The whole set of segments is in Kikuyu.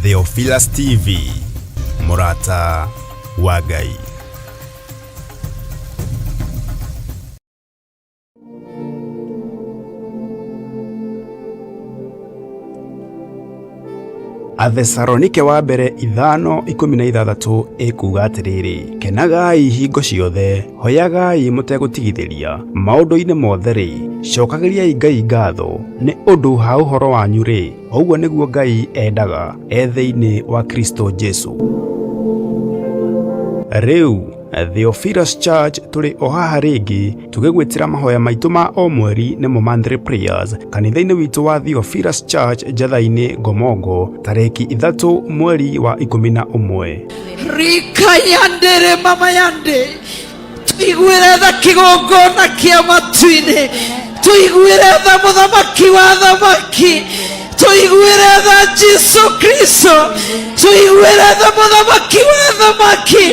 Theophilus TV, mũrata wa Ngai. Athesalonike wa mbere 5:16 ĩkuuga atĩrĩrĩ, kenagai hingo ciothe, hoyagai mũtegũtigithĩria, maũndũ-inĩ mothe-rĩ, cokagĩriai Ngai ngatho, nĩ ũndũ ha ũhoro wanyu-rĩ, ũguo nĩguo Ngai endaga e thĩinĩ wa Kristo Jesu. Rĩu Theophilus Church tũrĩ o haha rĩngĩ tũgĩgwĩtĩra mahoya maitũ ma o mweri nĩmo monthly prayers kanitha-inĩ witũ wa Theophilus Church Njatha-inĩ Ngomongo tarĩki 3 mweri wa 11. Rika yandere mama yande tuiguĩre tha kĩgongona kĩa matu-inĩ tuiguĩre tha mũthamaki wa thamaki tuiguĩre tha Jesu Kristo tuiguĩre tha mũthamaki wa thamaki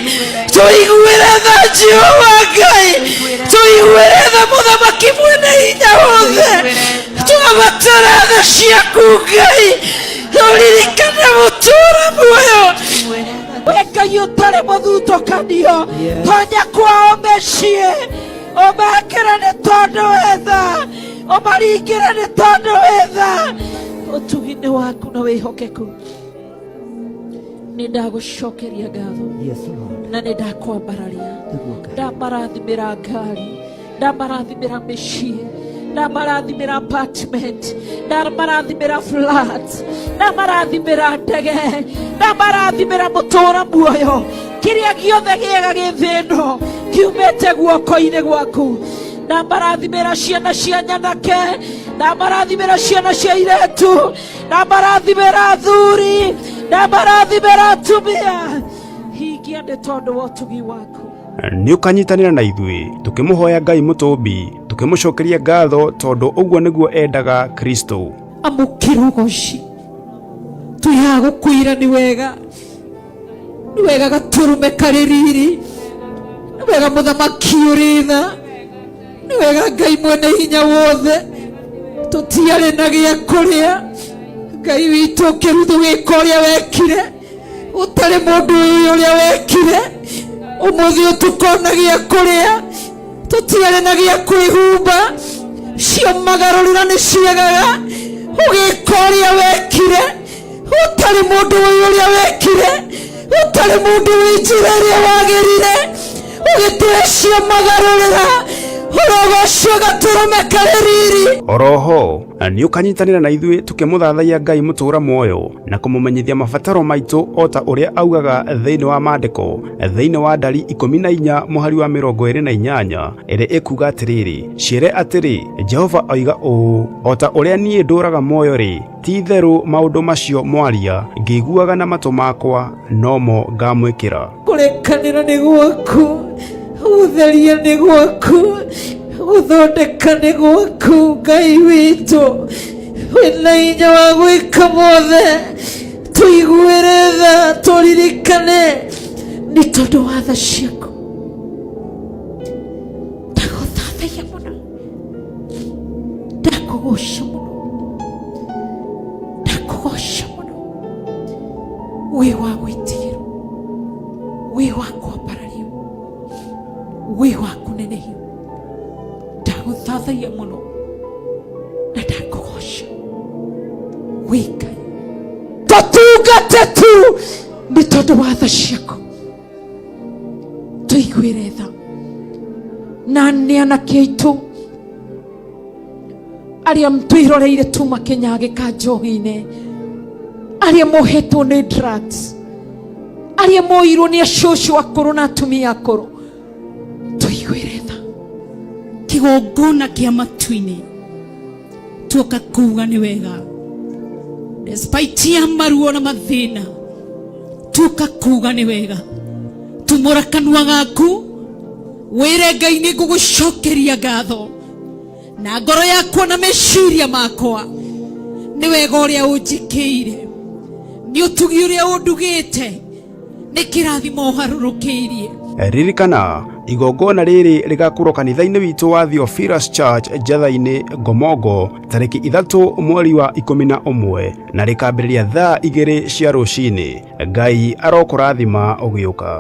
tuiguĩre tha Jehova Ngai tuiguĩre tha mũthamaki mwene hinya wothe twabatara tha ciaku Ngai tũririkane mũtũũra muoyo we Ngai ũtarĩ mũthutũkanio tonya kwao mĩciĩ ũmekĩre nĩ tondũ wĩ tha ũmaringĩre nĩ tondũ wĩ tha ũtugi nĩ waku na wĩhokeku nĩ ndagũcokeria ngatho Yes, Lord. na nĩ ndakwambararia Nĩguo Ngai. ndamarathimĩra ngari ndamarathimĩra mĩciĩ ndamarathimĩra apartment ndamarathimĩra flat ndamarathimĩra ndege ndamarathimĩra mũtũũra muoyo kĩrĩa gĩothe gĩega gĩ thĩ ĩno kiumĩte guoko-inĩ gwaku ndamarathimĩra ciana cia nyanake ndamarathimĩra ciana cia iretu ndamarathimĩra athuri ndamarathimĩra atumia hingia nĩ tondũ wa ũtugi waku. Nĩ ũkanyitanĩra na ithuĩ tũkĩmũhoya Ngai mũtũmbi tũkĩmũcokeria ngatho tondũ ũguo nĩguo endaga Kristo. Amũkĩra ũgoci twĩhaha gũkwĩra nĩ wega nĩ wega gatũrũme karĩ riri nĩ wega mũthamaki ũrĩ tha nĩ wega Ngai mwene hinya wothe tũtiarĩ na gĩa kũrĩa Ngai witũ ũkĩruthu wĩka ũrĩa wekire ũtarĩ mũndũ ũyũ ũrĩa wekire ũmũthĩ ũtukona gĩa kũrĩa tũtiarĩ na gĩa kwĩhumba ciomagarũrĩra nĩ ciagaga ũgĩka ũrĩa wekire ũtarĩ mũndũ ũyũ ũrĩa wekire ũtarĩ mũndũ wĩ njĩra ĩrĩa wagĩrire ũgĩtũhe ciomagarũrĩra ũrogocwo gatũrũme karĩ riri. Oroho nĩ ũkanyitanĩra na ithuĩ tũkĩmũthathaiya Ngai mũtũũra muoyo na kũmũmenyithia mabataro maitũ o ta ũrĩa augaga thĩinĩ wa maandĩko thĩinĩ wa Ndari 14 mũhari wa 28 ĩrĩa ĩkuuga atĩrĩrĩ, ciĩre atĩrĩ, Jehova oiga ũũ, o ta ũrĩa niĩ ndũũraga muoyo-rĩ, ti-itherũ maũndũ macio mwaria ngĩiguaga na matũ makwa nomo ngamwĩkĩra. Kũrekanĩra nĩ gwaku, gũtheria nĩ gwaku, gũthondeka nĩ gwaku, Ngai witũ wĩna hinya wa gwĩka mothe, tũiguĩre tha, tũririkane nĩ tondũ wa tha ciaku. Ndagũthathaiya mũno, ndakũgoca mũno, ndakũgoca mũno, wĩ wa gwĩtigĩrwo, wĩ wa kwambarario, wĩ wa kũnenehio. Ndagũthathaiya mũno na ndakũgoca, wĩ Ngai. Tũtungate tu nĩ tondũ wa tha ciaku, tũiguĩre tha na nĩ anake aitũ arĩa twĩroreire tu makĩnyagĩka njohi-inĩ, arĩa mohetwo nĩ drugs, arĩa moirwo nĩ acũcũ akũrũ na atumia akũrũ, tũiguĩre tha. Kĩgongona kĩa matu-inĩ tuoka kuga nĩ wega, despite ya maruo na mathĩna, tuoka kuga nĩ wega. Tumũra kanua gaku wĩre Ngai nĩ ngũgũcokeria ngatho na ngoro yakwa na meciria makwa, nĩ wega ũrĩa ũnjĩkĩire, nĩ ũtugi ũrĩa ũndugĩte, nĩ kĩrathimo ũharũrũkĩirie. Ririkana, Igongona rĩrĩ rĩgakorwo kanitha-inĩ witũ wa Theophilus Church Njatha-inĩ Ngomongo tarĩki 3 mweri wa 11 na rĩkambĩrĩria thaa 2 cia rũcinĩ. Ngai arokũrathima ũgĩũka.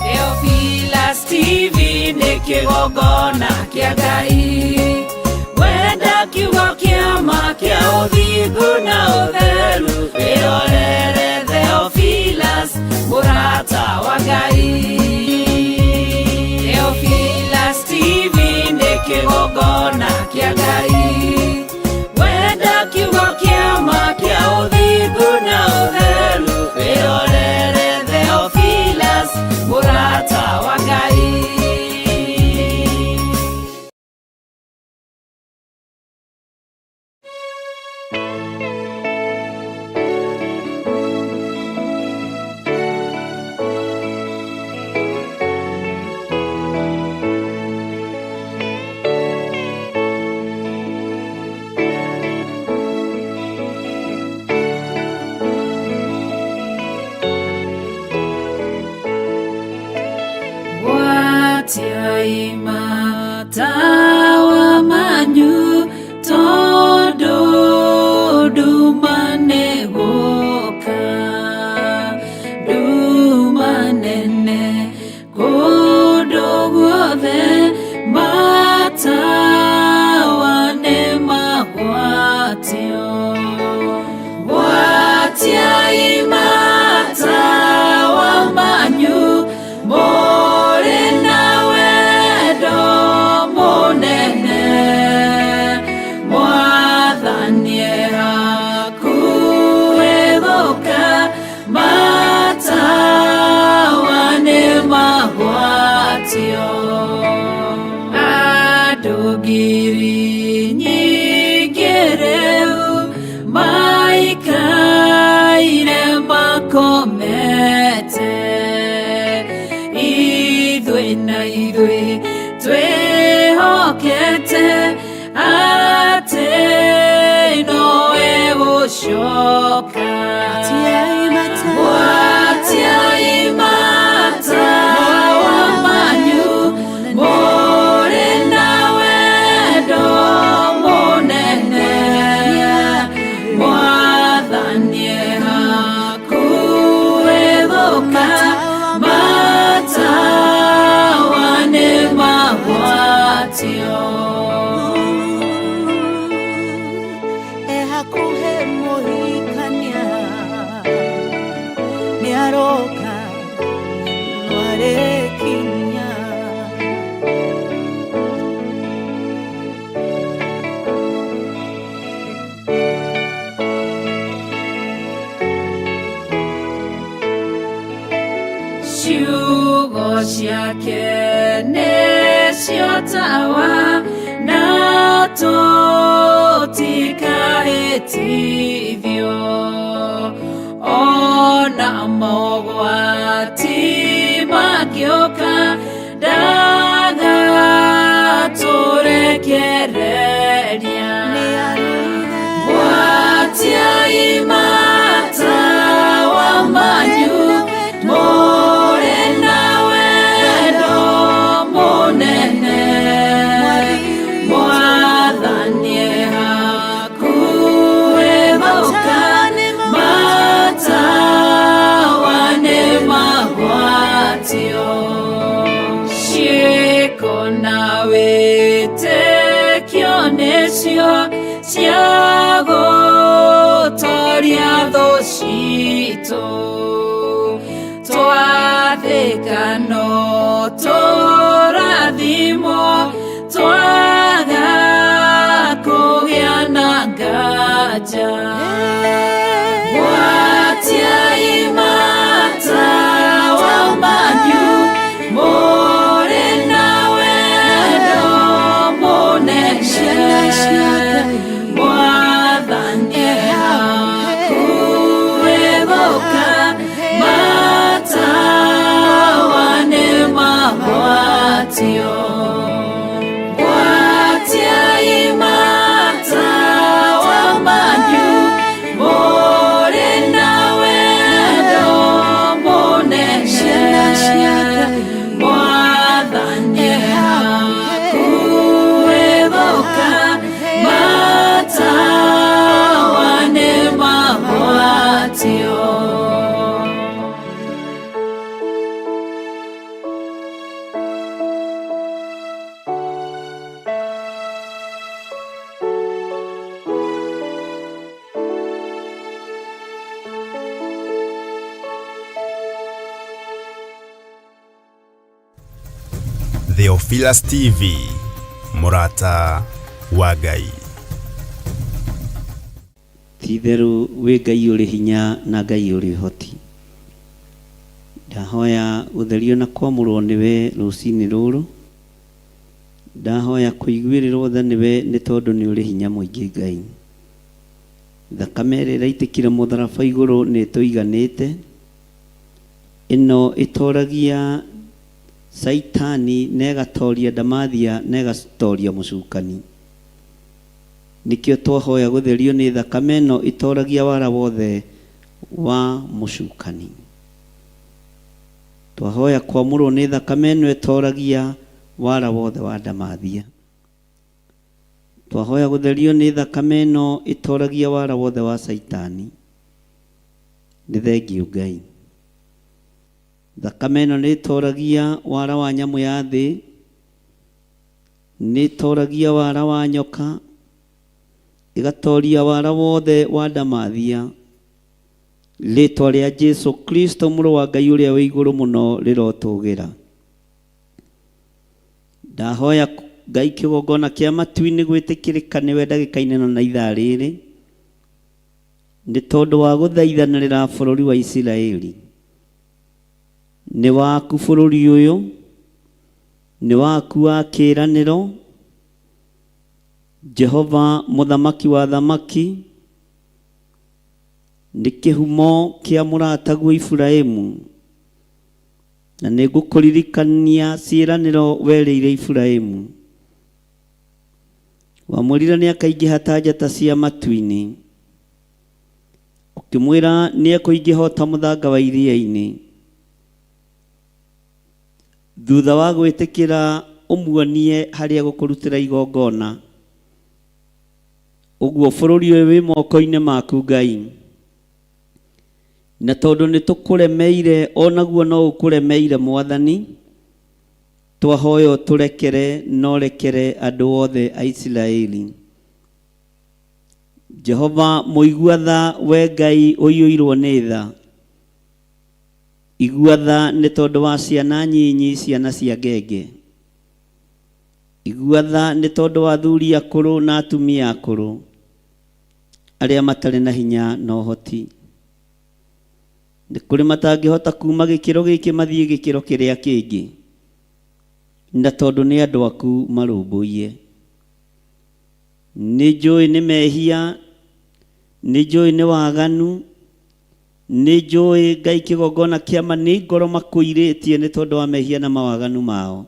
Theophilus TV nĩ kĩgongona kĩa Ngai wenda kiugo kĩa ma kĩa ũthingu na ũtheru wĩrorere Theophilus mũrata wa Ngai. Theophilus TV nĩ kĩgongona kĩa Ngai wenda kiugo kĩa ma kĩa ũthingu na ũtheru wĩrorere Theophilus mũrata wa Ngai. Gwatiai matawa manyu tondũ nduma nĩ gũka, nduma nene kũndũ guothe matawa nĩ magwatio. Gwatiai matawa manyu mũrĩ na wendo mũnene mwathani e hakuhĩ gũka matawa nĩ magwatio. Andũ ngiri nyingĩ rĩu maikaire makomete ithuĩ na ithuĩ twĩhokete atĩ nowe gũcoka. Gwatiai matawa manyu mũrĩ na wendo mũnene mwathani e hakuhĩ gũka matawa nĩ magwatio. E hakuhĩ mũhikania nĩaroka no arĩkinya. Ciugo ciake nĩcio tawa na tũtikahĩtithio ona mogwati mangĩũka ndagatũrekereria. Gwatiai matawa manyu mũrĩ na wendo mũnene mwathani e hakuhĩ gũka matawa nĩ magwatio. Ciĩko na wĩtĩkio nĩcio cia gũtoria thũ citũ twathĩka no tũrathimwo twaga kũgĩa na nganja. Gwatiai matawa manyu mũrĩ na wendo mũnene mwathani e hakuhĩ gũka matawa nĩ magwatio. Gwatiai matawa manyu mũrĩ Theophilus TV, mũrata wa Ngai. Ti-itherũ wĩ Ngai ũrĩ hinya na Ngai ũrĩ ũhoti. Ndahoya gũtherio na kwamũrwo nĩwe rũcinĩ rũrũ. Ndahoya kũiguĩrĩrwo tha nĩwe nĩ tondũ nĩ ũrĩ hinya mũingĩ Ngai. Thakame ĩrĩa ĩraitĩkire mũtharaba igũrũ nĩ ĩtũiganĩte. Ĩno ĩtoragia Caitani na ĩgatoria ndamathia na ĩgatoria mũcukani. Nĩkĩo twahoya gũtherio nĩ thakame ĩno ĩtoragia wara wothe wa mũcukani. Twahoya kwamũrwo nĩ thakame ĩno ĩtoragia wara wothe wa ndamathia. Twahoya gũtherio nĩ thakame ĩno ĩtoragia wara wothe wa Caitani. Nĩ thengiũ Ngai. Thakame ĩno nĩ ĩtoragia wara wa nyamũ ya thĩ, nĩ ĩtoragia wara wa nyoka, ĩgatoria wara wothe wa ndamathia. Rĩtwa rĩa Jesu Kristo mũrũ wa Ngai ũrĩa wĩ igũrũ mũno rĩrotũgĩra. Ndahoya Ngai kĩgongona kĩa matu-inĩ gwĩtĩkĩrĩka nĩwe ndagĩka-inĩ ĩno na ithaa rĩrĩ, nĩ tondũ wa gũthaithanĩrĩra bũrũri wa Isiraeli. Nĩ waku bũrũri ũyũ, nĩ waku wa kĩĩranĩro, Jehova mũthamaki wa athamaki, nĩ kĩhumo kĩa mũrataguo Iburahimu, na nĩ ngũkũririkania ciĩranĩro werĩire Iburahimu. Wamwĩrire nĩ akaingĩha ta njata cia matu-inĩ, ũkĩmwĩra nĩ ekũingĩha o ta mũthanga wa iria-inĩ. Thutha wa gwĩtĩkĩra ũmuonie harĩa gũkũrutĩra igongona. Ũguo bũrũri ũyũ wĩ moko-inĩ maku Ngai. Na tondũ nĩ tũkũremeire onaguo no ũkũremeire Mwathani, twahoya ũtũrekere na ũrekere andũ othe a Isiraeli. Jehova mũigua tha, we Ngai ũiyũirwo nĩ tha, igua tha nĩ tondũ wa ciana nyinyi, ciana cia ngenge. Igua tha nĩ tondũ wa athuri akũrũ na atumia akũrũ, arĩa matarĩ na hinya na ũhoti. Nĩ kũrĩ matangĩhota kuuma gĩkĩro gĩkĩ mathiĩ gĩkĩro kĩrĩa kĩngĩ, na tondũ nĩ andũ aku marũmbũiye. Nĩ njũĩ nĩ mehia, nĩ njũĩ nĩ waganu, nĩ njũĩ Ngai kĩgongona kĩa ma nĩ ngoro makũirĩtie nĩ tondũ wa mehia na mawaganu mao.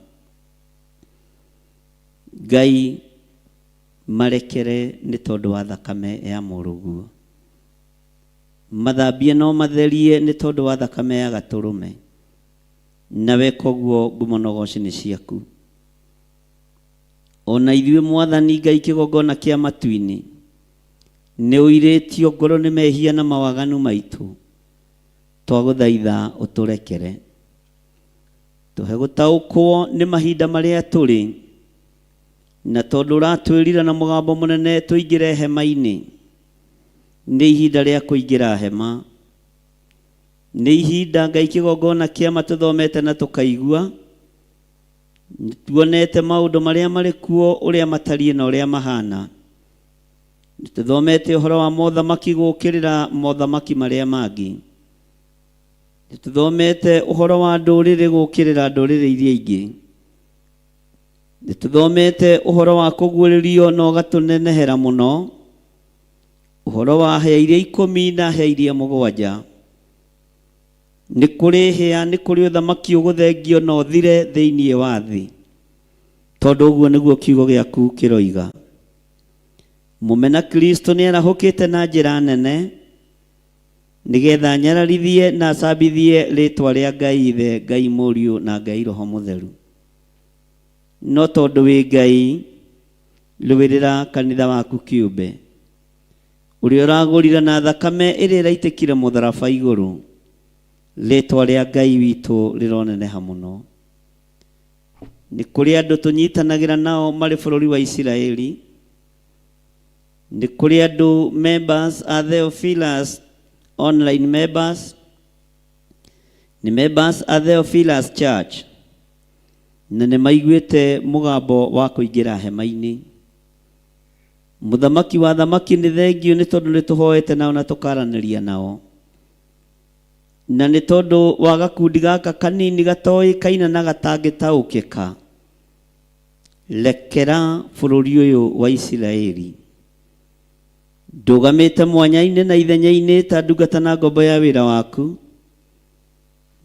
Ngai marekere nĩ tondũ wa thakame ya mũrũguo. Mathambie no matherie nĩ tondũ wa thakame ya gatũrũme. Na weka ũguo ngumo na ũgoci nĩ ciaku. O na ithuĩ Mwathani Ngai kĩgongona kĩa matu-inĩ, nĩ ũirĩtio ngoro nĩ mehia na mawaganu maitũ, twagũthaitha ũtũrekere. Tũhe gũtaũkwo nĩ mahinda marĩa tũrĩ, na tondũ ũratwĩrira na mũgambo mũnene tũingĩre hema-inĩ, nĩ ihinda rĩa kũingĩra hema. Nĩ ihinda Ngai kĩgongona kĩa ma tũthomete na tũkaigua, Nĩtuonete maũndũ marĩa marĩ kuo ũrĩa matariĩ na ũrĩa mahana. Nĩtũthomete ũhoro wa mothamaki gũũkĩrĩra mothamaki marĩa mangĩ. Nĩtũthomete ũhoro wa ndũrĩrĩ gũũkĩrĩra ndũrĩrĩ iria ingĩ. Nĩtũthomete ũhoro wa kũguũrĩrio na ũgatũnenehera mũno, ũhoro wa hĩa iria ikũmi na hĩa iria mũgwanja. Nĩ kũrĩ hĩa, nĩ kũrĩ ũthamaki ũgũthengio na ũthire thĩinĩ wa thĩ, tondũ ũguo nĩguo kiugo gĩaku kĩroiga. Mũmena Kristo nĩ arahũkĩte na njĩra nene, nĩgetha anyararithie na acambithie rĩĩtwa rĩa Ngai Ithe, Ngai Mũriũ, na Ngai Roho Mũtheru. No tondũ wĩ Ngai, rũĩrĩra kanitha waku kĩũmbe. Ũrĩa ũragũrire na thakame ĩrĩa ĩraitĩkire mũtharaba igũrũ. Rĩtwa rĩa Ngai witũ rĩroneneha mũno. Nĩ kũrĩ andũ tũnyitanagĩra nao marĩ bũrũri wa Isiraeli. Nĩ kũrĩ andũ members a Theophilus online members. Nĩ members a Theophilus Church. Na nĩ maiguĩte mũgambo wa kũingĩra hema-inĩ. Mũthamaki wa thamaki nĩ thengiũ nĩ tondũ nĩ tũhoete nao na tũkaranĩria nao. Na nĩ tondũ wa gakundi gaka kanini gatoĩkaine na gatangĩtaũkĩka, rekera bũrũri ũyũ wa Isiraeli. Ndũgamĩte mwanya-inĩ na ithenya-inĩ ta ndungata na ngombo ya wĩra waku.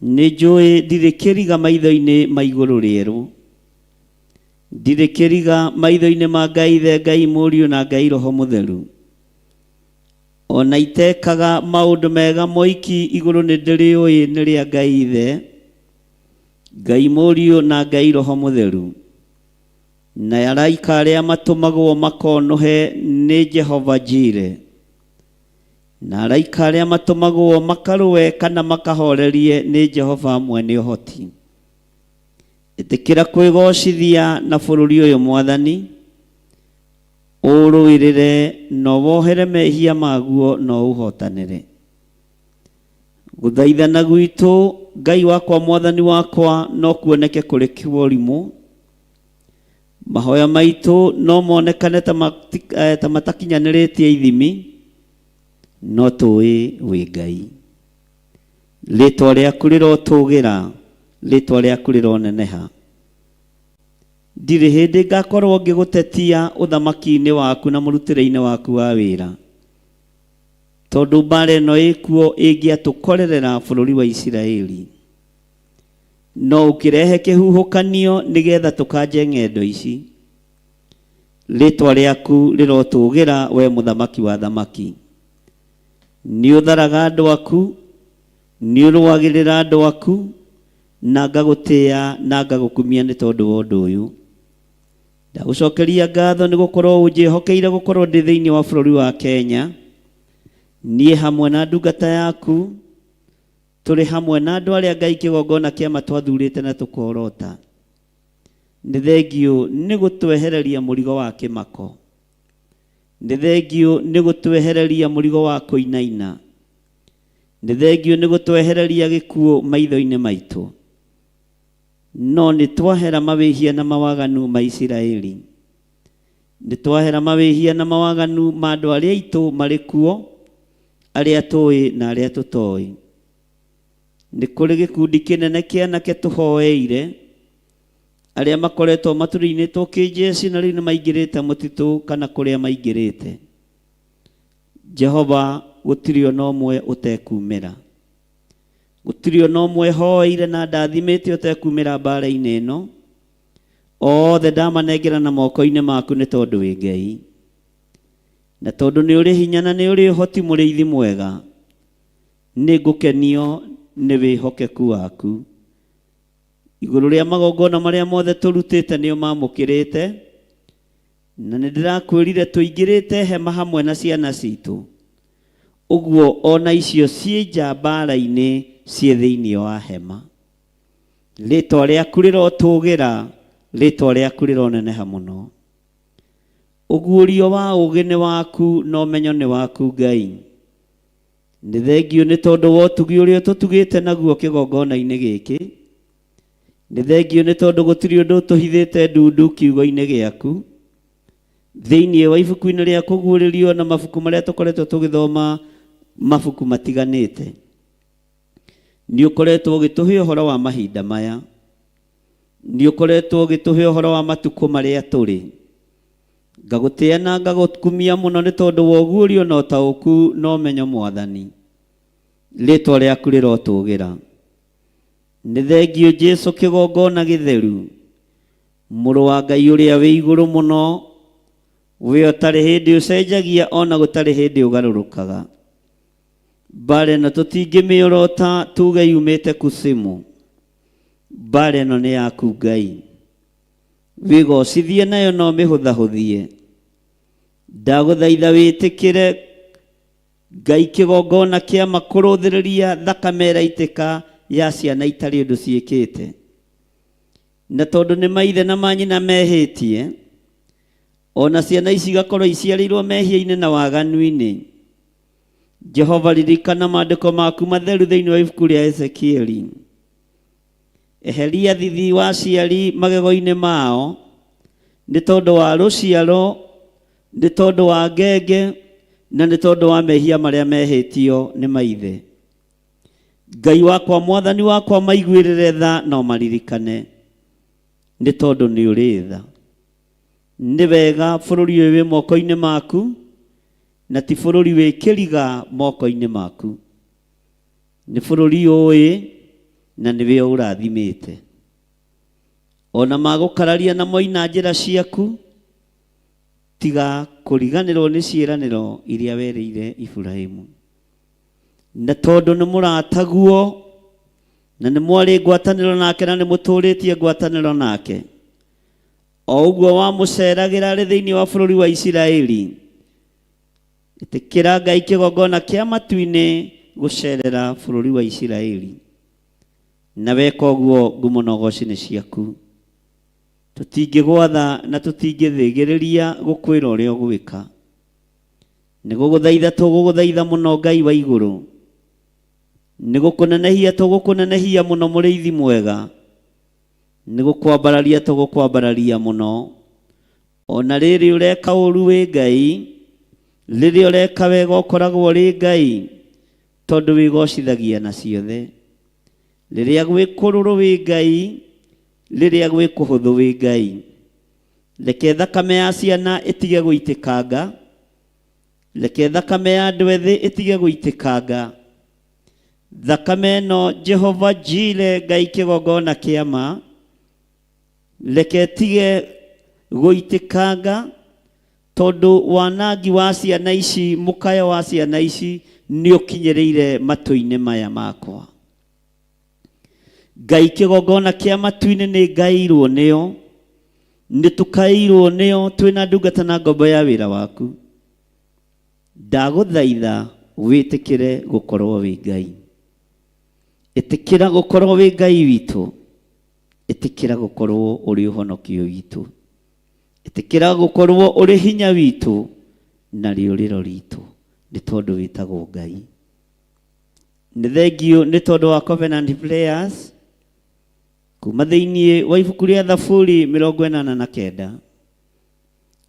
Nĩ njũĩ ndirĩ kĩriga maitho-inĩ ma igũrũ rĩerũ. Ndirĩ kĩriga maitho-inĩ ma Ngai Ithe, Ngai Mũriũ na Ngai Roho Mũtheru. O na itekaga maũndũ mega moiki igũrũ nĩ ndĩrĩũĩ nĩ rĩa Ngai Ithe, Ngai Mũriũ na Ngai Roho Mũtheru. Na araika arĩa matũmagwo makonũhe nĩ Jehova Jire. Na araika arĩa matũmagwo makarũe kana makahorerie nĩ Jehova mwene ũhoti. Ĩtĩkĩra kwĩgocithia na bũrũri ũyũ Mwathani, ũũrũĩrĩre na wohere mehia maguo na ũũhotanĩre. Gũthaithana gwitũ Ngai wakwa Mwathani wakwa no kuoneke kũrĩ kĩũrimũ. Mahoya maitũ no monekane ta ta matakinyanĩrĩtie ithimi, no tũĩ wĩ Ngai. Rĩtwa rĩaku rĩrotũgĩra, rĩtwa rĩaku rĩroneneha. Ndirĩ hĩndĩ ngakorwo ngĩgũtetia ũthamaki-inĩ waku na mũrutĩre-inĩ waku wa wĩra. Tondũ mbara ĩno ĩkuo ĩngĩatũkorerera bũrũri wa Isiraeli. No ũkĩrehe kĩhuhũkanio nĩgetha tũkanje ng'endo ici. Rĩtwa rĩaku rĩrotũgĩra we mũthamaki wa thamaki. Nĩ ũtharaga andũ aku, nĩ ũrũagĩrĩra andũ aku, na ngagũtĩa na ngagũkumia nĩ tondũ wa ũndũ ũyũ. Ndagũcokeria ngatho nĩ gũkorwo ũnjĩhokeire gũkorwo ndĩ thĩinĩ wa bũrũri wa Kenya. Niĩ hamwe na ndungata yaku, tũrĩ hamwe na andũ arĩa Ngai kĩgongona kĩama twathurĩte na tũkorota. Nĩ thengiũ nĩ gũtwehereria mũrigo wa kĩmako. Nĩ thengiũ nĩ gũtwehereria mũrigo wa kũinaina. Nĩ thengiũ nĩ gũtwehereria gĩkuũ maitho-inĩ maitũ. No nĩ twahera mawĩhia na mawaganu ma Isiraeli. Nĩ twahera mawĩhia na mawaganu ma andũ arĩa aitũ marĩ kuo, arĩa tũĩ na arĩa tũtoĩ. Nĩ kũrĩ gĩkundi kĩnene kĩa anake tũhoeire, arĩa makoretwo matũrinĩtwo kĩnjeci na rĩu nĩ maingĩrĩte mũtitũ kana kũrĩa maingĩrĩte. Jehova gũtirĩ ona ũmwe ũtekumĩra. Gũtirĩ ona ũmwe hoeire na ndathimĩte ũtekumĩra mbara-inĩ ĩno. Othe ndamanengera na moko-inĩ maku nĩ tondũ wĩ Ngai. Na tondũ nĩ ũrĩ hinya na nĩ ũrĩ ũhoti mũrĩithi mwega, nĩ ngũkenio nĩ wĩhokeku waku. Igũrũ rĩa magongona marĩa mothe tũrutĩte nĩ ũmamũkĩrĩte, na nĩ ndĩrakwĩrire tũingĩrĩte hema hamwe na ciana citũ. Ũguo ona icio ciĩ nja mbara-inĩ ciĩ thĩinĩ wa hema. Rĩtwa rĩaku rĩrotũgĩra, rĩtwa rĩaku rĩroneneha mũno. Ũguũrio wa ũũgĩ nĩ waku na ũmenyo nĩ waku Ngai. Nĩ thengiũ nĩ tondũ wa ũtugi ũrĩa ũtũtugĩte naguo kĩgongona-inĩ gĩkĩ. Nĩ thengiũ nĩ tondũ gũtirĩ ũndũ ũtũhithĩte ndundu kiugo-inĩ gĩaku. Thĩinĩ wa ibuku-inĩ rĩa kũguũrĩrio na mabuku marĩa tũkoretwo tũgĩthoma mabuku matiganĩte. Nĩ ũkoretwo ũgĩtũhe ũhoro wa mahinda maya. Nĩ ũkoretwo ũgĩtũhe ũhoro wa matukũ marĩa tũrĩ. Ngagũtĩa na ngagũkumia mũno nĩ tondũ wa ũguũrio na ũtaũku na ũmenyo Mwathani. Rĩtwa rĩaku rĩrotũgĩra. Nĩ thengiũ Jesu kĩgongona gĩtheru, mũrũ wa Ngai ũrĩa wĩ igũrũ mũno, we ũtarĩ hĩndĩ ũcenjagia ona gũtarĩ hĩndĩ ũgarũrũkaga. Mbara ĩno tũtingĩmĩorota tuge yumĩte kusimu. Mbara ĩno nĩ yaku Ngai. Wĩgocithie nayo no mĩhũthahũthie. Ndagũthaitha wĩtĩkĩre Ngai kĩgongona kĩama kũrũthĩrĩria thakame ĩraitĩka ya ciana itarĩ ũndũ ciĩkĩte. Na tondũ nĩ maithe na manyina mehĩtie, ona ciana ici igakorwo iciarĩirwo mehia-inĩ na waganu-inĩ. Jehova ririkana maandĩko maku matheru thĩinĩ wa ibuku rĩa Ezekieli. Eheria thithi wa aciari magego-inĩ mao, nĩ tondũ wa rũciaro, nĩ tondũ wa ngenge, na nĩ tondũ wa mehia marĩa mehĩtio nĩ maithe. Ngai wakwa, Mwathani wakwa, maiguĩrĩre tha na ũmaririkane, nĩ tondũ nĩ ũrĩ tha. Nĩ wega bũrũri ũyũ wĩ moko-inĩ maku, na ti bũrũri wĩ kĩriga moko-inĩ maku. Nĩ bũrũri ũĩ na nĩwe ũrathimĩte. O na magũkararia na moina njĩra ciaku, tiga kũriganĩrwo nĩ ciĩranĩro iria werĩire Iburahimu. Na tondũ nĩ mũrataguo na nĩ mwarĩ ngwatanĩro nake na nĩ mũtũũrĩtie ngwatanĩro nake, o ũguo wamũceragĩra arĩ thĩinĩ wa bũrũri wa Isiraeli, ĩtĩkĩra Ngai kĩgongona kĩa matu-inĩ gũcerera bũrũri wa Isiraeli. Na weka ũguo ngumo na ũgoci nĩ ciaku. Tũtingĩgwatha na tũtingĩthĩgĩrĩria gũkwĩra ũrĩa ũgwĩka. Nĩ gũgũthaitha tũgũgũthaitha mũno Ngai wa igũrũ. Nĩ gũkũnenehia tũgũkũnenehia mũno mũrĩithi mwega. Nĩ gũkwambararia tũgũkwambararia mũno. O na rĩrĩ ũreka ũru wĩ Ngai, rĩrĩa ũreka wega ũkoragwo ũrĩ Ngai, tondũ wĩgocithagia na ciothe. Rĩrĩa gwĩ kũrũrũ wĩ Ngai, rĩrĩa gwĩ kũhũthũ wĩ Ngai. Reke thakame ya ciana ĩtige gũitĩkanga, reke thakame ya andũ ethĩ ĩtige gũitĩkanga. Thakame ĩno Jehova Jire Ngai kĩgongona kĩa ma, reke ĩtige gũitĩkanga, tondũ wanangi wa ciana ici, mũkayo wa ciana ici nĩ ũkinyĩrĩire matũ-inĩ maya makwa. Ngai kĩgongona kĩa matu-inĩ nĩ ngaĩirwo nĩyo, nĩ tũkaĩirwo nĩyo twĩna ndungata na ngombo ya wĩra waku. Ndagũthaitha wĩtĩkĩre gũkorwo wĩ Ngai. Ĩtĩkĩra gũkorwo wĩ Ngai witũ. Ĩtĩkĩra gũkorwo ũrĩ ũhonokio witũ. Ĩtĩkĩra gũkorwo ũrĩ hinya witũ na rĩũrĩro ritũ, nĩ tondũ wĩtagwo Ngai. Nĩ thengiũ nĩ tondũ wa Covenant Prayers kuma thĩinĩ wa ibuku rĩa Thaburi 89.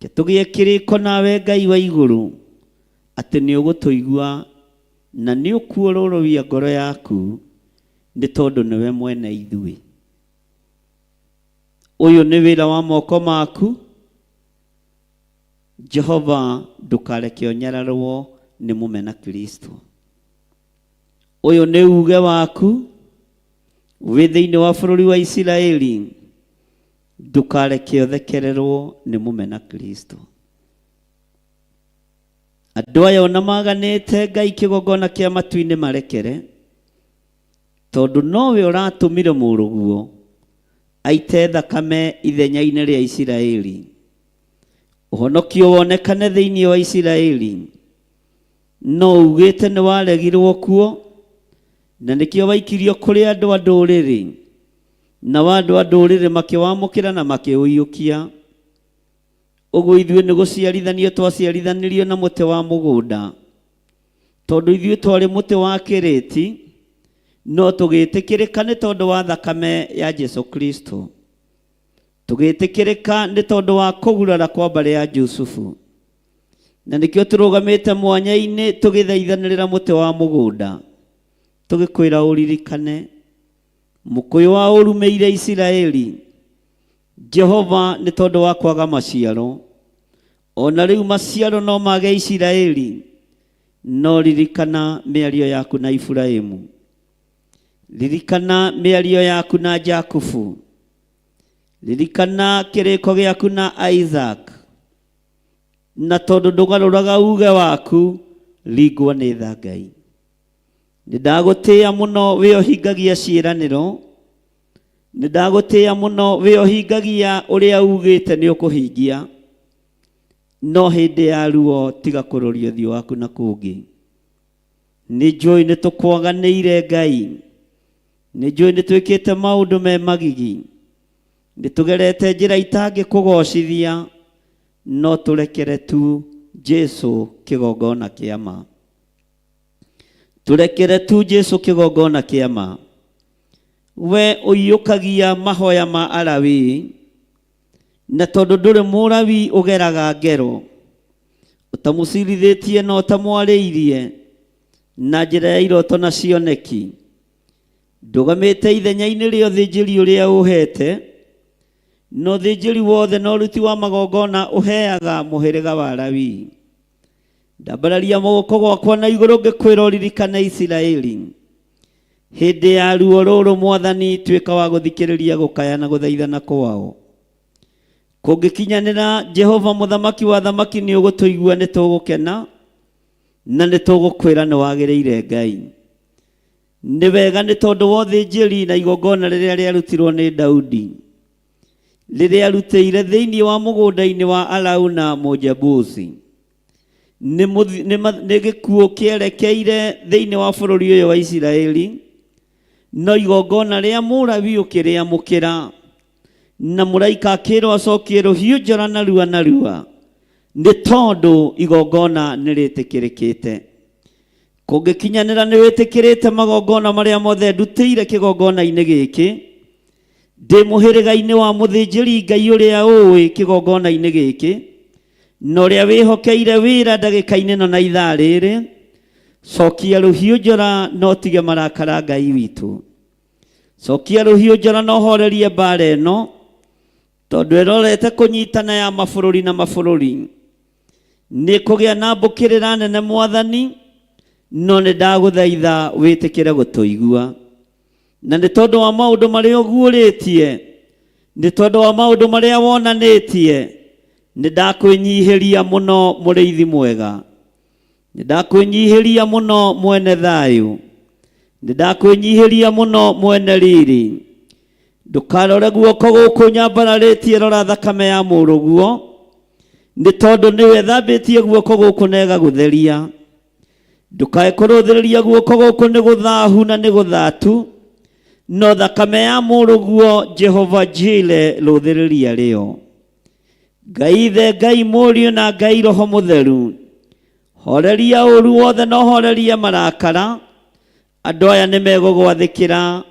Reke tũgĩe kĩrĩko nawe Ngai wa igũrũ atĩ nĩ ũgũtũigua na nĩ ũkuororoia ngoro yaku, nĩ tondũ nĩwe mwene ithuĩ. Ũyũ nĩ wĩra wa moko maku Jehova, ndũkareke ũnyararwo nĩ mũmena Kristo. Ũyũ nĩ uge waku wĩ thĩinĩ wa bũrũri wa Isiraeli, ndũkareke ũthekererwo nĩ mũmena Kristo. Andũ aya ona maganĩte Ngai kĩgongona kĩa matu-inĩ marekere, tondũ nowe ũratũmire mũrũguo aite thakame ithenya-inĩ rĩa Isiraeli, ũhonokio wonekane thĩinĩ wa Isiraeli. No ugĩte nĩ waregirwo kuo, na nĩkĩo waikirio kũrĩ andũ a ndũrĩrĩ, nao andũ a ndũrĩrĩ makĩwamũkĩra na makĩũiyũkia. Ũguo ithuĩ nĩ gũciarithanio twaciarithanirio na mũtĩ wa mũgũnda, tondũ ithuĩ twarĩ mũtĩ wa kĩrĩti, no tũgĩtĩkĩrĩka nĩ tondũ wa thakame ya Jesu Kristo. Tũgĩtĩkĩrĩka nĩ tondũ wa kũgurara kwa mbarĩ ya Jusufu. Na nĩkĩo tũrũgamĩte mwanya-inĩ tũgĩthaithanĩrĩra mũtĩ wa mũgũnda, tũgĩkwĩra ũririkane mũkũyũ wa ũrumĩire Isiraeli, Jehova, nĩ tondũ wa kwaga maciaro. O na rĩu maciaro no mage Isiraeli, no ririkana mĩario yaku na Iburahimu. Ririkana mĩario yaku na Jakubu. Ririkana kĩrĩko gĩaku na Isaac. Na tondũ ndũgarũraga uge waku, ringwo nĩ tha Ngai. Nĩ ndagũtĩĩa mũno wĩ ũhingagia ciĩranĩro. Nĩ ndagũtĩĩa mũno wĩ ũhingagia ũrĩa ugĩte nĩ ũkũhingia. No hĩndĩ ya ruo tiga kũroria ũthiũ waku na kũngĩ. Nĩ njũĩ nĩ tũkwaganĩire Ngai. Nĩ njũĩ nĩ twĩkĩte maũndũ me magigi. Nĩ tũgerete njĩra itangĩkũgocithia, no tũrekere tu Jesu kĩgongona kĩa ma. Tũrekere tu Jesu kĩgongona kĩa ma. We ũiyũkagia mahoya ma Alawii, na tondũ ndũrĩ Mũlawii ũgeraga ngero, ũtamũcirithĩtie na ũtamwarĩirie na njĩra ya iroto na cioneki, ndũgamĩte ithenya-inĩ rĩa ũthĩnjĩri ũrĩa ũheete, na ũthĩnjĩri wothe na ũruti wa magongona ũheaga mũhĩrĩga wa Lawii. Ndambararia guoko gwakwa na igũrũ ngĩkwĩra ũririkane Isiraeli. Hĩndĩ ya ruo rũrũ Mwathani, tuĩka wa gũthikĩrĩria gũkaya na gũthaithana kwao. Kũngĩkinyanĩra, Jehova mũthamaki wa thamaki nĩ ũgũtũigua, nĩ tũgũkena na nĩ tũgũkwĩra nĩ wagĩrĩire Ngai. Nĩ wega nĩ tondũ wa ũthĩnjĩri na igongona rĩrĩa rĩarutirwo nĩ Daudi, rĩrĩa arutĩire thĩinĩ wa mũgũnda-inĩ wa Arauna Mũjebusi. Nĩ mũthi- nĩ ma- nĩ gĩkuũ kĩerekeire thĩinĩ wa bũrũri ũyũ wa Isiraeli, no igongona rĩa Mũlawi ũkĩrĩamũkĩra, na mũraika akĩrwo acokie rũhiũ njora narua narua, nĩ tondũ igongona nĩ rĩtĩkĩrĩkĩte. Kũngĩkinyanĩra nĩ wĩtĩkĩrĩte magongona marĩa mothe ndutĩire kĩgongona-inĩ gĩkĩ, ndĩ mũhĩrĩga-inĩ wa mũthĩnjĩri Ngai ũrĩa ũĩ kĩgongona-inĩ gĩkĩ, na ũrĩa wĩhokeire wĩra ndagĩka-inĩ ĩno na ithaa rĩrĩ, cokia rũhiũ njora na ũtige marakara Ngai witũ. Cokia rũhiũ njora na ũhorerie mbaara ĩno, tondũ ĩrorete kũnyitana ya mabũrũri na mabũrũri. Nĩ kũgĩa na mbũkĩrĩra nene Mwathani, no nĩ ndagũthaitha wĩtĩkĩre gũtũigua. Na nĩ tondũ wa maũndũ marĩa ũguũrĩtie, nĩ tondũ wa maũndũ marĩa wonanĩtie, nĩ ndakwĩnyihĩria mũno mũrĩithi mwega. Nĩ ndakwĩnyihĩria mũno mwene thayũ. Nĩ ndakwĩnyihĩria mũno mwene riri. Ndũkarore guoko gũkũ nyambararĩtie, rora thakame ya mũrũguo, nĩ tondũ nĩwe ĩthambĩtie guoko gũkũ na ĩgagũtheria. Ndũkae kũrũthĩrĩria guoko gũkũ nĩ gũthahu na nĩ gũthatu, no thakame ya mũrũguo Jehova Jire rũthĩrĩria rĩo. Ngai Ithe, Ngai Mũriũ na Ngai Roho Mũtheru, horeria ũru wothe na ũhorerie marakara. Andũ aya nĩ megũgwathĩkĩra,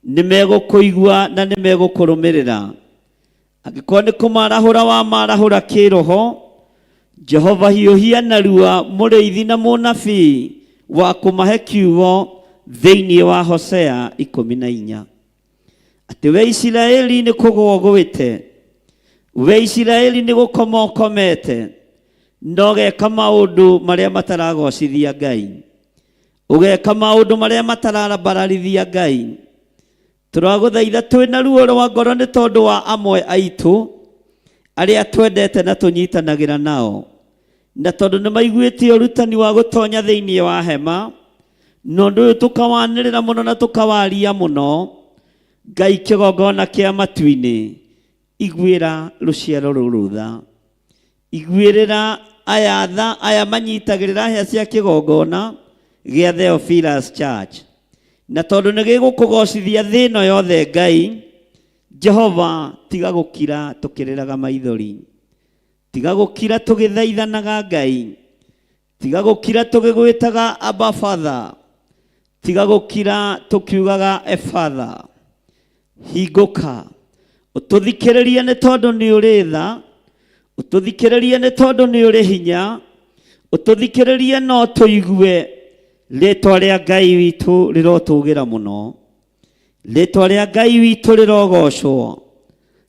nĩ megũkũigua na nĩ megũkũrũmĩrĩra. Angĩkorwo nĩ kũmarahũra wamarahũra kĩroho, Jehova hiũhia narua mũrĩithi na mũnabii wa kũmahe kiugo thĩinĩ wa Hosea 14. Atĩ we Isiraeli nĩ kũgũa ũgwĩte, we Isiraeli nĩ gũkoma ũkomete, na ũgeka maũndũ marĩa mataragocithia Ngai, ũgeka maũndũ marĩa matarabararithia Ngai. Tũragũthaitha twĩ na ruo rwa ngoro nĩ tondũ wa amwe aitũ arĩa twendete na tũnyitanagĩra nao, na tondũ nĩ maiguĩte ũrutani wa gũtonya thĩinĩ wa hema, na ũndũ ũyũ tũkawanĩrĩra mũno na tũkawaria mũno. Ngai kĩgongona kĩa matu-inĩ, iguĩra rũciaro rũrũ tha, iguĩrĩra aya tha, aya manyitagĩrĩra hĩa cia kĩgongona gĩa Theophilus Church, na tondũ nĩ gĩgũkũgocithia thĩ ĩno yothe. Ngai Jehova, tiga gũkira tũkĩrĩraga maithori, tiga gũkira tũgĩthaithanaga. Ngai, tiga gũkira tũgĩgwĩtaga Abba Father, tiga gũkira tũkiugaga e Father. Hingũka ũtũthikĩrĩrie nĩ tondũ nĩ ũrĩ tha, ũtũthikĩrĩrie nĩ tondũ nĩ ũrĩ hinya, ũtũthikĩrĩrie no tũigue rĩtwa rĩa Ngai witũ rĩrotũgĩra mũno, rĩtwa rĩa Ngai witũ rĩrogocwo,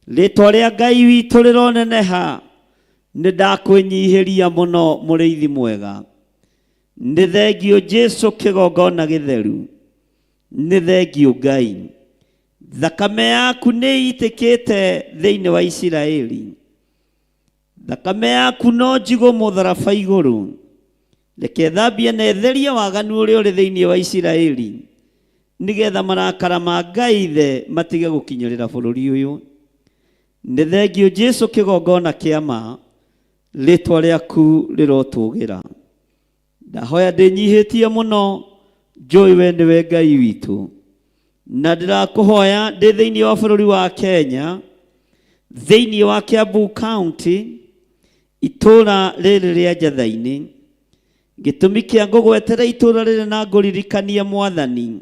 rĩtwa rĩa Ngai witũ rĩroneneha. Nĩ ndakwĩnyihĩria mũno mũrĩithi mwega, nĩ thengio Jesu kĩgongona gĩtheru, nĩ thengio Ngai, thakame yaku nĩ itĩkĩte thĩinĩ wa Isiraeli, thakame yaku no njigũ mũtharaba igũrũ. Reke thambie na ĩtherie waganu ũrĩa ũrĩ thĩinĩ wa Isiraeli, nĩgetha marakara ma Ngai Ithe matige gũkinyĩrĩra bũrũri ũyũ. Nĩ thengio Jesu kĩgongona kĩa ma, rĩtwa rĩaku rĩrotũgĩra. Ndahoya ndĩnyihĩtie mũno, njũĩ we nĩwe Ngai witũ, na ndĩrakũhoya ndĩ thĩinĩ wa bũrũri wa Kenya, thĩinĩ wa Kiambu County, itũũra rĩrĩ rĩa Njatha-inĩ. Gĩtũmi kĩa ngũgwetera itũũra rĩrĩ na ngũririkanie Mwathani,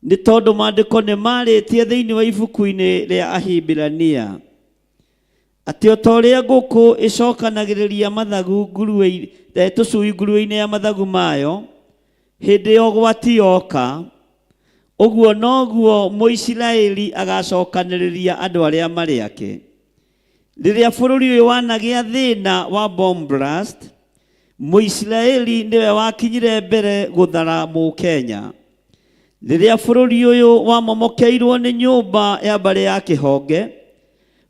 Nĩ tondũ maandĩko nĩ marĩtie thĩinĩ wa ibuku-inĩ rĩa Ahibirania atĩ o ta ũrĩa ngũkũ ĩcokanagĩrĩria mathagu nguruwe tũcui nguruwe-inĩ ya mathagu mayo hĩndĩ ya ũgwati yoka, ũguo noguo Mũisiraeli agacokanĩrĩria andũ arĩa marĩ ake. Rĩrĩa bũrũri ũyũ wanagĩa thĩna wa bomb blast, Mũisiraeli nĩwe wakinyire mbere gũthara Mũkenya. Rĩrĩa bũrũri ũyũ wamomokeirwo nĩ nyũmba ya mbarĩ ya Kĩhonge,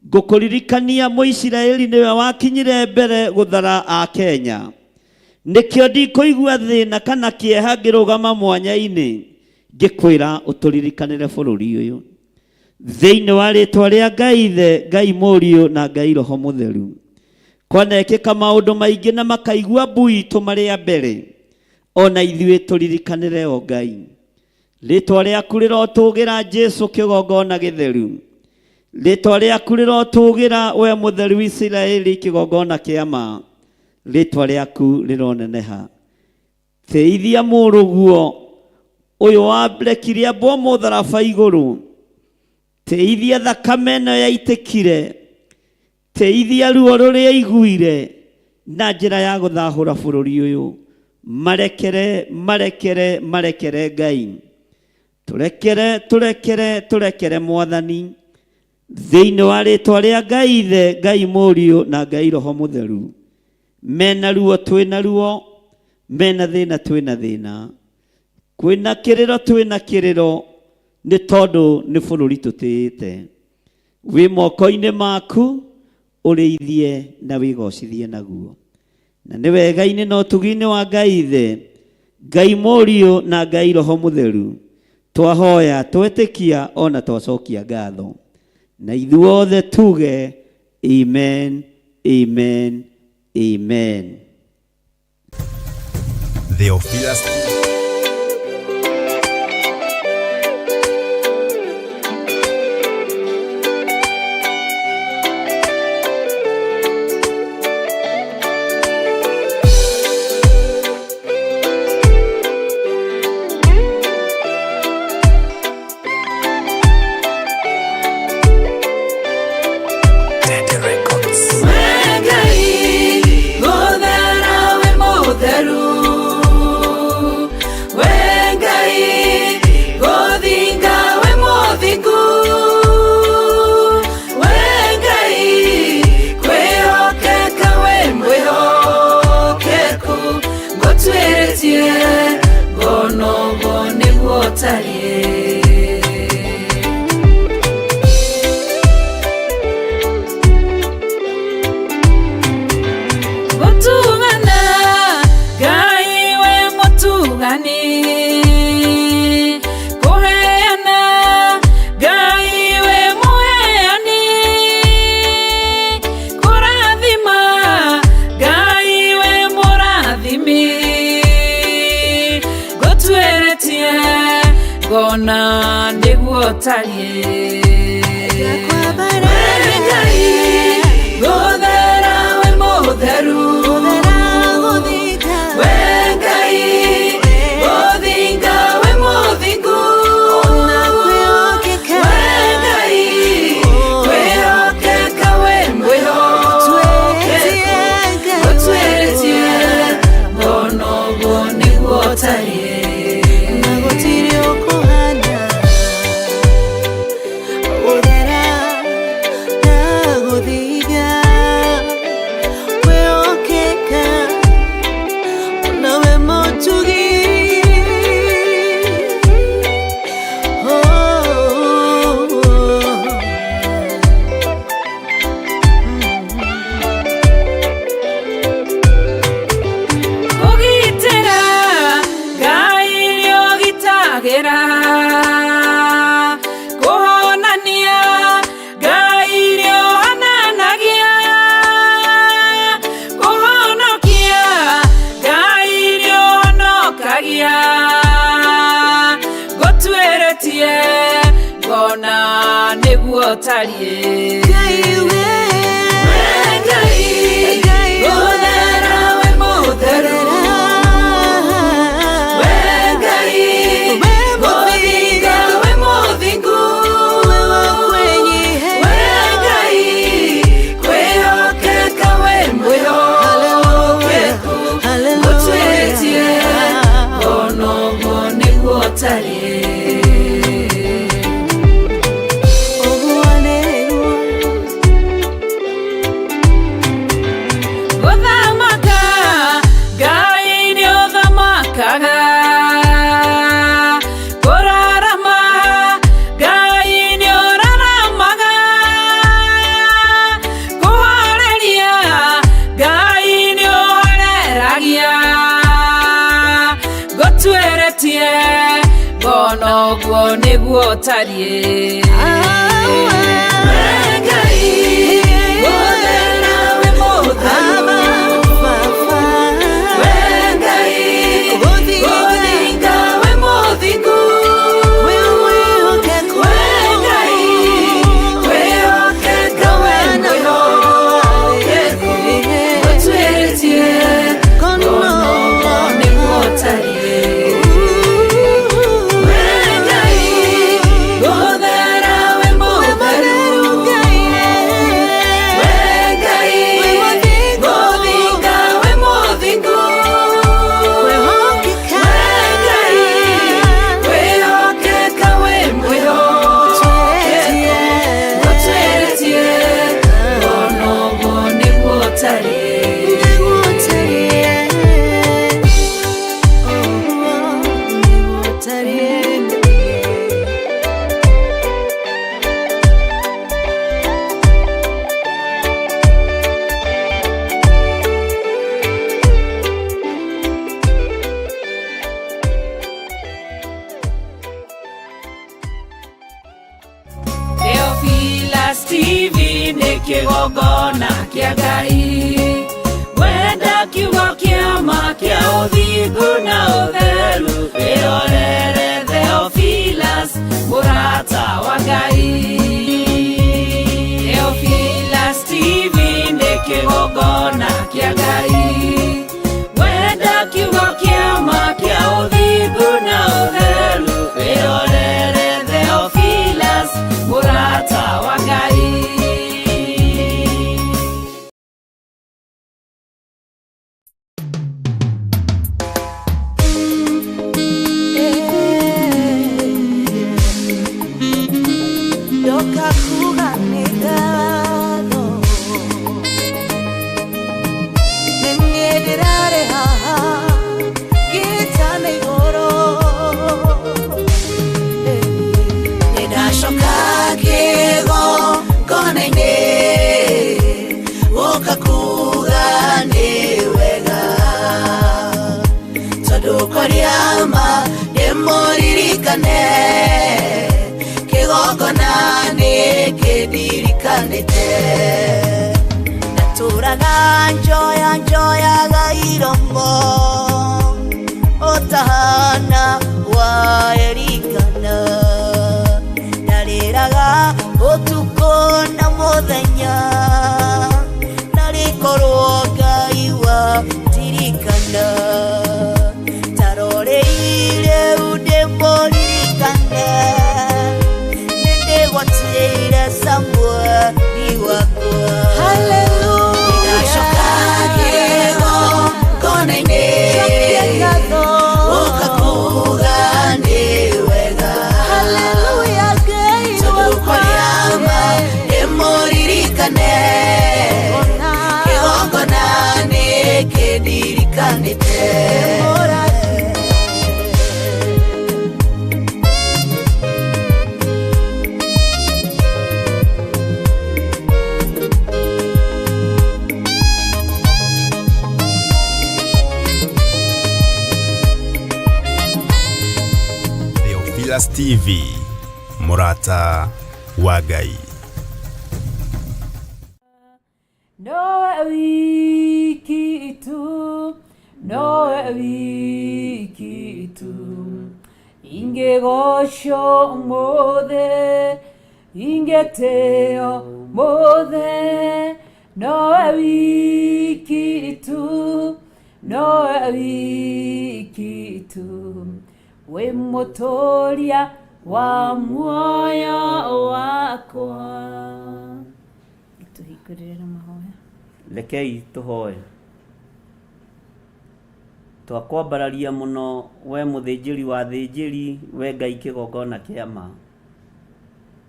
ngũkũririkania Mũisiraeli nĩwe wakinyire mbere gũthara Akenya. Nĩkĩo ndikũigua thĩna kana kĩeha ngĩrũgama mwanya-inĩ ngĩkwĩra ũtũririkanĩre bũrũri ũyũ. Thĩinĩ wa rĩtwa rĩa Ngai Ithe, Ngai Mũriũ na Ngai Roho Mũtheru. Kwanekĩka maũndũ maingĩ na makaigua mbu itũ marĩ a mbere, ona ithuĩ tũririkanĩre o Ngai. Rĩtwa rĩaku rĩrotũgĩra Jesu kĩgongona gĩtheru. Rĩtwa rĩaku rĩrotũgĩra we mũtheru Isiraeli kĩgongona kĩa ma. Rĩtwa rĩaku rĩroneneha. Teithia mũrũguo ũyũ warekire ambwo mũtharaba igũrũ. Teithia thakame ĩno yaitĩkire. Teithia ruo rũrĩa aiguire na njĩra ya gũthahũra bũrũri ũyũ. Marekere, marekere, marekere Ngai. Tũrekere, tũrekere, tũrekere Mwathani. Thĩinĩ wa rĩtwa rĩa Ngai Ithe, Ngai Mũriũ na Ngai Roho Mũtheru. Mena ruo twĩna ruo, mena thĩna twĩna thĩna. Kwĩna kĩrĩro twĩna kĩrĩro, nĩ tondũ nĩ bũrũri tũtĩĩte. Wĩ moko-inĩ maku, ũrĩithie na wĩgocithie naguo. Na nĩ wega-inĩ na ũtugi-inĩ wa Ngai Ithe, Ngai Mũriũ na Ngai Roho Mũtheru, twahoya twetĩkia ona twacokia ngatho. Na ithuothe tuge amen, amen, amen. Theophilus Ngai, gũthera wĩ mũtheru. We Ngai, gũthinga wĩ mũthingu. We Ngai, kwĩhokeka wĩ mwĩhokeku. Ngũtuĩrĩtie ngona ũguo nĩguo ũtariĩ. Gũtugana, Ngai we mũtugani. Kũheana, Ngai we mũheani. Kũrathima, Ngai we mũrathimi. Ngũtuĩrĩtie ngona nĩguo ũtariĩ. We Ngai, gũthera wĩ mũtheru. We Ngai, gũthinga wĩ mũthingu. We Ngai, kwĩhokeka wĩ mwĩhokeku. Ngũtuĩrĩtie ngona ũguo nĩguo ũtariĩ. Na gũtirĩ ũkũhana gũthera na gũthinga kwĩhokeka na wĩ mũtugi. Oh, Kũgitĩra, Ngai nĩũgitagĩra. Kũhonania, Ngai nĩũhonanagia. Kũhonokia, Ngai nĩũhonokagia. Ngũtuĩrĩtie ngona nĩguo ũtariĩ. Ngai we, We Ngai, gũthera wĩ mũtheru. We Ngai, gũthinga ũguo nĩguo ũtariĩ. We Ngai, mũthera wĩ mũtheru. We Ngai, mũthinga wĩ mũthingu. We Ngai, wĩhokeka wĩ mwĩhokeku. Ũtuĩrĩtie ngona ũguo nĩguo ũtariĩ. We Ngai, mũthera wĩ mũtheru. We Ngai, mũthinga wĩ mũthingu. We Ngai, wĩhokeka wĩ mwĩhokeku. Ũtuĩrĩtie ngona ũguo nĩguo ũtariĩ. Theophilus TV nĩ kĩgongona kĩa Ngai wenda kiugo kĩa ma kĩa ũthingu na ũtheru wĩrorere Theophilus mũrata wa Ngai. Theophilus TV nĩ kĩgongona kĩa Ngai wenda kiugo kĩa ma kĩa ũthingu na ũtheru wĩrorere Theophilus mũrata wa Ngai. Ndoka kuga nĩ ngatho nĩ niĩ ndĩrarĩ haha ngĩtana igũrũ nĩ ndacoka kĩgongona-inĩ gũka kuga nĩ wega tondũ kwaria ma ndĩmũririkane kĩgongona nĩ kĩndirikanĩte ndatũraga njoya njoyaga iromo ũtahana wa Elikana ndarĩraga ũtukũ na mũthenya narĩkorwo Ngai wandirikana taroreire ndĩmũririkane nĩndĩgwatĩire Samueli wakwa. Nĩndacoka kĩgongona-inĩ gũka kuga nĩ wega tondũ kwaria ma ndĩmũririkane kĩgongona nĩ kĩndirikanĩte. Theophilus TV, mũrata wa Ngai. Nowe wiki tu, nowe wiki tu, ingĩgoco mũthĩ, ingĩtĩo mũthĩ, nowe wiki tu, nowe wiki tu, wĩ mũtũria wa muoyo wakwa. Tũhingũrĩre na mahoya. Rekei tũhoe. Twakwambararia mũno we mũthĩnjĩri wa thĩnjĩri, we Ngai kĩgongona kĩa ma.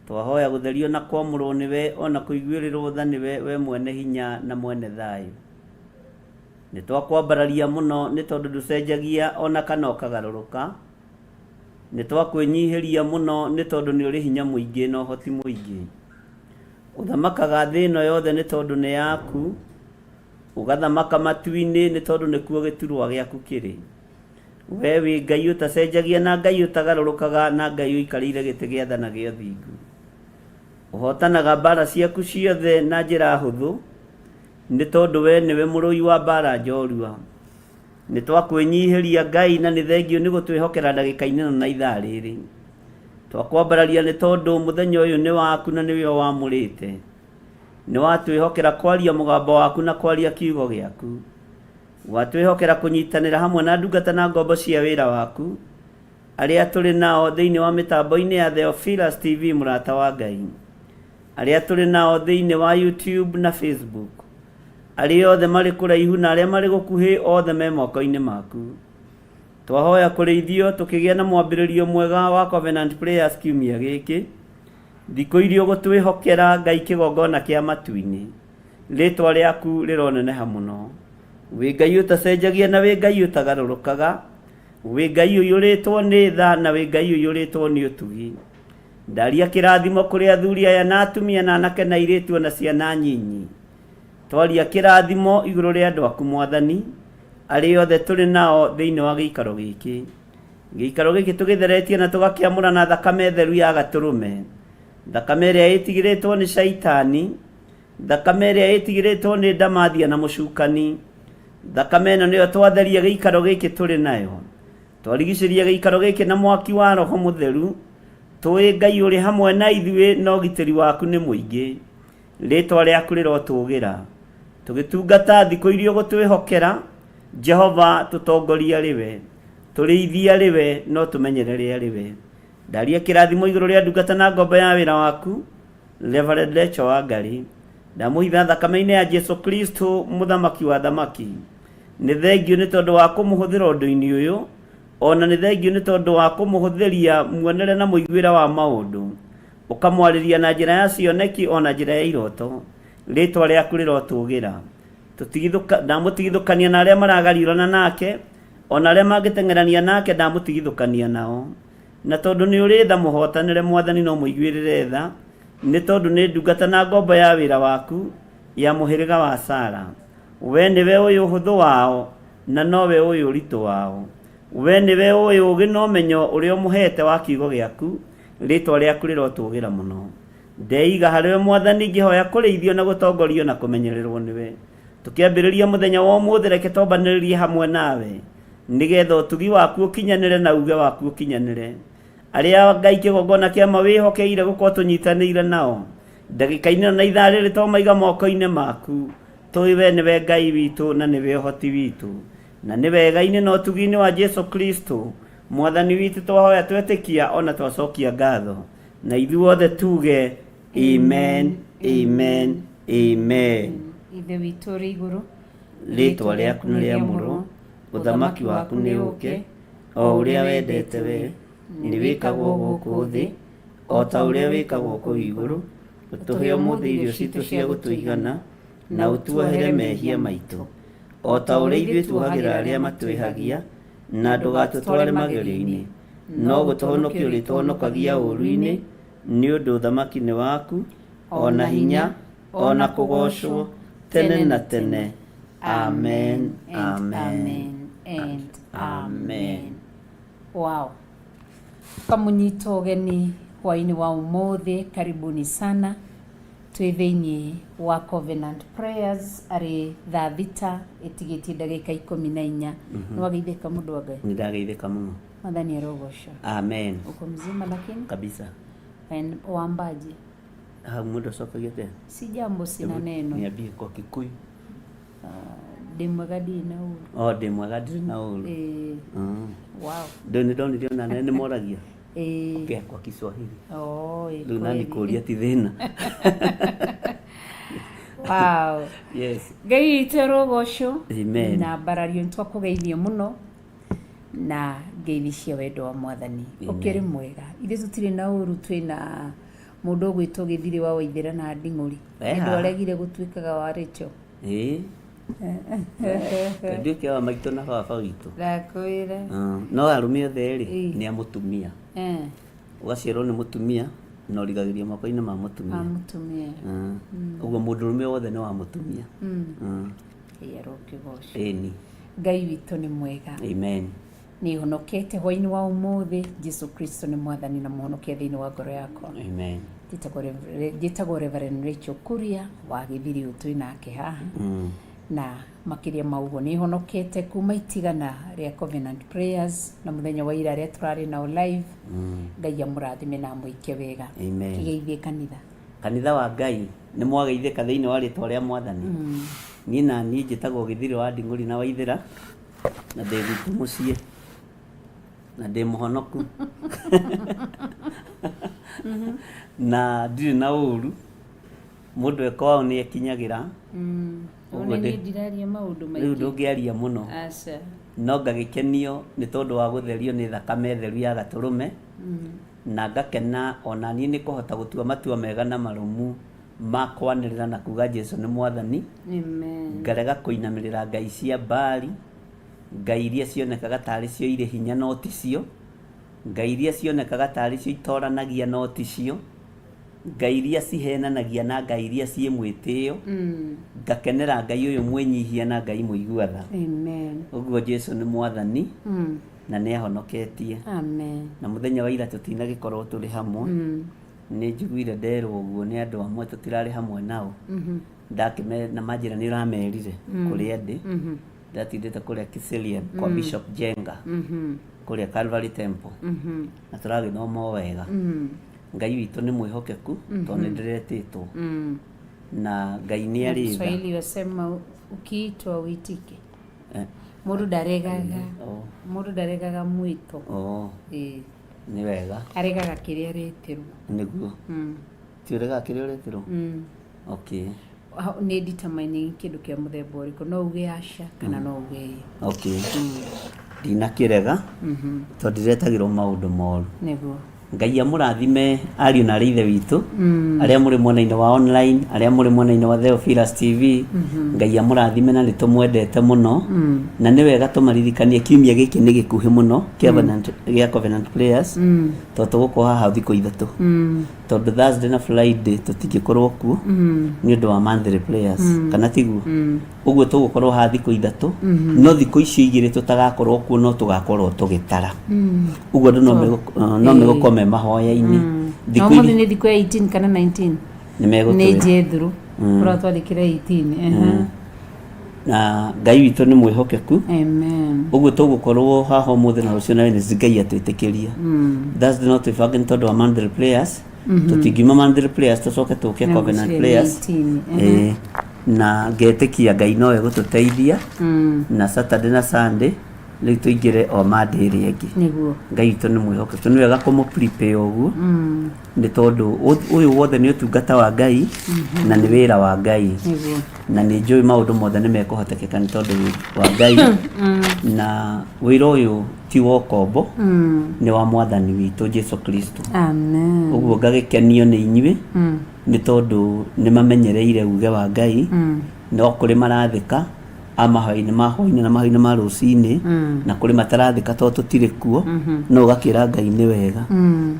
Twahoya gũtherio na kwamũrwo nĩwe ona kũiguĩrĩrwo tha nĩwe we mwene hinya na mwene thayũ. Nĩ twakwambararia mũno nĩ tondũ ndũcenjagia ona kana ũkagarũrũka. Nĩ twakwĩnyihĩria mũno nĩ tondũ nĩ ũrĩ hinya mũingĩ na ũhoti mũingĩ. Ũthamakaga thĩ ĩno yothe nĩ tondũ nĩ yaku, ũgathamaka matu-inĩ nĩ tondũ nĩkuo gĩturwa gĩaku kĩrĩ. We wĩ Ngai ũtacenjagia na Ngai ũtagarũrũkaga na Ngai ũikarĩire gĩtĩ gĩa tha na gĩa ũthingu. Ũhootanaga mbaara ciaku ciothe na njĩra hũthũ, nĩ tondũ we nĩwe mũrũi wa mbaara njorua. Nĩ twakwĩnyihĩria Ngai na nĩ thengiũ nĩ gũtwĩhokera ndagĩka-inĩ ĩno na ithaa rĩrĩ. Twakwambararia nĩ tondũ mũthenya ũyũ nĩ waku na nĩwe ũwamũrĩte. Nĩ watwĩhokera kwaria mũgambo waku na kwaria kiugo gĩaku. Watwĩhokera kũnyitanĩra hamwe na ndungata na ngombo cia wĩra waku, arĩa tũrĩ nao thĩinĩ wa mĩtambo-inĩ ya Theophilus TV Mũrata wa Ngai, arĩa tũrĩ nao thĩinĩ wa YouTube na Facebook, arĩa othe marĩ kũraihu na arĩa marĩ gũkuhĩ othe me moko-inĩ maku. Twahoya kũrĩithio tũkĩgĩa na mwambĩrĩrio mwega wa Covenant Prayers kiumia gĩkĩ, thikũ iria ũgũtwĩhokera Ngai kĩgongona kĩa matu-inĩ. Rĩtwa rĩaku rĩroneneha mũno. Wĩ Ngai ũtacenjagia na wĩ Ngai ũtagarũrũkaga, wĩ Ngai ũiyũrĩtwo nĩ tha na wĩ Ngai ũiyũrĩtwo nĩ ũtugi. Ndaria kĩrathimo kũrĩ athuri aya na atumia na anake na airĩtu o na ciana nyinyi. Twaria kĩrathimo igũrũ rĩa andũ aku Mwathani, arĩa othe tũrĩ nao thĩinĩ wa gĩikaro gĩkĩ. Gĩikaro gĩkĩ tũgĩtheretie na tũgakĩamũra na thakame theru ya Gatũrũme, thakame ĩrĩa ĩtigĩrĩtwo nĩ Shaitani, Thakame ĩrĩa ĩtigĩrĩtwo nĩ ndamathia na mũcukani. Thakame ĩno nĩyo twatheria gĩikaro gĩkĩ tũrĩ nayo. Twarigicĩria gĩikaro gĩkĩ na mwaki wa Roho Mũtheru. Tũĩ Ngai ũrĩ hamwe na ithuĩ na ũgitĩri waku nĩ mũingĩ. Rĩtwa rĩaku rĩrotũgĩra. Tũgĩtungata thikũ iria ũgũtwĩhokera, Jehova tũtongorie arĩ we. Tũrĩithie arĩ we na ũtũmenyerere arĩ we. Ndaria kĩrathimo igũrũ rĩa ndungata na ngombo ya wĩra waku. Reverend Rachel Wangari, ndamũhitha thakame-inĩ ya Jesu Kristo mũthamaki wa thamaki. Nĩ thengiũ nĩ tondũ wa kũmũhũthĩra ũndũ-inĩ ũyũ, ona nĩ thengiũ nĩ tondũ wa kũmũhũthĩria muonere na mũiguĩre wa maũndũ, ũkamwarĩria na njĩra ya cioneki ona njĩra ya iroto. Rĩtwa rĩaku rĩrotũgĩra. Ndamũtigithũkania na arĩa maragariũrana nake, ona arĩa mangĩteng'erania nake ndamũtigithũkania nao. Na tondũ nĩ ũrĩ tha mũhotanĩre Mwathani no mũiguĩrĩre tha, nĩ tondũ nĩ ndungata na ngombo ya wĩra waku, ya mũhĩrĩga wa Sara. Wee nĩwe ũĩ ũhũthũ wao, na nowe ũĩ ũritũ wao. Wee nĩwe ũĩ ũũgĩ na ũmenyo ũrĩa ũmũheete wa kiugo gĩaku, rĩĩtwa rĩaku rĩrotũũgĩra mũno. Ndeiga harĩwe Mwathani ngĩhoya kũrĩithio na gũtongorio na kũmenyererwo nĩwe. Tũkĩambĩrĩria mũthenya wa ũmũthĩ reke twambanĩrĩrie hamwe nawe. Nĩgetha ũtugi waku ũkinyanĩre na uge waku ũkinyanĩre. Arĩa Ngai kĩgongona kĩa ma wĩhokeire gũkorwo tũnyitanĩire nao ndagĩka-inĩ ĩno na ithaa rĩrĩ twamaiga moko-inĩ maku. Tũĩ we nĩwe Ngai witũ na nĩwe ũhoti witũ. Na nĩ wega-inĩ na ũtugi-inĩ wa Jesu Kristo Mwathani witũ twahoya twetĩkia ona twacokia ngatho. Na ithuothe tuge amen, amen, amen. Ithe witũ ũrĩ igũrũ, Rĩĩtwa rĩaku nĩ rĩamũrwo, ũthamaki waku nĩ ũũke, o ũrĩa wendete wee, nĩ wĩkagwo gũkũ thĩ, o ta ũrĩa wĩkagwo kũu igũrũ. Ũtũhe ũmũthĩ irio citũ cia gũtũigana, na ũtuohere mehia maitũ, o ta ũrĩa ithuĩ tuohagĩra arĩa matwĩhagia, na ndũgatũtware magerio-inĩ, no gũtũhonokia ũrĩtũhonokagia ũũru-inĩ, nĩ ũndũ ũthamaki nĩ waku, o na hinya, o na kũgoocwo tene na tene. Amen, and amen, amen and amen. amen. Wow. Kamunyita ũgeni hwainĩ wa ũmũthĩ, karibuni sana. Twĩ thĩinĩ wa Covenant Prayers arĩ thaa 6 ĩtigĩtie ndagĩka 14. Nĩ wageithĩka mũndũ wa Ngai? Nĩ ndageithĩka mũno. Mwathani arogocwo. Amen. Uko mzima lakini? Kabisa. And wambaje? Hau mũndũ acokagia atĩa? Si jambo sina neno. Niambie kwa Kikuyu. Ndĩ mwega ndirĩ na ũru. Oh, ndĩ mwega ndirĩ na ũru. Eh, wow. Ndũ nĩ ndonire ona nene nĩ moragia. Eh. Ongea kwa Kiswahili. Oh, eh, Rĩu nani kweli. kũria ti thĩna. Wow. Yes. Ngai witũ arogocwo. Amen. Na mbarario nĩ twakũgeithia mũno na ngeithi cia wendo wa Mwathani. Ũkĩrĩ mwega. Ithuĩ tũtirĩ na ũru twĩna Mũndũ ũgwĩtwo Gĩthirĩ wa Waithĩra na Nding'ũri. Eh, Nĩ haha. ndwaregire gũtuĩkaga wa Rachel. Ĩĩ. Nduĩke wa maitũ na baba witũ. Ndakwĩra. No arũme othe rĩ, Ĩĩ. nĩ a mũtumia. Eh, Ũgaciarwo nĩ mũtumia na ũrigagĩrio moko-inĩ ma mũtumia. wa mũtumia. Ũguo mũndũrũme wothe nĩ wa mũtumia. Ngai arokĩgocwo. Ĩni. Ngai witũ nĩ mwega. Amen. Nĩ honokete hwainĩ wa ũmũthĩ. Jesu Kristo nĩ mwathani na mũhonokia thĩinĩ wa ngoro yakwa. Amen. Njĩtagwo Reverend Rachel Kuria wa Gĩthiri, twĩ nake haha. Na makĩria ma ũguo, nĩ honokete kuma itigana rĩa Covenant Prayers na mũthenya wa ira arĩa tũrarĩ nao live. Ngai amũrathime na amwĩke wega. Amen. Kĩgeithie kanitha. Kanitha wa Ngai, nĩ mwageithĩka thĩinĩ wa rĩtwa rĩa Mwathani. Niĩ na niĩ njĩtagwo Gĩthirĩ wa Nding'ũri na Waithĩra, na ndĩ gwitũ mũciĩ, na ndĩ mũhonoku, na ndirĩ na ũru. Mũndũ e kwao nĩ ekinyagĩra. Ona Ũguo niĩ ndiraria maũndũ rĩu maingĩ. Ndũngĩaria mũno. Aca. No ngagĩkenio nĩ tondũ wa gũtherio nĩ thakame theru ya Gatũrũme, na ngakena ona niĩ nĩ kũhota gũtua matua mega na marũmu ma kwanĩrĩra na kuga Jesu nĩ Mwathani. Amen. Ngarega kũinamĩrĩra ngai cia Baali, ngai iria cionekaga tarĩ cio irĩ hinya no ticio, ngai iria cionekaga tarĩ cio itoranagia no ticio, ngai iria cihenanagia na ngai iria ciĩ mwĩtĩo. Ngakenera Ngai ũyũ mwĩnyihia na Ngai mũigua tha. Amen. Ũguo Jesu nĩ Mwathani na nĩ ahonoketie. Amen. Na mũthenya wa ira tũtinagĩkorwo tũrĩ hamwe. Nĩ njiguire nderwo ũguo nĩ andũ amwe tũtirarĩ hamwe nao. Ndakĩme na manjĩra nĩ ũramerire kũrĩa ndĩ. Ndatindĩte kũrĩa Kiserian kwa Bishop Jenga, kũrĩa Calvary Temple, na tũragĩthoma o wega. Ngai witũ nĩ mwĩhokeku tondũ nĩ ndĩretĩtwo, na Ngai nĩ arĩ tha. Kiswahili wasema ukiitwa uitike. Mũndũ Mũndũ ndaregaga. Oh. Mũndũ ndaregaga mwĩto. Oh, Ĩĩ. Nĩ wega. Aregaga kĩrĩa areterwo. Nĩguo. Ti ũregaga kĩrĩa ũreterwo? Okay. Nĩ determining kĩndũ kĩa mũthemba ũrĩkũ, no uge aca kana no uge ĩĩ. Okay, ndinakĩrega tondũ ndiretagĩrwo maũndũ moru. Ngai amũrathime ariũ na arĩ ithe witũ arĩa mũrĩ mwena-inĩ wa online, arĩa mũrĩ mwena-inĩ wa Theophilus TV. Ngai amũrathime na nĩ tũmwendete mũno, na nĩ wega tũmaririkanie kiumia gĩkĩ nĩ gĩkuhĩ mũno kĩa gĩa Covenant Prayers, tondũ tũgũkorwo haha thikũ 3, tondũ Thursday na Friday tũtingĩkorwo kuo nĩ ũndũ wa monthly prayers, kana tiguo? Ũguo tũgũkorwo haha thikũ 3, no thikũ icio 2 tũtagakorwo kuo no tũgakorwo tũgĩtara. Ũguo andũ no megũkorwo me mahoya-inĩ. Na Thikũ ũmũthĩ nĩ thikũ ya 18 kana 19? Nĩ nĩ megũtwĩra. Jethro ũratwandĩkĩra 18, ehe. Na Ngai witũ nĩ mwĩhokeku. Amen. Ũguo tũgũkorwo haha ũmũthĩ na rũciũ na Wednesday, Ngai atwĩtĩkĩria. Thursday no twĩbange nĩ tondũ wa monthly prayers. Tũtingiuma monthly prayers tũcoke tũke Na Covenant rũciũ nĩ Prayers. 18, ehe. Ĩĩ. Na ngetĩkia Ngai no egũtũteithia, na Saturday na Sunday rĩu tũingĩre o Monday ĩrĩa ĩngĩ. Ngai witũ nĩ mwĩhokeku, nĩ wega kũmũ prepare ũguo, nĩ tondũ ũyũ wothe nĩ ũtungata wa Ngai na nĩ wĩra wa Ngai. Na nĩ njũĩ maũndũ mothe nĩ mekũhotekeka nĩ tondũ wa Ngai, na wĩra ũyũ ti wa ũkombo, nĩ wa Mwathani witũ Jesu Kristo. Amen. Ũguo ngagĩkenio nĩ inyuĩ nĩ tondũ nĩ mamenyereire uge wa Ngai. No kũrĩ marathĩka a mahoya-inĩ ma hwainĩ na mahoya-inĩ ma rũcinĩ, na kũrĩ matarathĩka tondũ tũtirĩ kuo, no ũgakĩra Ngai nĩ wega.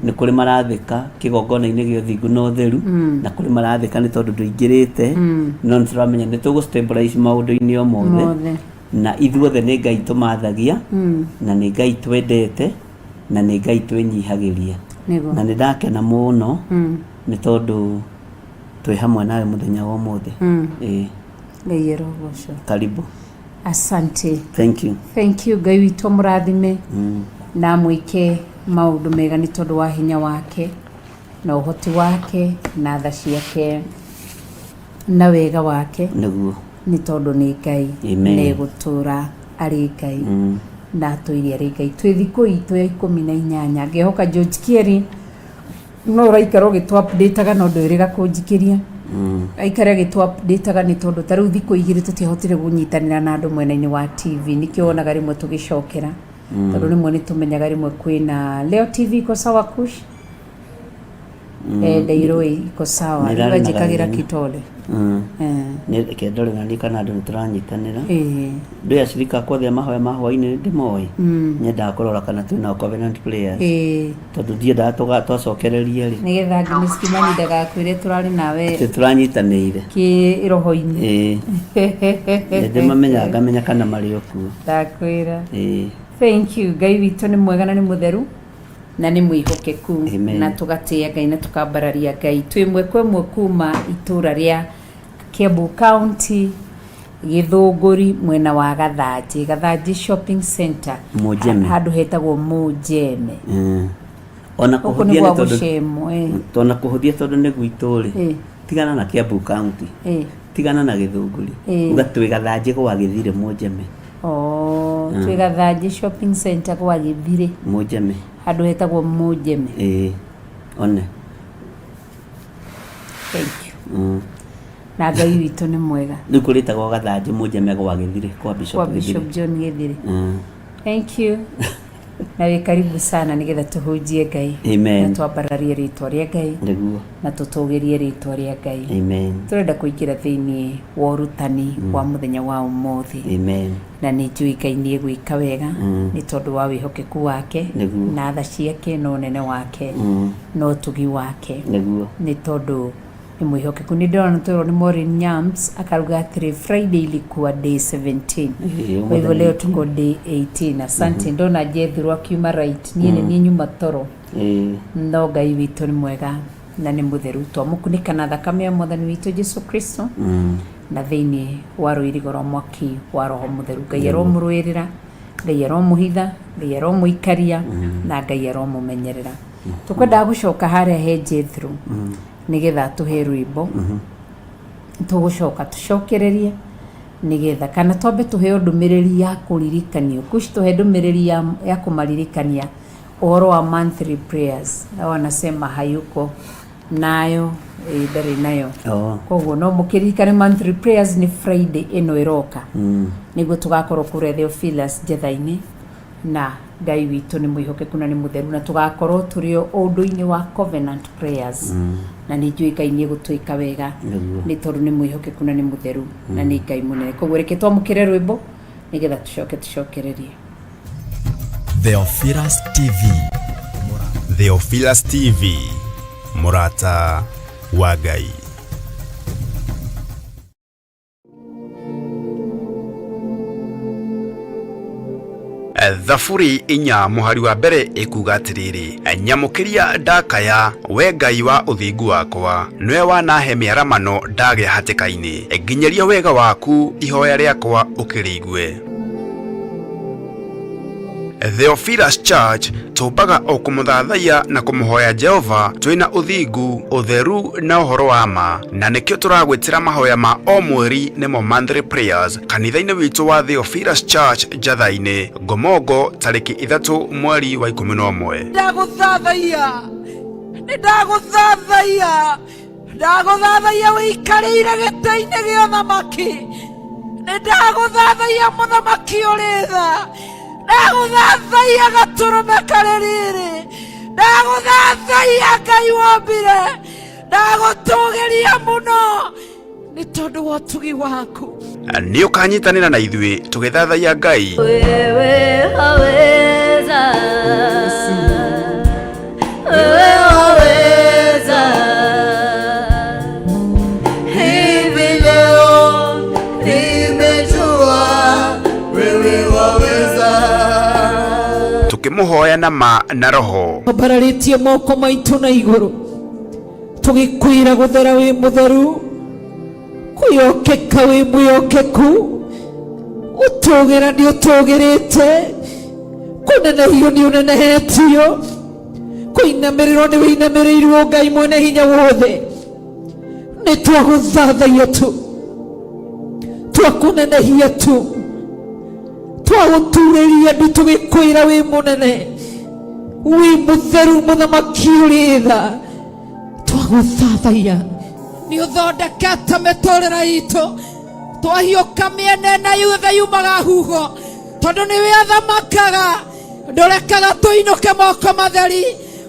Nĩ kũrĩ marathĩka kĩgongona-inĩ gĩa ũthingu na ũtheru, na kũrĩ marathĩka nĩ tondũ ndũingĩrĩte, no nĩ tũramenya nĩ tũgũ stabilize maũndũ-inĩ o mothe. Mothe. Na ithuothe nĩ Ngai tũmathagia, na nĩ Ngai twendete, na nĩ Ngai twĩnyihagĩria. Na nĩ ndakena mũno nĩ tondũ twĩ hamwe nawe mũthenya wa ũmũthĩ. Ĩĩ. Ngai arogocwo. Karibu. Asante. Thank you. Thank you. Ngai witũ amũrathime na amwĩke maũndũ mega nĩ tondũ wa hinya wake na ũhoti wake na tha ciake na wega wake. Nĩ tondũ nĩ Ngai. Amen. Na egũtũra arĩ Ngai na atũire arĩ Ngai. Twĩ thikũ itũ ya 18. Ngehoka George Kieri no ũraikara ũgĩtũ updateaga, no ndwĩrĩga kũnjikĩria. Aikare agĩtũ updateaga, nĩ tondũ ta rĩu thikũ 2 tũtiahotire kũnyitanĩra na andũ mwena-inĩ wa TV, nĩkĩo wonaga rĩmwe tũgĩcokera, tondũ rĩmwe nĩ tũmenyaga rĩmwe kwĩna leo TV iko sawa kush Ndairũ iko sawa. Nĩ ĩrarĩ Rĩu na anjĩkagĩra gathĩna. kitole. Nĩ reke ndore na niĩ kana andũ nĩ tũranyitanĩra. Ĩĩ. Ndĩ acirika akwa othe a mahoya ma hwainĩ ndĩmoĩ. Nyendaga kũrora kana twĩnao Covenant Prayers, tondũ ndiendaga twacokereria rĩ, Nĩgetha Agnes Kimani ndagakwĩre tũrarĩ nawe atĩ tũranyitanĩire kĩroho-inĩ. Ĩĩ, nĩ ndĩmamenyaga, ngamenya kana marĩ o kuo. Ndakwĩra. Ĩĩ. Thank you. Ngai witũ nĩ mwega na nĩ mũtheru na nĩ mwĩhokeku. Amen. Na tũgatĩĩa Ngai na tũkambararia Ngai. Twĩ ĩmwe kwa ĩmwe kuma itũra rĩa Kiambu County, Gĩthũngũri, mwena wa Gathanjĩ, Gathanjĩ Shopping Center. Mũnjeme. Handũ hetagwo Mũnjeme. Ona Gũkũ nĩ kũhũthia gwa nĩ tondũ gũcemwo, eh. tona kũhũthia tondũ nĩ gwitũ rĩ, tigana na Kiambu County, tigana na Gĩthũngũri, uga twĩ Gathanjĩ gwa Gĩthirĩ Mũnjeme. Oh, twĩ Gathanjĩ Shopping Center gwa Gĩthirĩ. Mũnjeme. Handũ hetagwo Mũnjeme. Ĩĩ, one. Thank you. Na Ngai witũ nĩ mwega. Rĩu kũrĩtagwo Gathanjĩ Mũnjeme gwa Gĩthirĩ kwa Bishop Kwa Gĩthirĩ. Bishop John Gĩthirĩ. Thank you. Na wĩ karibu sana nĩgetha tũhunjie Ngai. Amen. Na twambararie rĩtwa rĩa Ngai. Nĩguo. Na tũtũgĩrie rĩtwa rĩa Ngai. Amen. Tũrenda kũingĩra thĩinĩ wa ũrutani wa mũthenya wa ũmũthĩ. Amen. Na nĩ njũĩ Ngai nĩ egwĩka wega nĩ tondũ wa wĩhokeku wake. Nĩguo. Na tha ciake na ũnene wake. Na ũtugi wake. Nĩguo. Nĩ tondũ nĩ mwĩhokeku. Nĩ ndĩrona twerwo nĩ Maureen Nyams akaruga atĩrĩ Friday ilikuwa day 17. Ĩĩ, Kwa hivyo ũmũthĩ leo tuko day 18. Asante. Ndona Jethro akiuma right. Niĩ nĩ niĩ nyuma toro. Ĩĩ. No Ngai witũ nĩ mwega na nĩ mũtheru. Twamũkunĩka na thakame ya Mwathani witũ Jesu Kristo. Na thĩinĩ wa rũirigo rwa mwaki wa Roho Mũtheru. Ngai aromũrũĩrĩra, Ngai aromũhitha, Ngai aromũikaria na Ngai aromũmenyerera. Tũkwendaga gũcoka harĩa he Jethro nĩgetha atũhe rwĩmbo. Tũgũcoka tũcokererie nĩgetha kana twambe tũheo ndũmĩrĩri ya kũririkanio. Kush tũhe ndũmĩrĩri ya kũmaririkania ũhoro wa monthly prayers. Na wanasema hayuko nayo, ndarĩ nayo. Koguo no mũkĩririkane monthly prayers nĩ Friday ĩno ĩroka. Nĩguo tũgakorwo kũrĩa Theophilus Njetha-inĩ na Ngai witũ nĩ mwĩhokeku na nĩ mũtheru na tũgakorwo tũrĩ o ũndũ-inĩ wa covenant prayers. Na nĩ njũĩ Ngai nĩ egũtwĩka wega nĩ tondũ nĩ mwĩhokeku na nĩ mũtheru na nĩ Ngai mũnene. Koguo reke twamũkĩre rwĩmbo nĩgetha tũcoke tũcokererie. Theophilus TV. Theophilus TV, mũrata wa Ngai. Thaburi 4 mũhari wa mbere ĩkuga atĩrĩrĩ, nyamũkĩria ndakaya, we Ngai wa ũthingu wakwa, nĩwe wanahe mĩaramano ndagĩa hatĩka-inĩ, nginyĩria wega waku ihoya rĩakwa ũkĩrĩigue. Theophilus Church tũmbaga o kũmũthathaiya na kũmũhoya Jehova twĩna ũthingu, ũtheru na ũhoro wa ma, na nĩkĩo tũragwĩtĩra mahoya ma o mweri nĩmo monthly prayers kanitha-inĩ witũ wa Theophilus Church Njatha-inĩ, Ngomongo, tarĩki 3 mweri wa 11. Ndagũthathaiya, nĩ ndagũthathaiya, ndagũthathaiya wĩikarĩire gĩtĩ-inĩ gĩa ũthamaki, nĩ ndagũthathaiya mũthamaki ũrĩ tha, ndagũthathaiya gatũrũme karĩ riri, ndagũthathaiya Ngai wombire, ndagũtũgĩria mũno nĩ tondũ wa ũtugi waku. Nĩ ũkanyitanĩra na ithuĩ tũgĩthathaiya Ngai. Wewe waweza, wewe waweza, hivi leo nimejua wewe waweza. Tukĩmũhoya na ma na roho. Twambararĩtie moko maitũ na igũrũ tũgĩkwĩra gũthera wĩ mũtheru, kwĩyokeka wĩ mwĩokeku, ũtũgĩra nĩ ũtũgĩrĩte, kũnenehio nĩ ũnenehetio, kũinamĩrĩrwo nĩ wĩinamĩrĩirwo Ngai mwene hinya wothe. Nĩ twagũthathaiya tu, twakũnenehia tu, twagũturĩria ndu tũgĩkwĩra wĩ mũnene, wĩ mũtheru mũthamaki ũrĩ tha, twagũthathaiya. Nĩ ũthondekete mĩtũrĩre itũ, twahiũka mĩena ĩna yothe yumaga huho, tondũ nĩwe athamakaga, ndũrekaga tũinũke moko matheri,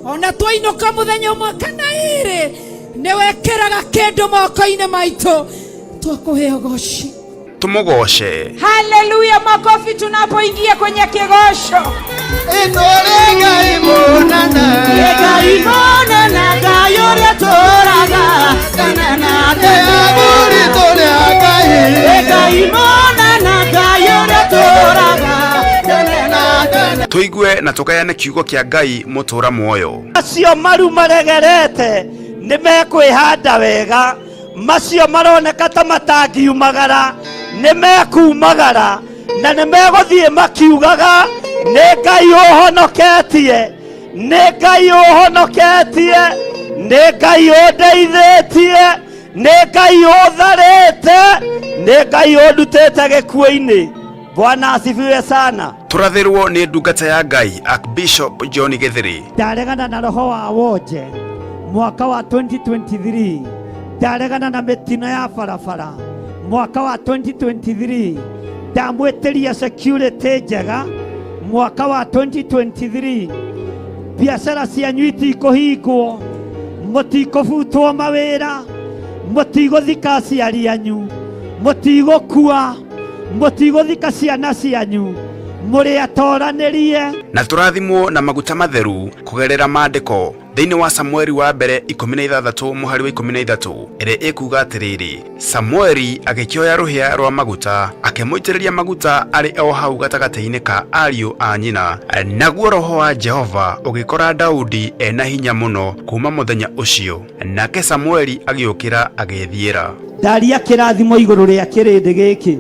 ona twainũka mũthenya ũmwe kana ĩrĩ, nĩwekĩraga kĩndũ moko-inĩ maitũ, twakũhe ũgoci. Tũmũgoce. Haleluya, makofi tunapoingia kwenye kigosho. Ĩtũrĩ Ngai mũnene, Ngai mũnene, Ngai ũrĩa tũraga tene na tene. Athuri tũrĩ a Ngai, Ngai mũnene, Ngai ũrĩa tũraga tene na tene. Tũigue na tũgayane kiugo kĩa Ngai mũtũra muoyo. Macio maru maregerete nĩ mekwĩhanda wega, macio maroneka ta matangiumagara nĩ mekumagara, na nĩ megũthiĩ makiugaga nĩ Ngai ũhonoketie, nĩ Ngai ũhonoketie, nĩ Ngai ũndeithĩtie, nĩ Ngai ũtharĩte, nĩ Ngai ũndutĩte gĩkuũ-inĩ. Bwana asifiwe sana. Tũrathĩrwo nĩ ndungata ya Ngai Archbishop John Githiri. Ndaregana na roho wa wonje mwaka wa 2023, ndaregana na mĩtino ya barabara mwaka wa 2023, ndamwĩtĩria security njega mwaka wa 2023, biacara cianyu itikũhingwo, mũtikũbutwo mawĩra, mũtigũthika aciari anyu, mũtigũkua, mũtigũthika ciana cianyu, mũrĩ atoranĩrie. Na tũrathimwo na maguta matheru kũgerera maandĩko thĩinĩ wa Samueli wa mbere 16 mũhari wa 13 ĩrĩa ĩkuga atĩrĩrĩ, Samueli agĩkĩoya rũhĩa rwa maguta akĩmũitĩrĩria maguta arĩ o hau gatagatĩ-inĩ ka ariũ a nyina, naguo roho wa Jehova ũgĩkora Daudi ena hinya mũno kuma mũthenya ũcio, nake Samueli agĩũkĩra agĩthiĩra. Ndaria kĩrathimo igũrũ rĩa kĩrĩndĩ gĩkĩ,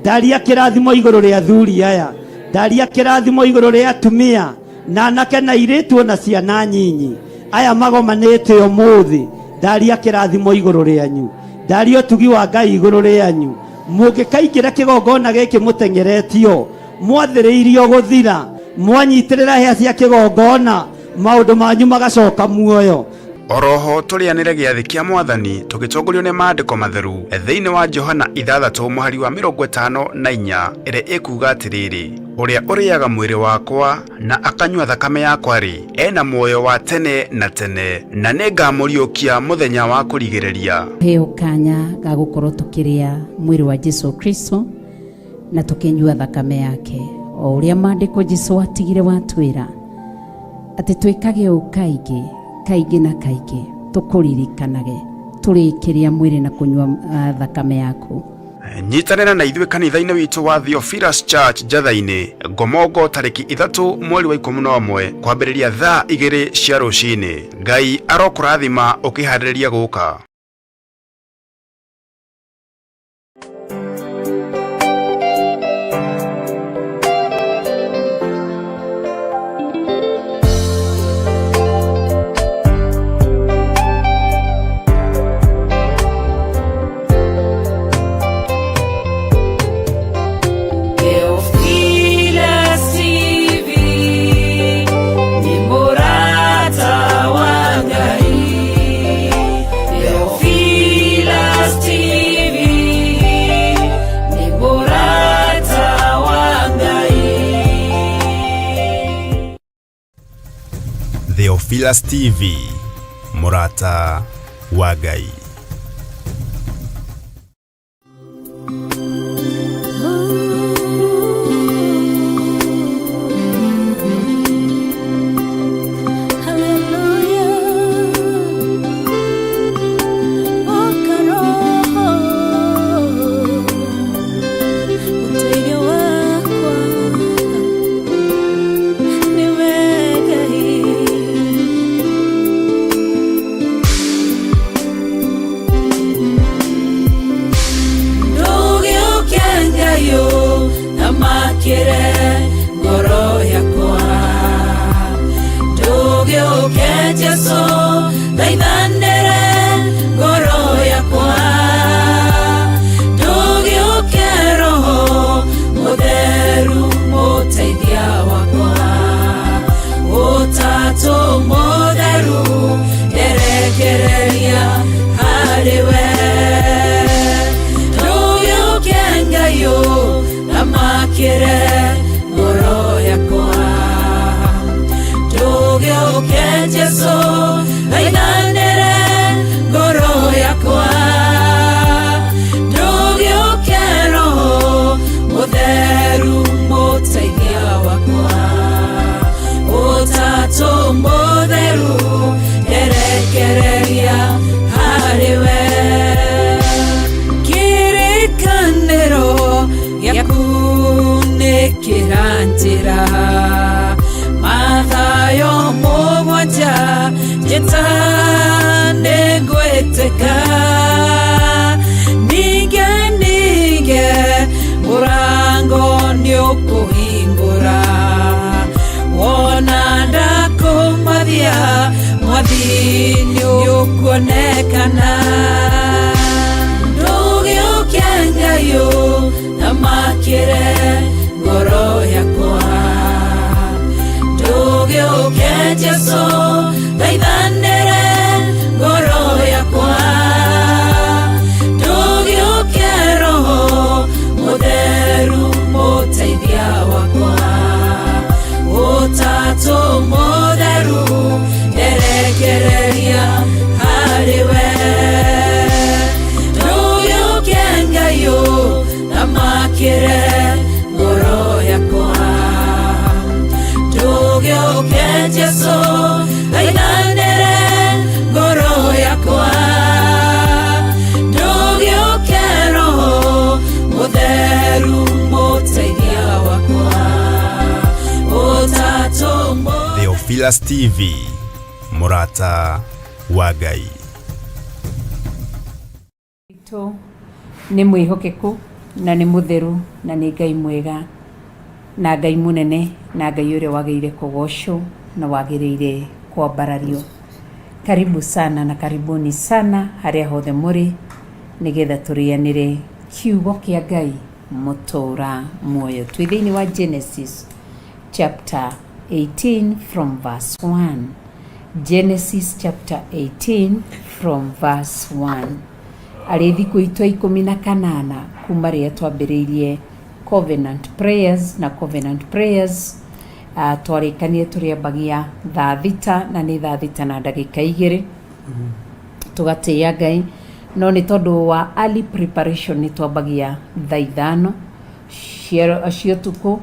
ndaria kĩrathimo igũrũ rĩa athuri aya, ndaria kĩrathimo igũrũ rĩa atumia na anake na airĩtu ona ciana nyinyi aya magomanĩte ũmũthĩ, ndaria kĩrathimo igũrũ rĩanyu, ndaria ũtugi wa Ngai igũrũ rĩanyu. Mũngĩkaingĩra kĩgongona gĩkĩ mũteng'eretio, mwathĩrĩirio gũthira, mwanyitĩrĩra hĩa cia kĩgongona, maũndũ manyu magacoka muoyo. Oroho tũrĩanĩre gĩathĩ kĩa Mwathani tũgĩtongorio nĩ maandĩko matheru thĩinĩ wa Johana 6 mũhari wa 54 ĩrĩa ĩkuga atĩrĩrĩ, ũrĩa ũrĩaga mwĩrĩ wakwa na akanyua thakame yakwa rĩ, ena muoyo wa tene na tene, na nĩngamũriũkia mũthenya wa kũrigĩrĩria. Heo kanya ga gũkorwo tũkĩrĩa mwĩrĩ wa Jesu Kristo na tũkĩnyua thakame yake, o ũrĩa maandĩko Jesu atigire watwĩra atĩ twĩkage ũũ kaingĩ kaingĩ na kaingĩ, tũkũririkanage tũrĩkĩrĩa mwĩrĩ na kũnyua thakame yaku. Nyitanĩra na ithuĩ kanitha-inĩ witũ wa Theophilus Church Njatha-inĩ, Ngomongo, tarĩki 3 mweri wa 11 kwambĩrĩria thaa 2 cia rũcinĩ. Ngai arokũrathima ũkĩharĩrĩria gũka. Theophilus TV ni murata wa Ngai. Theophilus TV ni murata wa Ngai. Theophilus TV, murata wa Ngai. Kĩrĩkanĩro gĩaku nĩ kĩranjĩra. Ndũngĩhoteka. Ningĩ ningĩ mũrango nĩũkũhingũra. Wona ndakũmathia mwathi nĩũkuonekana. Ndũgĩũke Ngai ũthamakĩre ngoro yakwa. Ndũgĩũke Jesũ thaithanĩre ngoro yakwa. Ndũgĩũke Roho Mũtheru mũteithia wakwa. Ũtatũ mũtheru nderekereria harĩ we. Ndũgĩũke Ngai ũthamakĩre ngoro yakwa. Ndũgĩũke Jesũ thaithanĩre ngoro yakwa. Ndũgĩũke Roho Mũtheru mũteithia wakwa. Ũtatũ mũtheru. Theophilus TV, mũrata wa Ngai. Witũ nĩ mwĩhokeku na nĩ mũtheru na nĩ Ngai mwega na Ngai mũnene na Ngai ũrĩa wagĩrĩire kũgocwo na wagĩrĩire kwambarario. Karibu sana na karibuni sana harĩa hothe mũrĩ nĩgetha tũrĩanĩre kiugo kĩa Ngai mũtũra muoyo. Twĩ thĩinĩ wa Genesis chapter 18 from verse 1. Genesis chapter 18 from verse 1. Arĩ thikũ itũ 18 kuma rĩrĩa twambĩrĩirie Covenant Prayers na Covenant Prayers twarĩkanire tũrĩambagia thaa 6 na nĩ thaa 6:02 tũgatĩĩa Ngai, no nĩ tondũ wa early preparation nĩ twambagia thaa 5 cia ũtukũ,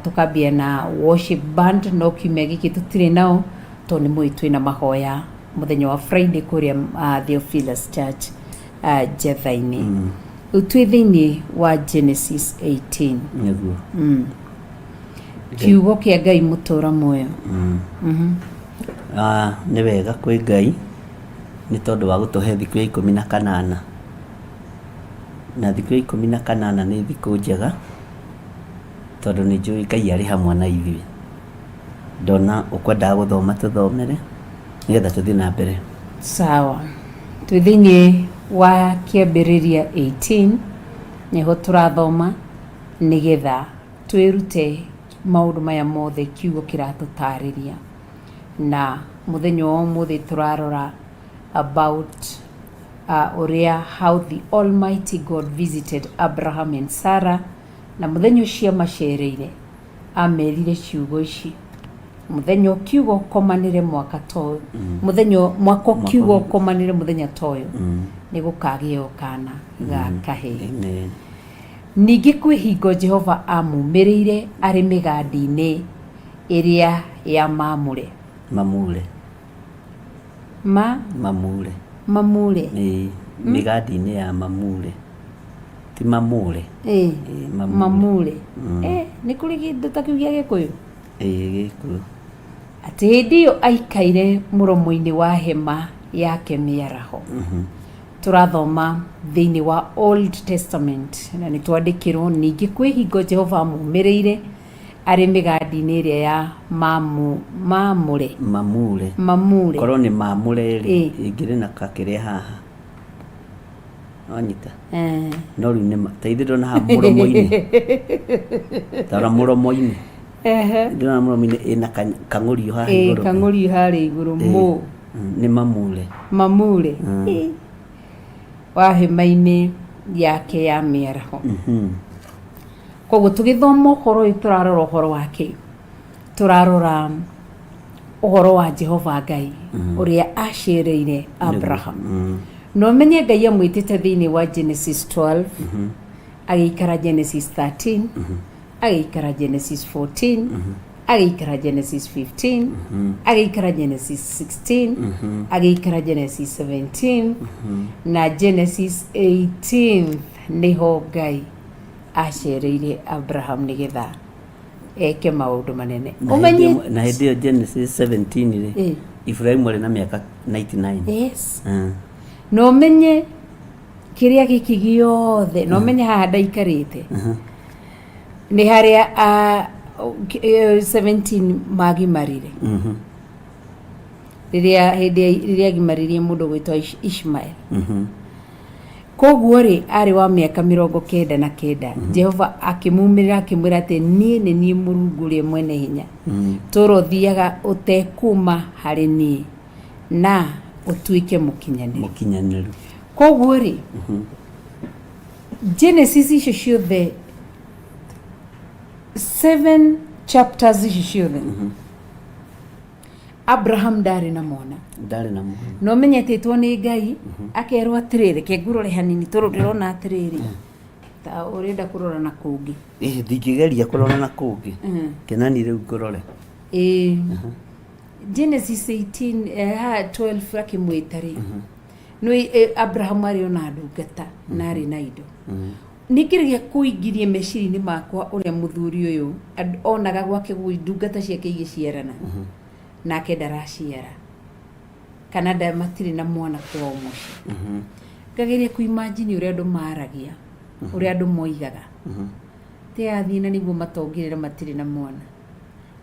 tũkambia na worship band, no kiumia gĩkĩ tũtirĩ nao tondũ nĩ mũĩ twĩna mahoya mũthenya wa Friday kũrĩa Theophilus Church Njetha-inĩ. Rĩu twĩ thĩinĩ wa Genesis 18. Nĩguo. Kiugo kĩa Ngai mũtũra muoyo. Nĩ wega kwĩ Ngai nĩ tondũ wa gũtũhe thikũ ya 18. Na thikũ ya 18 nĩ thikũ njega tondũ nĩ njũĩ Ngai arĩ hamwe na ithuĩ. Ndona ũkwendaga gũthoma tũthomere nĩgetha tũthiĩ na mbere. Sawa. Twĩ thĩinĩ wa kĩambĩrĩria 18 nĩho tũrathoma nĩgetha twĩrute maũndũ maya mothe kiugo kĩratũtarĩria. Na mũthenya wa ũmũthĩ tũrarora about ũrĩa how the Almighty God visited Abraham and Sarah, na mũthenya ũcio amacereire amerire ciugo ici, mũthenya ũkiuga ũkomanĩre mwaka ta ũyũ, mũthenya mwaka ũkiuga ũkomanĩre mũthenya ta ũyũ, nĩ gũkagĩa kana ga kahĩĩ. Amen. Ningĩ kwĩ hingo Jehova amumĩrĩire arĩ mĩgandi-inĩ ĩrĩa ya Mamure. Mamure. Ma? Mamure. Mamure. Ĩĩ, mĩgandi-inĩ ya Mamure. Ti Mamure. Ĩĩ, Ĩĩ, Mamure. Mamure. Nĩ kũrĩ kĩndũ ta kĩu gĩa Gĩkũyũ? Ĩĩ, Gĩkũyũ. Atĩ hĩndĩ ĩyo aikaire mũromo-inĩ wa hema yake mĩaraho. Tũrathoma thĩinĩ wa Old Testament na nĩ twandĩkĩrwo ningĩ kwĩ hingo Jehova amumĩrĩire arĩ mĩgandi-inĩ ĩrĩa ya Mamure. Mamure. Mamure. Korwo nĩ Mamure rĩ, Ĩĩ. ĩngĩrĩ na kakĩrĩa haha. Wanyita? Eh. No rĩu nĩ ta ithuĩ ndĩrona haha mũromo-inĩ. Tarora mũromo-inĩ. Ndĩrona mũromo-inĩ ĩna kang'ũrio haha Ĩĩ, igũrũ. kang'ũrio harĩa igũrũ. Ĩĩ. Mũ. Nĩ Mamure. Mamure. Ĩĩ. Wa hema-inĩ yake ya mĩaraho. Koguo tũgĩthoma ũhoro ũyũ tũrarora ũhoro wa kĩ? Tũrarora ũhoro wa Jehova Ngai ũrĩa acereire Abraham. Na ũmenye Ngai amwĩtĩte thĩinĩ wa Genesis 12, agĩikara Genesis 13, agĩikara Genesis 14, agĩikara Genesis 15, agĩikara Genesis 16, agĩikara Genesis 17, na Genesis 18 nĩho Ngai acereire Abraham nĩgetha eke maũndũ manene. Na Ũmenye hĩndĩ ĩyo Genesis 17 rĩ, Ĩĩ. Iburahĩmu arĩ na mĩaka 99. Yes. Na ũmenye kĩrĩa gĩkĩ gĩothe, na ũmenye haha ndaikarĩte nĩ harĩa 17 magimarire, rĩrĩa hĩndĩ rĩrĩa agimaririe mũndũ gwĩtwo Ishmael. Koguo rĩ, arĩ wa mĩaka 99, Jehova akĩmumĩrĩra akĩmwĩra atĩ niĩ nĩ niĩ Mũrungu ũrĩa mwene hinya, tũra ũthiaga ũtekuma harĩ niĩ na ũtuĩke mũkinyanĩru. Mũkinyanĩru. Koguo rĩ, Genesis icio ciothe, seven chapters icio ciothe, Abraham ndarĩ na mwana. Ndarĩ na mwana. Na ũmenyetĩtwo nĩ Ngai, akerwo atĩrĩrĩ, reke ngũrore hanini tondũ ndĩrona atĩrĩrĩ, ta ũrenda kũrora na kũngĩ. Ĩ, ndingĩgeria kũrora na kũngĩ. Kenani rĩu ngũrore. Ĩĩ, Genesis 18, haha 12 akĩmwĩta rĩ, nĩ Abraham arĩ ona ndungata na arĩ na indo. Nĩ kĩrĩa kũingirie meciria-inĩ makwa ũrĩa mũthuri ũyũ onaga gwake ndungata ciake igĩciarana, nake ndaraciara kana matirĩ na mwana kwao mũciĩ. Ngageria kũ-imagine ũrĩa andũ maragia, ũrĩa andũ moigaga, ti athiĩ na nĩguo matongire na matirĩ na mwana,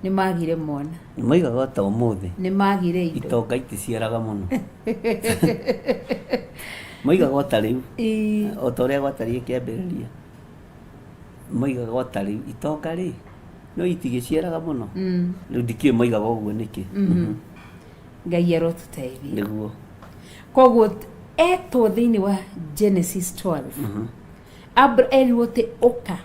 nĩ magire mwana. Moigaga ta ũmũthĩ. Nĩ magire indo. Itonga iticiaraga mũno, moigaga o ta rĩu. O ta ũrĩa gwatariĩ kĩambĩrĩria, moigaga o ta rĩu, itonga rĩ, no itigĩciaraga mũno. Rĩu ndikĩũĩ moigaga ũguo nĩkĩ. Ngai arotũteithia. Nĩguo. Koguo etwo thĩinĩ wa Genesis 12, erirwo atĩ ũka.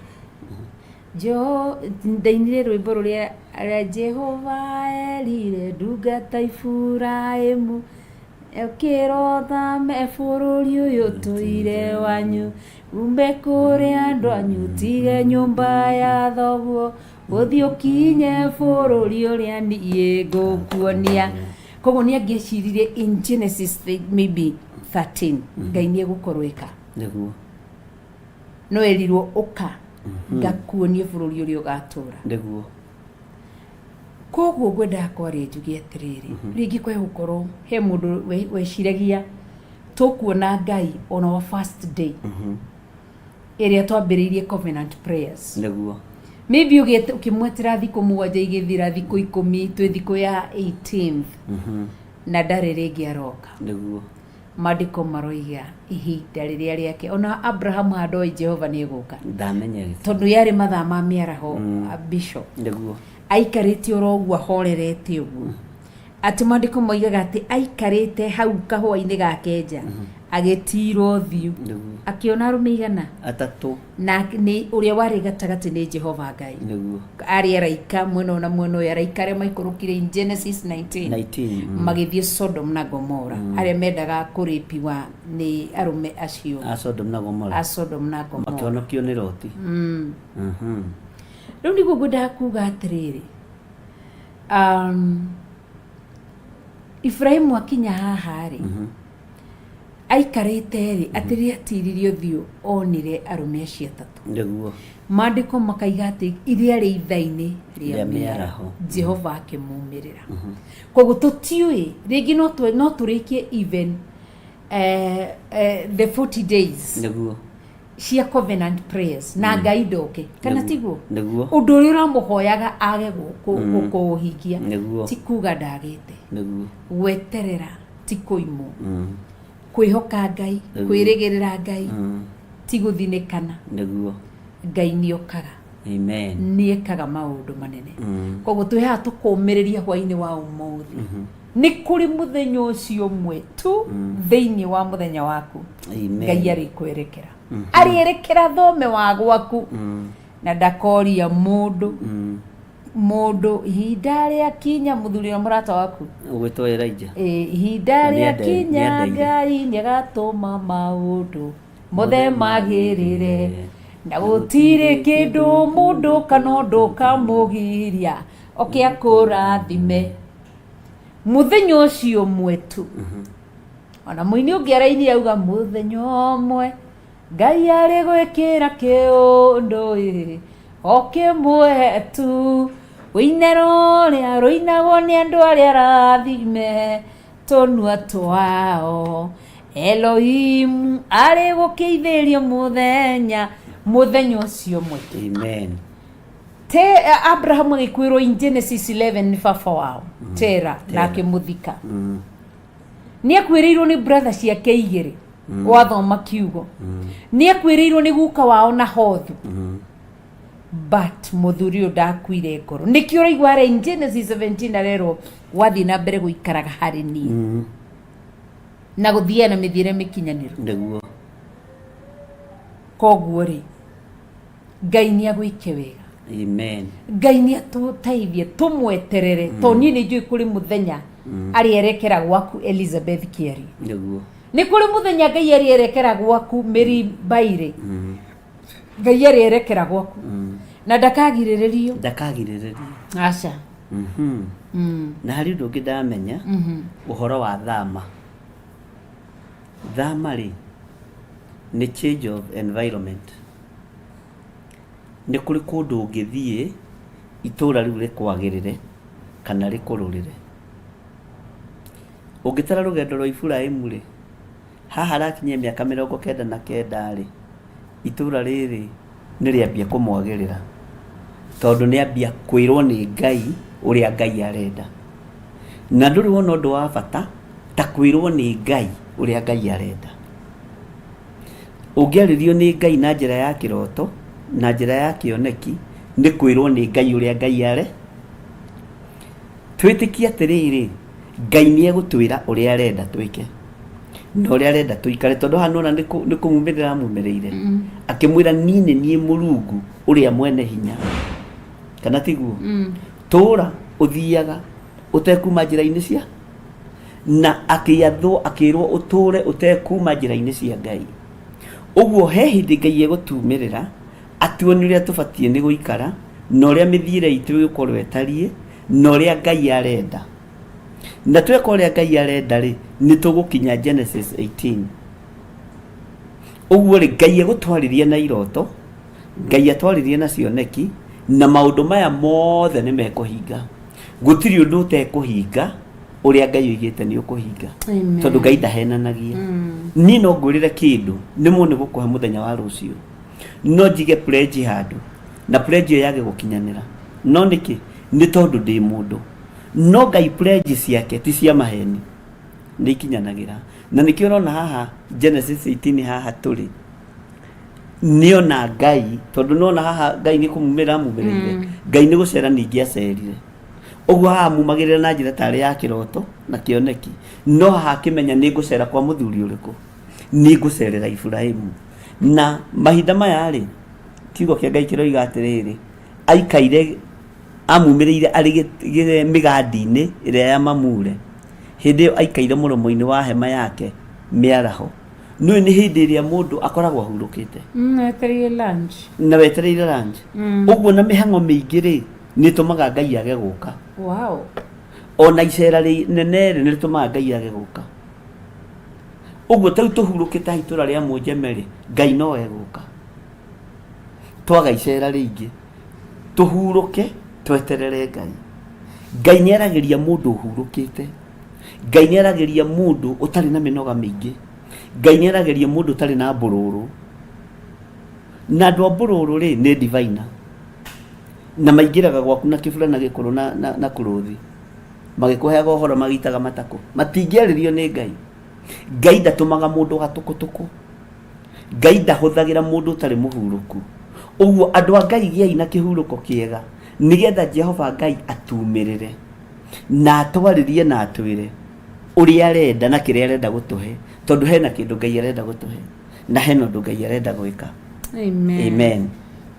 Jo ndainire rwĩmbo rũrĩa rĩa Jehova erire ndungata Iburahĩmu, ũkĩrothame bũrũri ũyũ tũire wanyu, ume kũrĩ andũ anyu, tige nyũmba ya thoguo, ũthiĩ ũkinye bũrũri ũrĩa niĩ ngũkuonia. Koguo nĩ angĩeciririe in Genesis maybe 13 Ngai nĩ egũkorwo ĩka. No erirwo ũka ngakuonie bũrũri ũrĩa ũgatũra. Koguo ngwendaga kwaria njuge atĩrĩrĩ, rĩngĩ kwae gũkorwo he mũndũ weciragia tũkuona Ngai on our first day ĩrĩa twambĩrĩirie covenant prayers. Maybe ũkĩmwetera thikũ 7 igĩthira, thikũ 10, twĩ thikũ ya 18th na ndarĩ rĩngĩ aroka. Maandĩko maroiga ihinda rĩrĩa rĩake, ona Abraham handoĩ Jehova nĩ egũka. Ndamenyete. Tondũ yarĩ mathaa ma mĩaraho, bishop. Aikarĩte oro ũguo ahorerete ũguo, atĩ maandĩko moigaga atĩ aikarĩte hau kahũa-inĩ gake nja, agĩtirwo ũthiũ, akĩona arũme igana 3. Na nĩ ũrĩa warĩ gatagatĩ nĩ Jehova Ngai. Arĩ araika mwena ũyũ na mwena ũyũ, araika arĩa maikũrũkire in Genesis 19, 19. Magĩthiĩ Sodom na Gomora, arĩa mendaga kũrĩpiwa nĩ arũme acio. A Sodom na Gomora. A Sodom na Gomora. Makĩhonokio nĩ Loti. Rĩu nĩguo ngwendaga kuga atĩrĩrĩ, Ibrahimu akinya haha rĩ, aikarĩte rĩ, atĩ rĩrĩa atiririe ũthiũ onire arũme acio atatũ. Maandĩko makaiga atĩ iria rĩ ithaa-inĩ rĩa Rĩa mĩaraho, mĩaraho. Jehova akĩmumĩrĩra. Koguo tũtiũĩ rĩngĩ no tũrĩkie even the 40 days cia covenant prayers na Ngai ndoke, kana tiguo? Nĩguo. Ũndũ ũrĩa ũramũhoyaga age kũũhingia, ti kuga ndagĩte. Gweterera ti kũimwo, kwĩhoka Ngai, kwĩrĩgĩrĩra Ngai ti gũthinĩkana. Ngai nĩ okaga. Amen. Nĩ ekaga maũndũ manene. Koguo twĩ haha tũkũmĩrĩria hwainĩ wa ũmũthĩ, nĩ kũrĩ mũthenya ũcio ũmwe tu thĩinĩ wa mũthenya waku. Amen. Ngai arĩkwerekera, arĩerekera thome wa gwaku na ndakoria mũndũ mũndũ ihinda rĩa kinya mũthuri na mũrata waku. Ũgwĩtwo Elijah. Ĩ, ihinda Na rĩa kinya, nĩendeire. Ngai nĩagatũma maũndũ mothe magĩrĩre na gũtirĩ kĩndũ mũndũ kana ũndũ kamũgiria oke akũrathime mũthenya ũcio ũmwe tu. Ona mũini ũngĩ araini auga mũthenya ũmwe Ngai arĩ gwĩkĩra kĩũndũ ĩ o kĩmwe tu. Ũine rũrĩa rũinagwo nĩ andũ arĩa arathime tũnua twao. Elohimu arĩ gũkĩithĩrio mũthenya mũthenya ũcio ũmwe. Amen. Te Abrahamu agĩkwĩrwo in Genesis 11 nĩ baba wao Tera na akĩmũthika. Nĩ akuĩrĩirwo nĩ brother ciake igĩrĩ wathoma kiugo. Nĩ akuĩrĩirwo nĩ guka wao na Hothu. But mũthuri ũyũ ndakuire ngoro. Nĩkĩo ũraigua harĩa in Genesis 17 arerwo wathiĩ na mbere gũikaraga harĩ niĩ na gũthiaga na mĩthiĩre mĩkinyanĩru. Nĩguo. Koguo rĩ, Ngai nĩ agwĩke wega. Amen. Ngai nĩ atũteithie tũmweterere tondũ niĩ nĩ njũĩ kũrĩ mũthenya arĩerekera gwaku Elizabeth Kĩarie. Nĩguo. Nĩ kũrĩ mũthenya Ngai arĩerekera gwaku Mary Mbairĩ. Ngai arĩerekera gwaku na ndakagirĩrĩrio. Ndakagirĩrĩrio. Aca. Na harĩ ũndũ ũngĩ ndamenya ũhoro wa thama. Thama rĩ, nĩ change of environment. Nĩ kũrĩ kũndũ ũngĩthiĩ itũra rĩu rĩkwagĩrĩre kana rĩkũrũrĩre. Ũngĩtara rũgendo rwa Iburahĩmu rĩ, haha arakinyia mĩaka 99 rĩ, itũra rĩrĩ nĩ rĩambia kũmwagĩrĩra tondũ nĩ ambia kwĩrwo nĩ Ngai ũrĩa Ngai arenda. Na ndũrĩ wona ũndũ wa bata ta kwĩrwo nĩ Ngai ũrĩa Ngai arenda. Ũngĩarĩrio nĩ Ngai na njĩra ya kĩroto, na njĩra ya kĩoneki, nĩ kwĩrwo nĩ Ngai ũrĩa Ngai are. Twĩtĩkie atĩrĩrĩ, Ngai nĩ egũtwĩra ũrĩa arenda twĩke na ũrĩa arenda tũikare, tondũ haha nĩwona nĩ kũmumĩrĩra amumĩrĩire akĩmwĩra niĩ nĩ niĩ Mũrungu ũrĩa mwene hinya, kana tiguo? Tũra ũthiaga ũtekuma njĩra-inĩ cia na akĩathwo akĩrwo ũtũre ũtekuma njĩra-inĩ cia Ngai. Ũguo he hĩndĩ Ngai egũtumĩrĩra atuonie ũrĩa tũbatiĩ nĩ gũikara na ũrĩa mĩthiĩre itũ ĩgũkorwo ĩtariĩ na ũrĩa Ngai arenda. Na tweka ũrĩa Ngai arenda rĩ, nĩ tũgũkinya Genesis 18. Ũguo rĩ, Ngai egũtwarĩria na iroto, Ngai atwarĩrie na cioneki, na maũndũ maya mothe nĩ mekũhinga. Gũtirĩ ũndũ ũtekũhinga ũrĩa Ngai oigĩte nĩ ũkũhinga. Amen. Tondũ Ngai ndahenanagia. Niĩ no ngwĩrĩre kĩndũ nĩ mũndũ gũkũhe mũthenya wa rũciũ. No njige pledge handũ na pledge ĩyo yage gũkinyanĩra. No nĩkĩ? Nĩ tondũ ndĩ mũndũ. No Ngai pledge ciake ti cia maheni, nĩ ikinyanagĩra. Na nĩkĩo ũrona haha Genesis 18 haha tũrĩ, nĩona Ngai, tondũ nĩwona haha Ngai nĩ kũmumĩrĩra amumĩrĩire. Ngai nĩ gũcera ningĩ acerire. Ũguo haha amumagĩrĩra na njĩra tarĩ ya kĩroto na kĩoneki. No haha akĩmenya nĩ ngũcera kwa mũthuri ũrĩkũ, nĩ ngũcerera Iburahĩmu. Na mahinda maya rĩ, kiugo kĩa Ngai kĩroiga atĩrĩrĩ, aikaire amumĩrĩire arĩ mĩgandi-inĩ ĩrĩa ya Mamure. Hĩndĩ ĩyo aikaire mũromo-inĩ wa hema yake mĩaraho. Nĩũĩ nĩ hĩndĩ ĩrĩa mũndũ akoragwo ahurũkĩte. Wetereire lunch. Na wetereire lunch. Ũguo na mĩhang'o mĩingĩ rĩ, nĩ ĩtũmaga Ngai age gũka. Wow. Ona icera rĩnene rĩ, nĩ rĩtũmaga Ngai age gũka. Ũguo ta rĩu tũhurũkĩte haha itũra rĩa Mũnjeme rĩ, Ngai no egũka. Twaga icera rĩingĩ, tũhurũke tweterere Ngai. Ngai nĩ aragĩria mũndũ ũhurũkĩte. Ngai nĩ aragĩria mũndũ ũtarĩ na mĩnoga mĩingĩ. Ngai nĩ aragĩria mũndũ ũtarĩ na mbũrũrũ. Na andũ a mbũrũrũ rĩ, nĩ diviner. Na maingĩraga gwaku na kĩbura na gĩkũrũ na kũrũthi. Magĩkũheaga ũhoro magĩitaga matakũ. Matingĩarĩrio nĩ Ngai. Ngai ndatũmaga mũndũ gatũkũtũkũ. Ngai ndahũthagĩra mũndũ ũtarĩ mũhurũku. Ũguo andũ a Ngai gĩai na kĩhurũko kĩega nĩgetha Jehova Ngai atumĩrĩre na atwarĩrie na atwĩre ũrĩa arenda na kĩrĩa arenda gũtũhe, tondũ hena kĩndũ Ngai arenda gũtũhe na hena ũndũ Ngai arenda gwĩka. Amen. Amen.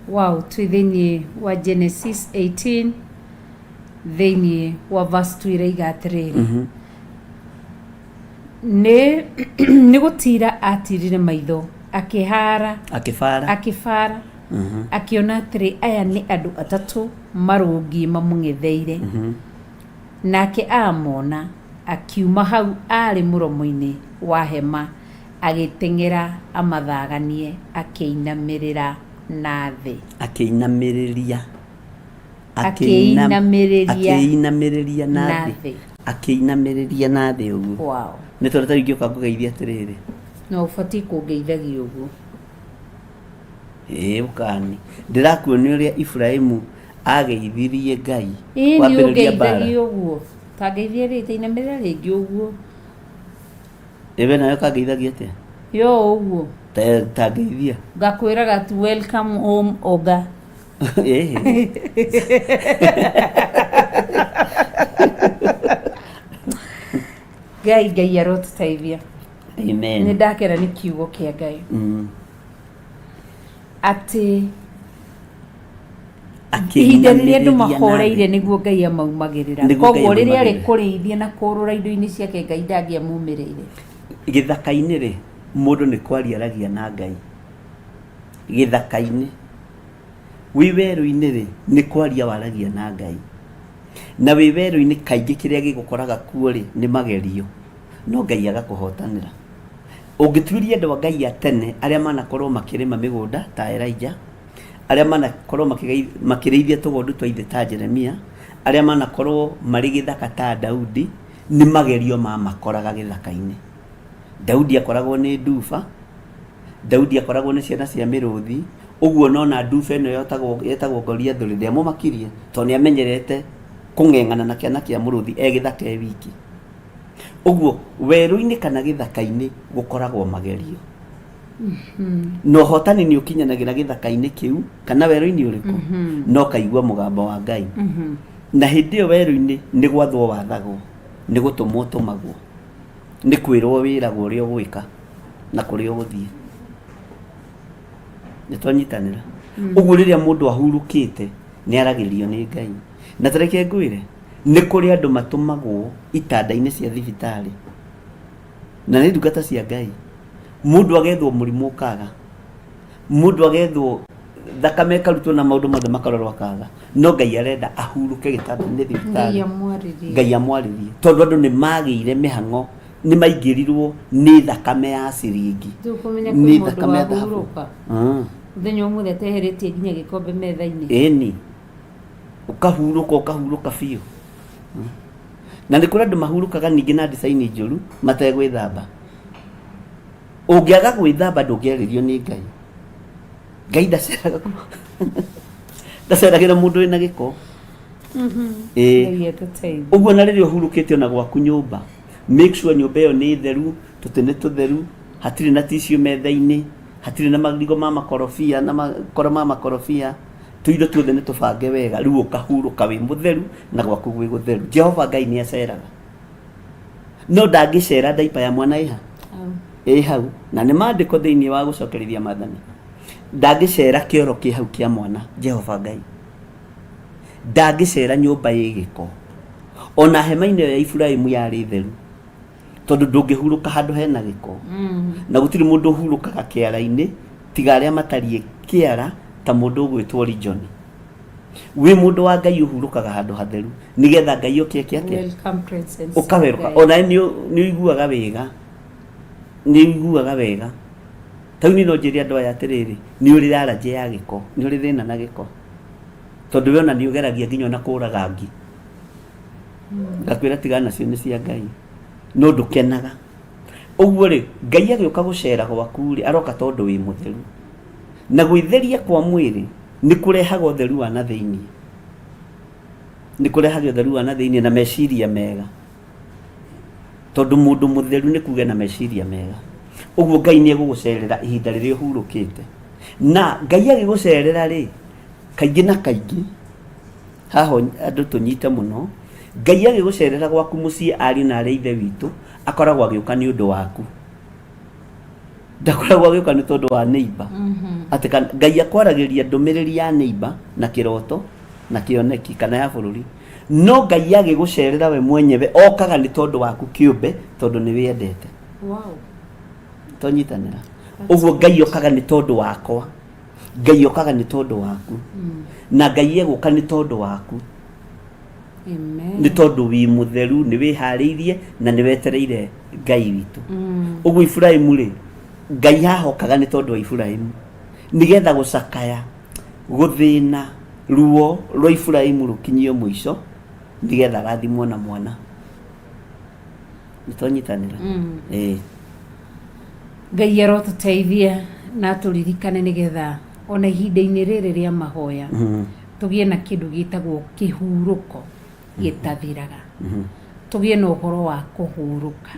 Wow, twĩ thĩinĩ wa Genesis 18 thĩinĩ wa verse 2 ĩraiga atĩrĩrĩ, nĩ gũtira atirire maitho akĩhara akĩbara akĩbara akĩona atĩrĩ aya nĩ andũ atatũ marũngiĩ mamũng'etheire. Nake aamona, akiuma hau aarĩ mũromo-inĩ wa hema agĩteng'era amathaganie akĩinamĩrĩra na thĩ. Akĩinamĩrĩria. Akĩinamĩrĩria akĩinamĩrĩria na na thĩ thĩ. Akĩinamĩrĩria na thĩ ũguo. Wow. Nĩ tondũ tarĩu ingĩũka ngũgeithia atĩrĩrĩ. No ũbatiĩ kũngeithagia ũguo. Ĩĩ, ũkani ndĩrakuonia ũrĩa Iburahĩmu ageithirie Ngai Ĩĩ, nĩ kwambĩrĩria mbara. ũngeithagia ũguo. Tangeithia rĩ, tainamĩrĩra rĩngĩ ũguo. Ĩ, we nawe ũkangeithagia atĩa? Yo ũguo. Tangeithia. Ngakwĩraga tu welcome home oga. Ĩĩ. Ngai, Ngai arotũteithia. Amen. Nĩ ndakena nĩ kiugo kĩa Ngai. Atĩ ihinda rĩrĩa andũ Akĩinamĩrĩria na mahoreire thĩ. Nĩguo Ngai amaumagĩrĩra. Nĩguo Ngai Koguo rĩrĩa arĩ amaumagĩrĩra. kũrĩithia na kũrũra indo-inĩ ciake, Ngai ndangĩamumĩrĩire. Gĩthaka-inĩ rĩ, mũndũ nĩ kwaria aragia na Ngai gĩthaka-inĩ. Wĩ werũ-inĩ rĩ, nĩ kwaria waragia na Ngai. Na wĩ werũ-inĩ kaingĩ kĩrĩa gĩgũkoraga kuo rĩ, nĩ magerio, no Ngai agakũhotanĩra. Ũngĩtuĩria andũ a Ngai a tene arĩa manakorwo makĩrĩma mĩgũnda ta Elijah, arĩa manakorwo makĩrĩithia tũgondu twa ithe ta Jeremia, arĩa manakorwo marĩ gĩthaka ta Daudi, nĩ magerio mamakoraga gĩthaka-inĩ. Daudi akoragwo nĩ nduba, Daudi akoragwo nĩ ciana cia mĩrũthi, ũguo nona nduba ĩno yetagwo Goliathũ rĩ, ndĩamũmakirie tondũ nĩ amenyerete kũng'eng'ana na kĩana kĩa mũrũthi e gĩthaka e wiki. Ũguo werũ-inĩ kana gĩthaka-inĩ gũkoragwo magerio. Na ũhotani nĩ ũkinyanagĩra gĩthaka-inĩ kĩu kana werũ-inĩ ũrĩkũ, na ũkaigua mũgambo wa Ngai. Na hĩndĩ ĩyo werũ-inĩ nĩ gwathwo wathagwo, nĩ gũtũmwo ũtũmagwo, nĩ kwĩrwo wĩragwo ũrĩa ũgwĩka na kũrĩa ũgũthiĩ. Nĩ twanyitanĩra? Ũguo rĩrĩa mũndũ ahurũkĩte nĩ aragĩrio nĩ Ngai. Na ta reke ngwĩre, nĩ kũrĩ andũ matũmagwo itanda-inĩ cia thibitarĩ na nĩ ndungata cia Ngai. Mũndũ agethwo mũrimũ ũkaga, mũndũ agethwo thakame ĩkarutwo na maũndũ mothe makarorwo akaga, no Ngai arenda ahurũke gĩtanda-inĩ thibitarĩ. Ngai amwarĩrie. Ngai amwarĩrie, tondũ andũ nĩ magĩire mĩhang'o, nĩ maingĩrirwo nĩ thakame ya ciringi, Tũkũmenya nĩ kwĩ mũndũ thakame ya thahabu. wahurũka mũthenya ũmũthĩ ateheretie nginya gĩkombe metha-inĩ. Ĩni, ũkahurũka, ũkahurũka biũ. Na nĩ kũrĩ andũ mahurũkaga ningĩ na ndicaini njũru mategwĩthamba. Ũngĩaga gwĩthamba ndũngĩarĩrio nĩ Ngai. Ngai ndaceraga, ndaceragĩra mũndũ wĩna gĩko. Ĩĩ. Ngai atũteithie. Ũguo na rĩrĩa ũhurũkĩte ona gwaku nyũmba, make sure nyũmba ĩyo nĩ theru, tũtĩ nĩ tũtheru, hatirĩ na tissue metha-inĩ, hatirĩ na marigũ ma makorobia na makoro ma makorobia, tũindo tuothe nĩ tũbange wega, rĩu ũkahurũka wĩ mũtheru na gwaku gwĩ gũtheru. Jehova Ngai nĩ aceraga, no ndangĩcera ndaipa ya mwana ĩha ĩ hau. Na nĩ maandĩko thĩinĩ wa gũcokereria maathani, ndangĩcera kĩoro kĩ hau kĩa mwana. Jehova Ngai ndangĩcera nyũmba ĩ gĩko. Ona hema-inĩ ĩyo ya Iburahimu yarĩ theru, tondũ ndũngĩhurũka handũ hena gĩko. Na gũtirĩ mũndũ ũhurũkaga kĩara-inĩ tiga arĩa matariĩ kĩara, ta mũndũ ũgwĩtwo Region. Wĩ mũndũ wa Ngai ũhurũkaga handũ hatheru nĩgetha Ngai oke eke atĩa? Welcome presence ya Ũkawerũka. Ngai. Ona nĩ ũiguaga wega, nĩ ũiguaga wega. Ta rĩu niĩ no njĩre andũ aya atĩrĩrĩ, nĩ ũrĩ allergy ya gĩko, nĩ ũrĩ thĩna na gĩko, tondũ we ona nĩ ũgeragia nginya ona kũraga ngi. Ngakwĩra tiga nacio, nĩ cia Ngai, no ndũkenaga. Ũguo rĩ, Ngai agĩũka gũcera gwaku rĩ, aroka tondũ wĩ mũtheru. Na gwĩtheria kwa mwĩrĩ nĩ kũrehaga ũtheru wa na thĩinĩ, nĩ kũrehaga ũtheru wa na thĩinĩ na meciria mega, tondũ mũndũ mũtheru nĩ kuga na meciria mega. Ũguo Ngai nĩ egũgũcerera ihinda rĩrĩa ũhurũkĩte. Na Ngai agĩgũcerera rĩ, kaingĩ na kaingĩ haha andũ tũnyite mũno, Ngai agĩgũcerera gwaku mũciĩ, ariũ na arĩ ithe witũ, akoragwo agĩũka nĩ ũndũ waku, ndakoragwo agĩũka nĩ tondũ wa neighbor. Atĩ Ngai akwaragĩria ndũmĩrĩri ya neighbor na kĩroto na kĩoneki kana ya bũrũri, no Ngai agĩgũcerera we mwenyewe okaga nĩ tondũ waku kĩũmbe, tondũ nĩ wĩendete. Twanyitanĩra ũguo, Ngai okaga nĩ tondũ wakwa, Ngai okaga nĩ tondũ waku, na Ngai egũka nĩ tondũ waku. Amen. Nĩ tondũ wĩ mũtheru, nĩ wĩharĩirie na nĩ wetereire Ngai witũ. Ũguo Iburahimu rĩ, Ngai hahokaga nĩ tondũ wa Iburahimu, nĩgetha gũcakaya, gũthĩna. Ruo rwa Iburahimu rũkinyio mũico nĩgetha arathimwo na mwana. Nĩ twanyitanĩra? Ĩĩ. Ngai arotũteithia na atũririkane nĩgetha ona ihinda-inĩ rĩrĩ rĩa mahoya tũgĩe na kĩndũ gĩtagwo kĩhurũko gĩtathiraga, tũgĩe na ũhoro wa kũhurũka,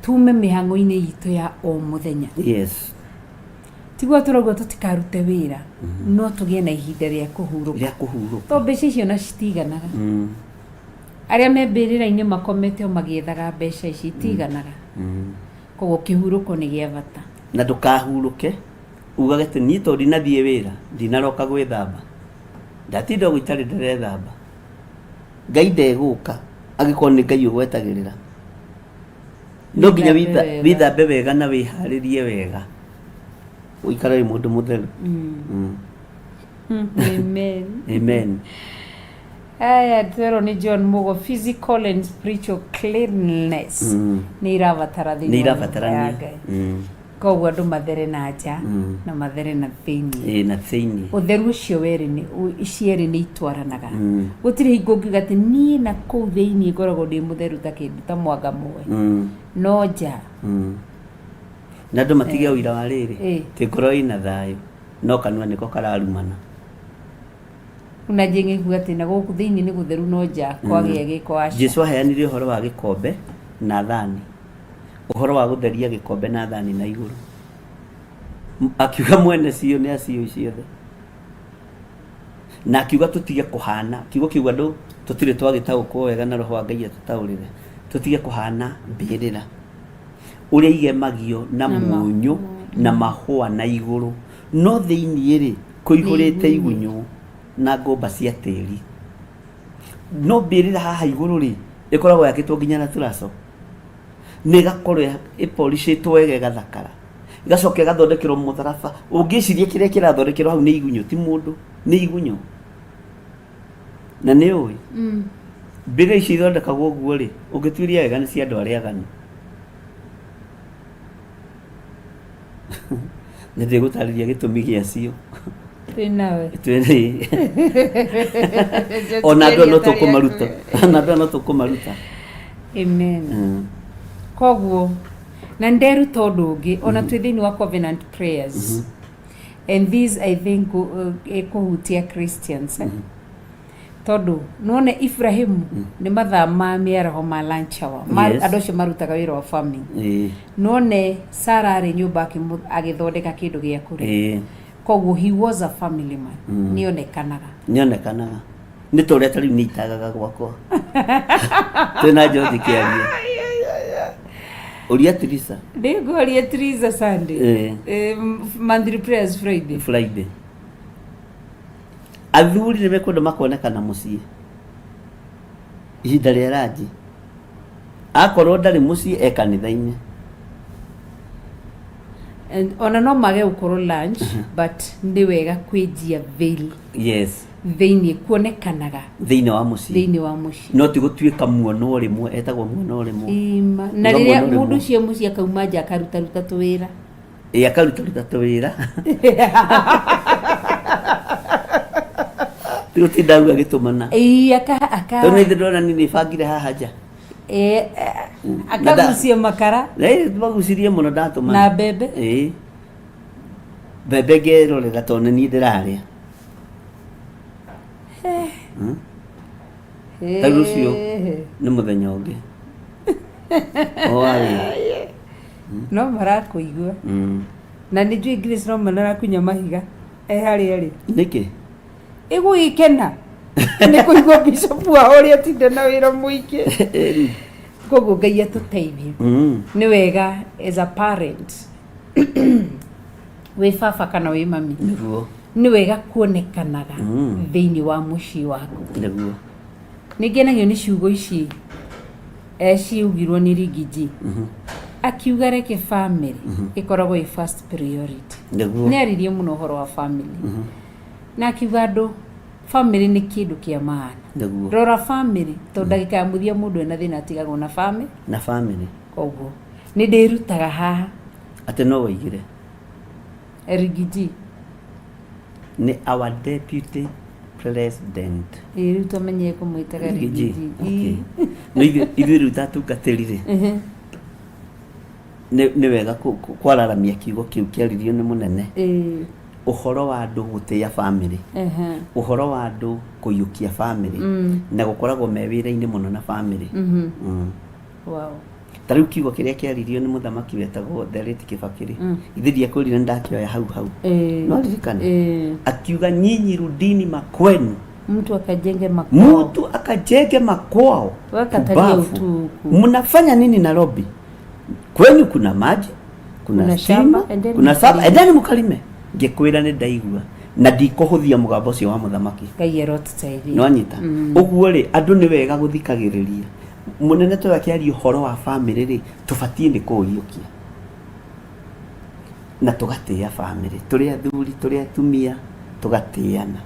tume mĩhang'o-inĩ itũ ya o mũthenya. Tiguo tũrauga tũtikarute wĩra, no tũgĩe na ihinda rĩa kũhurũka. Rĩa kũhurũka. To mbeca icio na citiganaga. Arĩa me mbĩrĩra-inĩ makomete o magĩethaga mbeca ici itiganaga. Koguo kĩhurũko nĩ gĩa bata. Na ndũkahurũke ugage atĩ niĩ tondũ ndinathiĩ wĩra ndinaroka gwĩthamba, ndatinda ũguo itarĩ ndĩrethamba. Ngai ndegũka angĩkorwo nĩ Ngai ũgwetagĩrĩra. No nginya Wĩthambe wega. Wĩthambe wega na wĩharĩrie wega, ũikare wĩ mũndũ mũtheru. Amen. Amen. Aya twerwo nĩ John Mugo, physical and spiritual cleanliness nĩ irabatara nĩ thĩinĩ wa nyũmba ya irabatarania. Ngai. Koguo andũ mathere na nja na mathere na thĩinĩ. Ĩĩ, na thĩinĩ. Ũtheru ũcio werĩ nĩ cierĩ nĩ itwaranaga. Gũtirĩ hingo ũngiuga atĩ niĩ na kũu thĩinĩ ngoragwo ndĩ mũtheru ta kĩndũ ta mwanga mũe, no nja. Na andũ matige ũira wa rĩrĩ, Ĩĩ. atĩ ngoro ĩna thayũ no kanua nĩko kararumana. Na njĩng'ĩkuga atĩ na gũkũ thĩinĩ nĩ gũtheru no nja kwagĩa gĩko, aca. Jesu aheanire ũhoro wa gĩkombe na thani, ũhoro wa gũtheria gĩkombe na thani na igũrũ. Akiuga mwene cio nĩ aciũĩ ciothe, na akiuga tũtige kũhana kiugo kĩu andũ tũtirĩ twagĩtaũkwo wega, na roho wa Ngai atũtaũrĩre, tũtige kũhana mbĩrĩra ũrĩa igemagio na mũnyũ na mahũa na igũrũ, no thĩinĩ rĩ kũihũrĩte igunyũ na ngũmba cia tĩri. No mbĩrĩra haha igũrũ rĩ ĩkoragwo yakĩtwo nginya na turaco, na ĩgakorwo ĩporicĩtwo wega ĩgathakara, ĩgacoka ĩgathondekerwo mũtharaba. Ũngĩciria kĩrĩa kĩrathondekerwo hau nĩ igunyũ, ti mũndũ, nĩ igunyũ. Na nĩ ũĩ mbĩrĩra icio ithondekagwo ũguo rĩ, ũngĩtuĩria wega nĩ cia andũ arĩa aganu. Nĩ ndĩgũtarĩria gĩtũmi gĩacio. Twĩ nawe. Twĩrĩ ona andũ aya no tũkũmaruta, ona andũ aya no tũkũmaruta. Amen. Koguo na nderuta ũndũ ũngĩ ona twĩ thĩinĩ wa Covenant Prayers, and this I think ĩkũhutia Christians, eh? Tondũ nĩwone Ibrahimu nĩ mathaa ma mĩaraho ma lunch hour. Andũ acio marutaga wĩra wa farming. Nĩwone Sara arĩ nyũmba agĩthondeka kĩndũ gĩa kũrĩa. Koguo he was a family man. Nĩonekanaga. Nĩonekanaga nĩ ta ũrĩa ta rĩu nĩ itagaga gwakwa twĩna George kĩaria ũria Teresa. Nĩngũria Teresa Sunday. Monthly prayers Friday. Friday. Athuri nĩ mekwenda makonekana mũciĩ ihinda rĩa ranji, akorwo ndarĩ mũciĩ e kanitha-inĩ. And ona no mage gũkorwo lunch, but nĩ wega kwĩnjia veil thĩinĩ kuonekanaga. Thĩinĩ wa mũciĩ. Thĩinĩ wa mũciĩ. No ti gũtuĩka muono rĩmwe, etagwo muono rĩmwe. Ima. Na Uga rĩrĩa muono mũndũ rĩmwe. ũcio mũciĩ akauma nja akarutaruta tũwĩra. Ĩ, akarutaruta tũwĩra, ti gũtinda auga gĩtũmana. Ĩĩ, aka aka Tondũ nĩ ndĩrona niĩ nĩbangire haha nja. Akagucia makara. Magucirie mũno ndatũmana. Na mbembe. Ĩĩ, mbembe ngerorera tondũ nĩ niĩ ndĩrarĩa. Ta rĩu ũcio nĩ mũthenya ũngĩ o wa wĩra. No marakũigua. Na nĩ njũĩ Grace Roman arakunya mahiga e harĩa arĩ. Nĩkĩ? Ĩgũgĩkena nĩ kũigua bishop wao ũrĩa atinda na wĩra mũingĩ. Koguo Ngai atũteithie. Nĩ wega as a parent, wĩ baba kana wĩ mami, nĩ wega kuonekanaga thĩinĩ wa mũciĩ waku. Nĩ ngenagio nĩ ciugo ici ciugirwo nĩ Riggy G, akiuga reke family ĩkoragwo ĩ first priority. Nĩ aririe mũno ũhoro wa family na akiuga andũ family nĩ kĩndũ kĩa maana. Rora family, tondũ ndagĩka ya mũthia mũndũ ena thĩna atigagwo na family. Na family. Koguo nĩ ndĩrutaga haha. Atĩ no woigire. Riggy G. Nĩ our deputy president. Ĩĩ, rĩu twamenyire kũmwĩtaga Riggy G. Riggy G. Okay. No ithuĩ rĩu ta atungatĩri rĩ, nĩ wega kwararamia kiugo kĩu kĩaririo nĩ mũnene. Ũhoro wa andũ gũtĩĩa bamĩrĩ, ũhoro wa andũ kũiyũkia bamĩrĩ na gũkoragwo me wĩra-inĩ mũno na bamĩrĩ. Ta rĩu kiugo kĩrĩa kĩaririo nĩ mũthamaki wetagwo the late Kibaki rĩ, ithe ndiakwĩrire nĩ ndakĩoya hau hau. No ririkana akiuga, nyinyi rudini makwenu, mtu akajenge makwao. Mtu akajenge makwao. Wakatalie Pumbavu. utu huku. Mnafanya nini Nairobi? Kwenyu kuna maji, kuna Kuna stima, shamba, endeni kuna saba, mkalime. endeni mkalime. Ngĩkwĩra nĩ ndaigua na ndikũhũthia mũgambo ũcio wa mũthamaki. Ngai arotũteithia. Nĩwanyita? Ũguo rĩ, andũ nĩ wega gũthikagĩrĩria mũnene tũyũ akĩaria ũhoro wa bamĩrĩ rĩ, tũbatiĩ nĩ kũũiyũkia na tũgatĩĩa bamĩrĩ, tũrĩ athuri, tũrĩ atumia, tũgatĩana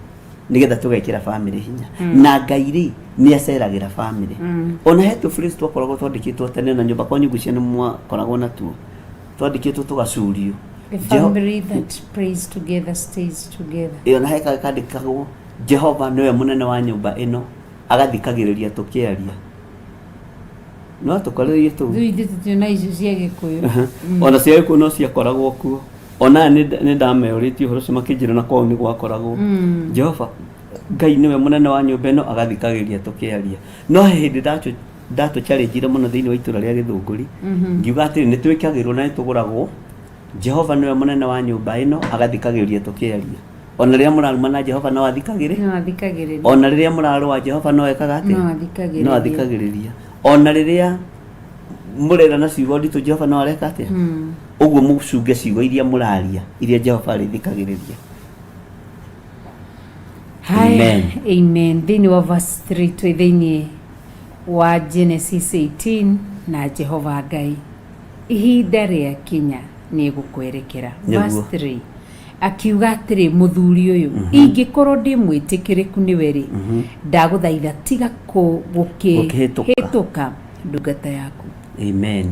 nĩgetha tũgekĩra bamĩrĩ hinya. Na Ngai rĩ, nĩ aceragĩra bamĩrĩ. Ona he tũ phrase twakoragwo twandĩkĩtwo tene na nyũmba kwa nyungu cia nĩ mwakoragwo natuo twandĩkĩtwo tũgacurio. A family that prays together stays together. Ĩyo na he kandĩkagwo Jehova nĩwe mũnene wa nyũmba ĩno, agathikagĩrĩria tũkĩaria, no tũkorerie tũu. Rĩu ithuĩ tũtiona icio cia Gĩkũyũ. Ona cia Gĩkũyũ no ciakoragwo kuo. Ona nĩ ndameũrĩtie ũhoro ũcio, makĩnjĩra na kwao nĩ gwakoragwo Jehova Ngai nĩwe mũnene wa nyũmba ĩno, agathikagĩrĩria tũkĩaria. No he hĩndĩ ndatũ challenge mũno thĩinĩ wa itũra rĩa Gĩthũngũri, ngiuga atĩrĩ, nĩ twĩkagĩrwo na nĩ tũgũragwo Jehova nĩwe mũnene wa nyũmba ĩno, agathikagĩrĩria tũkĩaria. Ona rĩrĩa mũrarumana, Jehova no athikagĩrĩ. No athikagĩrĩria. Ona rĩrĩa mũrarũa, Jehova no ekaga atĩa? No athikagĩrĩria. No athikagĩrĩria. Ona rĩrĩa mũrera na ciugo nditũ, Jehova no areka atĩa? Ũguo mũcunge ciugo iria mũraria, iria Jehova arĩthikagĩrĩria. Haya, Amen. Amen. Thĩinĩ wa verse 3 twĩ thĩinĩ wa Genesis 18, na Jehova Ngai ihinda rĩa kinya nĩ egũkwerekera. Nĩguo. Verse 3 akiuga atĩrĩ, mũthuri ũyũ, ingĩkorwo ndĩ mwĩtĩkĩrĩku nĩwe rĩ, ndagũthaitha tiga Gũkĩhĩtũka. gũkĩhĩtũka ndungata yaku. Amen.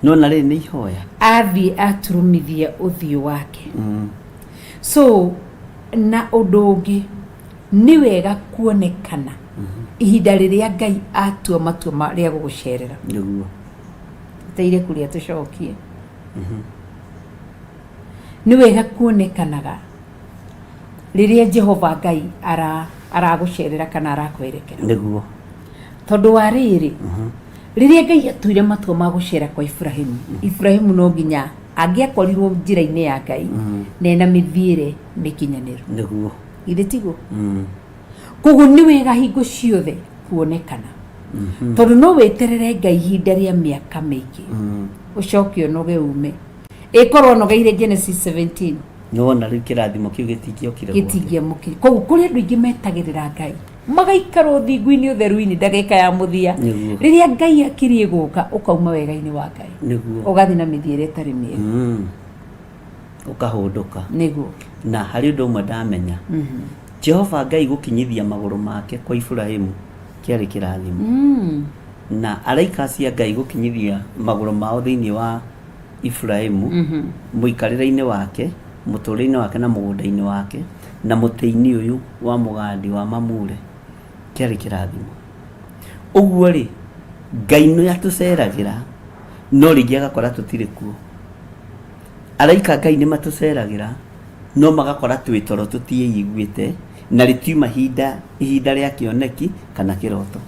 No na rĩrĩ nĩ ihoya. Athiĩ aturumithia ũthiũ wake. So na ũndũ ũngĩ, nĩ wega kuonekana ihinda rĩrĩa Ngai atua matua rĩa gũgũcerera. Teire kũrĩa tũcokie, nĩ wega kuonekanaga rĩrĩa Jehova Ngai aragũcerera kana arakwerekera. Tondũ wa rĩrĩ, rĩrĩa Ngai atuire matua ma gũcera kwa Iburahĩmu, Iburahĩmu no nginya angĩakorirwo njĩra-inĩ ya Ngai na ena mĩthiĩre mĩkinyanĩru. Githĩ tiguo? Koguo nĩ wega hingo ciothe kuonekana, tondũ no weterere Ngai ihinda rĩa mĩaka mĩingĩ, ũcoke ũnoge ume ĩkorwo ũnogeire Genesis 17. Nĩwona rĩu kĩrathimo kĩu gĩtingĩokire gwake. Gĩtingĩamũkĩra. Koguo kũrĩ andũ aingĩ metagĩrĩra Ngai, magaikara ũthingu-inĩ, ũtheru-inĩ, ndagĩka ya mũthia, rĩrĩa Ngai akiriĩ gũka, ũkauma wega-inĩ wa Ngai, ũgathiĩ na mĩthiĩre ĩtarĩ mĩega. Ũkahũndũka. Na harĩ ũndũ ũmwe ndamenya, Jehova Ngai gũkinyithia magũrũ make kwa Iburahĩmu kĩarĩ kĩrathimo, na araika acio a Ngai gũkinyithia magũrũ mao thĩinĩ wa Iburahĩmu, mũikarĩre-inĩ wake, mũtũrĩre-inĩ wake na mũgũnda-inĩ wake na mũtĩ-inĩ ũyũ wa mũgandi wa Mamure, kĩarĩ kĩrathimo. Ũguo rĩ, Ngai nĩ atũceragĩra, no rĩngĩ agakora tũtirĩ kuo. Araika Ngai nĩ matũceragĩra, no magakora twĩ toro, tũtiĩiguĩte, na rĩtiuma ihinda rĩa kĩoneki kana kĩroto.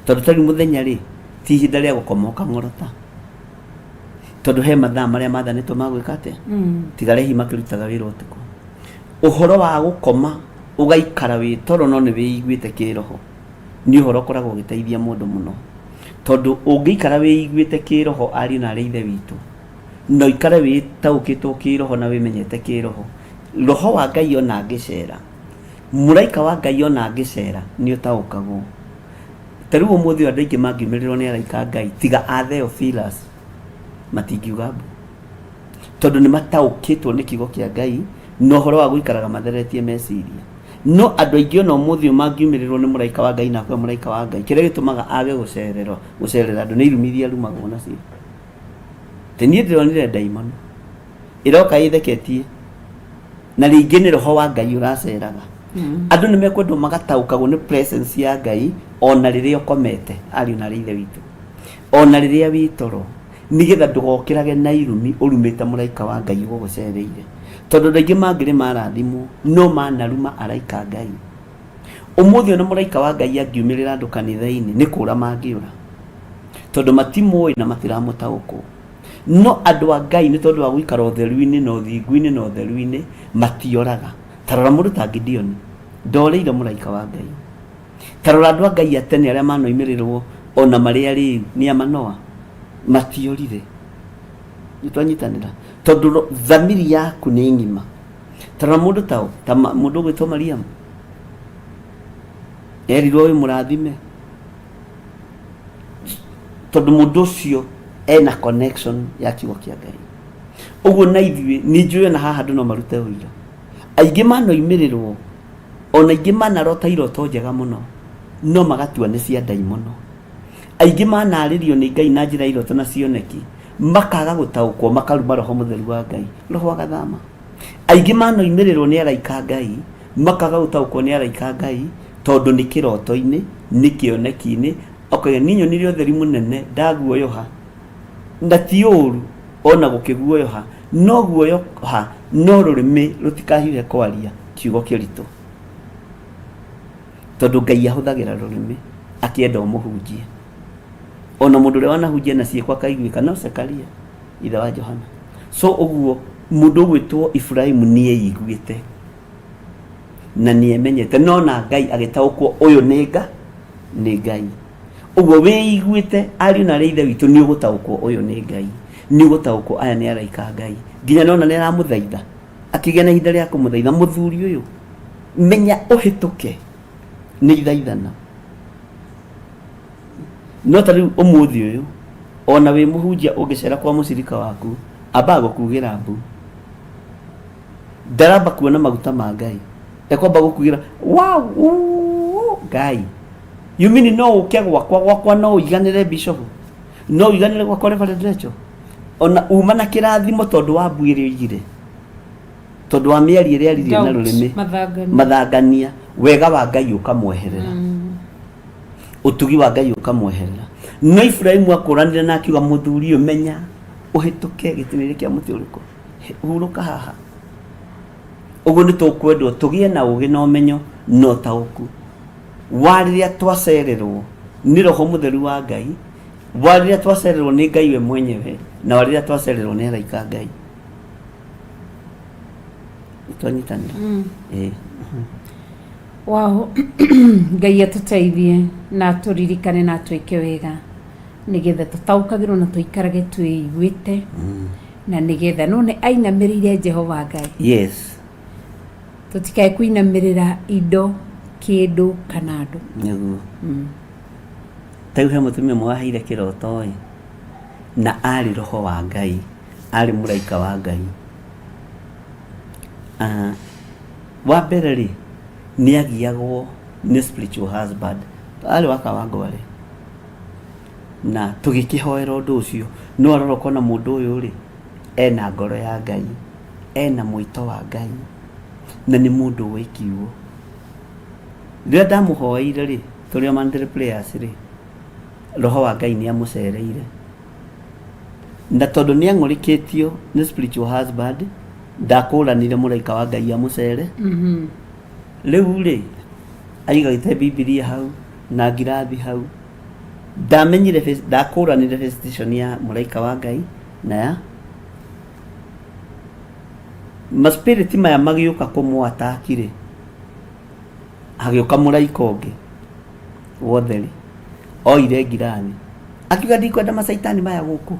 Tondũ ta rĩu mũthenya rĩ, ti ihinda rĩa gũkoma ũkang'orota, tondũ he mathaa marĩa mathanĩtwo ma gwĩka atĩa. Tiga rehi makĩrutaga wĩra ũtukũ. Ũhoro wa gũkoma ũgaikara wĩ toro no nĩ wĩiguĩte kĩroho nĩ ũhoro ũkoragwo ũgĩteithia mũndũ mũno, tondũ ũngĩikara wĩiguĩte kĩroho, ariũ na arĩ ithe witũ, na ũikare wĩtaũkĩtwo kĩroho na wĩmenyete kĩroho, roho wa Ngai ona angĩcera, mũraika wa Ngai ona angĩcera, nĩ ũtaũkagwo. Ta rĩu ũmũthĩ ũyũ andũ aingĩ mangiumĩrĩrwo nĩ araika a Ngai tiga a Theophilus, matingiuga mbu, tondũ nĩ mataũkĩtwo nĩ kiugo kĩa Ngai na ũhoro wa gũikaraga matheretie meciria. No andũ aingĩ ona ũmũthĩ ũyũ mangiumĩrĩrwo nĩ mũraika wa Ngai na akwe mũraika wa Ngai, kĩrĩa gĩtũmaga age gũcererwo gũcerera andũ nĩ irumi iria arumagwo nacio. Te niĩ ndĩronire ndaimono ĩroka ĩtheketie. Na rĩngĩ nĩ roho wa Ngai ũraceraga. Andũ nĩ mekwendwo magataũkagwo nĩ presence ya Ngai ona rĩrĩa ũkomete, ariũ na arĩ ithe witũ, ona rĩrĩa wĩ toro, nĩgetha ndũgokĩrage na irumi ũrumĩte mũraika wa Ngai ũgũgũcereire. Tondũ andũ aingĩ mangĩrĩ marathimwo no manaruma araika a Ngai. Ũmũthĩ ona mũraika wa Ngai angiumĩrĩra andũ kanitha-inĩ nĩ kũra mangĩũra, tondũ matimũĩ na matiramũtaũkwo. No andũ a Ngai nĩ tondũ wa gũikara ũtheru-inĩ na ũthingu-inĩ na ũtheru-inĩ matioraga. Ta rora mũndũ ta Gideoni, ndorĩire mũraika wa Ngai. Ta rora andũ a Ngai a tene arĩa manoimĩrĩrwo ona marĩ arĩu nĩ a Manoa, matiorire. Nĩ twanyitanĩra? Tondũ thamiri yaku nĩ ng'ima. Ta rora mũndũ ta ũ, ta mũndũ ũgwĩtwo Mariamu. Erirwo wĩ mũrathime. Tondũ mũndũ ũcio ena connection ya kiugo kĩa Ngai. Ũguo na ithuĩ nĩ njũĩ ona haha andũ no marute ũira. Aingĩ manoimĩrĩrwo ona aingĩ manarota iroto njega mũno no magatua nĩ cia ndaimono. Aingĩ manarĩrio nĩ Ngai na njĩra ya iroto na cioneki makaga gũtaũkwo makaruma roho mũtheru wa Ngai, roho agathama. Aingĩ manoimĩrĩrwo nĩ araika a Ngai makaga gũtaũkwo nĩ araika a Ngai tondũ nĩ kĩroto-inĩ, nĩ kĩoneki-inĩ, Akauga niĩ nyonire ũtheri mũnene ndaguoyoha na ti ũru ona gũkĩguoyoha no guoyoha no rũrĩmĩ rũtikahiũhe kwaria kiugo kĩritũ tondũ Ngai ahũthagĩra rũrĩmĩ akĩenda ũmũhunjie ona mũndũ ũrĩa wanahunjia na ciĩko akaiguĩka no Zekaria ithe wa Johana so ũguo mũndũ ũgwĩtwo Iburahĩmu nĩeiguĩte na nĩemenyete no na Ngai agĩtaũkwo ũyũ nĩ nga nĩ Ngai ũguo wĩiguĩte ariũ na arĩ ithe witũ nĩ ũgũtaũkwo ũyũ nĩ Ngai nĩ ũgũtaũkwo aya nĩ araika a Ngai nginya nona nĩ aramũthaitha akĩgĩa na ihinda rĩa kũmũthaitha mũthuri ũyũ menya ũhĩtũke nĩ ithaithana no ta rĩu ũmũthĩ ũyũ ona wĩ mũhunjia ũngĩcera kwa mũcirika waku ambaga gũkugĩra mbu ndaramba kuona maguta ma ngai ekwamba gũkugira wow uu, ngai you mean no ũke gwakwa gwakwa no ũiganĩre bishop no ũiganĩre gwakwa Reverend Rachel ona uma na kĩrathimo tondũ wa mbu ĩrĩa oigire tondũ wa mĩario ĩrĩa aririe na Doubt, rũrĩmĩ mathangania. mathangania wega wa ngai ũkamweherera ũtugi wa ngai ũkamweherera no Iburahĩmu akũranire na akiuga mũthuri ũyũ menya ũhĩtũke gĩtina-inĩ kĩa mũtĩ ũrĩkũ hurũka haha ũguo nĩ tũkwendwo tũgĩe na ũgĩ na ũmenyo na ũtaũku wa rĩrĩa twacererwo nĩ roho mũtheru wa ngai wa rĩrĩa twacererwo nĩ ngai we mwenyewe na wa rĩrĩa twacererwo nĩ araika a ngai twanyitanĩra mm. Wow. Ngai atũteithie na atũririkane na atwĩke wega nĩgetha tũtaũkagĩrwo na tũikarage twĩiguĩte na nĩgetha no nĩ ainamĩrĩire Jehova Ngai yes tũtikae kũinamĩrĩra indo kĩndũ kana andũ nĩguo ta rĩu he mũtumia ũmwe waheire kĩroto ĩ na arĩ roho wa ngai arĩ mũraika wa ngai Ah, wa mbere rĩ nĩ agiagwo nĩ spiritual husband arĩ wa Kawangware na tũgĩkĩhoera ũndũ ũcio no arora ũkona mũndũ ũyũ rĩ ena ngoro ya Ngai ena mwĩto wa Ngai na nĩ mũndũ ũĩ kiugo rĩrĩa ndamũhoeire rĩ tũrĩ o monthly prayers rĩ roho wa Ngai nĩ amũcereire na tondũ nĩ ang'ũrĩkĩtio nĩ spiritual husband ndakũranire mũraika wa Ngai amũcere rĩu rĩ aigagĩte bibilia hau na ngirathi hau ndamenyire face- ndakũranire visitation ya mũraika wa Ngai na ya maspiriti maya magĩũka kũmũataki rĩ hagĩũka mũraika ũngĩ wotheri oire ngirathi akiuga ndikwenda macaitani maya gũkũ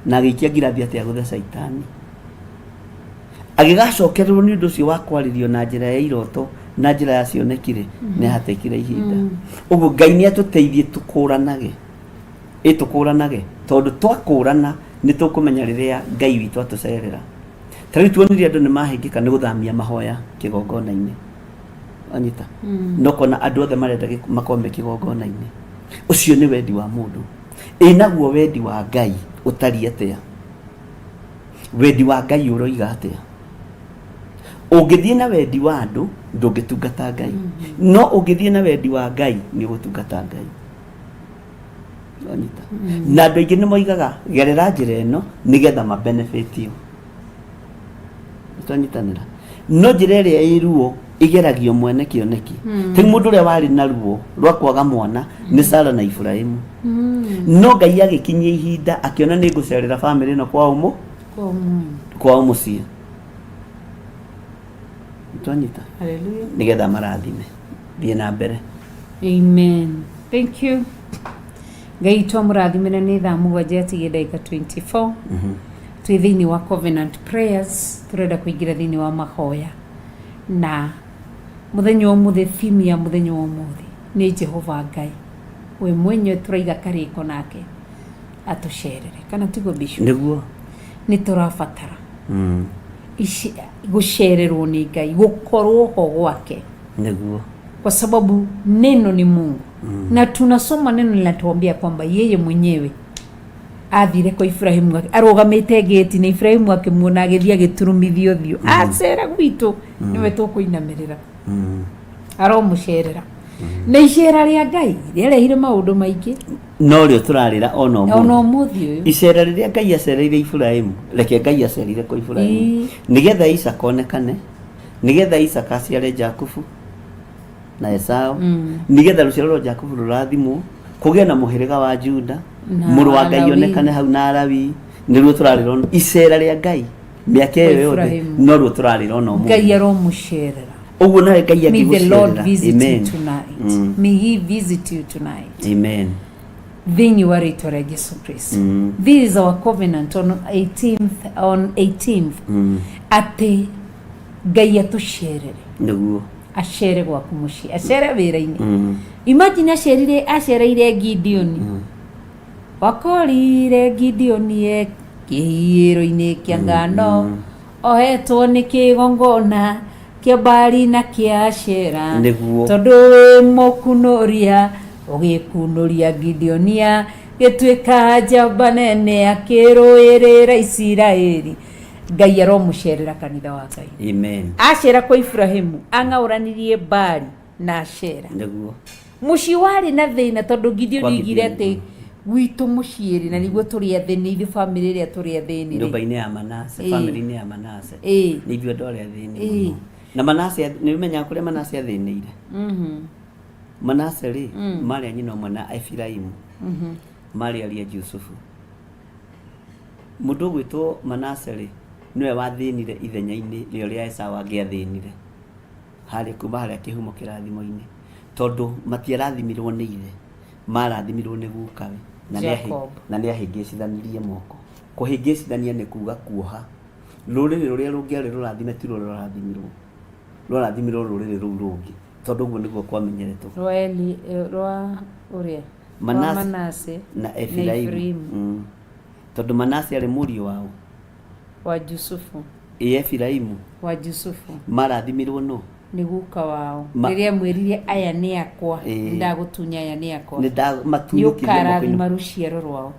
na agĩikia ngirathi atĩ agũthe caitani agĩgacokererwo nĩ ũndũ ũcio wa kwarĩrio na njĩra ya iroto na njĩra ya cioneki rĩ nĩ ahatekire ihinda ũguo ngai nĩ atũteithie tũkũranage ĩ tũkũranage tondũ twakũrana nĩ tũkũmenya rĩrĩa ngai witũ atũcerera ta rĩu tuonire andũ nĩ mahĩngĩka nĩ gũthamia mahoya kĩgongona-inĩ anyita no kona andũ othe marenda makorwo me kĩgongona-inĩ ũcio nĩ wendi wa mũndũ ĩ naguo wendi wa ngai ũtariĩ atĩa wendi wa ngai ũroiga atĩa Ũngĩthiĩ na wendi wa andũ ndũngĩtungata Ngai, no ũngĩthiĩ na wendi wa Ngai nĩ ũgũtungata Ngai. Wanyita? Na andũ aingĩ nĩ moigaga gerera njĩra ĩno nĩgetha mabenefitio. Twanyitanĩra? No njĩra ĩrĩa ĩ ruo ĩgeragio mwene kĩoneki. Rĩu mũndũ ũrĩa warĩ na ruo rwa kwaga mwana nĩ Sara na Iburahĩmu. No Ngai agĩkinyia ihinda akĩona nĩ ngũcerera bamĩrĩ ĩno kwao mũ kwao mũciĩ. Twanyita? Hallelujah. Nĩgetha marathime. Thiĩ na mbere. Amen. Thank you. Ngai witũ amũrathime na nĩ thaa 7 atigie ndagĩka 24. Twĩ thĩinĩ wa Covenant Prayers, tũrenda kũingĩra thĩinĩ wa mahoya. Na mũthenya wa ũmũthĩ, theme ya mũthenya wa ũmũthĩ nĩ Jehova Ngai. We mwenyewe tũraiga karĩko nake atũcerere. Kana tiguo Bishop? Nĩguo. Nĩ tũrabatara gũcererwo nĩ Ngai, gũkorwo ho gwake. Nĩguo. Kwa sababu neno ni Mungu. Na tunasoma neno linatuambia kwamba yeye mwenyewe athire kwa Ibrahimu arũgamĩte gĩti na Ibrahimu akĩmuona agĩthiĩ agĩturumithia ũthiũ. Acera gwitũ nĩwe tũkũinamĩrĩra. Aromũcerera. Na icera rĩa Ngai rĩarehire maũndũ maingĩ. No rĩo tũrarĩra ona ona ũmũthĩ. Ũmũthĩ ũyũ. Icera rĩrĩa Ngai acereire Iburahĩmu, reke Ngai acerire kwa Iburahĩmu. Nĩgetha Isaka onekane, nĩgetha Isaka aciare Jakubu na Esau, nĩgetha rũciaro rwa Jakubu rũrathimwo, kũgĩe na mũhĩrĩga wa Juda, Na mũrũ wa Ngai Alawi. onekane hau na Alawi. Nĩruo tũrarĩra ona icera rĩa Ngai mĩaka ĩyo Kwa yothe Ibrahimu. noruo tũrarĩra ona Ngai ũmũthĩ. aromũcerera. Ũguo nawe Ngai May the Lord angĩgũcerera. visit you Amen. tonight. May he visit you tonight. Amen. Thĩinĩ wa rĩtwa rĩa Jesu Kristo. This is our covenant on 18th, on 18th atĩ Ngai atũcerere. Nĩguo. Acere gwaku mũciĩ, acere wĩra-inĩ. Imagine acerire, acereire Gideoni. Wakorire Gideoni e kĩhihĩro-inĩ kĩa ngano ohetwo nĩ kĩgongona kĩa Baali na kĩa Ashera. Nĩguo. Tondũ wĩ mũkunũria ũgĩkunũria Gideoni gĩtuĩka njamba nene akĩrũĩrĩra Isiraeli. Ngai aromũcerera kanitha wa Ngai. Amen. Acera kwa Ibrahimu ang'aũranirie Baali na Ashera. Nĩguo. Mũciĩ warĩ na thĩna tondũ Gideoni Kwa oigire Gideoni, atĩ gwitũ mũciĩ rĩ na nĩguo tũrĩ athĩni, ithuĩ bamĩrĩ ĩrĩa tũrĩ athĩni rĩ. Nyũmba-inĩ ya Manase, famĩlĩ-inĩ ya Manase. Nĩ ithuĩ andũ arĩa athĩni mũno. Na Manase, nĩ ũmenyaga kũrĩa Manase athĩnĩire? Manase rĩ, marĩ a nyina ũmwe na Efiraimu. Marĩ ariũ a Jusufu. Mũndũ ũgwĩtwo Manase rĩ, nĩwe wathĩnire ithenya-inĩ rĩa ũrĩa Esau angĩathĩnire. Harĩa kuma harĩa kĩhumo kĩrathimo-inĩ. Tondũ matiarathimirwo nĩ ithe, marathimirwo nĩ gukawe. Na nĩ Jacob. Na nĩ ahĩngĩcithanirie moko. Kũhĩngĩcithania nĩ kuga kuoha. Rũrĩrĩ rũrĩa rũngĩarĩ rũrathime ti ruo rũrathimirwo. Rũrathimirwo rũrĩrĩ rũu rũngĩ. Tondũ ũguo nĩguo kwamenyeretwo. Rwa Eli, rwa ũrĩa? Rwa Manase Manase na na Efiraimu. Efiraimu. Tondũ Manase arĩ mũriũ wao. Wa Jusufu. Ĩ Efiraimu. Wa Jusufu. Marathimirwo nũ? Nĩ guka wao. Rĩrĩa mwĩrire aya nĩ akwa, ndagũtunya aya nĩ akwa. Nĩ Nĩ ũkarathima rũciaro rwao.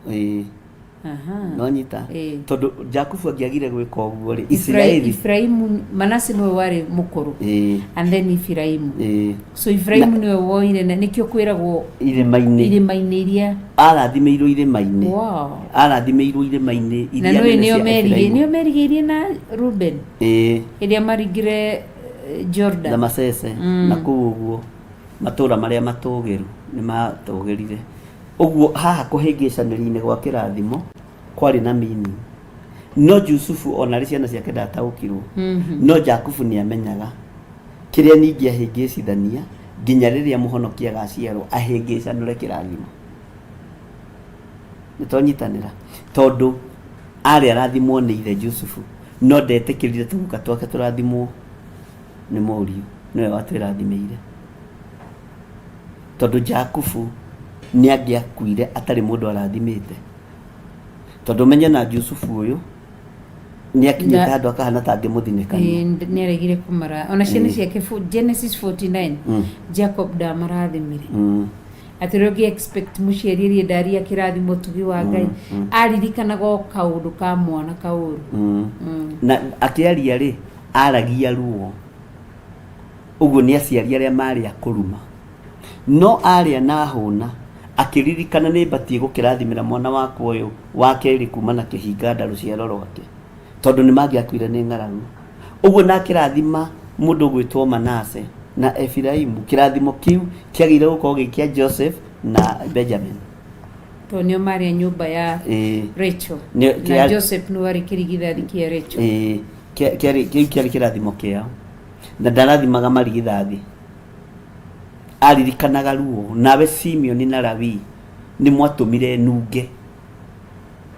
No nyita. Tondũ Jakubu angĩagire gwĩka ũguo rĩ, Isiraeli. Efiraimu, Manase nĩwe warĩ mũkũrũ. And then Efiraimu. So Efiraimu nĩwe woire na nĩkĩo kwĩragwo Irĩma-inĩ. Irĩma-inĩ iria. Arathimĩirwo irĩma-inĩ. Wow. Arathimĩirwo irĩma-inĩ Na iria nĩũĩ nene nĩo cia merigĩ, Efiraimu. nĩo merigĩirie na Ruben. Ĩrĩa maringire Jordan. Na Masese na kũu ũguo matũra marĩa matũgĩru nĩ matũgĩrire. Ũguo haha kũhĩngĩcanĩria-inĩ gwa kĩrathimo kwarĩ na meaning. No Jusufu ona arĩ ciana ciake ndataũkirwo. No Jakubu nĩ amenyaga kĩrĩa ningĩ ahĩngĩcithania nginya rĩrĩa mũhonokia agaciarwo ahĩngĩcanũre kĩrathimo. Nĩ twanyitanĩra? Tondũ arĩ arathimwo nĩ ithe Jusufu no ndetĩkĩrire tũguka twake tũrathimwo nĩ mũriũ, nĩwe watwĩrathimĩire. Tondũ Jakubu nĩ angĩakuire atarĩ mũndũ arathimĩte. Tondũ menye na Jusufu ũyũ nĩ akinyĩte handũ akahana ta angĩmũthinĩkania. Nĩ aregire kũmara ona ciana ciake Genesis 49 Jacob ndamarathimire. Atĩ ũrĩa ũngĩ expect mũciari arie ndaria kĩrathimo ũtugi wa Ngai aririkanaga o kaũndũ ka mwana kaũru. Na akĩaria rĩ, Aragia ruo. Ũguo nĩ aciari arĩa marĩ a kũruma. No arĩa na ahũna, akĩririkana nĩ batiĩ gũkĩrathimĩra mwana wakwa ũyũ wa kerĩ kuma na kĩhinga nda rũciaro rwake, tondũ nĩ mangĩakuire nĩ ng'aragu. Ũguo na akĩrathima mũndũ ũgwĩtwo Manase na Efiraimu. Kĩrathimo kĩu kĩagĩrĩire gũkorwo gĩ kĩa Joseph na Benjamin. Tondũ nĩo marĩ a nyũmba ya Ĩĩ. Rachel. Nĩ- Na kĩa- Joseph nĩwe warĩ kĩrigithathi kĩa Rachel. Ĩĩ, kĩarĩ kĩu kĩarĩ kĩrathimo kĩao. Na ndarathimaga marigithathi. Aririkanaga ruo. Nawe Simeoni na Lawi nĩ mwatũmire nunge.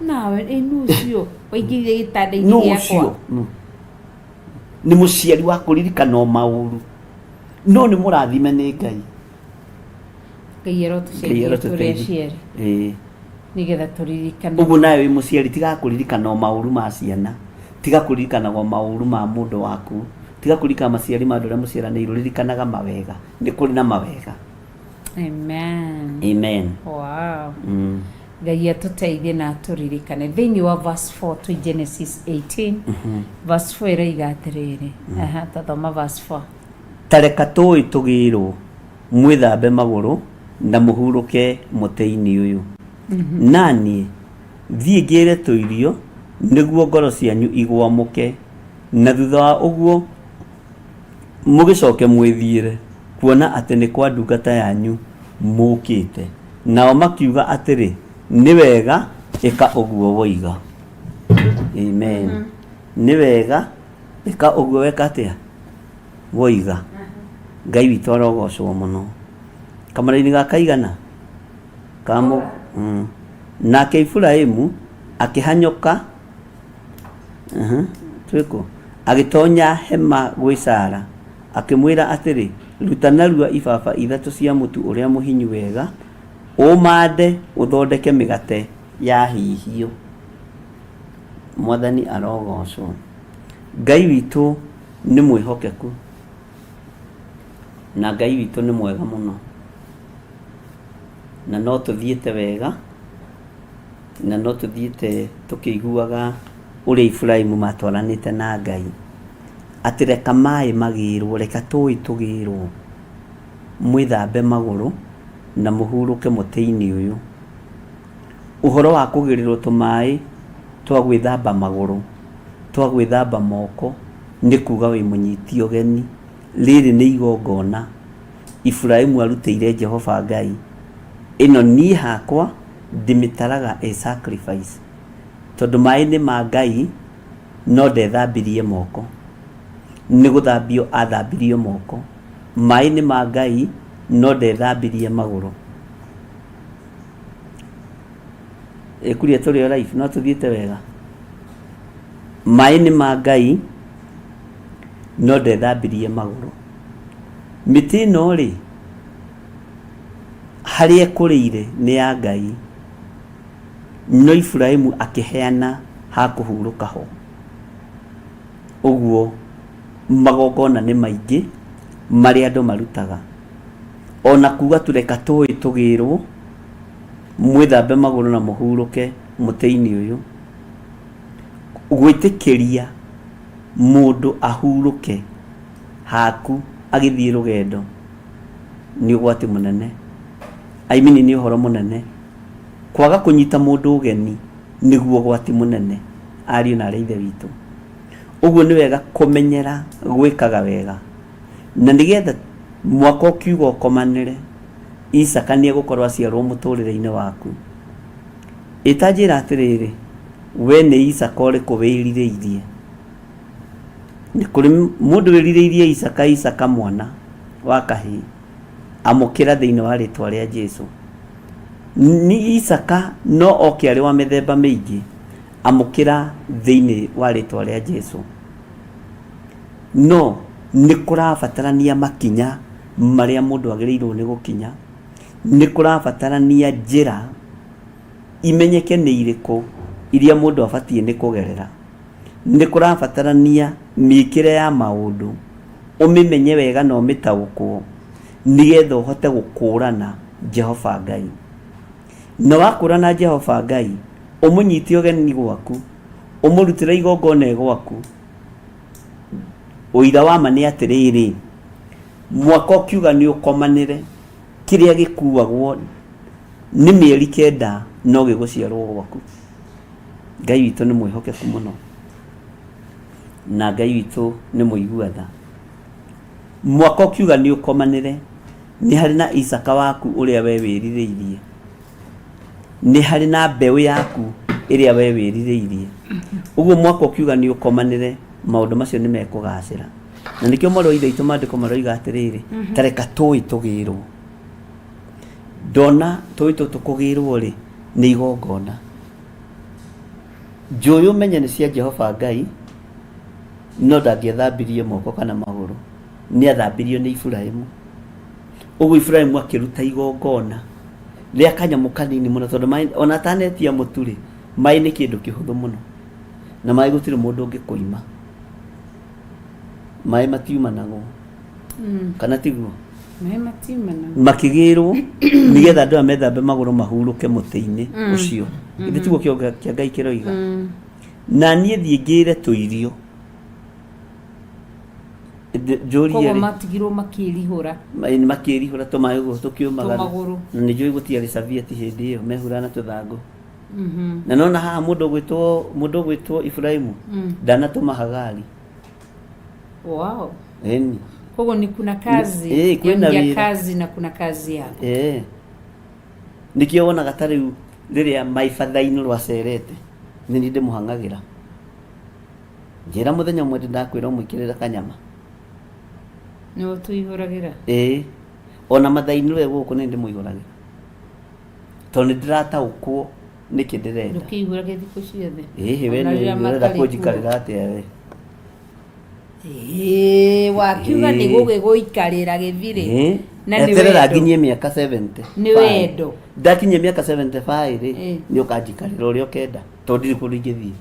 Nawe ĩ nũ ũcio waingĩrire gĩtanda-inĩ Nũ gĩakwa? ũcio? Nĩ mũciari wa kũririkana o maũru. No nĩ mũrathime nĩ Ngai. Ngai Ngai arotũcenjia tũrĩ arotũteithia. aciari Ĩĩ. nĩgetha tũririkane. Ũguo nawe wĩ mũciari tiga kũririkana o maũru ma ciana. Tiga kũririkanaga o maũru ma mũndũ waku. Tiga kũririkana maciari ma andũ arĩa mũciaranĩirwo, ririkanaga mawega. Nĩ kũrĩ na mawega. Amen. Amen. Wow. Ngai atũteithie na atũririkane. Thĩinĩ wa verse 4 twĩ Genesis 18 verse 4 ĩroiga atĩrĩrĩ. Aha, tathoma verse 4. Ta reka tũũĩ tũgĩrwo, mwĩthambe magũrũ na mũhurũke mũtĩ-inĩ ũyũ. Na niĩ thiĩ ngĩre tũirio nĩguo ngoro cianyu igwamũke, na thutha wa ũguo mũgĩcoke mwĩthiĩre, kuona atĩ nĩ kwa ndungata yanyu mũũkĩte. Nao makiuga atĩrĩ, Nĩ wega, ĩka ũguo woiga. Amen. Nĩ wega, ĩka ũguo weka atĩa? Woiga. Ngai witũ arogocwo mũno. Kamũraini ga kaigana? Kamũ. Nake Iburahimu akĩhanyũka twĩkũ agĩtonya hema gwĩ Sara akĩmwĩra atĩrĩ, ruta narua ibaba ithatũ cia mũtu ũrĩa mũhinyu wega, ũmande ũthondeke mĩgate ya hĩhio. Mwathani arogocwo. Ngai witũ nĩ mwĩhokeku na Ngai witũ nĩ mwega mũno, na no tũthiĩte wega na no tũthiĩte tũkĩiguaga ũrĩa Iburahimu matwaranĩte na Ngai, atĩ reka maĩ magĩrwo, reka tũĩ tũgĩrwo, mwĩthambe magũrũ na mũhurũke mũtĩ-inĩ ũyũ. Ũhoro wa kũgĩrĩrwo tũmaĩ twa gwĩthamba magũrũ, twa gwĩthamba moko, nĩ kuga wĩ mũnyiti ũgeni. Rĩrĩ nĩ igongona Iburahimu arutĩire Jehova Ngai. Ĩno niĩ hakwa ndĩmĩtaraga ĩ sacrifice, tondũ maĩ nĩ ma Ngai no ndethambirie moko. Nĩ gũthambio athambirio moko. Maĩ nĩ ma Ngai no ndethambirie magũrũ. Ĩkuria tũrĩ o live, no tũthiĩte wega. Maĩ nĩ ma Ngai no ndethambirie magũrũ. Mĩtĩ ĩno rĩ, harĩa ĩkũrĩire nĩ ya Ngai, no Iburahimu akĩheana ha kũhurũka ho. Ũguo magongona nĩ maingĩ marĩa andũ marutaga. Ona kuga tu reka tũĩ tũgĩrwo, mwĩthambe magũrũ na mũhurũke mũtĩ-inĩ ũyũ. Gwĩtĩkĩria mũndũ ahurũke haku agĩthiĩ rũgendo nĩ ũgwati mũnene. I mean nĩ ũhoro mũnene. Kwaga kũnyita mũndũ ũgeni nĩguo ũgwati mũnene, ariũ na aarĩ a Ithe witũ. Ũguo nĩ wega kũmenyera gwĩkaga wega, na nĩgetha mwaka ũkiuga ũkomanĩre, Isaka nĩ egũkorwo aciarwo mũtũrĩre-inĩ waku. Ĩ ta njĩra atĩrĩrĩ, we nĩ Isaka ũrĩkũ wĩrirĩirie? Nĩ kũrĩ mũndũ wĩrirĩirie Isaka, Isaka mwana wa kahĩĩ, amũkĩra thĩinĩ wa rĩtwa rĩa Jesu. Nĩ Isaka no oke arĩ wa mĩthemba mĩingĩ, amũkĩra thĩinĩ wa rĩtwa rĩa Jesu. No nĩ kũrabatarania makinya marĩa mũndũ agĩrĩirwo nĩ gũkinya, nĩ kũrabatarania njĩra imenyeke nĩ irĩkũ iria mũndũ abatiĩ nĩ kũgerera. Nĩ kũrabatarania mĩkĩre ya maũndũ ũmĩmenye wega na ũmĩtaũkwo nĩgetha ũhote gũkũrana Jehova Ngai. Na wakũrana Jehova Ngai, ũmũnyite ũgeni gwaku, ũmũrutĩre igongona e gwaku. Ũira wa ma nĩ atĩrĩrĩ, mwaka ũkiuga nĩ ũkomanĩre, kĩrĩa gĩkuagwo nĩ mĩeri kenda no gĩgũciarwo gwaku. Ngai witũ nĩ mwĩhokeku mũno, na Ngai witũ nĩ mũigua tha. Mwaka ũkiuga nĩ ũkomanĩre, nĩ harĩ na Isaka waku ũrĩa we wĩrirĩirie. Nĩ harĩ na mbeũ yaku ĩrĩa we wĩrirĩirie. Ũguo mwaka ũkiuga nĩ ũkomanĩre, maũndũ macio nĩ mekũgacĩra. Na nĩkĩo mwarĩ wa ithe witũ maandĩko maroiga atĩrĩrĩ, ta reka tũĩ tũgĩrwo. Ndona tũĩ tũtũ kũgĩrwo rĩ, nĩ igongona. Njũĩ ũmenye nĩ cia Jehova Ngai, no ndangĩethambirie moko kana magũrũ, nĩ athambirio nĩ Iburahimu. Ũguo Iburahimu akĩruta igongona rĩa kanyamũ kanini mũno, tondũ maĩ ona atanetia mũtu rĩ, maĩ nĩ kĩndũ kĩhũthũ mũno, na maĩ gũtirĩ mũndũ ũngĩkũima. Maĩ matiumanagwo, kana tiguo? Maĩ matiumanaga. Makĩgĩrwo nĩgetha andũ aya methambe magũrũ mahurũke mũtĩ-inĩ ũcio. Githĩ tiguo kiugo kĩa Ngai kĩroiga? Na niĩ thiĩ ngĩre tũirio. Njũrie Koguo rĩ, matigirwo makĩrihũra. Makĩrihũra tũmaĩ ũguo tũkĩũmagara. Tũmagũrũ. Na nĩ njũĩ gũtiarĩ serviette hĩndĩ ĩyo, mehuraga na tũthangũ. Na nona haha mũndũ ũgwĩtwo mũndũ ũgwĩtwo Iburahĩmu ndanatũma Hagari. Wow. Ĩni. Koguo ni kuna kazi Eh, kwĩna ya wĩra. kazi na kuna kazi yako. Eh. Nĩkĩo wonaga ta rĩu rĩrĩa my father in law acerete nĩ niĩ ndĩmũhang'agĩra. Njĩra mũthenya ũmwe ndĩ ndakwĩra ũmwĩkĩrĩre kanyama. Nĩwe ũtũihũragĩra. Ĩĩ. Ona mother in law e gũkũ nĩ ndĩmũihũragĩra. Tondũ nĩ ndĩrataũkwo nĩkĩ ndĩrenda. Ndũkĩihũrage thikũ ciothe. Ĩhĩ we Ona nĩ rĩrĩa ũrenda matarĩ kuo. kũnjikarĩra atĩa we? Ĩĩ, wakiuga nĩ Ĩĩ. gũgĩgũikarĩra gĩthirĩ. Ĩĩ. Na nĩ Eterera wendo. nginyie mĩaka 70. Nĩ wendo. Ndakinyia mĩaka 75 rĩ, Ĩĩ. nĩ ũkanjikarĩra ũrĩa ũkenda. Tondũ ndirĩ kũndũ ingĩthiĩ.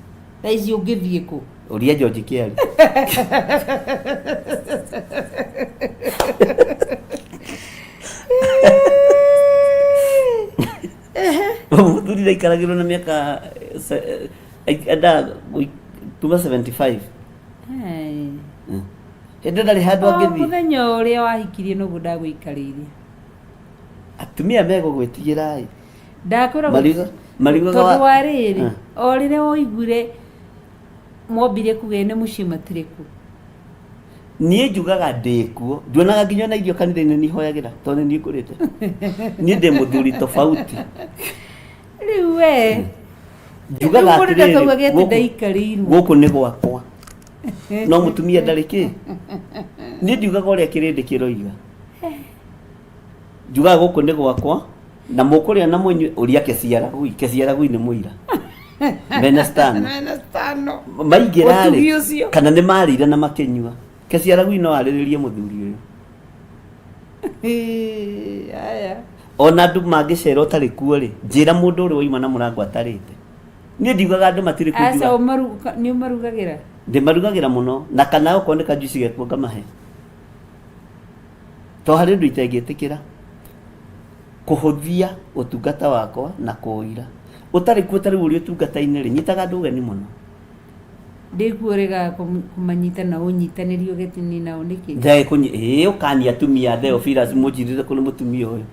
Thaa ici ũngĩthiĩ kũ? Ũria George Kĩari. Mũthuri ndaikaragĩrwo na mĩaka endaga kuma 75. Hey. Hĩndĩ ĩyo ndarĩ handũ O angĩthiĩ. mũthenya ũrĩa wahikirie noguo ndagũikarĩire. Atumia megũgwĩtigĩra ĩ. Ndakwĩra Mariuga mariugaga tondũ wa rĩrĩ Ah. o rĩrĩa woiguire mwombire kuga ene mũciĩ matirĩ kuo. Niĩ njugaga ndĩ kuo. Nduonaga nginya ona irio kanitha-inĩ nĩ ihoyagĩra tondũ nĩ niĩ ngũrĩte. Niĩ ndĩ mũthuri tofauti. Rĩu we Njugaga Rĩu mũndũ atĩrĩrĩ, ndakauga atĩ gũkũ- ndaikarĩirwo. gũkũ nĩ gwakwa. No mũtumia ndarĩ kĩ. Niĩ ndiugaga ũrĩa kĩrĩndĩ kĩroiga. Njugaga gũkũ nĩ gwakwa na mũkũrĩa na mũnyue ũria keciaragui keciaragui nĩ mũira mena stano Mena stano. maingĩra Ũtugi rĩ ũcio. kana nĩ marĩire na makĩnyua keciaragui no arĩrĩrie mũthuri ũyũ Ĩĩ, aya. ona andũ mangĩcera ũtarĩ kuo rĩ njĩra mũndũ ũrĩa waima na mũrango atarĩte niĩ ndiugaga andũ matirĩ kuo Aca njugaga nĩ ũmarugagĩra? ndĩmarugagĩra mũno na kana okorwo nĩ kajuici gekuo ngamahe to harĩ ũndũ itengĩtĩkĩra kũhũthia ũtungata wakwa na kũũira ũtarĩ kuo tarĩu ũrĩ ũtungata-inĩ rĩ nyitaga andũ ũgeni mũno Ndĩkuo ũregaga kũmanyita na ũnyitanĩrie ũgeni nao nĩkĩ? Ndege kũnyi ĩĩ ũkania atumia a Theophilus mũnjirire kũrĩ mũtumia ũyũ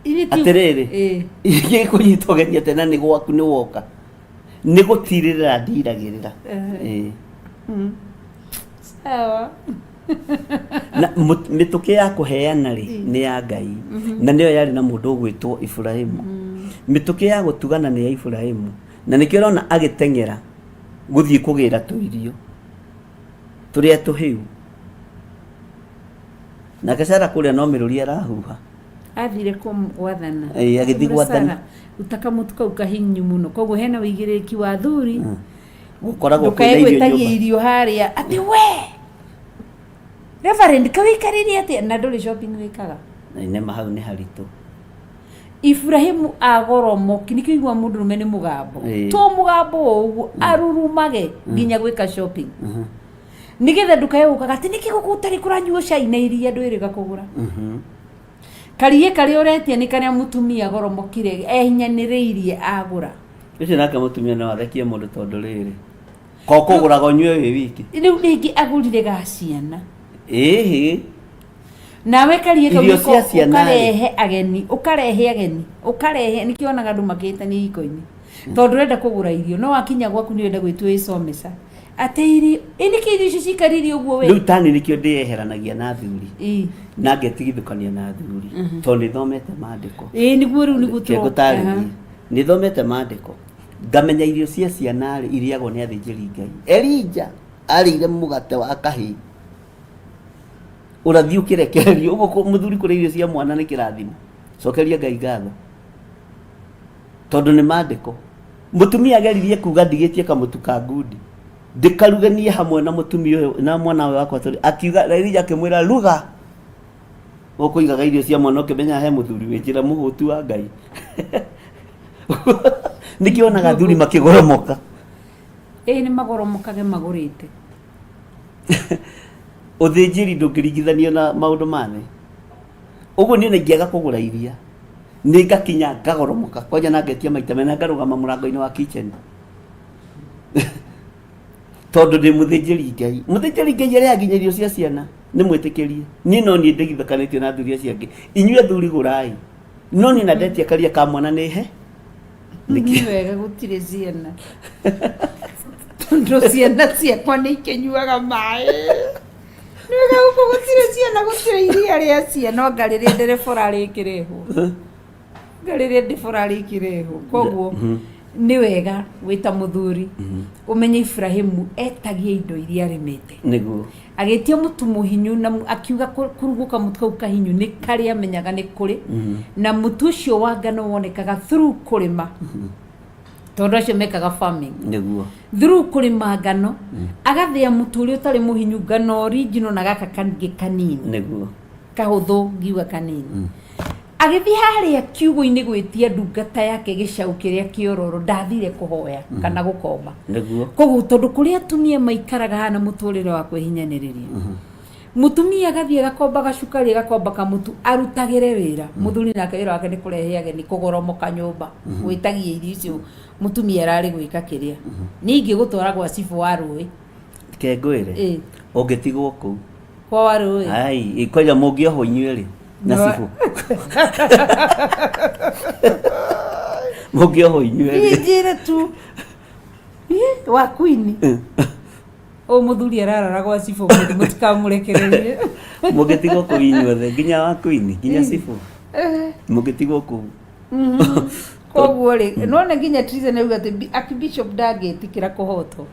Ithuĩ ti- atĩrĩrĩ Ĩĩ. gĩkũnyita ũgeni atĩa na nĩ gwaku nĩ woka nĩ gũtirĩrĩra ndiragĩrĩra Ĩĩ. Sawa. na mĩtũkĩ ya kũheana rĩ nĩ ya Ngai na nĩyo yarĩ na mũndũ ũgwĩtwo Iburahimu mĩtũkĩ ya gũtugana nĩ ya Iburahimu na nĩkĩo ũrona agĩteng'era gũthiĩ kũgĩra tũirio tũrĩa tũhĩu nake Sara kũrĩa no mĩrũri arahuha Athire gwathana. Ĩĩ, agĩthiĩ Akĩmwĩra, gwathana. "Sara, ruta kamũtu kau kahinyu mũno koguo hena wĩigĩrĩrĩki wa athuri Gũkoragwo Ndũkae kwĩna irio gwĩtagia nyũmba. irio harĩa atĩ we Reverend kawĩikarĩrie atĩa na ndũrĩ shopping wĩkaga. Na nĩma hau nĩ haritũ. Iburahimu agoromoki nĩkĩo igua mũndũrũme nĩ mũgambo Ĩĩ. to mũgambo o ũguo arurumage nginya gwĩka shopping nĩgetha ndũkae gũkaga atĩ nĩkĩ gũkũ ũtarĩ kũranyuo cai na iria ndwĩrĩga kũgũra kariĩ karĩa ũretia nĩ karĩa mũtumia agoromokire ehinyanĩrĩirie agũra Ũcio nake mũtumia no athekie mũndũ tondũ rĩrĩ. Ko kũgũraga ũnyue wĩ wiki. Rĩu rĩngĩ agũrire ga ciana. Ĩhĩ. Nawe karie kau Irio nĩko cia ciana rĩ. Ũkarehe ageni, ũkarehe ageni, ũkarehe, nĩkĩo wonaga andũ makĩhĩtania ihiko-inĩ, tondũ ũrenda kũgũra irio no wakinya gwaku nĩ ũrenda gwĩtua ĩcomesa atĩ irio ĩ nĩkĩ irio icio cikarire ũguo we. Rĩu tani nĩkĩo ndĩyeheranagia na athuri Ĩ. na ngetigithũkania na athuri tondũ nĩthomete maandĩko. Ĩ nĩguo rĩu nĩguo Reke ngũtarĩrie. Nĩthomete maandĩko ngamenya irio cia ciana rĩ irĩagwo nĩ athĩnjĩri Ngai. Elija arĩire mũgate wa kahĩĩ ũrathi ũkĩrekererio ũguo mũthuri kũrĩa irio cia mwana nĩ kĩrathimo. Cokeria Ngai ngatho tondũ nĩ maandĩko. Mũtumia ageririe kuga ndigĩtie kamũtu ka ngundi ndĩkaruge niĩ hamwe na mũtumia ũyũ na mwana ũyũ wakwa tũrĩ, akiuga Elija akĩmwĩra ruga ũkũigaga irio cia mwana ũkĩmenya he mũthuri wĩ njĩra mũhũtu wa Ngai. Nĩkĩo wonaga athuri makĩgoromoka. Ĩ nĩ magoromokage magũrĩte. Ũthĩnjĩri ndũngĩringithanio na maũndũ ma thĩ. Ũguo niĩ ona ingĩaga kũgũra iria nĩ ngakinya ngagoromoka kwanja na ngetia maita merĩ na ngarũgama mũrango-inĩ wa kitchen tondũ ndĩ mũthĩnjĩri Ngai. Mũthĩnjĩri Ngai arĩaga nginya irio cia ciana nĩ mwĩtĩkĩrie. Niĩ no niĩ ndigithũkanĩtio na athuri acio angĩ. Inyuĩ athuri gũrai, no niĩ na ndetia karia ka mwana nĩ he. Nĩ wega gũtirĩ ciana tondũ ciana ciakwa nĩ ikĩnyuaga maĩ. Nĩ wega gũkũ gũtirĩ ciana, gũtirĩ iria rĩa ciana anga rĩrĩa nderebora rĩkĩrehwo. Anga rĩrĩa ndebora rĩkĩrehwo. Koguo nĩ wega wĩ ta mũthuri ũmenye Ibrahimu etagia indo iria arĩmĩte. Nĩguo. Agĩtia mũtu mũhinyu na akiuga kũrugũka mũtu kau kahinyu nĩ karĩa amenyaga nĩ kũrĩ. Na mũtu ũcio wa ngano wonekaga through kũrĩma. Tondũ acio mekaga farming. Nĩguo. Through kũrĩma ngano, agathĩa mũtu ũrĩa ũtarĩ mũhinyu, ngano original na gaka kangĩ kanini. Nĩguo. Kahũthũ ngiuga kanini. Agĩthiĩ harĩa kiugũ-inĩ gwĩtia ndungata yake gĩcaũ kĩrĩa kĩororo, ndathire kũhoya kana gũkomba. Nĩguo. Koguo tondũ kũrĩa atumia maikaraga hana mũtũrĩre wa kwĩhinyanĩrĩria. Mũtumia agathiĩ agakomba gacukari, agakomba kamũtu, arutagĩre wĩra. Mũthuri nake wĩra wake nĩ kũrehe ageni, kũgoromoka nyũmba, gwĩtagia irio icio mũtumia ararĩ gwĩka kĩrĩa. Niĩ ingĩgũtwara gwa cibũ wa rũĩ. Reke ngwĩre, ũngĩtigwo kũu. Kwa wa rũĩ? Ai, kwanja mũngĩohwo inyuerĩ na cibũ. Mũngĩohwo inyuerĩ. Niĩ njĩre tu. Wa Queen. Ũyũ mũthuri ararara gwa cibũ mũthĩ mũtikamũrekererie. Mũngĩtigwo kũu inyuothe nginya wa Queen nginya cibũ. Mũngĩtigwo kũu. Koguo rĩ, nĩwona nginya Triza nĩauga atĩ Archbishop ndangĩtĩkĩra kũhotwo.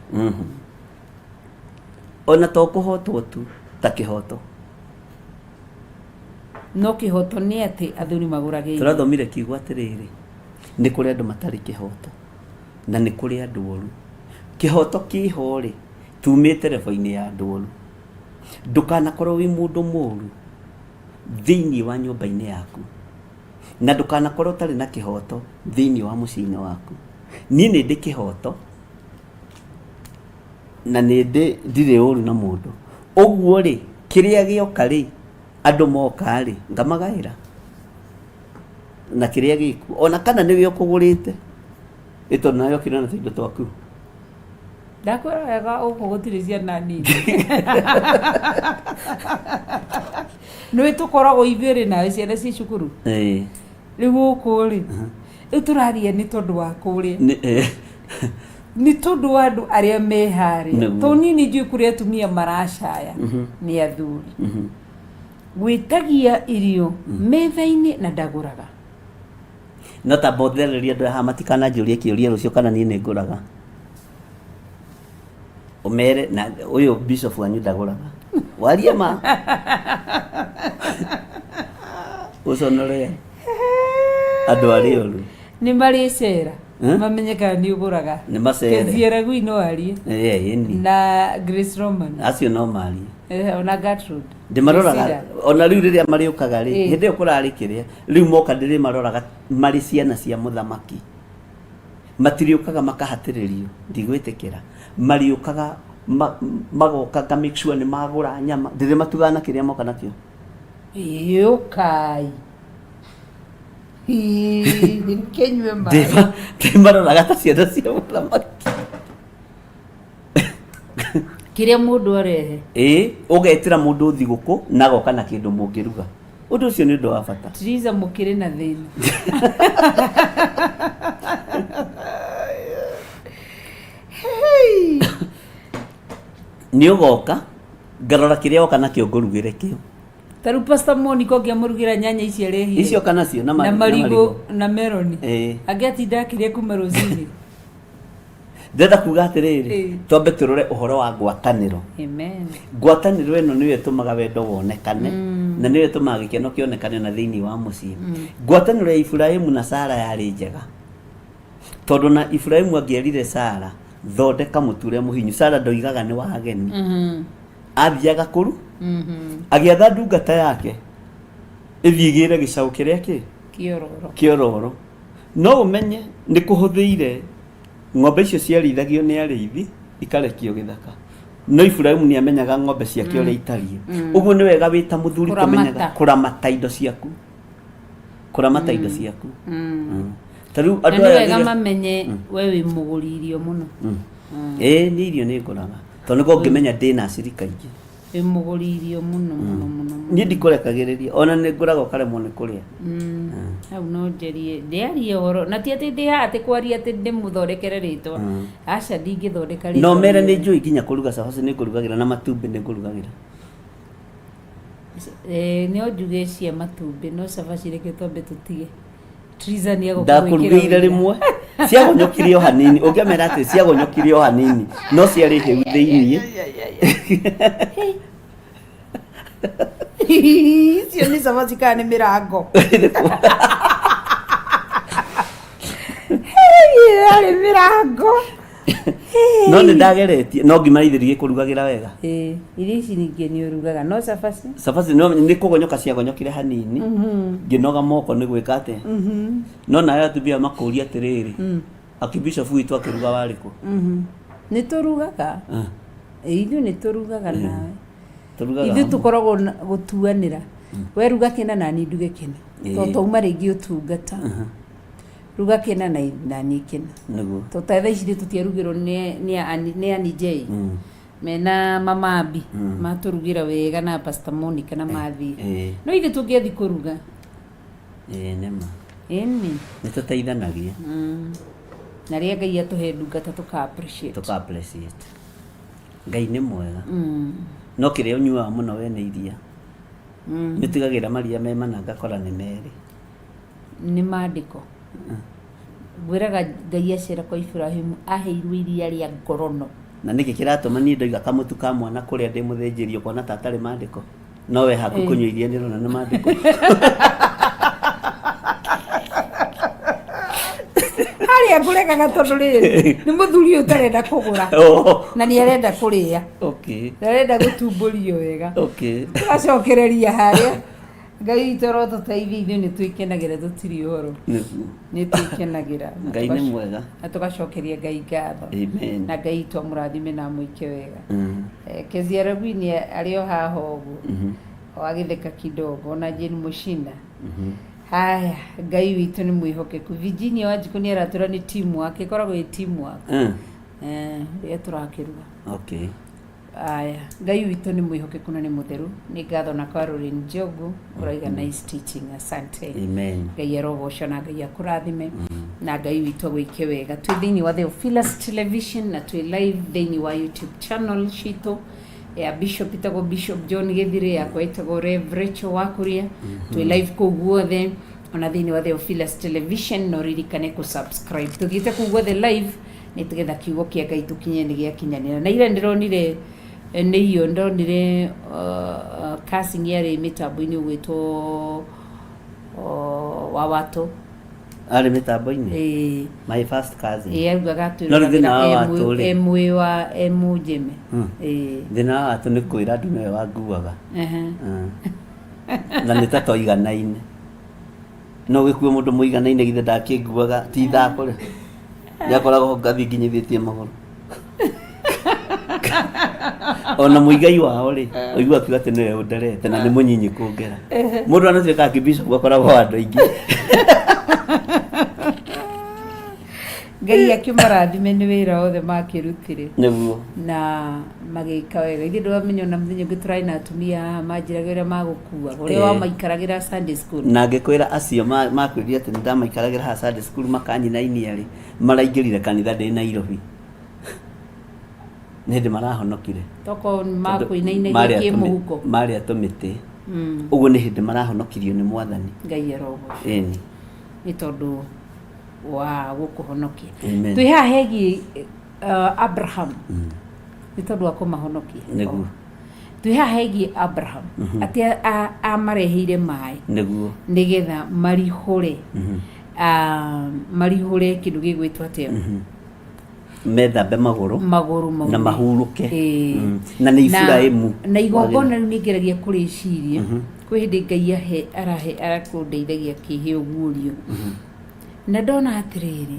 Ona to kũhotwo tu ta kĩhoto. No kĩhoto nĩ atĩ athuri magũrage irio. Tũrathomire kiugo atĩrĩrĩ, nĩ kũrĩ andũ matarĩ kĩhoto na nĩ kũrĩ andũ oru. Kĩhoto kĩho rĩ, tumĩte level-inĩ ya andũ oru. Ndũkanakorwo wĩ mũndũ mũru thĩinĩ wa nyũmba-inĩ yaku, na ndũkanakorwo ũtarĩ na kĩhoto thĩinĩ wa mũciĩ-inĩ waku. Niĩ nĩ ndĩ kĩhoto na nĩ ndĩ ndirĩ ũru na mũndũ. Ũguo rĩ, kĩrĩa gĩoka rĩ, andũ moka rĩ, ngamagaĩra na kĩrĩa gĩkuo. Ona kana nĩwe ũkũgũrĩte, ĩ tondũ nawe ũkĩrĩ na tũindo twaku. Ndakwĩra wega gũkũ gũtirĩ ciana nini. Nĩũĩ tũkoragwo ithuerĩ nawe ciana ciĩ cukuru. Ĩĩ. Rĩu gũkũ rĩ, rĩu tũraria nĩ tondũ wa kũrĩa. Nĩ ĩĩ. Nĩ tondũ wa andũ arĩa me harĩa. Nĩguo. Tondũ niĩ nĩ njũĩ kũrĩa atumia maracaya nĩ athuri. Gwĩtagia irio metha-inĩ na ndagũraga. No ta mbothereria andũ haha matikananjũrie kĩũria rũciũ kana niĩ nĩ ngũraga. Ũmere na ũyũ bishop wanyu ndagũraga. Warie ma. Ũconore andũ arĩa oru. Nĩ marĩcera Eh? mamenye kana nĩ ũgũraga. Nĩ macere. Kezia Ragui no arie. Eh, ĩni. Na Grace Roman. Acio no marie. Eh, ona Gertrude. Ndĩmaroraga Priscilla. ona rĩu rĩrĩa marĩũkaga rĩ, Eh. hĩndĩ ĩyo kũrarĩ kĩrĩa, rĩu moka ndĩrĩmaroraga marĩ ciana cia mũthamaki. Matirĩũkaga makahatĩrĩrio, ndigwĩtĩkĩra. Marĩũkaga magoka nga make sure nĩ magũra nyama, ndĩrĩmatugaga na kĩrĩa moka nakĩo. Ĩũkai. Kĩnyue maĩ. Ndĩmaroraga ta ciana cia mũthamaki. Kĩrĩa mũndũ arehe. Ĩĩ, ũgetĩra mũndũ thigũkũ na agoka na kĩndũ mũngĩruga. Ũndũ ũcio nĩ ũndũ wa bata. Triza mũkĩrĩ na thĩna. Nĩ ũgoka, ngarora kĩrĩa woka nakĩo ngũrugĩre kĩo. Ta rĩu Pastor Monica ũngĩamũrugĩra nyanya ici arehire. Icio kana cio na na marigũ na meroni. Ĩĩ. Angĩatinda akĩrĩa kuma rũcinĩ. Ndĩrenda kuga atĩrĩrĩ, Ĩĩ. twambe tũrore ũhoro wa ngwatanĩro. Amen. Ngwatanĩro ĩno nĩyo ĩtũmaga wendo wonekane na nĩyo ĩtũmaga gĩkeno kĩonekane na thĩinĩ wa mũciĩ. Ngwatanĩro ya Iburahimu na Sara yarĩ njega tondũ na Iburahimu angĩerire Sara thondeka mũtu ũrĩa mũhinyu, Sara ndoigaga nĩ wa ageni, athiaga kũru agĩatha ndungata yake ĩthiĩ ĩgĩre gĩcaũ kĩrĩa kĩ Kĩororo. kĩororo. No ũmenye nĩ kũhũthĩire ng'ombe icio ciarĩithagio nĩ arĩithi ikarekio gĩthaka. No Iburahimu nĩ amenyaga ng'ombe ciake ũrĩa itariĩ. Ũguo nĩ wega wĩ ta mũthuri Kũramata. kũmenyaga kũramata indo ciaku. Kũramata indo ciaku. Ta rĩu Na andũ nĩ aya wega rĩrĩa- mamenye we wĩ mũgũri irio mũno. Ĩĩ niĩ irio nĩ ngũraga. Tondũ nĩguo ngĩmenya ndĩna acirika aingĩ. Wĩ mũgũri irio mũno mũno mũno mũno. Niĩ ndikũrekagĩrĩria ona nĩ ngũraga ũkaremwo nĩ kũrĩa. Hau no njarie ndĩarie ũhoro na ti atĩ ndĩ haha atĩ kwaria atĩ ndĩmũthondekere rĩtwa. Aca ndingĩthondeka rĩtwa. No mere nĩ rĩega. njũĩ nginya kũruga cabaci nĩ ngũrugagĩra na matumbĩ nĩ ngũrugagĩra. Eh, no njuge cia matumbĩ no cabaci reke twambe tũtige. Triza nĩ egũka Ndakũrugĩire rĩmwe ciagonyokire o hanini ũngĩamera atĩ ciagonyokire o hanini no ciarĩ hĩu thĩiniĩ. Icio nĩ cabaci kana nĩ mĩrango? Yarĩ mĩrango. No nĩ ndageretie no ngima ithe ndigĩkũrugagĩra wega. Ĩĩ, irio ici ningĩ nĩ ũrugaga no cabaci. Cabaci no nĩ kũgonyoka ciagonyokire hanini ngĩnoga moko nĩ gwĩka atĩa no nayo atumia makũria atĩrĩrĩ akibishofu witũ akĩruga warĩ kũ? Nĩ tũrugaga. Ĩĩ, ithuĩ nĩ tũrugaga nawe. Tũrugaga Ithuĩ hamwe. tũkoragwo na gũtuanĩra. We ruga kĩna na niĩ nduge kĩna. Tondũ twauma rĩngĩ ũtungata. Ruga kĩna na na niĩ kĩna. Nĩguo. Tondũ ta thaa ici rĩ tũtiarugĩrwo nĩ nĩ Ani- nĩ Ani J. Mena Mama Abi matũrugĩra wega na Pastor Monica na mathiĩ. Ĩĩ. No ithuĩ tũngĩathiĩ kũruga. Ĩĩ nĩ ma. Ĩni. Nĩ tũteithanagia. Na rĩrĩa Ngai atũhe ndungata tũka appreciate. Tũka appreciate. Ngai nĩ mwega. No kĩrĩa ũnyuaga mũno we nĩ iria. Nĩ ũtigagĩra maria me mana ngakora nĩ merĩ. Nĩ maandĩko. Ngwĩraga Ngai acera kwa Iburahimu aheirwo iria rĩa ngorono. Na nĩkĩ kĩratũma niĩ ndoiga kamũtu ka mwana kũrĩa ndĩ mũthĩnjĩri ũkona ta atarĩ maandĩko? No we hakuhĩ kũnyua iria nĩrona nĩ maandĩko. Harĩa ngũregaga tondũ rĩrĩ nĩ mũthuri ũyũ ũtarenda kũgũra Oh, na nĩ arenda kũrĩa okay. na arenda gũtumbũrio wega. Okay. Tũgacokereria harĩa Ngai witũ arotũteithia ithuĩ nĩ twĩkenagĩra tũtirĩ ũhoro. Nĩguo. Nĩ twĩkenagĩra. Ngai nĩ mwega. Na tũgacokeria Ngai ngatho. Amen. Na Ngai witũ amũrathime na amwĩke wega. Kezia Ragwini arĩ o haha ũguo. O agĩtheka kidogo ona Jane Mũcina. Haya, Ngai witũ nĩ mwĩhokeku. Virginia Wanjikũ nĩ aratwĩra nĩ teamwork, ĩkoragwo ĩ teamwork. Rĩrĩa tũrakĩruga. Okay. Aya, Ngai witũ nĩ mwĩhokeku na nĩ mũtheru. Nĩ ngatho na Caroline Njogu ũraiga nice teaching. Asante. Amen. Ngai arogocwo na Ngai akũrathime na Ngai witũ agwĩke wega. Twĩ thĩinĩ wa Theophilus Television na twĩ live thĩinĩ wa YouTube channel citũ ya Bishop ĩtagwo Bishop John Gĩthirĩ, yakwa ĩtagwo Rev Rachel Wakuria. Twĩ live kũu guothe ona thĩinĩ wa Theophilus Television, no ririkane kũ subscribe. Tũthiĩte kũu guothe live nĩ tũgetha kiugo kĩa Ngai tũkinye nĩ gĩakinyanĩra. Na ira ndĩronire nĩ iyo ndonire casting yarĩ mĩtambo-inĩ ũgwĩtwo wa watũ. Arĩ mĩtambo-inĩ? Ĩĩ. My first cousin. Ĩĩ, augaga No rĩu thĩna wa atwĩroragĩra watũ rĩ. emwĩ wa emũnjeme. Ĩĩ. Thĩna wa watũ nĩ kwĩra andũ nĩwe wanguaga. Ehe. Na nĩ ta twaiganaine. No gĩkue mũndũ mũiganaine githĩ ndakĩnguaga ti ithako rĩ. Nĩakoragwo ngathiĩ nginyithĩtie magũrũ. Ona mũigai wao rĩ, ũigua akiuga atĩ nĩwe ũnderete na nĩ mũnyinyi kũngera. Mũndũ anatuĩka akibishop akoragwo andũ aingĩ. Ngai akĩmarathime nĩ wĩra wothe makĩrutire. Nĩguo. Na magĩka wega. Ithuĩ ndũramenya ona mũthenya ũngĩ tũrarĩ na atumia haha manjĩraga ũrĩa magũkuaga, ũrĩa wamaikaragĩra Sunday school. Na ngĩkwĩra acio makwĩrire atĩ nĩndamaikaragĩra haha Sunday school makanyinainia rĩ, maraingĩrire kanitha ndĩ Nairobi. Nĩ hĩndĩ marahonokire. Tokorwo makũinainagia kĩmũhuko. Marĩ a tũmĩtĩ. Ũguo nĩ hĩndĩ marahonokirio nĩ Mwathani. Ngai arogocwo. Ĩni. Nĩ tondũ wa gũkũhonokia. Amen. Twĩ haha hegiĩ Abraham. Nĩ tondũ wa kũmahonokia. Nĩguo. Twĩ haha hegiĩ Abraham. Atĩ amareheire maĩ. Nĩguo. Nĩgetha marihũre. Marihũre kĩndũ gĩgwĩtwo atĩa? Methambe magũrũ. Magũrũ mau. Na mahurũke. Na nĩ Iburahĩmu. Na igongona rĩu nĩ ngeragia kũrĩciria. Kwĩ hĩndĩ Ngai ahe arahe arakũndeithagia kĩhe ũguũrio. Na ndona atĩrĩrĩ,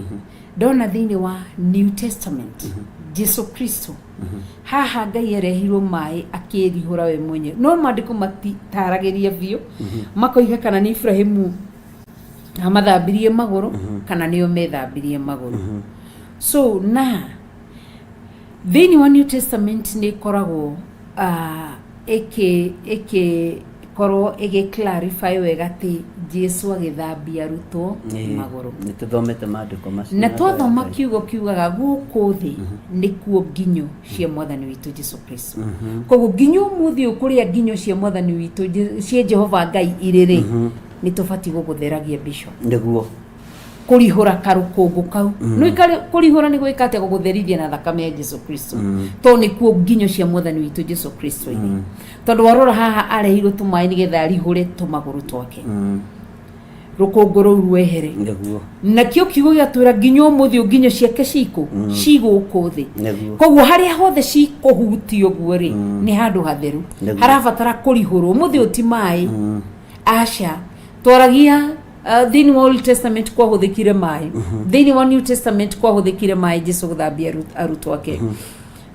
ndona thĩinĩ wa New Testament, Jesu Kristo, haha Ngai arehirwo maĩ akĩrihũra we mwenyewe. No maandĩko matitaragĩria biũ, makoiga kana nĩ Iburahĩmu amathambirie magũrũ kana nĩo methambirie magũrũ. So na thĩinĩ wa New Testament nĩ ĩkoragwo ĩkĩkorwo ĩgĩ clarify wega atĩ Jesu agĩthambia arutwo magũrũ. Nĩ tũthomete maandĩko macio. Na twathoma kiugo kiugaga gũkũ thĩ nĩkuo nginyo cia Mwathani witũ Jesu Kristo. Koguo nginyo ũmũthĩ ũyũ kũrĩa nginyo cia Mwathani witũ cia Jehova Ngai irĩ rĩ, nĩ tũbatiĩ gũgũtheragia bishop. Nĩguo. Kũrihũra karũkũngũ kau. Nĩ kũrihũra nĩ gwĩka atĩa? Gũgũtherithia na thakame ya Jesu Kristo. Tondũ nĩkuo nginyo cia Mwathani witũ Jesu Kristo irĩ. Tondũ warora haha arehirwo tũmaĩ nĩgetha arihũre tũmagũrũ twake. Rũkũngũ rũu rwehere. Nĩguo. Nakĩo kiugo gĩatwĩra nginya ũmũthĩ ũyũ nginyo ciake cikũ ci gũkũ thĩ. Nĩguo. Koguo harĩa hothe cikũhutio ũguo rĩ, nĩ handũ hatheru. Nĩguo. Harabatara kũrihũrwo. Ũmũthĩ ũyũ ti maĩ. Aca. Twaragia thĩinĩ wa Old Testament kwahũthĩkire maĩ. Thĩinĩ wa New Testament kwahũthĩkire maĩ Jesu gũthambia arutwo ake.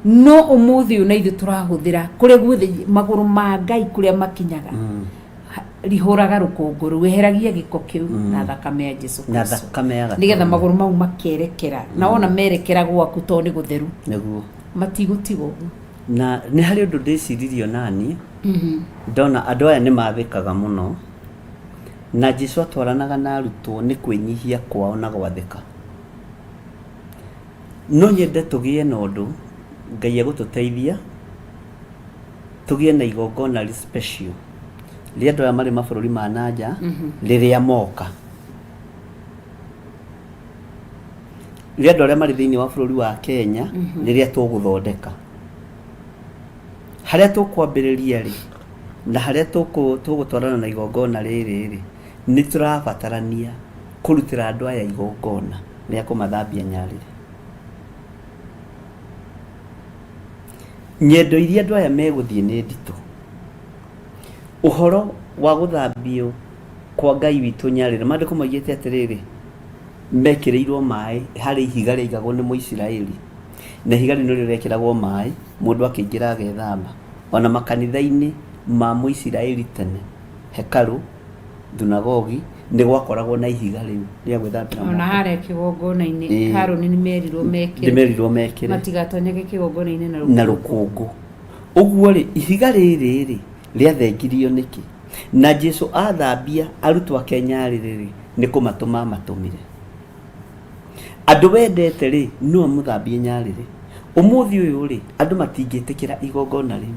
No ũmũthĩ ũyũ na ithuĩ tũrahũthĩra kũrĩa guothe magũrũ ma Ngai kũrĩa makinyaga. Rihũraga rũkũngũ rũu, eheragia gĩko kĩu na thakame ya Jesu Na Kristo. thakame ya gatũrũme. Nĩgetha magũrũ mau makerekera. Na wona merekera gwaku tondũ nĩ gũtheru. Nĩguo. Matigũtigwo ũguo. Na nĩ harĩ ũndũ ndĩciririe onaniĩ, ndona andũ aya nĩ mathĩkaga mũno, na Jesu atwaranaga na arutwo nĩ kwĩnyihia kwao na gwathĩka. No nyende tũgĩe na ũndũ, Ngai egũtũteithia, tũgĩe na igongona rĩ special rĩa andũ aya marĩ mabũrũri ma na nja, rĩrĩa moka. Rĩa andũ arĩa marĩ thĩinĩ wa bũrũri wa Kenya, rĩrĩa tũgũthondeka. Harĩa tũkwambĩrĩria rĩ, na harĩa tũgũtwarana na igongona rĩrĩ rĩ, nĩ tũrabatarania kũrutĩra andũ aya igongona rĩa kũmathambia nyarĩrĩ. Nyendo iria andũ aya megũthiĩ nĩ nditũ. Ũhoro wa gũthambio kwa Ngai witũ nyarĩrĩ, maandĩko moigĩte atĩrĩrĩ, mekĩrĩirwo maĩ harĩ ihiga rĩaigagwo nĩ Mũisiraeli, na ihiga rĩu nĩrĩo rĩekĩragwo maĩ, mũndũ akĩingĩra agethamba. Ona makanitha-inĩ ma Mũisiraeli tene, hekarũ, thunagogi, nĩ gwakoragwo na ihiga rĩu rĩa gwĩthambĩra Ona moko. harĩa kĩgongona-inĩ, Harũni nĩ merirwo mekĩre. Nĩ merirwo mekĩre. Matigatonyage kĩgongona-inĩ na Na rũkũngũ. Ũguo rĩ, ihiga rĩrĩ rĩ, rĩathengirio nĩkĩ? Na Jesu athambia arutwo ake nyarĩrĩ rĩ, nĩ kũmatũma amatũmire. Andũ wendete rĩ, no amũthambie nyarĩrĩ. Ũmũthĩ ũyũ rĩ, andũ matingĩtĩkĩra igongona rĩu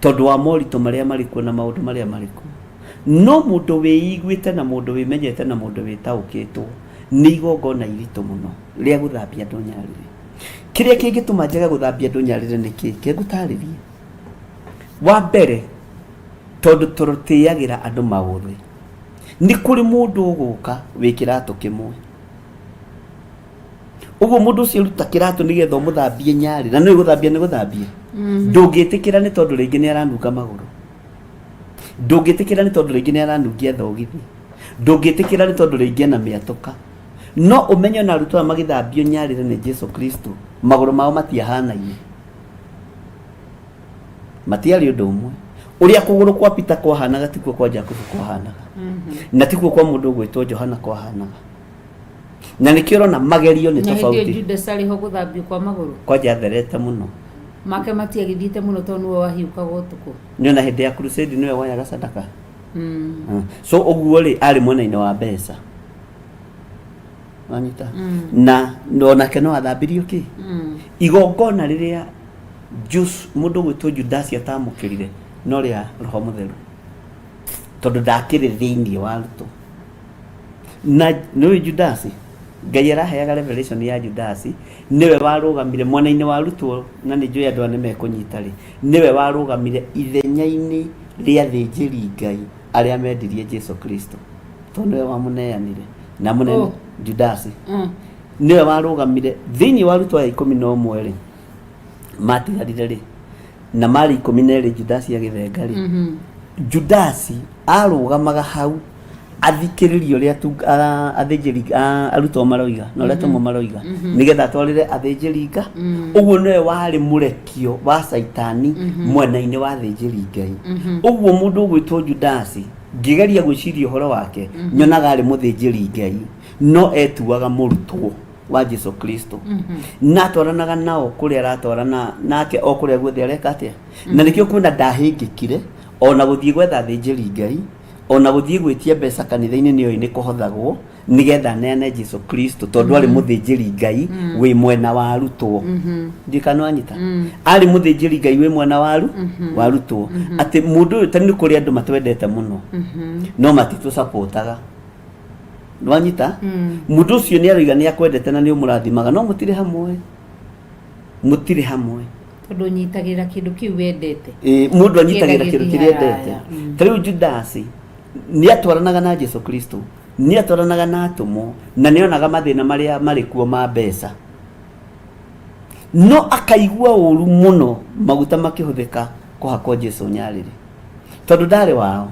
tondũ wa moritũ marĩa marĩ kuo na maũndũ marĩa marĩ kuo. No mũndũ wĩiguĩte na mũndũ wĩmenyete na mũndũ wĩtaũkĩtwo nĩ igongona iritũ mũno rĩa gũthambia andũ nyarĩrĩ. Kĩrĩa kĩngĩtũma njage gũthambia andũ nyarĩrĩ nĩ kĩ? Ke ngũtarĩrie. Wa mbere, tondũ tũtĩagĩra andũ maũthĩ. Nĩ kũrĩ mũndũ ũgũka wĩ kĩratũ kĩmwe. Ũguo mũndũ ũcio ruta kĩratũ nĩgetha ũmũthambie nyarĩ, na nĩũĩ gũthambia nĩ gũthambia. Ndũngĩtĩkĩra nĩ tondũ rĩngĩ nĩ aranunga magũrũ. Ndũngĩtĩkĩra nĩ tondũ rĩngĩ nĩ aranungia thogithi. Ndũngĩtĩkĩra nĩ tondũ rĩngĩ ena mĩatũka. No ũmenye ona arutwo aya magĩthambio nyarĩrĩ nĩ Jesu Kristo, magũrũ mao matiahanaine. Matiarĩ ũndũ ũmwe. Ũrĩa kũgũrũ kwa Peter kwahanaga tikuo kwa Jakubu kwahanaga. Na tikuo kwa mũndũ ũgwĩtwo Johana kwahanaga. Na nĩkĩo ũrona magerio nĩ Na hĩndĩ ĩyo tofauti. Judas arĩ ho gũthambio kwa magũrũ. Kwanja atherete mũno. Make matiagĩthiĩte mũno tondũ nĩwe wahiũkaga ũtukũ. Nĩ ona hĩndĩ ya crusade nĩwe woyaga sadaka. So ũguo rĩ, arĩ mwena-inĩ wa mbeca. Wanyita? Na onake no athambirio kĩ? Igongona rĩrĩa Jus, mũndũ ũgwĩtwo Judasi atamũkĩrire no rĩa Roho Mũtheru. Tondũ ndakĩrĩ thĩinĩ wa arutwo. Na nĩũĩ Judasi? Ngai araheaga revelation ya Judasi, nĩwe warũgamire mwena-inĩ wa arutwo, na nĩ njũĩ andũ aya nĩ mekũnyita rĩ, nĩwe warũgamire ithenya-inĩ rĩa athĩnjĩri Ngai arĩa mendirie Jesu Kristo, tondũ nĩwe wamũneanire na mũnene. Oh. Judasi nĩwe warũgamire thĩinĩ wa arutwo aya 11 rĩ, matigarire rĩ, na marĩ 12 Judasi agĩthenga rĩ. Judasi arũgamaga hau athikĩrĩrie ũrĩa athĩnjĩri arutwo maroiga na ũrĩa atũmwo maroiga, nĩgetha atwarĩre athĩnjĩri nga. Ũguo nĩwe warĩ mũrekio wa Caitani mwena-inĩ wa athĩnjĩri Ngai. Ũguo mũndũ ũgwĩtwo Judasi, ngĩgeria gwĩciria ũhoro wake, nyonaga arĩ mũthĩnjĩri Ngai, no etuaga mũrutwo wa Jesu Kristo, na atwaranaga nao kũrĩa aratwarana nake o kũrĩa guothe areka atĩa. Na nĩkĩo kuona ndahĩngĩkire ona gũthiĩ gwetha athĩnjĩri Ngai, ona gũthiĩ gwĩtia mbeca kanitha-inĩ nĩoĩ nĩ kũhothagwo nĩgetha aneane Jesu Kristo, tondũ arĩ mũthĩnjĩri Ngai wĩ mwena wa arutwo. Ndiũĩ kana wanyita. Arĩ mũthĩnjĩri Ngai wĩ mwena wa wa arutwo, atĩ mũndũ ũyũ, tondũ nĩ kũrĩ andũ matwendete mũno no matitũcapotaga. Nĩwanyita? Mũndũ ũcio nĩ aroiga nĩ akwendete na nĩ ũmũrathimaga, no mũtirĩ hamwe, mũtirĩ hamwe. Tondũ ũnyitagĩrĩra kĩndũ kĩu wendete. Ĩĩ, mũndũ anyitagĩrĩra Kĩenda kĩndũ gĩthiĩ kĩrĩa endete. haraya. Ta rĩu Judasi nĩ atwaranaga na Jesu Kristo, nĩ atwaranaga na atũmwo, na nĩ onaga mathĩna marĩa marĩ kuo ma mbeca, no akaigua ũru mũno maguta makĩhũthĩka kũhakwo Jesu nyarĩrĩ, tondũ ndarĩ wao.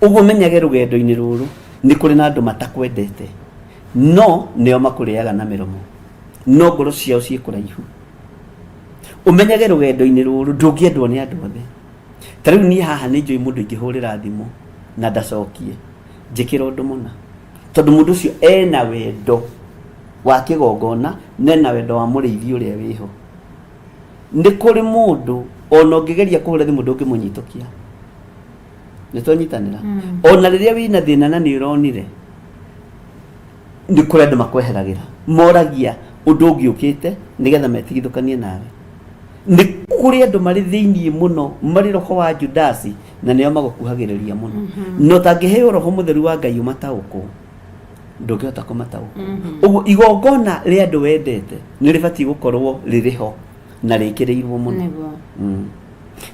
Ũguo menyage rũgendo-inĩ rũrũ nĩ kũrĩ na andũ matakwendete, no nĩo makũrĩaga na mĩromo, no ngoro ciao ciĩ kũraihu. Ũmenyage rũgendo-inĩ rũrũ ndũngĩendwo nĩ andũ othe. Ta rĩu niĩ haha nĩ njũĩ mũndũ ingĩhũrĩra thimũ na ndacokie, njĩkĩre ũndũ mũna, tondũ mũndũ ũcio ena wendo wa kĩgongona na ena wendo wa mũrĩithi ũrĩa wĩho. Nĩ kũrĩ mũndũ ona ũngĩgeria kũhũra thimũ ndũngĩmũnyitũkia. Nĩ twanyitanĩra? Ona rĩrĩa wĩna thĩna na nĩ ũronire nĩ kũrĩ andũ makweheragĩra, moragia ũndũ ũngĩ ũkĩte nĩgetha metigithũkanie nawe. Nĩ kũrĩ andũ marĩ thĩiniĩ mũno marĩ roho wa Judasi, na nĩo magũkuhagĩrĩria mũno. Na ũtangĩheo roho mũtheru wa Ngai ũmataũkwo, ndũngĩhota kũmataũkwo. Ũguo igongona rĩa andũ wendete nĩ rĩbatiĩ gũkorwo rĩrĩ ho na rĩkĩrĩirwo mũno. Nĩguo.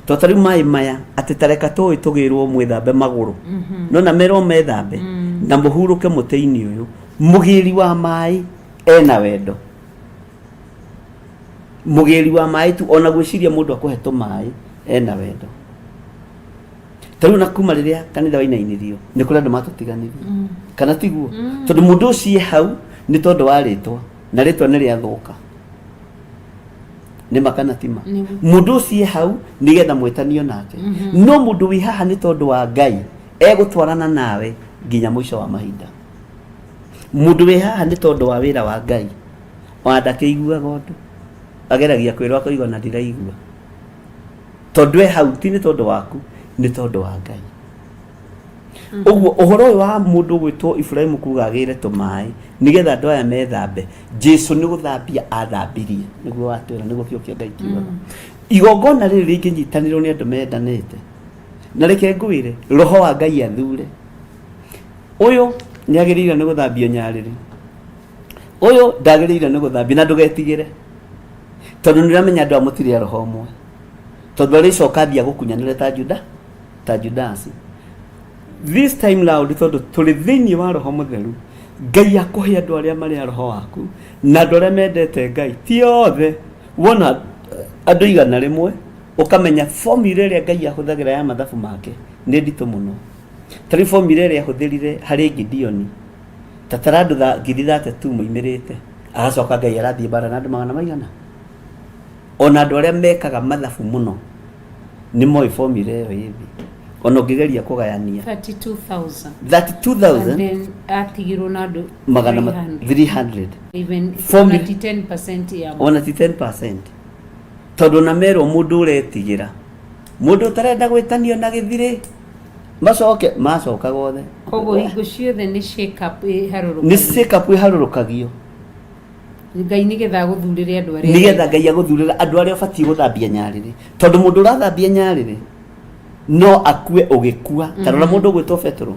To ta rĩu maĩ maya, atĩ tareka tũĩ tũgĩrwo mwĩthambe magũrũ, no na merwo methambe na mũhurũke mũtĩ-inĩ ũyũ. Mũgĩri wa maĩ ena wendo, mũgĩri wa maĩ tu ona gwĩciria mũndũ akũhe tũmaĩ ena wendo. Ta rĩu na kuma rĩrĩa kanitha wainainirio, nĩ kũrĩ andũ matũtiganirie, kana tiguo? Tondũ mũndũ ũcio e hau nĩ tondũ wa rĩtwa, na rĩtwa nĩ rĩathũka, nĩ ma kana ti ma? Nĩguo. Mũndũ ũcio e hau nĩgetha mwĩtanio nake, no mũndũ wĩ haha nĩ tondũ wa Ngai egũtwarana nawe nginya mũico wa mahinda. Mũndũ wĩ haha nĩ tondũ wa wĩra wa Ngai, ona ndakĩiguaga ũndũ, ageragia kwĩrwo akoiga ona ndiraigua, tondũ e hau ti nĩ tondũ waku, nĩ tondũ wa Ngai. Ũguo ũhoro ũyũ wa mũndũ ũgwĩtwo Iburahĩmu kuga agĩre tũmaĩ nĩgetha andũ aya methambe, Jesu nĩ gũthambia athambirie, nĩguo watwĩra, nĩguo kiugo kĩa Ngai kiugaga. Igongona rĩrĩ rĩngĩnyitanĩrwo nĩ andũ mendanĩte, na reke ngwĩre, roho wa Ngai athure ũyũ nĩ agĩrĩire nĩ gũthambio nyarĩrĩ, ũyũ ndagĩrĩire nĩ gũthambio, na ndũgetigĩre, tondũ nĩ ũramenya andũ aya mũtirĩ a roho ũmwe, tondũ arĩcoka athiĩ agũkunyanĩre ta Juda, ta Judasi. This time round, tondũ tũrĩ thĩinĩ wa roho mũtheru, Ngai akũhe andũ arĩa marĩ a roho waku na andũ arĩa mendete Ngai. Ti othe. Wona andũ 100, ũkamenya formula ĩrĩa Ngai ahũthagĩra ya mathabu make nĩ nditũ mũno. Ta rĩu formula ĩrĩa ahũthĩrire harĩ Gideoni, ta tara andũ 32,000 moimĩrĩte, agacoka Ngai arathiĩ mbara na andũ magana maigana. Ona andũ arĩa mekaga mathabu mũno nĩ moĩ formula ĩyo ĩ thĩ. Ona ũngĩgeria kũgayania 32,000. 32,000. And then atigirwo na andũ magana 300. 300. Even Four ona ti 10% ya Ona ti 10%, tondũ ona merwo mũndũ ũretigĩra, mũndũ ũtarenda gwĩtanio na gĩthirĩ, macoke macokaga othe. Koguo hingo ciothe nĩ shake up ĩharũrũkagio. Nĩ shake up ĩharũrũkagio. Ngai nĩgetha agũthurĩre andũ arĩa Nĩgetha Ngai agũthurĩra andũ arĩa ũbatiĩ gũthambia nyarĩrĩ, tondũ mũndũ ũrathambia nyarĩrĩ no akue ũgĩkua. Ta rora mũndũ ũgwĩtwo Petero.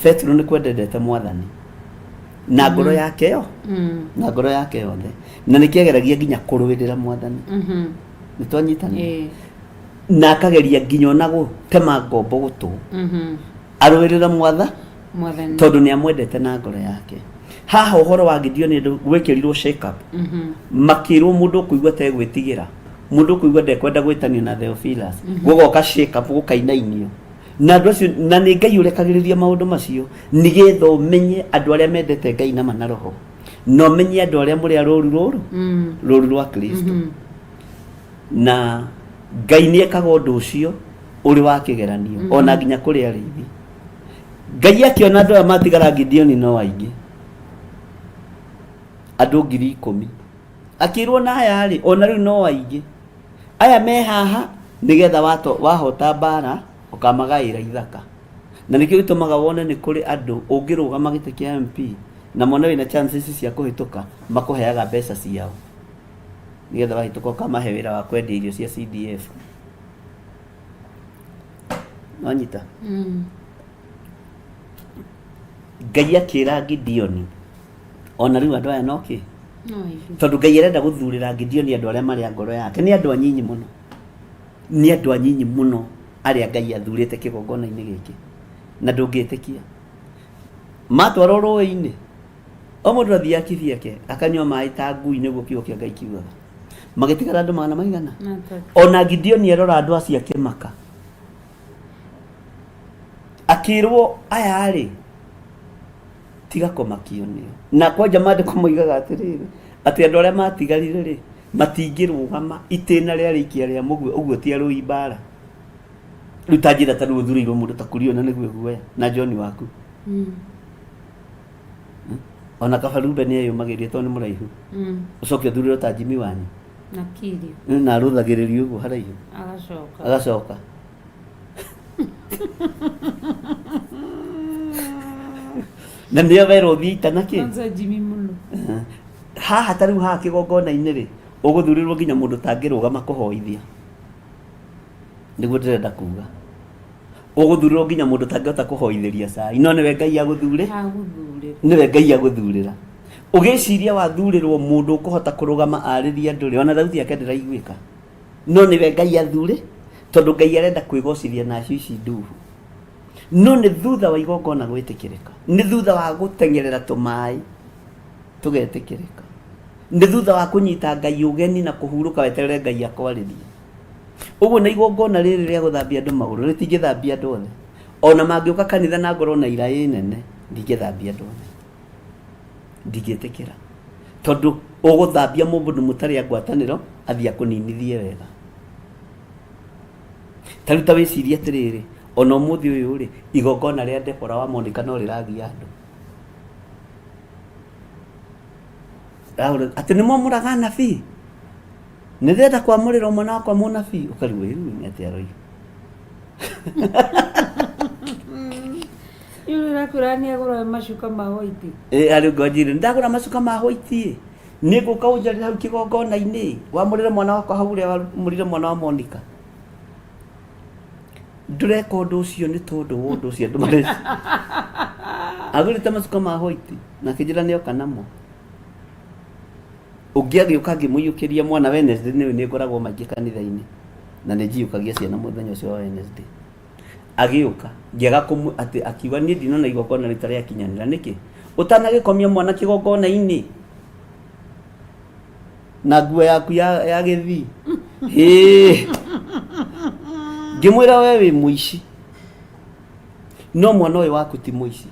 Petero nĩ kwendendete Mwathani na ngoro yake yo na ngoro yake yothe, na nĩkĩageragia nginya kũrũĩrĩra Mwathani. Nĩ twanyitana? Ĩĩ. Na akageria nginya ona gũtema ngombo gũtũ arũĩrĩra Mwathani, tondũ nĩ amwendete na ngoro yake. Haha ũhoro wa Gideon, andũ gwĩkĩrirwo shake up, makĩrwo mũndũ ũkũigua tegwĩtigĩra, mũndũ ũkũigua ndekwenda gwĩtanio na Theophilus, gũgoka shake up, gũkainainio na andũ acio. Na nĩ Ngai ũrekagĩrĩria maũndũ macio nĩgetha ũmenye andũ arĩa mendete Ngai na mana roho, na ũmenye andũ arĩa mũrĩ a rũru rũrũ rũru rwa Kristo. Na Ngai nĩ ekaga ũndũ ũcio ũrĩ wa kĩgeranio ona nginya kũrĩ arĩithi. Ngai akĩona andũ aya matigara Gideoni no aingĩ, andũ 10,000, akĩrwo na aya rĩ, ona rĩu no aingĩ aya me haha, nĩgetha wahota mbara ũkamagaĩra ithaka. Na nĩkĩo gĩtũmaga wone nĩ kũrĩ andũ ũngĩrũgama gĩtĩ kĩa MP na mone wĩna chances cia kũhĩtũka, makũheaga mbeca ciao nĩgetha wahĩtũka ũkamahe wĩra wa kwendia irio cia CDF. Wanyita? Ngai akĩra Gideoni, ona rĩu andũ aya no kĩ No aingĩ. Tondũ Ngai arenda gũthurĩra Gideoni andũ arĩa marĩ a ngoro yake. Nĩ andũ anyinyi mũno, nĩ andũ anyinyi mũno arĩa Ngai athurĩte kĩgongona-inĩ gĩkĩ. Na ndũngĩtĩkia, matwarwo rũĩ-inĩ, o mũndũ athiaga kibiake akanyua maĩ ta ngui, nĩguo kiugo kĩa Ngai kiugaga. Magĩtigara andũ magana maigana? 3. Ona Gideoni arora andũ acio akĩmaka, akĩrwo aya rĩ, tiga kũmakio nĩo. Na kwanja maandĩko moigaga atĩrĩrĩ, atĩ andũ arĩa matigarire rĩ, matingĩrũgama itĩna rĩa rĩikia rĩa mũguĩ, ũguo ti arũi mbara. Rĩu ta njĩra, ta rĩu ũthurĩirwo mũndũ ta Kurio na nĩguo guoya na John waku. Ona kaba Ruben eyũmagĩrie tondũ nĩ mũraihu. Ũcoke ũthurĩrwo ta Jimmy wanyu Na kirio. Na arũthagĩrĩrio ũguo haraihu. Agacoka. Agacoka na nĩo werwo ũthiĩ ita na kĩ. Kwanza Jimmy mũno. Haha ta rĩu haha kĩgongona-inĩ rĩ, ũgũthurĩrwo nginya mũndũ tangĩrũgama kũhoithia. Nĩguo ndĩrenda kuga, ũgũthurĩrwo nginya mũndũ tangĩhota kũhoithĩria cai, no nĩwe Ngai agũthure. Agũthurĩra. Nĩwe Ngai agũthurĩra. Ũgĩciria wathurĩrwo mũndũ ũkũhota kũrũgama arĩrie andũ rĩ, ona thauti yake ndĩraiguĩka, no nĩwe Ngai athure, tondũ Ngai arenda kwĩgocithia na acio ici nduhu. No nĩ thutha wa igongona gwĩtĩkĩrĩka, nĩ thutha wa gũteng'erera tũmaĩ tũgetĩkĩrĩka, nĩ thutha wa kũnyita Ngai ũgeni na kũhurũka weterere Ngai akwarĩrie. Ũguo na igongona rĩrĩ rĩa gũthambia andũ magũrũ rĩtingĩthambia andũ othe. Ona mangĩũka kanitha na ngorwo na ira ĩ nene, ndingĩthambia andũ othe, ndingĩtĩkĩra, tondũ ũgũthambia mũndũ mũtarĩ a ngwatanĩro athiĩ akũninithie wega. Ta rĩu ta wĩcirie atĩrĩrĩ, ona ũmũthĩ ũyũ rĩ, igongona rĩa Debora wa Monica no rĩragia andũ. Rahũra atĩ nĩ mwamũraga anabii, nĩ ndĩrenda kwamũrĩrwo mwana wakwa mũnabii, ũkarigwo rĩu nĩ atĩa aroiga. Yule ũrakwĩra nĩ agũra macuka ma white. Ĩ, arĩ ngwanjire ndagũra macuka ma white, nĩ ngũka ũnjarĩre hau kĩgongona-inĩ wamũrĩre mwana wakwa hau ũrĩa wamũrire mwana wa Monica. Ndũreka ũndũ ũcio nĩ tondũ wa ũndũ ũcio andũ mareci agũrĩte macuka ma white na akĩnjĩra nĩ oka namo. Ũngĩ agĩũka ngĩmũiyũkĩria mwana. Wednesday nĩ nĩ ngoragwo maingĩ kanitha-inĩ na nĩ njiyũkagia ciana mũthenya ũcio wa Wednesday. Agĩũka ngĩaga kũmũ atĩ akiuga niĩ ndinona igongona rĩta rĩakinyanĩra nĩkĩ ũtanagĩkomia mwana kĩgongona-inĩ na nguo yaku ya gĩthii. Hĩ, ngĩmwĩra we wĩ mũici, no mwana ũyũ waku ti mũici.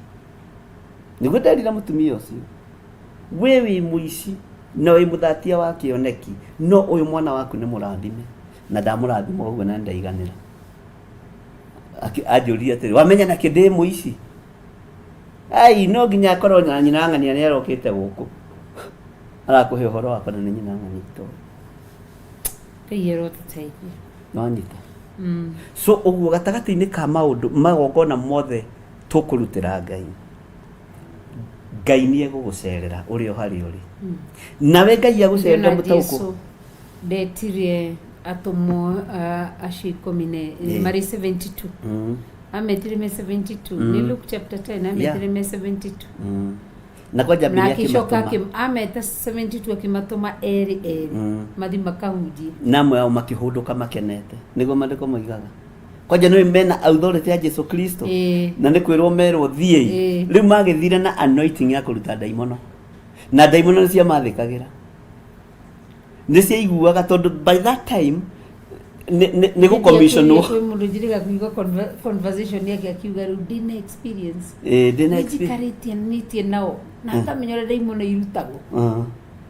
Nĩguo nderire mũtumia ũcio, we wĩ mũici na wĩ mũthatia wa kĩoneki, no ũyũ mwana waku nĩ mũrathime. Na ndamũrathima ũguo na ndaiganĩra. Anjũria atĩrĩ, wamenya nakĩ ndĩ mũici? Ai, no nginya akorwo na nyina ng'ania nĩ arokĩte gũkũ. Arakũhe ũhoro wakwa na nĩ nyina ng'ania itoĩ. Ngai arotũteithia. Nĩwanyita? So ũguo gatagatĩ-inĩ ka maũndũ magongona mothe tũkũrutĩra Ngai, Ngai nĩ egũgũcerera ũrĩ o harĩa ũrĩ. Nawe Ngai agũcerera Ndĩrona mũtaũkũ. Jesu ndetirie atũmwo acio ikũmi na marĩ 72. Ametire me 72. Nĩ Luke chapter 10 ametire me 72. Na kwanja Na mbere akĩcoka akĩmatũma. ameta 72 akĩmatũma erĩ erĩ mathi makahunjie. Na amwe ao makĩhũndũka makenete. Nĩguo maandĩko moigaga. Kwanja nĩ mena authority ya Jesu Kristo. Na nĩ kwĩrwo merwo thiĩi. Rĩu magĩthire na anointing ya kũruta ndaimono. Na ndaimono nĩ ciamathĩkagĩra. Nĩ ciaiguaga tondũ by that time nĩ gũcommissionwo. Kwĩ mũndũ njĩrĩga kũigua conversation yake akiuga rĩu ndĩna experience. Ndĩna experience. Nĩnjikarĩtie nĩtie nao na ngamenya ũrĩa ndaimono irutagwo.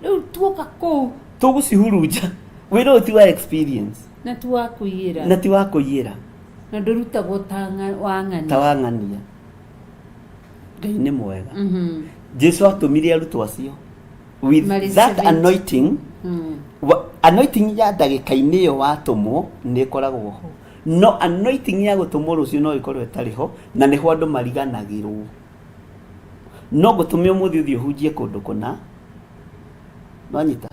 Rĩu tuoka kũu Tũgũcihurunja. Wĩra ũyũ ti wa experience. Na ti wa kũiyĩra. Na ti wa kũiyĩra. Na ndũrutagwo ta wa ng'ania. Ta wa ng'ania. Ngai nĩ mwega. Jesu atũmire arutwo acio with Marĩ that 70. anointing. Anointing ya ndagĩka-inĩ ĩyo watũmwo nĩ ĩkoragwo ho, no anointing ya gũtũmwo rũciũ no ĩkorwo ĩtarĩ ho, na nĩho andũ mariganagĩrwo. No ngũtũme ũmũthĩ ũthiĩ ũhunjie kũndũ kũna, nwanyita,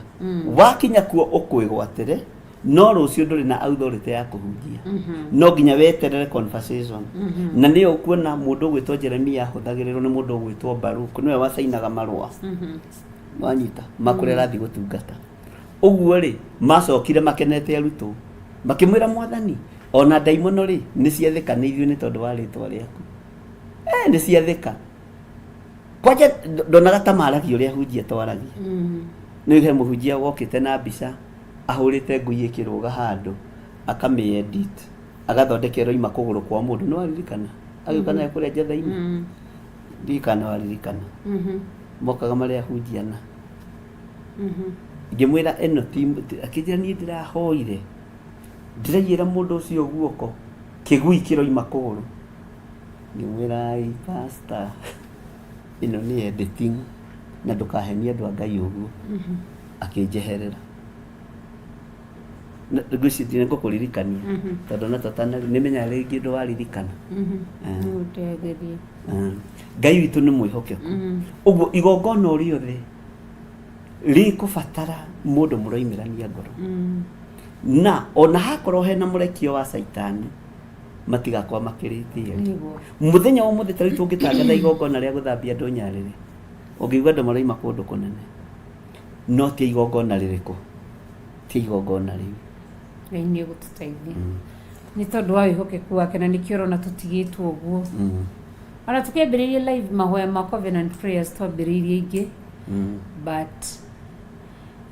wakinya kuo ũkwĩgwatĩre, no rũciũ ndũrĩ na authority ya kũhunjia. No nginya weterere conversation. Na nĩyo ũkuona mũndũ ũgwĩtwo Jeremia ahũthagĩrĩrwo nĩ mũndũ ũgwĩtwo Baruk, nĩwe wacainaga marũa, nwanyita, makũrĩa arathiĩ gũtungata. Ũguo rĩ, macokire makenete arutwo, makĩmwĩra, Mwathani, ona ndaimono rĩ nĩ ciathĩka nĩ ithuĩ nĩ tondũ wa rĩtwa rĩaku. Nĩ ciathĩka. Kwanja ndonaga ta maragia ũrĩa hunjia twaragia. Nĩ he mũhunjia wokĩte na mbica ahũrĩte ngui ĩkĩrũga handũ, akamĩ edit, agathondeka ĩroima kũgũrũ kwa mũndũ. Nĩ waririkana? Agĩũka nayo kũrĩa njetha-inĩ. Ndiũĩ kana nĩ waririkana. Mokaga marĩ ahunjia na. Ngĩmwĩra ĩno ti, akĩnjĩra niĩ ndĩrahoire, ndĩraiyĩra mũndũ ũcio guoko, kĩgui kĩroima kũgũrũ. Ngĩmwĩra ai pastor, ĩno nĩ editing na ndũkahenie andũ a Ngai ũguo. Akĩnjeherera. Ngwĩciria nĩ ngũkũririkania tondũ ona tũtana nĩ menyaga rĩngĩ ndũraririkana. Nĩgũtetheria. Ngai witũ nĩ mwĩhokeku. Ũguo igongona o rĩothe rĩkũbatara mũndũ mũroimĩrania ngoro. Na ona hakorwo hena mũrekio wa Caitani, matigakorwo makĩrĩtie. Nĩguo. Mũthenya wa ũmũthĩ ta rĩu tũngĩtangatha igongona rĩa gũthambia andũ nyarĩrĩ, ũngĩigua andũ maroima kũndũ kũnene. No ti igongona rĩrĩkũ? Ti igongona rĩu. Ngai nĩ egũtũteithia. Nĩ tondũ wa wĩhokeku wake na nĩkĩo ũrona tũtigĩtwo ũguo. Ona tũkĩambĩrĩria live mahoya ma Covenant Prayers twambĩrĩirie ingĩ. But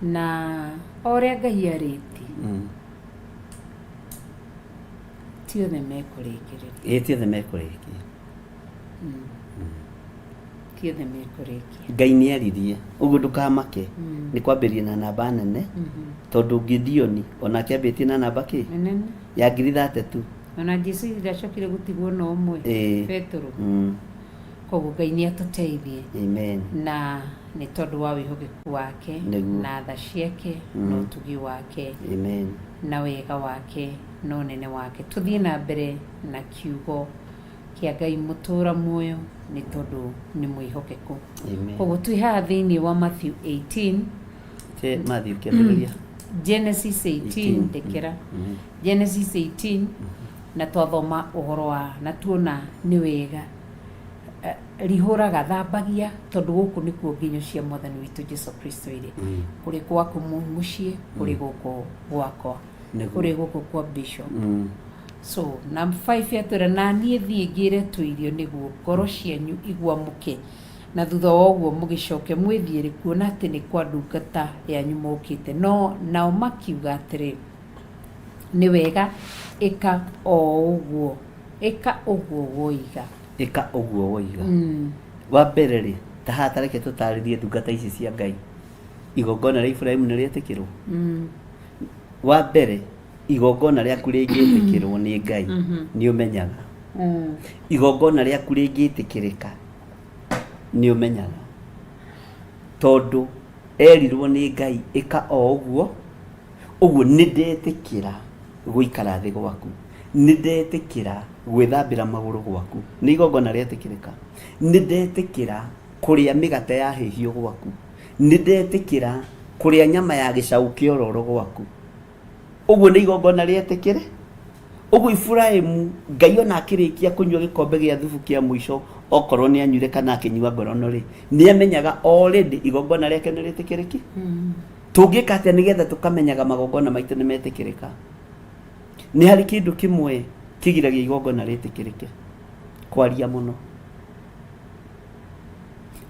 na o ũrĩa Ngai arĩtie. Ti othe mekũrĩkĩrĩria. Ĩĩ, ti othe mekũrĩkia. Ti othe mekũrĩkia. Ngai nĩ aririe ũguo ndũkamake. Nĩ kwambĩrĩria na namba nene, tondũ Gideoni onake ambĩtie na namba kĩ Nene. ya 32,000. Ona Jesu ndacokire gũtigwo na ũmwe. Petero. Koguo Ngai nĩ atũteithie. Amen. Na nĩ tondũ wa wĩhokeku wake na tha ciake na ũtugi wake. Amen. Na wega wake na ũnene wake. Tũthiĩ na mbere na kiugo kĩa Ngai mũtũra muoyo nĩ tondũ nĩ mwĩhokeku. Amen. Koguo twĩ haha thĩinĩ wa Matthew 18. Che Matthew kĩambĩrĩria. Genesis 18. 18. Ndekera. Genesis 18 na twathoma ũhoro wa na tuona nĩ wega rihũraga thambagia tondũ gũkũ nĩkuo nginyo cia mwathani witũ Jesu Kristo irĩ. Kũrĩ gwaku mũciĩ, kũrĩ gũkũ gwakwa, kũrĩ gũkũ kwa bishop. So number 5 yatwĩra na niĩ thiĩ ngĩre tũirio nĩguo ngoro cianyu igwamũke, na thutha wa ũguo mũgĩcoke mwĩthiĩre, kuona atĩ nĩ kwa ndungata yanyu mokĩte. No nao makiuga atĩrĩ, nĩ wega, ĩka o ũguo, ĩka ũguo woiga. Ĩka ũguo woiga. Wa mbere rĩ, ta haha ta reke tũtarĩrie ndungata ici cia Ngai. Igongona rĩa Iburahĩmu nĩ rĩetĩkĩrwo? Wa mbere, Igongona rĩaku rĩngĩtĩkĩrwo nĩ Ngai nĩ ũmenyaga. Igongona rĩaku rĩngĩtĩkĩrĩka nĩ ũmenyaga. Tondũ erirwo nĩ Ngai ĩka o ũguo, ũguo nĩ ndetĩkĩra gũikara thĩ gwaku, nĩ ndetĩkĩra gwĩthambĩra magũrũ gwaku, nĩ igongona rĩetĩkĩrĩka. Nĩ ndetĩkĩra kũrĩa mĩgate ya hĩhio gwaku, nĩ ndetĩkĩra kũrĩa nyama ya gĩcaũ kĩororo gwaku. Ũguo nĩ igongona rĩetĩkĩre. Ũguo Iburahimu, Ngai ona akĩrĩkia kũnyua gĩkombe gĩa thubu kĩa mũico, okorwo nĩ anyuire kana akĩnyua ngorono rĩ, nĩ amenyaga already igongona rĩake nĩ rĩtĩkĩrĩki. Tũngĩka atĩa nĩgetha tũkamenyaga magongona maitũ nĩ metĩkĩrĩka? Nĩ harĩ kĩndũ kĩmwe kĩgiragia igongona rĩtĩkĩrĩke, kwaria mũno.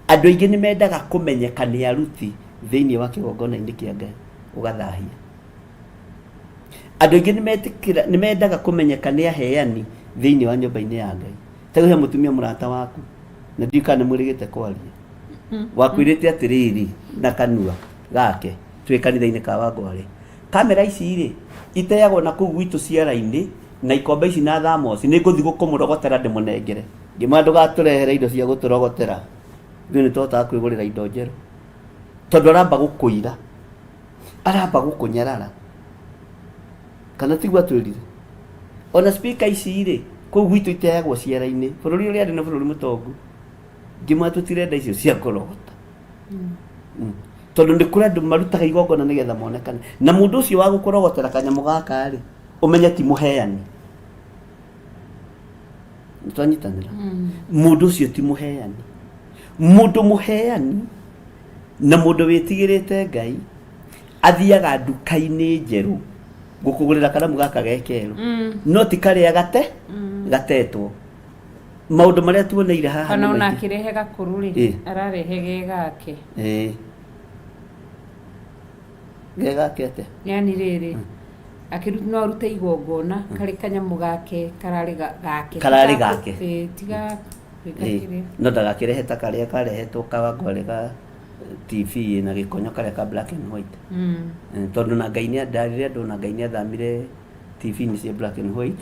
Andũ aingĩ nĩ mendaga kũmenyeka nĩ aruti thĩinĩ wa kĩgongona-inĩ kĩa Ngai, ũgathahia. Andũ aingĩ nĩ metĩkĩra nĩ mendaga kũmenyeka nĩ aheani thĩinĩ wa nyũmba-inĩ ya Ngai. Ta rĩu he mũtumia mũrata waku, na ndiũĩ kana nĩ mwĩrĩgĩte kwaria, wakwĩrĩte atĩrĩrĩ na kanua gake twĩ kanitha-inĩ ka Wangwarĩ, kamera ici rĩ iteagwo na kũu gwitũ ciara-inĩ na ikombe ici na thamosi nĩ ngũthiĩ gũkũmũrogotera ndĩmũnengere. Ngĩmwĩra ndũgatũrehere indo cia gũtũrogotera, ithuĩ nĩ tũhotaga kwĩgũrĩra indo njerũ. Tondũ aramba gũkũira, aramba gũkũnyarara. Kana tiguo atwĩrire? Ona speaker ici rĩ, kũu gwitũ iteagwo ciara-inĩ, bũrũri ũrĩa arĩ nĩ bũrũri mũtongu. Ngĩmwĩra tũtirenda icio cia kũrogota. Tondũ nĩ kũrĩ andũ marutaga igongona nĩgetha monekane. Na mũndũ ũcio wa gũkũrogotera kanyamũ gaka rĩ, ũmenye ti mũheani. Nĩ twanyitanĩra? Mũndũ ũcio ti mũheani. Mũndũ mũheani na mũndũ wĩtigĩrĩte Ngai athiaga nduka-inĩ njerũ gũkũgũrĩra karamu gaka ge kerũ, no ti karĩa gatetwo. Maũndũ marĩa tuoneire haha kana nĩ ona maingĩ. Akĩrehe gakũrũ rĩ, ararehe ge gake. Ĩĩ. Ge gake atĩa? Yani rĩrĩ no arute igongona karĩ kanyamũ gake kararĩ gake. Kararĩ gake. Ĩĩ, tiga gwĩka kĩrĩa. No ndagakĩrehe ta karĩa karehetwo kawangwarĩ ga TV na gĩkonyo karĩa ka black and white. Tondũ na Ngai nĩ ndarire andũ na Ngai nĩ athamire TV nĩ cia black and white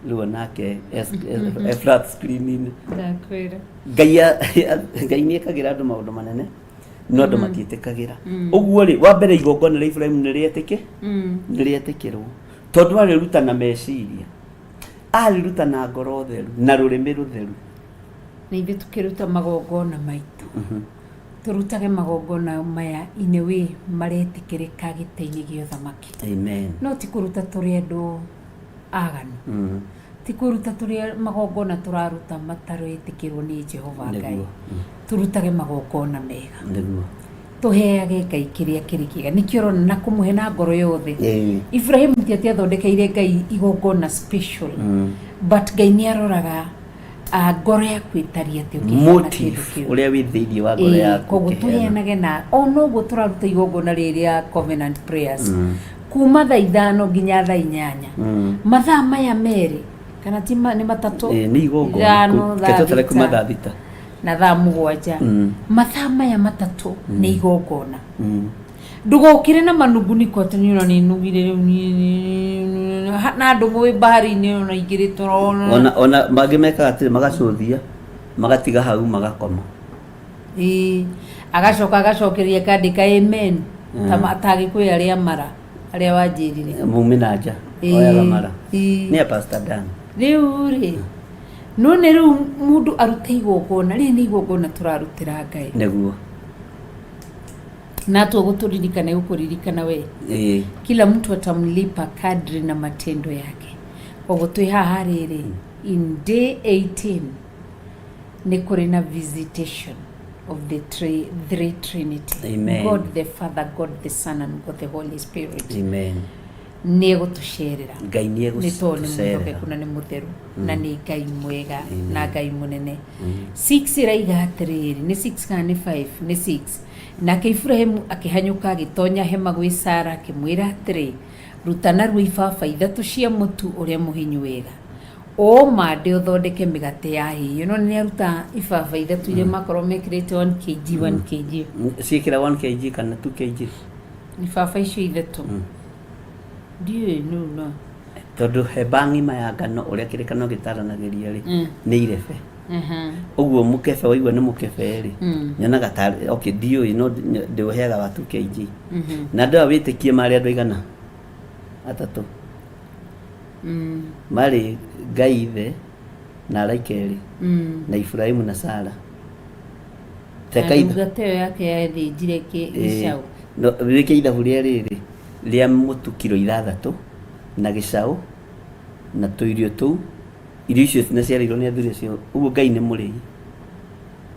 rĩu onake e flat screen-inĩ. Ndakwĩra. Ngai nĩ ekagĩra andũ maũndũ manene no andũ matiĩtĩkagĩra. Ũguo rĩ, wa mbere igongona rĩa Iburahĩmu nĩ rĩetĩkĩ nĩ rĩetĩkĩrwo tondũ arĩruta na meciria, arĩruta na ngoro theru na rũrĩmĩ rũtheru. Na ithuĩ tũkĩruta magongona maitũ, tũrutage magongona maya in a way maretĩkĩrĩka gĩtĩ-inĩ gĩa ũthamaki. Amen. No ti kũruta tũrĩ andũ aganu, ti kũruta tũrĩ magongona tũraruta mataretĩkĩrwo nĩ Jehova Ngai. Tũrutage magongona mega, tũheage Ngai kĩrĩa kĩrĩ kĩega. Nĩkĩo ũrona na kũmũhe na ngoro yothe. Ibrahim ti atĩ athondekeire Ngai igongona special, but Ngai nĩ aroraga ngoro yaku ĩtariĩ atĩa ũkĩheana kĩndũ Motive kĩu. Ũrĩa wĩ thĩinĩ wa ngoro yaku Koguo ũkĩheana. tũheanage na ona ũguo tũraruta igongona rĩrĩ rĩa covenant prayers kuma thaa 5 nginya thaa 8, mathaa maya merĩ kana ti nĩ matatũ. Ĩĩ, nĩ igongona 5, thaa Reke tũtare kuma 6 thaa 6. Na thaa 7. Mathaa maya matatũ nĩ igongona. Ndũgokĩre na manunguniko atĩ niĩ ona nĩnugire rĩu niĩ na andũ wĩ bahari-inĩ ona ingĩrĩ toro. Ona mangĩ mekaga atĩrĩ, magacũthia magatiga hau magakoma. Ĩĩ, agacoka agacokeria akandĩka amen ta Agĩkũyũ arĩa mara arĩa wanjĩrire. Mume na nja. Oyaga mara. Nĩ a Pastor Dan. Rĩu rĩ, no nĩ rĩu mũndũ arute igongona rĩrĩ nĩ igongona tũrarutĩra Ngai. Na tũgũtũririkana gũkũririkana we. Kila mtu atamlipa kadri na matendo yake. Koguo twĩ haha rĩrĩ in day 18 nĩ kũrĩ na visitation of the three Trinity. Amen. God the Father, God the Son and God the Holy Spirit. Amen. Nĩ egũtũcerera. Ngai nĩ Nĩ tondũ nĩ egũtũcerera. mwĩhokeku na nĩ mũtheru na nĩ Ngai mwega na Ngai mũnene. 6 ĩraiga atĩrĩrĩ, nĩ 6 kana nĩ 5? Nĩ 6. Nake Iburahimu akĩhanyũka agĩtonya hema gwĩ Sara akĩmwĩra atĩrĩ, ruta narua ibaba ithatũ cia mũtu ũrĩa mũhinyu wega, ũũmande ũthondeke mĩgate ya hĩhio. No nĩ aruta ibaba ithatũ iria makorwo mekĩrĩte 1 kg 1 kg. Ciĩkĩra 1 kg kana 2 kg? Ibaba icio ithatũ. Ndiũĩ nũ no. Tondũ hemba ng'ima ya ngano ũrĩa kĩrĩkanĩro gĩtaranagĩria rĩ, nĩ irebe. Ũguo mũkebe waigua nĩ mũkebe rĩ, nyonaga tarĩ okay ndiũĩ no ndĩũheaga wa 2 kg. Na andũ aya wĩtĩkie marĩ andũ aigana? Atatũ. Marĩ Ngai ithe na araika erĩ na Iburahimu na Sara. Na Teka itha- ndungata ĩyo yake yathĩnjire gĩcaũ. No, wĩke ithabu rĩa rĩrĩ rĩa mũtu kiro ithathatũ na gĩcaũ na tũirio tũu irio icio na ciarĩirwo nĩ athuri acio ũguo Ngai nĩ mũrĩi.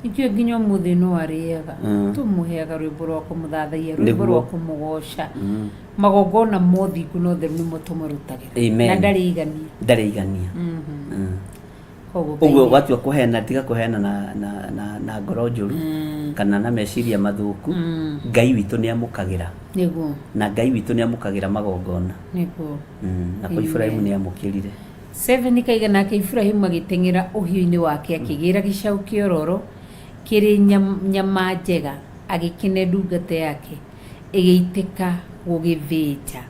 Nĩkĩo nginya ũmũthĩ no arĩaga. Tũmũheaga rwĩmbo rwa kũmũthathaiya, rwĩmbo Nĩguo. rwa kũmũgoca. Magongona ma ũthingu na ũtheru nĩmo tũmũrutagĩra. Amen. Na ndarĩ igania. Ndarĩ igania. Koguo Ngai Ũguo nĩ- watua kũheana tiga kũheana na, na, na, na ngoro njũru kana na meciria mathũku. Ngai witũ nĩ amũkagĩra. Nĩguo. Na Ngai witũ nĩ amũkagĩra magongona. Nĩguo. Na kwa Iburahĩmu nĩ amũkĩrire. 7 kaiga nake Iburahĩmu agĩteng'era ũhiũ-inĩ wake akĩgĩra gĩcaũ kĩororo kĩrĩ nyama njega agĩkĩne ndungata yake ĩgĩitĩka gũgĩthĩnja.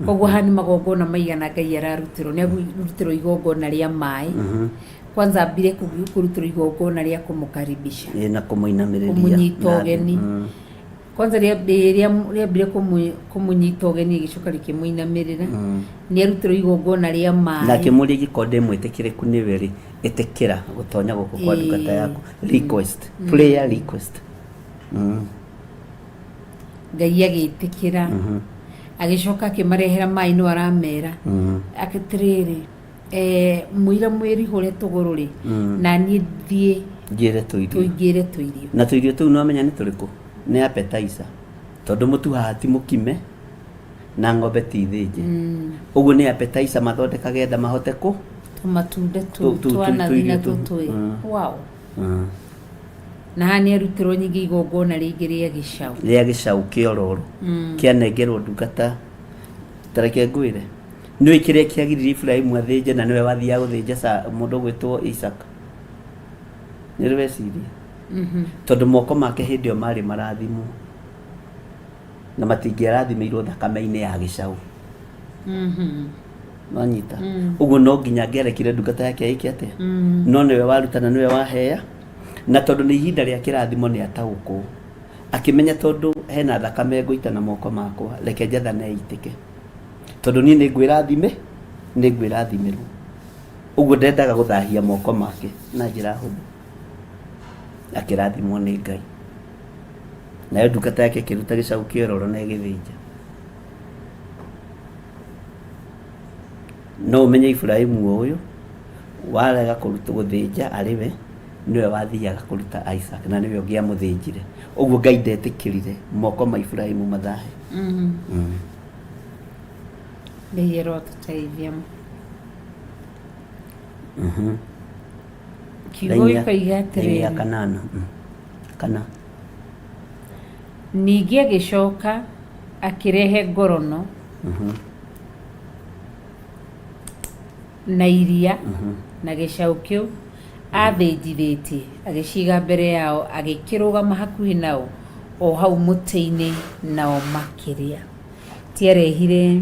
Koguo haha nĩ magongona maigana Ngai ararutĩrwo. Nĩ arutĩrwo igongona rĩa maĩ. Kwanza ambire kũrutĩrwo igongona rĩa kũmũkaribisha. Ĩ, na kũmũinamĩrĩria. Kũmũnyita Na thĩ. ũgeni. Kwanza rĩambire kũmũnyita ũgeni rĩgĩcoka rĩkĩmũinamĩrĩra. Nĩ arutĩrwo igongona rĩa maĩ. Na akĩmũria ingĩkorwo ndĩ mwĩtĩkĩrĩku nĩwe rĩ, ĩtĩkĩra gũtonya gũkũ kwa ndungata yaku. Request. Prayer request. Ngai agĩtĩkĩra. Agĩcoka akĩmarehera maĩ no aramera atĩrĩrĩ, mũira mwĩrihũre tũgũrũ rĩ, na niĩ thiĩ Ngĩre tũirio. Tũingĩre tũirio. Na tũirio tũu nĩwamenya nĩ tũrĩkũ? Nĩ appetizer. Tondũ mũtu haha ti mũkime na ng'ombe ti thĩnje. Ũguo nĩ appetizer mathondeka getha mahote kũ Tũmatunda twa nathi tũirio na tũu. tũtũĩ. Wow. Na haha nĩ arutirwo nyingĩ igongona rĩngĩ rĩa gĩcaũ. Rĩa gĩcaũ kĩororo. Kĩanengerwo ndungata. Ta reke ngwĩre. Nĩũĩ kĩrĩa kĩagiririe Iburahĩmu athĩnje na nĩwe wathiaga gũthĩnja mũndũ ũgwĩtwo Isaka? Nĩ ũrĩ weciria? Tondũ moko make hĩndĩ ĩyo marĩ marathimwo. Na matingĩarathimĩirwo thakame-inĩ ya gĩcaũ. Wanyita? Ũguo no nginya angĩarekire ndungata yake ĩke atĩa? No nĩwe waruta na nĩwe wahea. Na tondũ nĩ ihinda rĩa kĩrathimo nĩ ataũkwo. Akĩmenya tondũ hena thakame ngũita na moko makwa, reke njathane ĩitĩke. Tondũ niĩ nĩ ngwĩrathime, nĩ ngwĩrathimĩrwo. Ũguo ndendaga gũthahia moko make na njĩra hũthũ. Akĩrathimwo nĩ Ngai. Nayo ndungata yake ĩkĩruta gĩcaũ kĩororo na ĩgĩthĩnja. No ũmenye Iburahĩmu o ũyũ warega kũruta gũthĩnja arĩ we nĩwe wathiaga kũruta Isaac na nĩwe ũngĩamũthĩnjire. Ũguo Ngai ndetĩkĩrire moko ma Iburahĩmu mathahe. Ngai arotũteithia. Kiugo Raini ya- gĩkoiga raini ya atĩrĩrĩ, kanana. Kana. Ningĩ agĩcoka akĩrehe ngorono na iria na gĩcaũ kĩu athĩnjithĩtie, agĩciga mbere yao, agĩkĩrũgama hakuhĩ nao o hau mũtĩ-inĩ, nao makĩrĩa. Tiarehire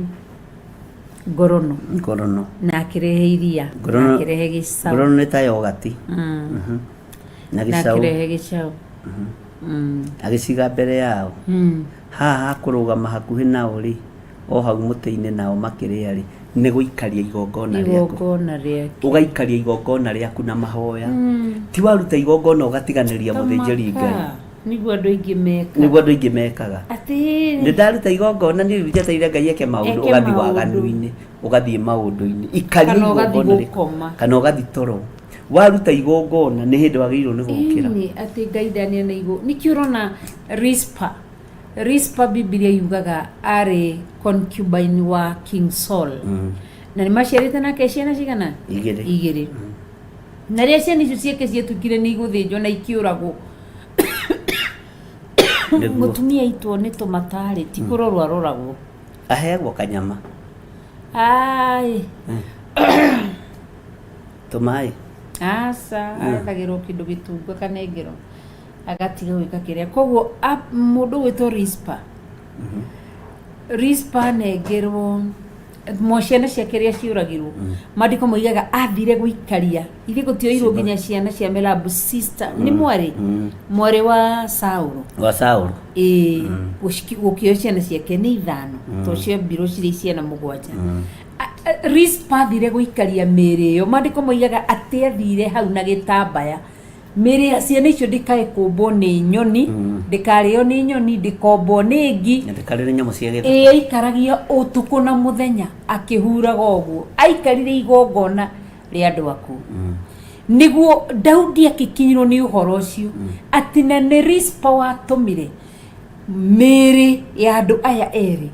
ngorono. Ngorono. Na akĩrehe iria, na Ngorono. akĩrehe gĩcaũ. Ngorono nĩ ta yogati. Na Na gĩcaũ. akĩrehe gĩcaũ. Agĩciga mbere yao. Haha hakũrũgama hakuhĩ nao rĩ, o hau mũtĩ-inĩ nao makĩrĩa rĩ, nĩ gũikaria igongona rĩaku. Igongona rĩake. Ũgaikaria igongona rĩaku na mahoya. Ti waruta igongona ũgatiganĩria mũthĩnjĩri Ngai. Nĩguo andũ aingĩ mekaga. Nĩguo andũ aingĩ mekaga. Atĩ Nĩ ndaruta igongona nĩ rĩu njetereire Ngai eke maũndũ, Eke ũgathiĩ maũndũ. waganu-inĩ, ũgathiĩ maũndũ-inĩ. Ikaria Kana ũgathiĩ igongona rĩaku. gũkoma. Kana ũgathiĩ toro. Waruta igongona nĩ hĩndĩ wagĩrĩirwo nĩ gũkĩra. Ĩni, atĩ Ngai ndaniana igũ. Nĩkĩo ũrona Rispa. Rispa Bibilia yugaga arĩ concubine wa King Saul. Na nĩ maciarĩte nake ciana cigana? Igĩrĩ. Igĩrĩ. Na rĩrĩa ciana icio ciake ciatuĩkire nĩ igũthĩnjwo na ikĩũragwo. Nĩguo. Mũtumia aitwo nĩ tũmatarĩ, ti kũrorwo aroragwo. Aheagwo kanyama. Ai. Tũmaĩ. Aca, arethagĩrwo kĩndũ gĩtungu akanengerwo agatiga gwĩka kĩrĩa. Koguo mũndũ ũgwĩtwo Rispa. Rispa anengerwo Mwa ciana ciake rĩa ciũragirwo, maandĩko moigaga athire gũikaria ithe gũtioirwo nginya ciana cia Merabu sister nĩ mwarĩ mwarĩ wa Saũlũ. Wa Saũlũ. Ĩĩ, gũkĩoyo ciana ciake nĩ ithano to ciambirwo cirĩ ciana mũgwanja. Rispa athire gũikaria mĩĩrĩ ĩyo, maandĩko moigaga atĩ athire hau na gĩtambaya mĩĩrĩ ya ciana icio ndĩkae kũmbwo nĩ nyoni, ndĩkarĩo nĩ nyoni, ndĩkombwo nĩ ngi. Na ndĩkarĩre nyamũ cia gĩthaka. Ĩĩ, aikaragia ũtukũ na mũthenya akĩhuraga ũguo, aikarire igongona rĩa andũ akuũ. Nĩguo Daudi akĩkinyirwo nĩ ũhoro ũcio atĩ na nĩ Rispa watũmire mĩĩrĩ ya andũ aya erĩ,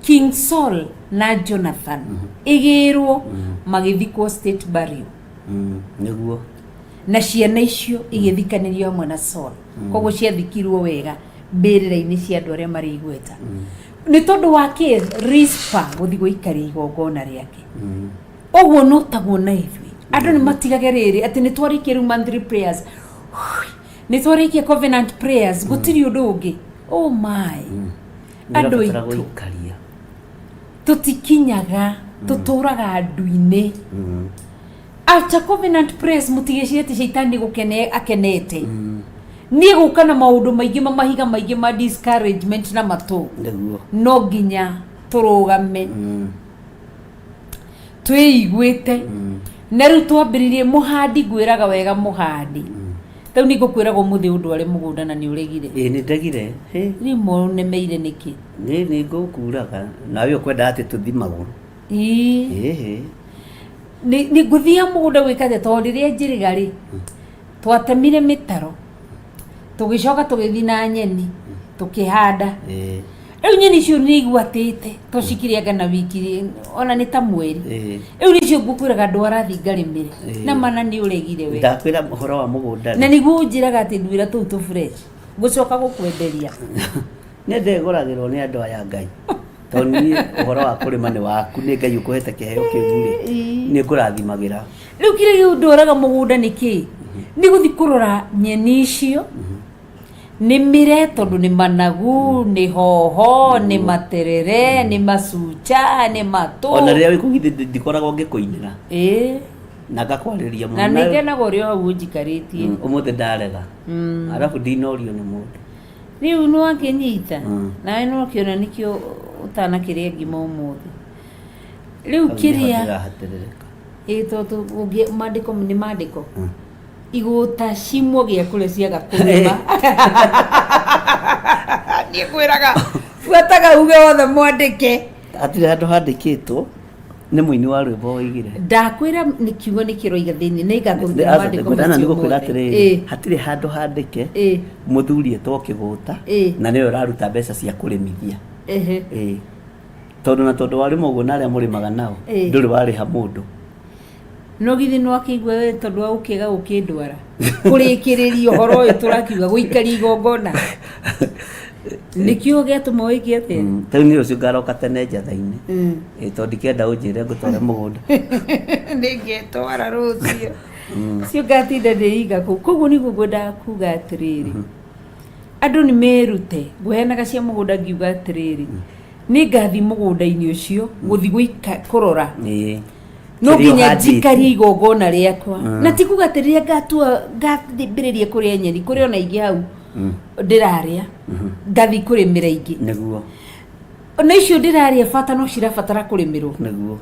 King Saul na Jonathan, ĩgĩrwo magĩthikwo state burial. Nĩguo. Na ciana icio igĩthikanĩrio hamwe na Saul. Koguo ciathikirwo wega mbĩrĩra-inĩ cia andũ arĩa marĩ igweta nĩ tondũ wa kĩ? Rispa gũthiĩ gũikaria igongona rĩake. Ũguo no taguo na ithuĩ andũ nĩ matigage rĩrĩ atĩ nĩ twarĩkia rĩu monthly prayers, nĩ twarĩkia covenant prayers, gũtirĩ ũndũ ũngĩ. Oh my, andũ Nĩũrabatara aitũ, gũikaria. Tũtikinyaga, tũtũraga ndu-inĩ. After covenant prayers, mũtigecirie atĩ caitani gũkene akenete. Niĩ gũka na maũndũ maingĩ ma mahiga maingĩ ma discouragement na matũ. Nĩguo. No nginya tũrũgame twĩiguĩte. Na rĩu twambĩrĩrie mũhandi, ngwĩraga wega mũhandi, rĩu nĩ ngũkwĩraga ũmũthĩ ũndware mũgũnda na nĩ ũregire. Ĩĩ, nĩ ndegire. Hĩ. Rĩu mũnemeire nĩkĩ? Nĩ nĩ ngũkuraga nawe ũkwendaga atĩ tũthi magũrũ. Ĩĩ. Ĩhĩ. Nĩ ngũthiaga mũgũnda gwĩka atĩa? Tondũ rĩrĩa njĩrĩga rĩ, twatemire mĩtaro, tũgĩcoka tũgĩthiĩ na nyeni tũkĩhanda. Rĩu nyeni icio nĩ igwatĩte to cikĩrĩanga na wiki ona nĩ ta mweri. Rĩu nĩcio ngũkwĩraga ndwarathiĩ ngarĩmĩre. Na mana nĩ ũregire we. Ndakwĩra ũhoro wa mũgũnda na nĩguo ũnjĩraga atĩ nduĩra tũu tũ fresh ngũcoka gũkwenderia. Nĩ ndegũragĩrwo nĩ andũ aya Ngai, tondũ niĩ ũhoro wa kũrĩma nĩ waku, nĩ Ngai ũkũhete kĩheo kĩu rĩ, nĩ ngũrathimagĩra. Rĩu kĩrĩa gĩũndwaraga mũgũnda nĩ kĩĩ? Nĩ gũthiĩ kũrora nyeni icio nĩ mĩre, tondũ nĩ managu, nĩ hoho, nĩ materere, nĩ macuca, nĩ matũ. Ona rĩrĩa wĩ kũu githĩ ndikoragwo ngĩkũinĩra na ngakwarĩria mũno? Na nĩ ngenaga ũrĩa hau ũnjikarĩtie. Ũmũthĩ ndarega, arabu ndinorio nĩ mũndũ. Rĩu nĩ wakĩnyita. Nawe nĩ wakĩona nĩkĩo ũtanakĩrĩa ngima ũmũthĩ rĩu. Hau nĩho kĩrĩa ndĩrahatĩrĩrĩka. Ĩ, tondũ maandĩko nĩ maandĩko, igũta cimwo gĩa kũrĩa ciaga kũrĩma. Niĩ ngwĩraga buataga uge wothe mwandĩke. Hatirĩ handũ handĩkĩtwo, nĩ mũini wa rwĩmbo woigire. Ndakwĩra nĩ kiugo nĩ kĩroiga thĩinĩ, nĩ ngakũrutĩra maandĩko Ngwendana macio nĩ gũkwĩra mothe. atĩrĩrĩ, hatirĩ handũ handĩke mũthuri etwo kĩgũta na nĩwe ũraruta mbeca cia kũrĩmithia. Ĩĩ. Tondũ na tondũ warĩma ũguo na arĩa mũrĩmaga nao, ndũrĩ warĩha mũndũ. No githĩ nĩ wakĩigua we tondũ wa gũkĩaga gũkĩndwara kũrĩkĩrĩria ũhoro ũyũ tũrakiuga gũikaria igongona nĩkĩo gĩatũma wĩke atĩa? Rĩu niĩ rũciũ ngaroka tene njatha-inĩ. Ĩĩ, tondũ ndikenda ũnjĩre ngũtware mũgũnda. Nĩngetwara rũciũ cio ngatinda ndĩiga kũu. Koguo nĩguo ngwendaga kuga atĩrĩrĩ, andũ nĩ merute. Ngũheanaga cia mũgũnda ngiuga atĩrĩrĩ, nĩ ngathiĩ mũgũnda-inĩ ũcio gũthiĩ kũrora. No Kĩrĩa nginya ũhandĩte. njikarie igongona rĩakwa. Na ti kuga atĩ rĩrĩa ngatua ngambĩrĩria kũrĩa nyeni, kũrĩ ona ingĩ hau ndĩrarĩa, ngathiĩ kũrĩmĩra ingĩ. Ona icio ndĩrarĩa bata no cirabatara kũrĩmĩrwo.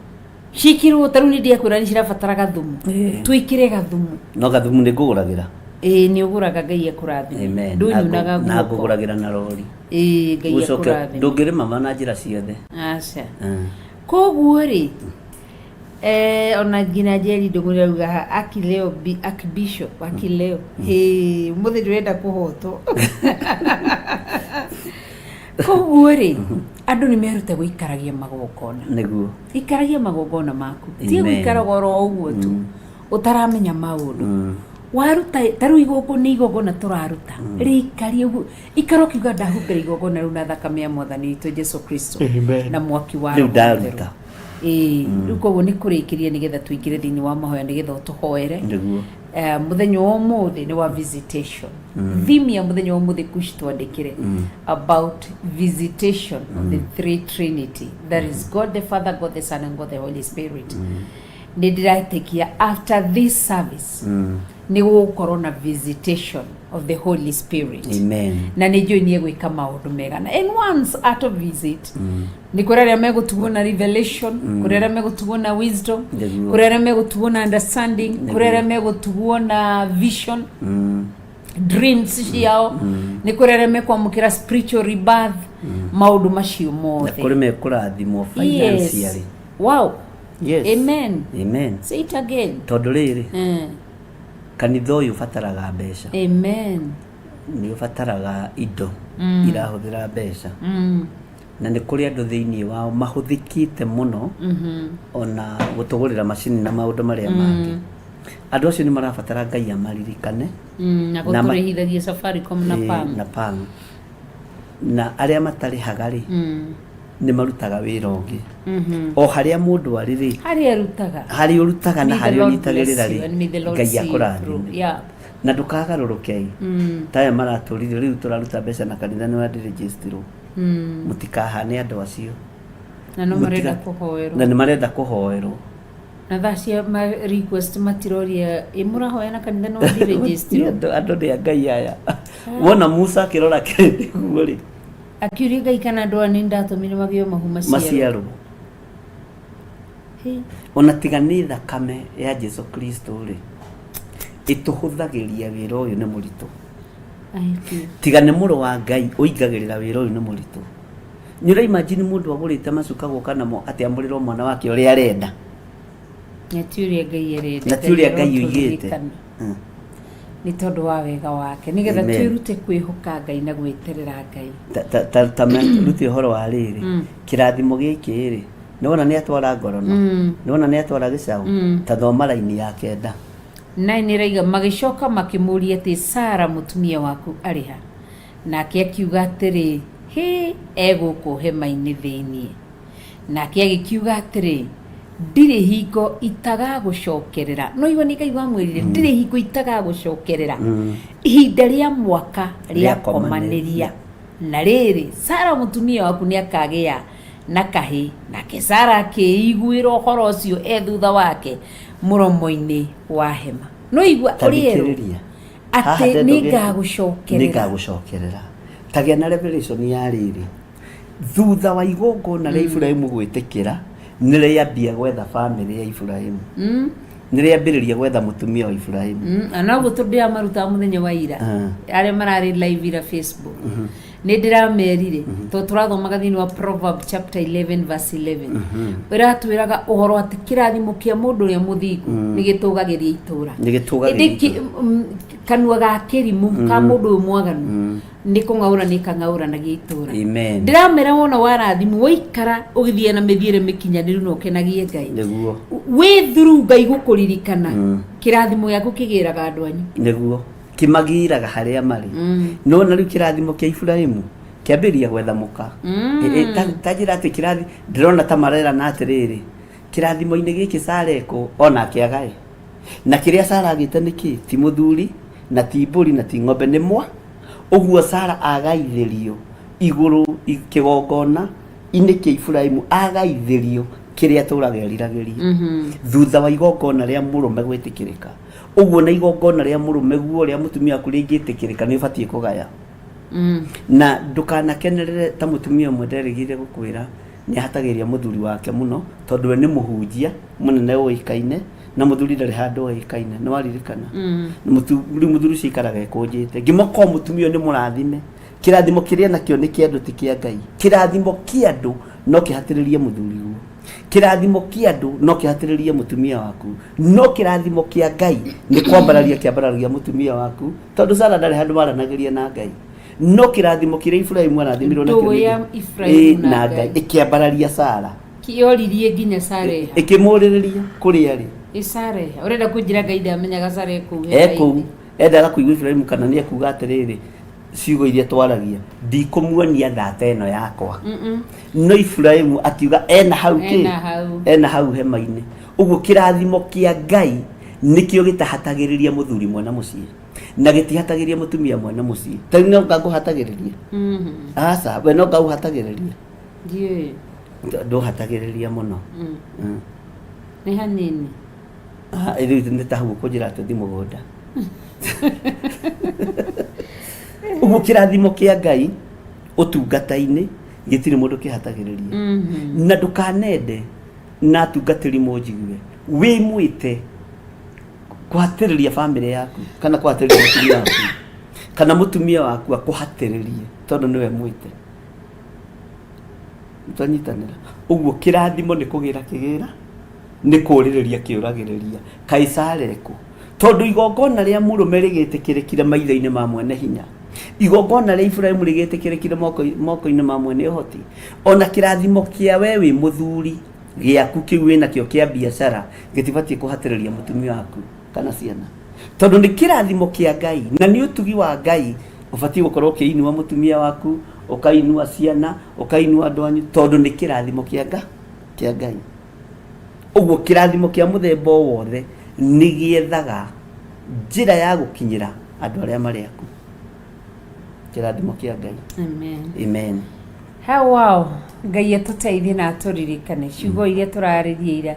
Ciĩkĩrwo ta rĩu nĩ ndiakwĩra nĩ cirabatara gathumu. Twĩkĩre gathumu. No gathumu nĩ ngũgũragĩra. Ĩĩ, nĩ ũgũraga, Ngai akũrathime. Amen. Ndũnyunaga Na guoko. ngũgũragĩra na rori. Ĩĩ, Ngai Gũcoke akũrathime. ndũngĩrĩma ma na njĩra ciothe. Aca. Koguo rĩ, ona nginya Njeri Ndũng'ũ rauga akileo archbishop akileo hĩ mũthĩ ndĩrenda kũhotwo. Koguo rĩ, andũ nĩ merute gũikaragia magongona. Ikaragia magongona maku, ti Amen. gũikaraga oro ũguo tu ũtaramenya maũndũ. Waruta ta rĩu igongona, nĩ igongona tũraruta, rĩikarie ũguo, ikara ũkiuga ndahumbĩra igongona rĩu na thakame ya mwathani witũ Jesu Kristo Amen. na mwaki wa Rĩu Roho Mũtheru. ndaruta. Ĩĩ, rĩu koguo nĩ kũrĩkĩria nĩgetha tũingĩre thĩinĩ wa mahoya nĩgetha ũtũhoere. Nĩguo. Mũthenya wa ũmũthĩ nĩ wa visitation. Theme ya mũthenya wa ũmũthĩ kush twandĩkĩre about visitation of the three trinity, that is God the Father, God the Son and God the Holy Spirit. Nĩ ndĩretĩkia after this service nĩ gũgũkorwo na visitation of the Holy Spirit. Amen. Na nĩ njũĩ nĩ egwĩka maũndũ mega na and once at a visit nĩ kũrĩ arĩa megũtugwo na revelation, kũrĩ arĩa megũtugwo na wisdom, kũrĩ arĩa megũtugwo na understanding, kũrĩ arĩa megũtugwo na vision, dreams ciao, nĩ kũrĩ arĩa mekwamũkĩra spiritual rebirth, maũndũ macio Na mothe. kũrĩ mekũrathimwo Yes. financially. Wow. Yes. Amen. Amen. Say it again. Tondũ rĩrĩ, kanitha ũyũ ũbataraga mbeca. Amen. Nĩ ũbataraga indo irahũthĩra mbeca. Na nĩ kũrĩ andũ thĩinĩ wao mahũthĩkĩte mũno ona gũtũgũrĩra macini na maũndũ marĩa mangĩ. Andũ acio nĩ marabatara Ngai amaririkane. Na Na ma- gũtũrĩhithagia Safaricom na PAM. Na PAM. Na arĩa matarĩhaga rĩ, nĩ marutaga wĩra ũngĩ. O harĩa mũndũ arĩ rĩ, Harĩa arutaga. Harĩa ũrutaga na May the harĩa Lord ũnyitagĩrĩra bless you rĩ, and may the Lord Ngai see you through. akũrathime. Na ndũkagarũrũke. Ta aya maratũrire rĩu tũraruta mbeca na kanitha nĩ wandirĩnjĩstirwo. Mũtikahane andũ acio. Na no marenda kũhoerwo. Na nĩ marenda kũhoerwo. Na thaa cia ma request matiroria ĩ mũrahoya na kanitha no ndirĩnjĩstirwo. Andũ nĩ a Ngai aya. Wona Musa akĩrora kĩrĩndĩ guo rĩ, Akiuria Ngai kana andũ aya nĩ ndatũmire magĩo mahu maciaro. Maciaro. Hey. Ona tiga nĩ thakame ya Jesu Kristo rĩ, ĩtũhũthagĩria wĩra ũyũ nĩ mũritũ. Ai, biũ. Tiga nĩ mũrũ wa Ngai ũingagĩrĩra wĩra ũyũ nĩ mũritũ. Nĩ ũra imagine mũndũ agũrĩte macuka gũka namo atĩ amũrĩrwo mwana wake ũrĩa arenda. Na ti ũrĩa Ngai arenda. Na ti ũrĩa Ngai oigĩte. Arotũririkana. Nĩ tondũ wa wega wake nĩgetha Amen. twĩrute kwĩhoka Ngai na gwĩterera Ngai. Ta rute ũhoro wa rĩrĩ, kĩrathimo gĩkĩ rĩ, nĩwona nĩ atwara ngorono, nĩwona nĩ atwara gĩcaũ, ta thoma raini ya 9. Na nĩ ĩraiga magĩcoka makĩmũria atĩ Sara mũtumia waku arĩ ha? Nake akiuga atĩrĩ, hĩ, egũkũ hema-inĩ thĩinĩ. Nake agĩkiuga atĩrĩ, ndirĩ hingo itagagũcokerera. No igua nĩ Ngai wamwĩrire, ndirĩ hingo itagagũcokerera ihinda rĩa mwaka rĩakomanĩria. Na rĩrĩ, Sara mũtumia waku nĩ akagĩa na kahĩ. Nake Sara akĩiguĩra ũhoro ũcio e thutha wake mũromo-inĩ wa hema. No igua ũrĩa erwo Tathikĩrĩria. Haha atĩ ndenda nĩ ũgĩe- ngagũcokerera. Nĩngagũcokerera. Tagĩa na revelation ya rĩrĩ, thutha wa igongona rĩa Iburahimu gwĩtĩkĩra, nĩ rĩambia gwetha famĩlĩ ya Iburahimu, nĩ rĩambĩrĩria gwetha mũtumia wa Iburahimu. Na noguo tũndĩramarutaga mũthenya wa ira, arĩa mararĩ live ira Facebook, nĩ ndĩramerire tondũ tũrathomaga thĩinĩ wa Proverb chapter 11 verse 11, ĩratwĩraga ũhoro atĩ kĩrathimo kĩa mũndũ ũrĩa mũthingu nĩ gĩtũgagĩria itũra. Nĩ gĩtũgagĩria Ĩndĩ kanua ga kĩrimũ ka mũndũ ũyũ mwaganu nĩ kũng'aũra nĩ kang'aũranagia itũra. Amen. Ndĩramera wona warathimwo waikara ũgĩthiĩ na mĩthiĩre mĩkinyanĩru na ũkenagie Ngai, wĩ through Ngai gũkũririkana, kĩrathimo gĩaku kĩgĩraga andũ anyu. Nĩguo kĩmagiraga harĩa marĩ. No na rĩu kĩrathimo kĩa Iburahimu kĩambĩrĩria gwetha mũka. Ta njĩra atĩ kĩrathi ndĩrona ta marerana atĩrĩrĩ, kĩrathimo-inĩ gĩkĩ Sara ekũ onake agae. Na kĩrĩa Sara agĩte nĩ kĩ? Ti mũthuri na ti mbũri na ti ng'ombe, nĩ mwa. Ũguo Sara agaithĩrio igũrũ kĩgongona inĩ kĩa Iburahimu, agaithĩrio kĩrĩa atũraga eriragĩria thutha wa igongona rĩa mũrũme gwĩtĩkĩrĩka. Ũguo na igongona rĩa mũrũme guo rĩa mũtumia waku rĩngĩtĩkĩrĩka, nĩ ũbatiĩ kũgaya. Na ndũkanakenerere ta mũtumia ũmwe nderĩgĩrĩire gũkwĩra nĩ ahatagĩrĩria mũthuri wake mũno tondũ we nĩ mũhunjia mũnene ũĩkaine na mũthuri ndarĩ handũ oĩkaine. Nĩ waririkana? Rĩu mũthuri ũcio aikaraga ekũnjĩte ngĩmoka. Mũtumia ũyũ nĩ mũrathime, kĩrathimo kĩrĩa nakĩo nĩ kĩa andũ, ti kĩa Ngai. Kĩrathimo kĩa andũ no kĩhatĩrĩrie mũthuri guo, kĩrathimo kĩa andũ no kĩhatĩrĩrie mũtumia waku, no kĩrathimo kĩa Ngai nĩ kwambararia kĩambararagia mũtumia waku, tondũ Sara ndarĩ handũ maranagĩria na Ngai, no kĩrathimo kĩrĩa Iburahimu arathimirwo nakĩo Ndũgũ ya Iburahimu na na Ngai Ngai. ĩkĩambararia Sara. Kĩoririe nginya Sareha. Ĩkĩmũrĩrĩria kũrĩa rĩ. Ĩ Sareha ũrenda kũnjĩra Ngai ndamenyaga Sara ekũu? Ekũu endaga kũigua Iburahimu kana nĩ ekuga atĩrĩrĩ, Ciugo iria twaragia ndikũmuonia ndata ĩno yakwa. No Iburahĩmu akiuga ena hau kĩ? Ena hau. Ena hau hema-inĩ. Ũguo kĩrathimo kĩa Ngai nĩkĩo gĩtahatagĩrĩria mũthuri mwene mũciĩ na gĩtihatagĩrĩria mũtumia mwene mũciĩ. Ta rĩu no ngakũhatagĩrĩria? Aca, we no ngaũhatagĩrĩria? Ndiũĩ. Ndũhatagĩrĩria mũno. Nĩ hanini. Ah, rĩu nĩ ta hau ũkũnjĩra tũthi mũgũnda. Ũguo kĩrathimo kĩa Ngai ũtungata-inĩ gĩtirĩ mũndũ kĩhatagĩrĩria. Na ndũkanende na atungatĩri mũnjigue wĩ mwĩte kũhatĩrĩria bamĩrĩ yaku kana kũhatĩrĩria mũtumia waku kana mũtumia waku akũhatĩrĩrie tondũ nĩwe mwĩte. Twanyitanĩra. Ũguo kĩrathimo nĩ kũgĩra kĩgĩra nĩ kũũrĩrĩria kĩũragĩrĩria. Kaĩ Sara ekũ? Tondũ igongona rĩa mũrũme rĩgĩtĩkĩrĩkire maitho-inĩ ma mwene hinya, igongona rĩa Iburahimu rĩgĩtĩkĩrĩkire moko-inĩ ma mwene ũhoti, o na kĩrathimo kĩa we wĩ mũthuri gĩaku kĩu wĩ nakĩo kĩa biacara gĩtibatiĩ kũhatĩrĩria mũtumia waku kana ciana, tondũ nĩ kĩrathimo kĩa Ngai na nĩ ũtugi wa Ngai. Ũbatiĩ gũkorwo ũkĩinua mũtumia waku, ũkainua ciana, ũkainua andũ anyu, tondũ nĩ kĩrathimo kĩa Ngai. Ũguo kĩrathimo kĩa mũthemba o wothe nĩ gĩethaga njĩra ya gũkinyĩra andũ arĩa marĩ aku. Kĩrathimo kĩa Ngai. Amen. Amen. Ha wow, Ngai atũteithie na atũririkane ciugo iria tũrarĩria ira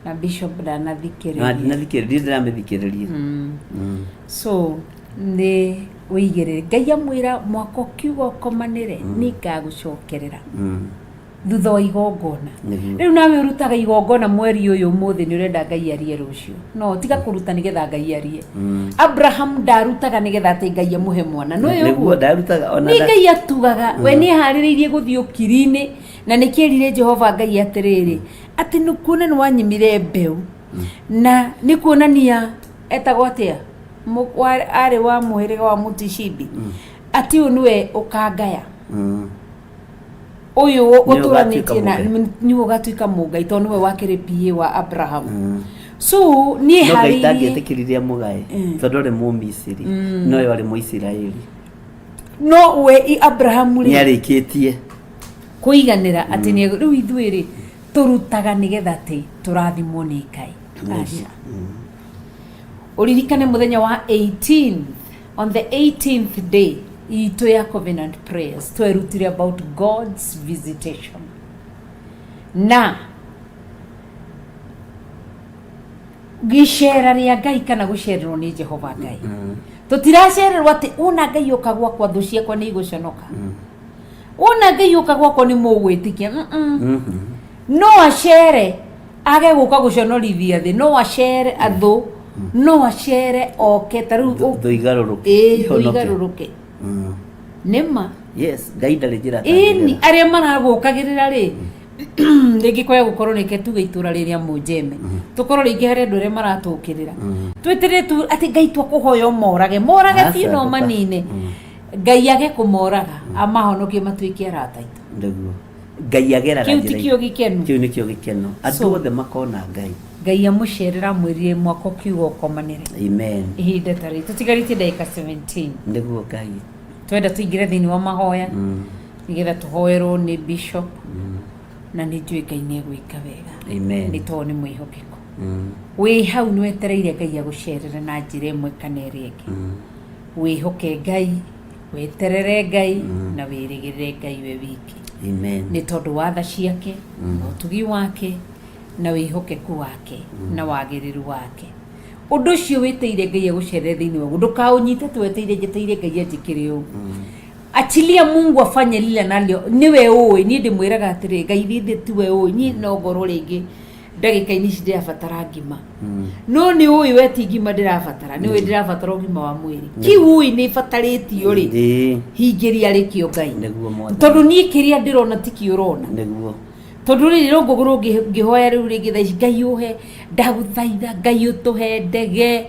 na Bishop ndanathikĩrĩria. Ndinathikĩrĩria, ndĩramĩthikĩrĩria. So nĩ wĩigĩrĩre Ngai amwĩra mwaka ũkiuga ũkomanĩre nĩ ngagũcokerera thutha wa igongona. Nĩguo. Rĩu nawe ũrutaga igongona mweri ũyũ ũmũthĩ nĩ ũrenda Ngai arie rũciũ. No tiga kũruta nĩgetha Ngai arie. Abraham ndarutaga nĩgetha atĩ Ngai amũhe mwana. Nĩ Nĩguo ũguo ndarutaga ona nĩ Ngai atugaga. We nĩ eharĩrĩirie gũthiĩ ũkiri-inĩ na nĩ kĩerire Jehova Ngai atĩrĩrĩ, atĩ nĩ kuona nĩ wanyimire mbeũ na nĩ kuonania etagwo atĩa arĩ wa mũhĩrĩga wa Mũtishibi, atĩ ũyũ nĩwe ũkangaya ũyũ ũtũranĩtie na nĩwe ũgatuĩka mũngai tondũ nĩwe wakĩrĩ PA wa Abraham. So niĩ No Ngai harĩirie ndangĩetĩkĩrire amũgae tondũ arĩ Mũmisiri no we arĩ Mũisiraeli. No we Abrahamu nĩ rĩ arĩkĩtie kũiganĩra atĩ nĩ rĩu ithuĩ rĩ tũrutaga nĩgetha atĩ tũrathimwo nĩ Ngai. Aca, ũririkane mũthenya wa 18th, on the 18th day itũ ya Covenant Prayers, twerutire about God's visitation na gĩcera rĩa Ngai kana gũcererwo nĩ Jehova Ngai. Tũtiracererwo atĩ wona Ngai ũka gwakwa thũ ciakwa nĩ igũconoka, wona Ngai ũka gwakwa nĩ mũgwĩtĩkia. No acere age gũka gũconorithia thĩ, no acere athũ, no acere oke ta rĩu Thũ igarũrũke. Ĩĩ, thũ Ihonoke. igarũrũke. Nĩma. Yes, Ngai ndarĩ njĩra Ĩni atangĩgera. Arĩa maragũkagĩrĩra rĩ, rĩngĩ kwaya gũkorwo rĩke tuge itũra rĩrĩa mũnjeme tũkorwo rĩngĩ harĩ andũ arĩa maratũkĩrĩra, twĩtĩrĩre tu atĩ Ngai twakũhoya ũmorage, morage Aca, biũ no manine. Ngai age kũmoraga, amahonokie matuĩke arata aitũ. Nĩguo Ngai ageraga Kĩu njĩra ti kĩo gĩkeno? Kĩu nĩkĩo gĩkeno, andũ othe makona Ngai. Ngai amũcerera, amwĩrire mwaka ũkiuga ũkomanĩre. Amen. Ihinda ta rĩrĩ tũtigarĩtie ndagĩka 17. Nĩguo Ngai. Twenda tũingĩre thĩinĩ wa mahoya nĩgetha tũhoerwo nĩ bishop, na nĩ njũĩ Ngai nĩ egwĩka wega. Amen. Nĩ tondũ nĩ mwĩhokeku. Wĩ hau nĩ wetereire Ngai agũcerere na njĩra ĩmwe kana ĩrĩa ĩngĩ. Wĩhoke Ngai, weterere Ngai na wĩrĩgĩrĩre Ngai we wiki. Amen. Nĩ tondũ wa tha ciake na ũtugi wake na wĩhokeku wake na wagĩrĩru wake. Ũndũ ũcio wĩtĩire Ngai agũcerere thĩinĩ waguo, ndũkaũnyite atĩ weteire njeteire Ngai anjĩkĩre ũũ. Achilia Mungu afanye lile nalio nĩwe ũĩ. Niĩ ndĩmwĩraga atĩrĩ, Ngai thithĩ tiwe ũĩ, niĩ no ngorwo rĩngĩ ndagĩka-inĩ ici ndĩrabatara ngima, no nĩ ũĩ we ti ngima ndĩrabatara, nĩ ũĩ ndĩrabatara ũgima wa mwĩrĩ. Kĩu ũĩ nĩ batarĩtio rĩ, hingĩria rĩkĩo Ngai. Nĩguo Mwathani. Tondũ niĩ kĩrĩa ndĩrona tikĩo ũrona. Tondũ rĩrĩ no ngũgũrũ ngĩhoya rĩu rĩngĩ thaa ici, Ngai ũhe, ndagũthaitha Ngai ũtũhe ndege.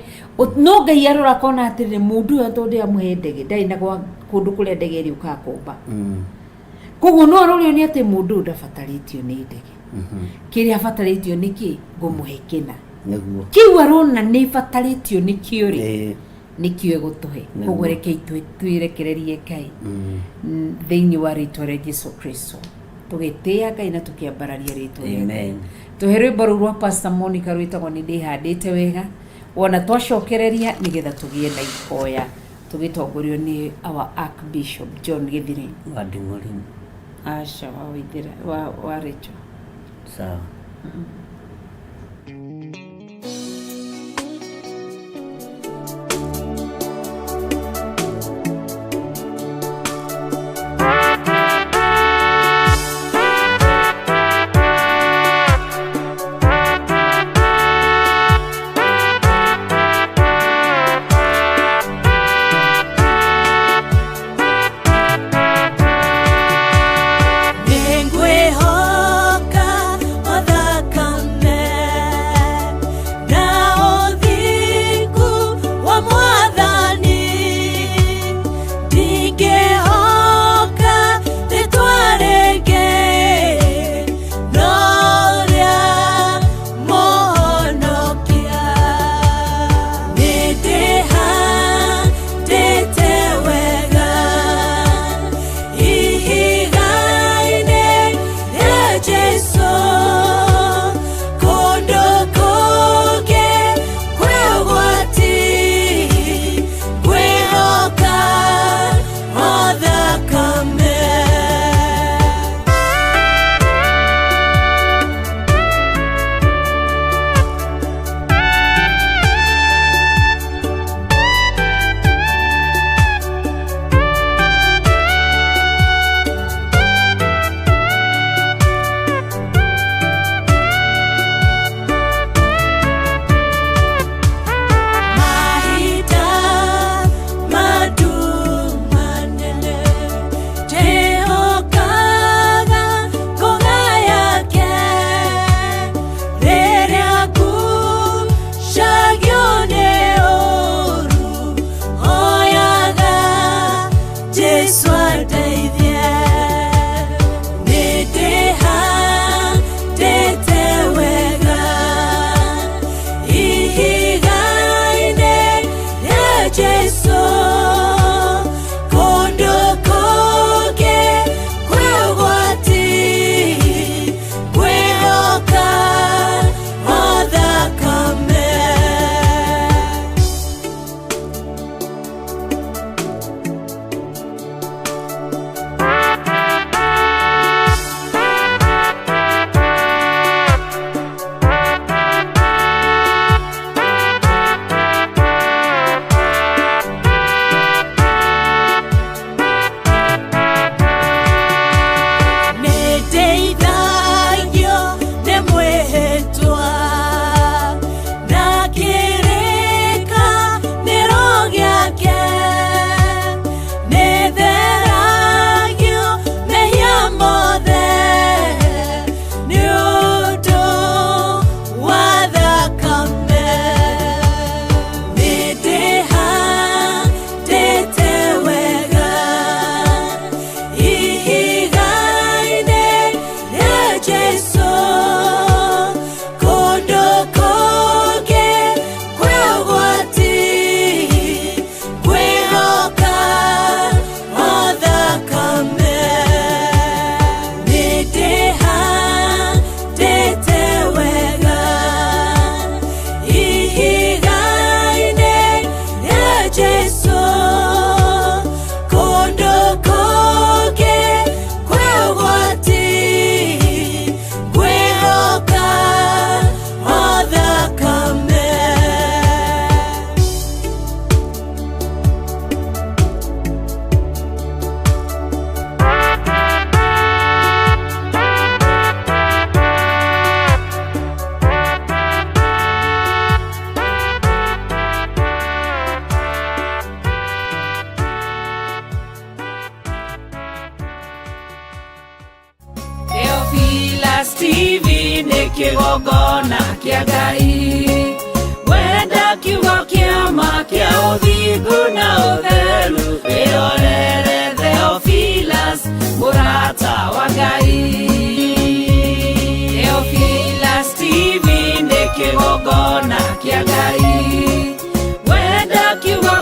No Ngai arora akona atĩrĩrĩ, mũndũ ũyũ tondũ ndĩramũhe ndege ndarĩ na gwa kũndũ kũrĩa ndege ĩrĩũkaga kũmba. Koguo no arorio nĩ atĩ mũndũ ũyũ ndabatarĩtio nĩ ndege, kĩrĩa abatarĩtio nĩ kĩ ngũmũhe kĩna. Kĩu arona nĩ batarĩtio nĩ kĩo rĩ. Nĩkĩo ĩgũtũhe. Nĩguo. Koguo rekei twĩrekererie Ngai thĩinĩ wa rĩtwa rĩa Jesu Kristo, tũgĩtĩĩa Ngai na tũkĩambararia rĩtwa rĩa Ngai. Amen. Tũhe rwĩmbo rũu rwa Pastor Monica rwĩtagwo nĩ ndĩhandĩte wega, wona twacokereria nĩgetha tũgĩe na ihoya tũgĩtongorio nĩ our Archbishop John Gĩthiri. Wa Nding'ũri. Aca, wa Waithĩra, wa Rachel. Sawa. Nĩngwĩhoka o thakame na ũthingu wa Mwathani, ndingĩhoka rĩtwa rĩngĩ no rĩa Mũhonokia. Nĩndĩhandĩte wega ihiga-inĩ rĩa Jesũ, kũndũ kũngĩ kwĩ ũgwati, ngwĩhoka o thakame. Mahinda manene njĩhokaga ngũga yake, rĩrĩa ngucagio nĩ ũũru, hoyaga Jesũ andeithie. Nĩndĩhandĩte wega ihiga-inĩ rĩa Jesũ, kũndũ kũngĩ kwĩ ũgwati, ngwĩhoka o thakame. Nĩndeithagio nĩ mwĩhĩtwa na kĩrĩkanĩro gĩake, nĩtheragio mehia mothe nĩ ũndũ wa thakame. Nĩndĩhandĩte wega ihiga-inĩ rĩa Jesũ, kũndũ kũngĩ kwĩ ũgwati, ngwĩhoka o thakame. Nĩndĩhandĩte wega ihiga-inĩ rĩa Jesũ, kũndũ kũngĩ kwĩ ũgwati, ngwĩhoka o thakame. Theophilus TV nĩ kĩgongona kĩa Ngai, wenda kiugo kĩa ma kĩa ũthingu na ũtheru, wĩrorere Theophilus mũrata wa Ngai. Theophilus TV nĩ kĩgongona kĩa Ngai, wenda kiugo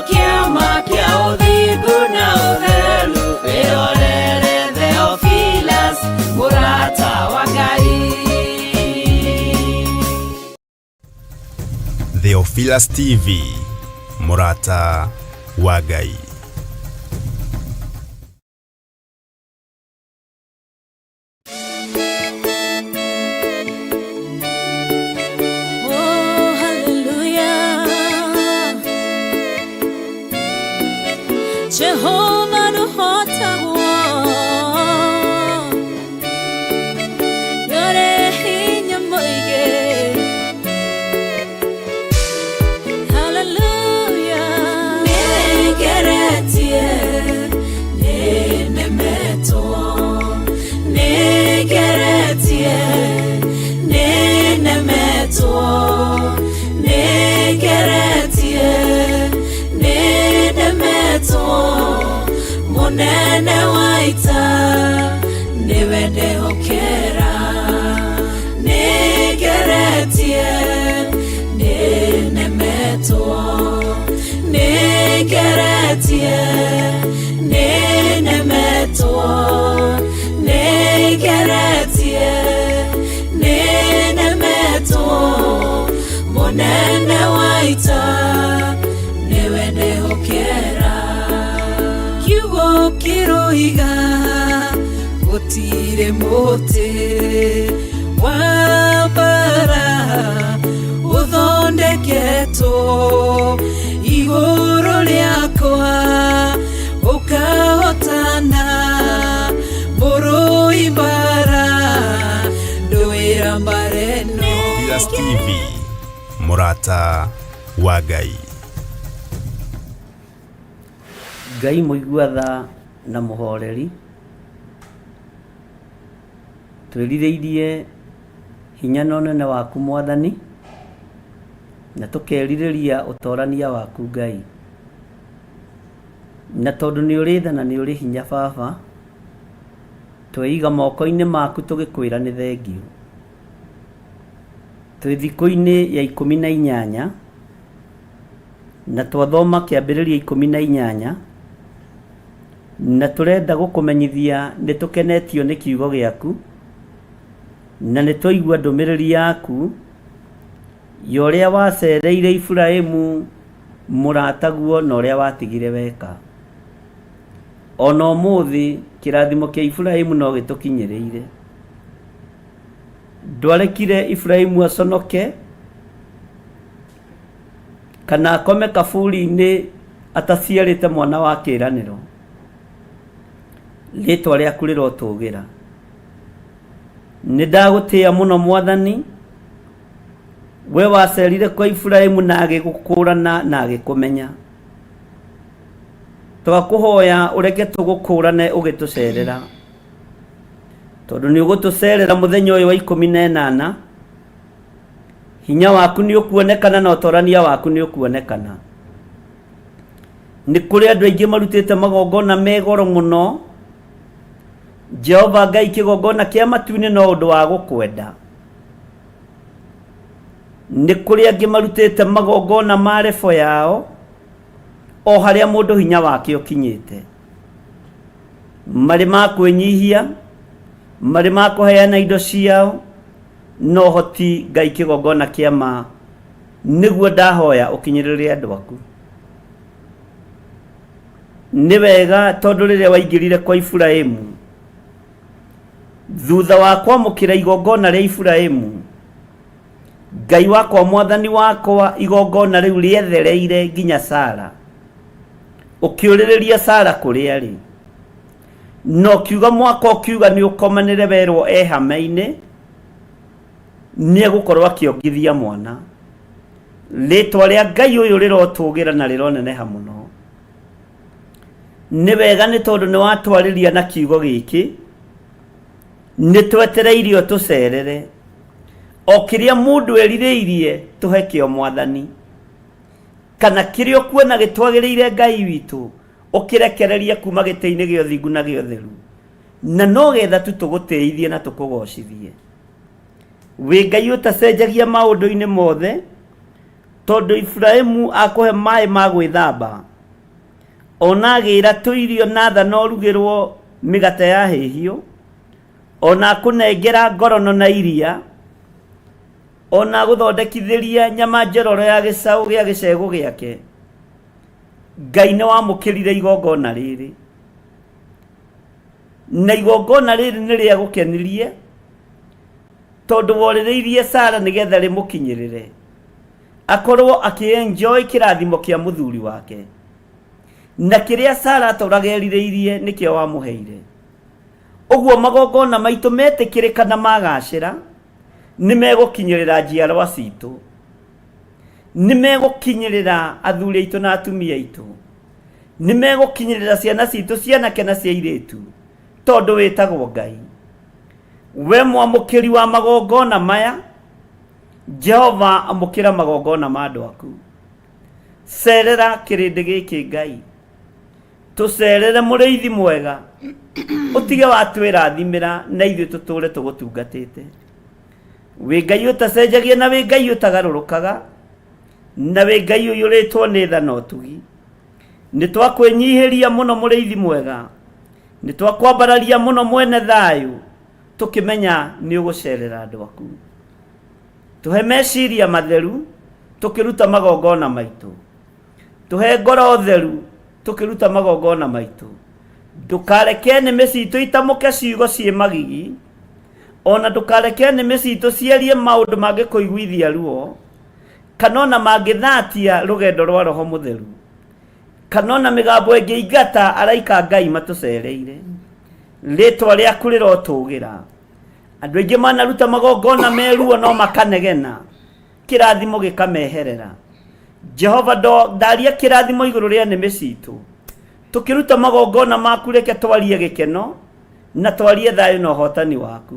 Theophilus TV, mũrata wa Ngai. Oh, hallelujah. Jehovah nũhotagwo. Nĩũrĩ hinya mũingĩ. Hallelujah. Nĩngeretie, nĩnemetwo. Nĩngeretie, nĩnemetwo. Nĩngeretie, nĩnemetwo. Mũnene wa ita nĩwe ndehokera. Nĩngeretie, nĩnemetwo. Nĩngeretie, nĩnemetwo. Nĩngeretie, nĩnemetwo. Mũnene wa ita nĩwe ndehokera. Kiugo kĩroiga gũtirĩ mũtĩ wa mbara ũthondeketwo igũrũ rĩakwa ũkahotana mũrũi mbara ndũĩra mbara ĩno. Theophilus TV, mũrata wa Ngai. Ngai mũigua tha na mũhoreri, twĩrirĩirie hinya na ũnene waku Mwathani, na tũkerirĩria ũtorania waku Ngai. Na tondũ nĩ ũrĩ tha na nĩ ũrĩ hinya Baba, tweiga moko-inĩ maku tũgĩkwĩra nĩ thengiũ. Twĩ thikũ-inĩ ya 18, na twathoma kĩambĩrĩria 18, na tũrenda gũkũmenyithia nĩ tũkenetio nĩ kiugo gĩaku, na nĩ twaigua ndũmĩrĩri yaku ya ũrĩa wacereire Iburahĩmu mũrataguo na ũrĩa watigire weka. Ona ũmũthĩ kĩrathimo kĩa Iburahĩmu no gĩtũkinyĩrĩire. Ndwarekire Iburahĩmu aconoke kana akome kaburi-inĩ ataciarĩte mwana wa kĩĩranĩro. Rĩtwa rĩaku rĩrotũgĩra. Nĩ ndagũtĩĩa mũno Mwathani, we wacerire kwa Iburahĩmu na agĩgũkũrana na agĩkũmenya. Twakũhoya ũreke tũgũkũrane ũgĩtũcerera, tondũ nĩ ũgũtũcerera mũthenya ũyũ wa 18. Hinya waku nĩ ũkuonekana na ũtorania waku nĩ ũkuonekana. Nĩ kũrĩ andũ aingĩ marutĩte magongona me goro mũno. Jehova Ngai, kĩgongona kĩa matu-inĩ no ũndũ wa gũkwenda. Nĩ kũrĩ angĩ marutĩte magongona ma rebo yao, o harĩa mũndũ hinya wake ũkinyĩte, marĩ ma kwĩnyihia, marĩ ma kũheana indo ciao na ũhoti. Ngai, kĩgongona kĩa ma nĩguo ndahoya ũkinyĩrĩre andũ aku. Nĩ wega tondũ rĩrĩa waingĩrire kwa Iburahĩmu thutha wa kwamũkĩra igongona rĩa Iburahĩmu, Ngai wakwa, Mwathani wakwa, igongona rĩu rĩethereire nginya Sara, ũkĩũrĩrĩria Sara kũrĩa arĩ, na ũkiuga mwaka ũkiuga nĩ ũkomanĩre werwo e hama-inĩ nĩ egũkorwo akĩongithia mwana. Rĩtwa rĩa Ngai ũyũ rĩrotũgĩra na rĩroneneha mũno. Nĩ wega nĩ tondũ nĩ watwarĩria na kiugo gĩkĩ, nĩ twetereirio tũcerere o kĩrĩa mũndũ erirĩirie, tũhe kĩo Mwathani, kana kĩrĩa ũkuona gĩtwagĩrĩire. Ngai witũ, ũkĩrekererie kuma gĩtĩ-inĩ gĩa ũthingu na gĩa ũtheru, na no getha tu tũgũtĩithie na tũkũgocithie. Wĩ Ngai ũtacenjagia maũndũ-inĩ mothe, tondũ Iburahĩmu akũhe maĩ ma gwĩthamba, ona agĩra tũirio na thana ũrugĩrwo mĩgate ya hĩhio, ona akũnengera ngorono na iria. Ona agũthondekithĩrie nyama njororo ya gĩcaũ gĩa gĩcegũ gĩake. Ngai nĩ wamũkĩrire igongona rĩrĩ. Na igongona rĩrĩ nĩ rĩagũkenirie tondũ worĩrĩirie Sara nĩgetha rĩmũkinyĩrĩre. Akorwo akĩ-enjoy kĩrathimo kĩa mũthuri wake. Na kĩrĩa Sara atũraga erirĩirie nĩkĩo wamũheire. Ũguo magongona maitũ metĩkĩrĩka na magacĩra, nĩ megũkinyĩrĩra njiarwa citũ. Nĩ megũkinyĩrĩra athuri aitũ na atumia aitũ. Nĩ megũkinyĩrĩra ciana citũ cia anake na cia airĩtu, tondũ wĩtagwo Ngai. We mwamũkĩri wa magongona maya, Jehova amũkĩra magongona ma andũ aku. Cerera kĩrĩndĩ gĩkĩ Ngai. Tũcerere mũrĩithi mwega. Ũtige watwĩrathimĩra na ithuĩ tũtũre tũgũtungatĩte. Wĩ Ngai ũtacenjagia na wĩ Ngai ũtagarũrũkaga, na wĩ Ngai ũiyũrĩtwo nĩ tha na ũtugi. Nĩ twakwĩnyihĩria mũno mũrĩithi mwega. Nĩ twakwambararia mũno mwene thayũ, tũkĩmenya nĩ ũgũcerera andũ aku. Tũhe meciria matheru tũkĩruta magongona maitũ. Tũhe ngoro theru tũkĩruta magongona maitũ. Ndũkareke nĩmĩ citũ itamũke ciugo ciĩ magigi, ona ndũkareke nĩmĩ citũ ciarie maũndũ mangĩkũiguithia ruo, kana ona mangĩthatia rũgendo rwa Roho Mũtheru, kana ona mĩgambo ĩngĩingata araika a Ngai matũcereire. Rĩtwa rĩaku rĩrotũgĩra. Andũ aingĩ manaruta magongona me ruo no makanegena, kĩrathimo gĩkameherera. Jehova ndaria kĩrathimo igũrũ rĩa nĩmĩ citũ. Tũkĩruta magongona maku reke twarie gĩkeno na twarie thayũ na ũhotani waku.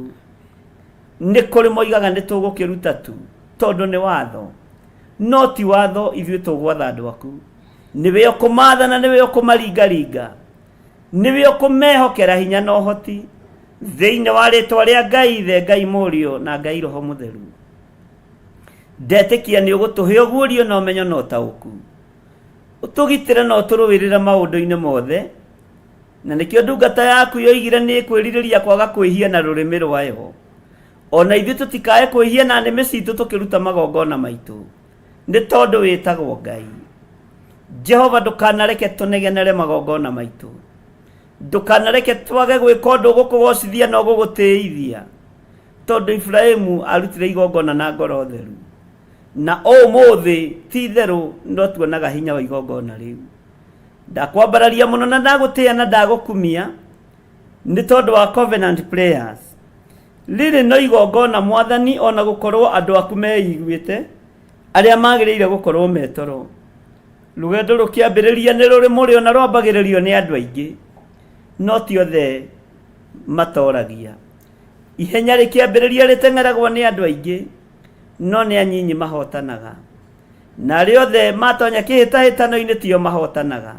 Nĩ kũrĩ moigaga nĩ tũgũkĩruta tu tondũ nĩ watho. No ti watho, ithuĩ tũgwatha andũ aku. Nĩwe ũkũmatha na nĩwe ũkũmaringaringa. Nĩwe ũkũmehokera hinya na ũhoti. Thĩinĩ wa rĩtwa rĩa Ngai Ithe, Ngai Mũriũ na Ngai Roho Mũtheru. Ndetĩkia nĩ ũgũtũhe ũguũrio na ũmenyo na ũtaũku. Ũtũgitĩre na ũtũrũĩrĩre maũndũ-inĩ mothe. Na nĩkĩo ndungata yaku yoigire nĩ ĩkwĩrirĩria kwaga kwĩhia na rũrĩmĩ rwayo. O na ithuĩ tũtikae kwĩhia na nĩmĩ citũ tũkĩruta magongona maitũ. Nĩ tondũ wĩtagwo Ngai. Jehova ndũkanareke tũnegenere magongona maitũ. Ndũkanareke twage gwĩka ũndũ ũgũkũgocithia na ũgũgũtĩithia. Tondũ Iburahĩmu arutire igongona na ngoro theru. Na ũmũthĩ ti itherũ no tuonaga hinya wa igongona rĩu. Ndakwambararia mũno na ndagũtĩĩa na ndagũkumia nĩ tondũ wa Covenant Prayers. Rĩrĩ no igongona Mwathani ona gũkorwo andũ aku meiguĩte arĩa magĩrĩire gũkorwo me toro. Rũgendo rũkĩambĩrĩria nĩ rũrĩ mũrĩo na rwambagĩrĩrio nĩ andũ aingĩ, no ti othe matoragia. Ihenya rĩkĩambĩrĩria rĩteng'eragwo nĩ andũ aingĩ, no nĩ anyinyi mahotanaga. Na arĩa othe matonya kĩhĩtahĩtano-inĩ tio mahotanaga,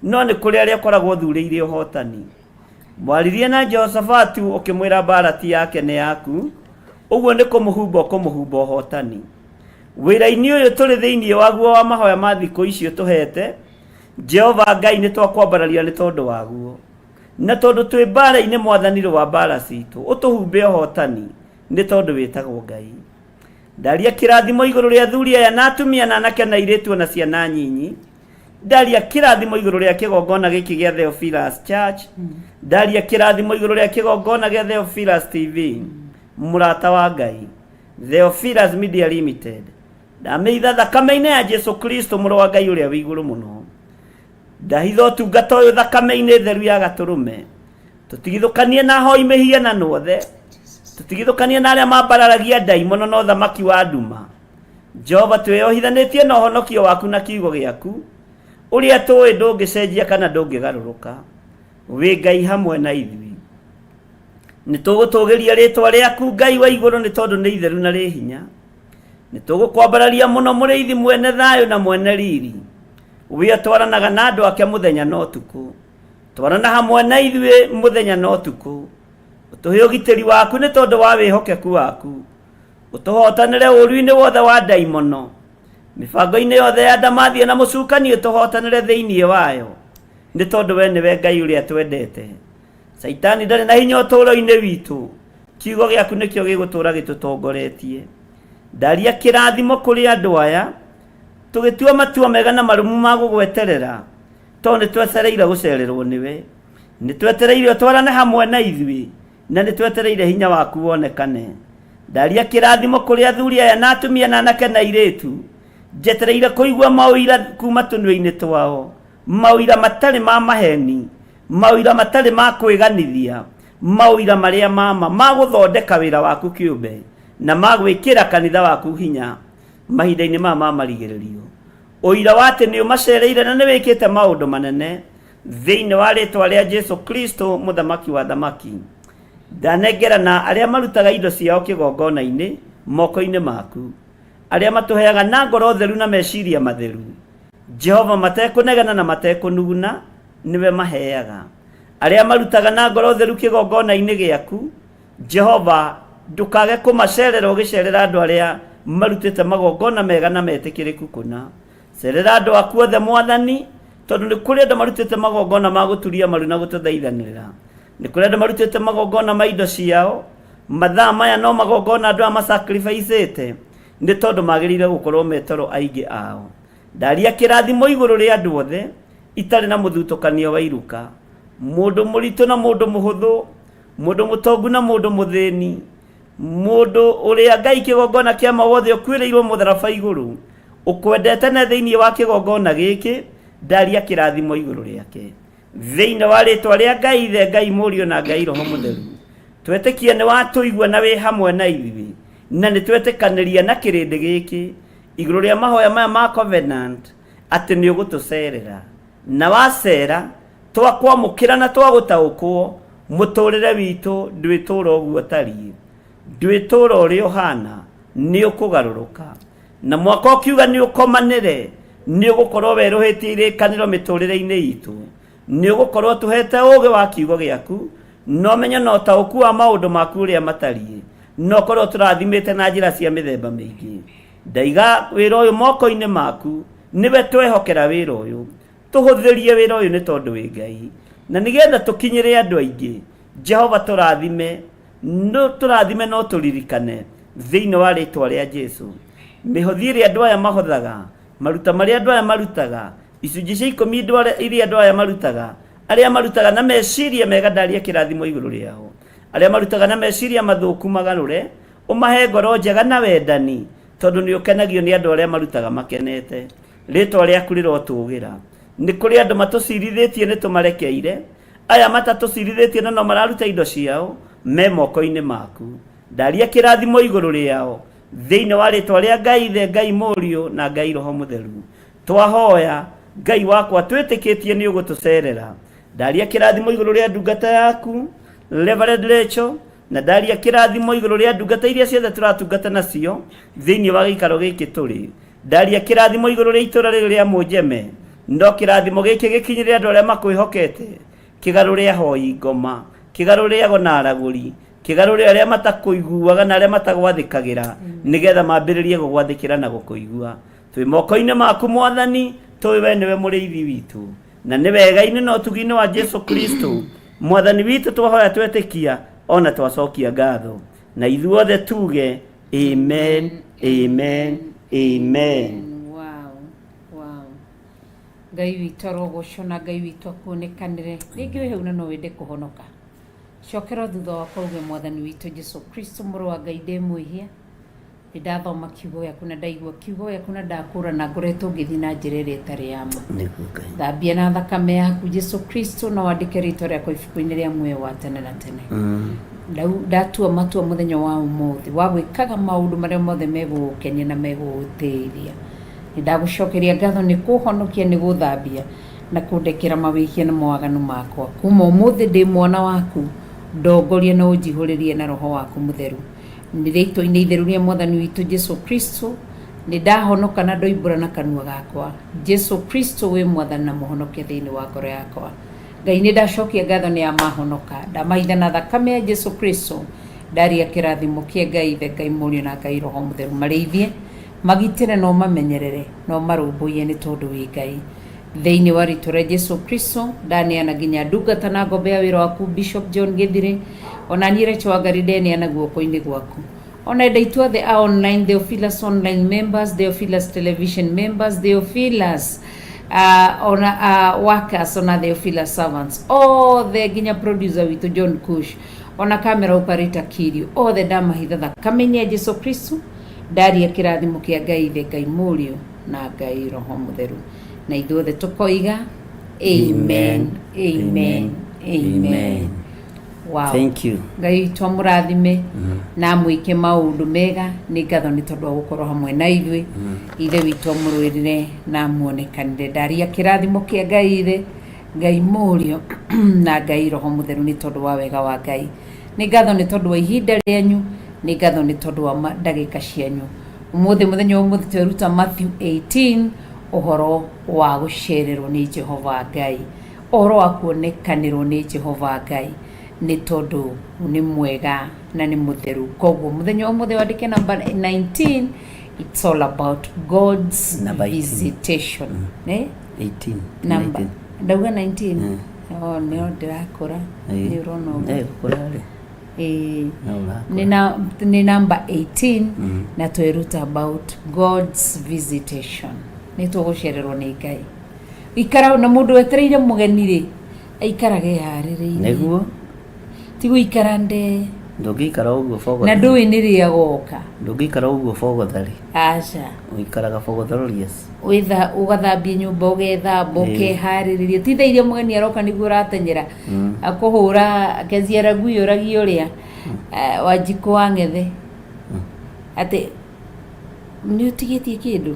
no nĩ kũrĩ arĩa ũkoragwo ũthurĩire ũhotani. Mwaririe na Jehoshafatu ũkĩmwĩra mbaara ti yake nĩ yaku, ũguo nĩ kũmũhumba ũkũmũhumba ũhotani. Wĩra-inĩ ũyũ tũrĩ thĩinĩ waguo wa mahoya ma thikũ ici ũtũhete, Jehova Ngai nĩ twakwambararia nĩ tondũ waguo. Na tondũ twĩ mbaara-inĩ Mwathani rũa mbaara citũ, ũtũhumbe ũhotani nĩ tondũ wĩtagwo Ngai. Ndaria kĩrathimo igũrũ rĩa athuri aya na atumia na anake na airĩtu o na ciana nyinyi. Ndaria kĩrathimo igũrũ rĩa kĩgongona gĩkĩ gĩa Theophilus Church. Ndaria kĩrathimo igũrũ rĩa kĩgongona gĩa Theophilus TV. Mũrata wa Ngai. Theophilus Media Limited. Ndamĩitha thakame-inĩ ya Jesu Kristo mũrũ wa Ngai ũrĩa wĩ igũrũ mũno. Ndahitha ũtungata ũyũ thakame-inĩ theru ya gatũrũme. Tũtigithũkanie na ahoi mĩhianano othe. Tũtigithũkanie na arĩa mambararagia ndaimono na ũthamaki wa nduma. Jehova twĩyohithanĩtie na ũhonokio waku na kiugo gĩaku, ũrĩa tũĩ ndũngĩcenjia kana ndũngĩgarũrũka. Wĩ Ngai hamwe na ithuĩ. Nĩ tũgũtũgĩria rĩtwa rĩaku Ngai wa igũrũ nĩ tondũ nĩ itheru na rĩ hinya. Nĩ tũgũkwambararia mũno mũrĩithi mwene thayũ na mwene riri. Ũrĩa twaranaga na andũ ake mũthenya na ũtukũ. Twarana hamwe na ithuĩ mũthenya na ũtukũ. Ũtũhe ũgitĩri waku nĩ tondũ wa wĩhokeku waku. Ũtũhotanĩre ũũru-inĩ wothe wa ndaimono. Mĩbango-inĩ yothe ya ndamathia na mũcukani ũtũhotanĩre thĩinĩ wayo. Nĩ tondũ we nĩwe Ngai ũrĩa twendete. Caitani ndarĩ na hinya ũtũũro-inĩ witũ. Kiugo gĩaku nĩkĩo gĩgũtũũra gĩtũtongoretie. Ndaria kĩrathimo kũrĩ andũ aya, tũgĩtua matua mega na marũmu ma gũgweterera, tondũ nĩ twetereire gũcererwo nĩwe. Nĩ twetereire ũtwarane hamwe na ithuĩ, na nĩ twetereire hinya waku wonekane. Ndaria kĩrathimo kũrĩ athuri aya na atumia na anake na airĩtu, njetereire kũigua maũira kuma tũnua-inĩ twao, maũira matarĩ ma maheni, maũira matarĩ ma kwĩganithia, maũira marĩa ma ma ma gũthondeka wĩra waku kĩũmbe na ma gwĩkĩra kanitha waku hinya mahinda-inĩ maya ma marigĩrĩrio. Ũira wa atĩ nĩ ũmacereire na nĩ wĩkĩte maũndũ manene thĩinĩ wa rĩtwa rĩa Jesu Kristo mũthamaki wa thamaki. Ndanengerana arĩa marutaga indo ciao kĩgongona-inĩ moko-inĩ maku, arĩa matũheaga na ngoro theru na meciria matheru. Jehova matekũnegena na matekũnuguna nĩwe maheaga. Arĩa marutaga na ngoro theru kĩgongona-inĩ gĩaku, Jehova ndũkage kũmacerera ũgĩcerera andũ arĩa marutĩte magongona mega na metĩkĩrĩku kũna. Cerera andũ aku othe Mwathani, tondũ nĩ kũrĩ andũ marutĩte magongona ma gũturia maru na gũtũthaithanĩrĩra. Nĩ kũrĩ andũ marutĩte magongona ma indo ciao. Mathaa maya no magongona andũ aya masacrificĩte nĩ tondũ magĩrĩire gũkorwo me toro aingĩ ao. Ndaria kĩrathimo igũrũ rĩa andũ othe itarĩ na mũthutũkanio wa iruka, mũndũ mũritũ na mũndũ mũhũthũ, mũndũ mũtongu na mũndũ mũthĩni, mũndũ ũrĩa Ngai kĩgongona kĩa mawothe ũkuĩrĩirwo mũtharaba igũrũ, ũkwendete na thĩinĩ wa kĩgongona gĩkĩ, ndaria kĩrathimo igũrũ rĩake. Thĩinĩ wa rĩtwa rĩa Ngai Ithe, Ngai Mũriũ na Ngai Roho Mũtheru, twetĩkia nĩ watũigua na wĩ hamwe na ithuĩ, na nĩ twetĩkanĩria na kĩrĩndĩ gĩkĩ igũrũ rĩa mahoya maya ma covenant atĩ nĩ ũgũtũcerera. Na wacera, twakwamũkĩra na twagũtaũkwo, mũtũrĩre witũ ndwĩtũra ũguo ũtariĩ, ndwĩtũra ũrĩa ũhana, nĩ ũkũgarũrũka. Na mwaka ũkiuga nĩ ũkomanĩre, nĩ ũgũkorwo werũhĩtie irĩkanĩro mĩtũrĩre-inĩ itũ, nĩ ũgũkorwo ũtũhete ũũgĩ wa kiugo gĩaku, na ũmenyo na ũtaũku wa maũndũ maku ũrĩa matariĩ, na ũkorwo ũtũrathimĩte na njĩra cia mĩthemba mĩingĩ. Ndaiga wĩra ũyũ moko-inĩ maku, nĩwe twehokera wĩra ũyũ. Tũhũthĩrie wĩra ũyũ nĩ tondũ wĩ Ngai, na nĩgetha tũkinyĩre andũ aingĩ. Jehova tũrathime, no tũrathime no tũririkane thĩinĩ wa rĩtwa rĩa Jesu. Mĩhothi ĩrĩa andũ aya mahothaga, maruta marĩa andũ aya marutaga, icunjĩ cia ikũmi iria andũ aya marutaga, arĩa marutaga na meciria mega ndaria kĩrathimo igũrũ rĩao, arĩa marutaga na meciria mathũku magarũre, ũmahe ngoro njega na wendani, tondũ nĩ ũkenagio nĩ andũ arĩa marutaga makenete. Rĩtwa rĩaku rĩrotũgĩra. Nĩ kũrĩ andũ matũcirithĩtie nĩ tũmarekeire, aya matatũcirithĩtie na no mararuta indo ciao, me moko-inĩ maku. Ndaria kĩrathimo igũrũ rĩao, thĩinĩ wa rĩtwa rĩa Ngai Ithe, Ngai Mũriũ na Ngai Roho Mũtheru. Twahoya, Ngai wakwa, twĩtĩkĩtie nĩ ũgũtũcerera. Ndaria kĩrathimo igũrũ rĩa ndungata yaku, Reverend Rachel, na ndaria kĩrathimo igũrũ rĩa ndungata iria ciothe tũratungata nacio thĩinĩ wa gĩikaro gĩkĩ tũrĩ. Ndaria kĩrathimo igũrũ rĩa itũra rĩrĩ rĩa Mũnjeme, no kĩrathimo gĩkĩ gĩkinyĩre andũ arĩa makwĩhokete, kĩgarũre ahoi ngoma, kĩgarũre ago na aragũri, kĩgarũre arĩa matakũiguaga na arĩa matagwathĩkagĩra, nĩgetha mambĩrĩrie gũgwathĩkĩra na gũkũigua. Twĩ moko-inĩ maku Mwathani, tũĩ we nĩwe mũrĩithi witũ, na nĩ wega-inĩ na ũtugi-inĩ wa Jesu Kristo Mwathani witũ twahoya twetĩkia ona twacokia ngatho, na ithuothe tuge amen, amen, amen. Wow, wow. Ngai witũ arogocwo na Ngai witũ akuonekanĩre. Rĩngĩ wĩ hau na no wende kũhonoka, cokera thutha wakwa uge, Mwathani witũ Jesu Kristo, mũrũ wa Ngai, ndĩ mwĩhia, nĩ ndathoma kiugo gĩaku na ndaigua kiugo gĩaku na ndakũrana ngoretwo ngĩthiĩ na njĩra ĩrĩa ĩtarĩ ya ma. Nĩguo Ngai. Thambia na thakame yaku Jesu Kristo na wandĩke rĩtwa rĩakwa ibuku-inĩ rĩa muoyo wa tene na tene. Ndatua matua mũthenya wa ũmũthĩ wa gwĩkaga maũndũ marĩa mothe megũgũkenia na megũgũtĩithia. Nĩ ndagũcokeria ngatho nĩ kũhonokia, nĩ gũthambia na kũndekera mawĩhia na mawaganu makwa. Kuma ũmũthĩ ndĩ mwana waku, ndongoria na ũnjihũrĩrie na roho waku mũtheru. Nĩ rĩtwa-inĩ itheru rĩa Mwathani witũ Jesu Kristo, nĩ ndahonoka na ndoimbũra na kanua gakwa, Jesu Kristo wĩ Mwathani na Mũhonokia thĩinĩ wa ngoro yakwa. Ngai nĩ ndacokia ngatho nĩ amahonoka, ndamahitha na thakame ya Jesu Kristo, ndaria kĩrathimo kĩa Ngai Ithe, Ngai Mũriũ na Ngai Roho Mũtheru marĩithie, magitĩre na ũmamenyerere na ũmarũmbũiye nĩ tondũ wĩ Ngai. Thĩinĩ wa rĩtwa rĩa Jesu Kristo, ndaneana nginya ndungata na ngombo ya wĩra waku Bishop John Gĩthirĩ, ona niĩ Rachel Wangari ndeneana guoko-inĩ gwaku. Ona enda itũ othe a online, Theophilus online members, Theophilus television members, Theophilus ona workers, ona Theophilus servants othe, nginya producer witũ John Kush, ona camera operator Kirio, othe ndamahitha thakame-inĩ ya Jesu Kristo. Ndaria kĩrathimo kĩa Ngai Ithe, Ngai Mũriũ na Ngai Roho Mũtheru, na ithuothe tũkoiga amen, amen, amen. Wow. Thank you. Ngai witũ amũrathime na amwĩke maũndũ mega. Nĩ ngatho nĩ tondũ wa gũkorwo hamwe na ithuĩ. Ithe witũ amũrũĩrĩre na amuonekanĩre. Ndaria kĩrathimo kĩa Ngai Ithe, Ngai Mũriũ na Ngai Roho Mũtheru nĩ tondũ wa wega wa Ngai. Nĩ ngatho nĩ tondũ wa ihinda rĩanyu, nĩ ngatho nĩ tondũ wa ndagĩka cianyu ũmũthĩ. Mũthenya wa ũmũthĩ tweruta Matthew 18, ũhoro wa gũcererwo nĩ Jehova Ngai, ũhoro wa kuonekanĩrwo nĩ Jehova Ngai, nĩ tondũ nĩ mwega na nĩ mũtheru. Koguo mũthenya wa ũmũthĩ wandĩke namba 19, it's all about God's Number 18. visitation. Eh? 18. Namba 19. Ndauga 19. Oh, nĩo ndĩrakũra. Nĩ ũrona ũguo. Eh, gũkũra rĩ. Ĩĩ. No ũrakũra. Nĩ namba 18, na tweruta about God's visitation. Nĩ tũgũcererwo nĩ Ngai. Ikara na mũndũ wetereire mũgeni rĩ, aikaraga eharĩrĩirie. Nĩguo. Ti gũikara nde. Ndũngĩikara ũguo Na bogothari. ndũĩ nĩ rĩ agoka. Ndũngĩikara ũguo bogothari. Aca. Ũikaraga bogothororious. Wĩtha ũgathambia nyũmba, ũgethamba, ũkeharĩrĩria. Ti thaa iria mũgeni aroka nĩguo ũratenyera akũhũra keziara ngui ũragia ũrĩa Wanjikũ wa Ng'ethe atĩ nĩ ũtigĩtie kĩndũ,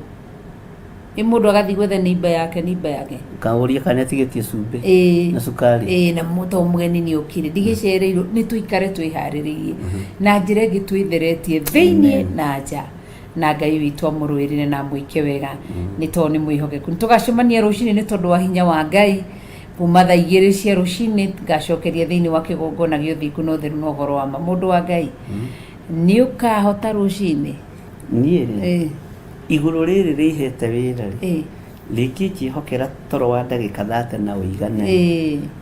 ĩ mũndũ agathiĩ gwetha neighbor yake, neighbor yake. Kaũria kana nĩatigĩtie cumbĩ na cukari. Ĩĩ, na to mũgeni nĩ okire, ndigĩcereirwo. Nĩ tũikare twĩharĩrĩirie na njĩra ĩngĩ, twĩtheretie thĩiniĩ na nja, na Ngai witũ amũrũĩrĩre na amwĩke wega, nĩ tondũ nĩ mwĩhokeku. Nĩ tũgacemania rũcinĩ nĩ tondũ wa hinya wa Ngai, kuma thaa 2 cia rũcinĩ ngacokeria thĩinĩ wa kĩgongona gĩa ũthingu na ũtheru na ũhoro wa ma. Mũndũ wa Ngai, nĩ ũkahota rũcinĩ? Niĩ rĩ, igũrũ rĩrĩ rĩihete wĩra rĩ, rĩngĩ njĩhokera toro wa ndagĩka 30 na ũigane,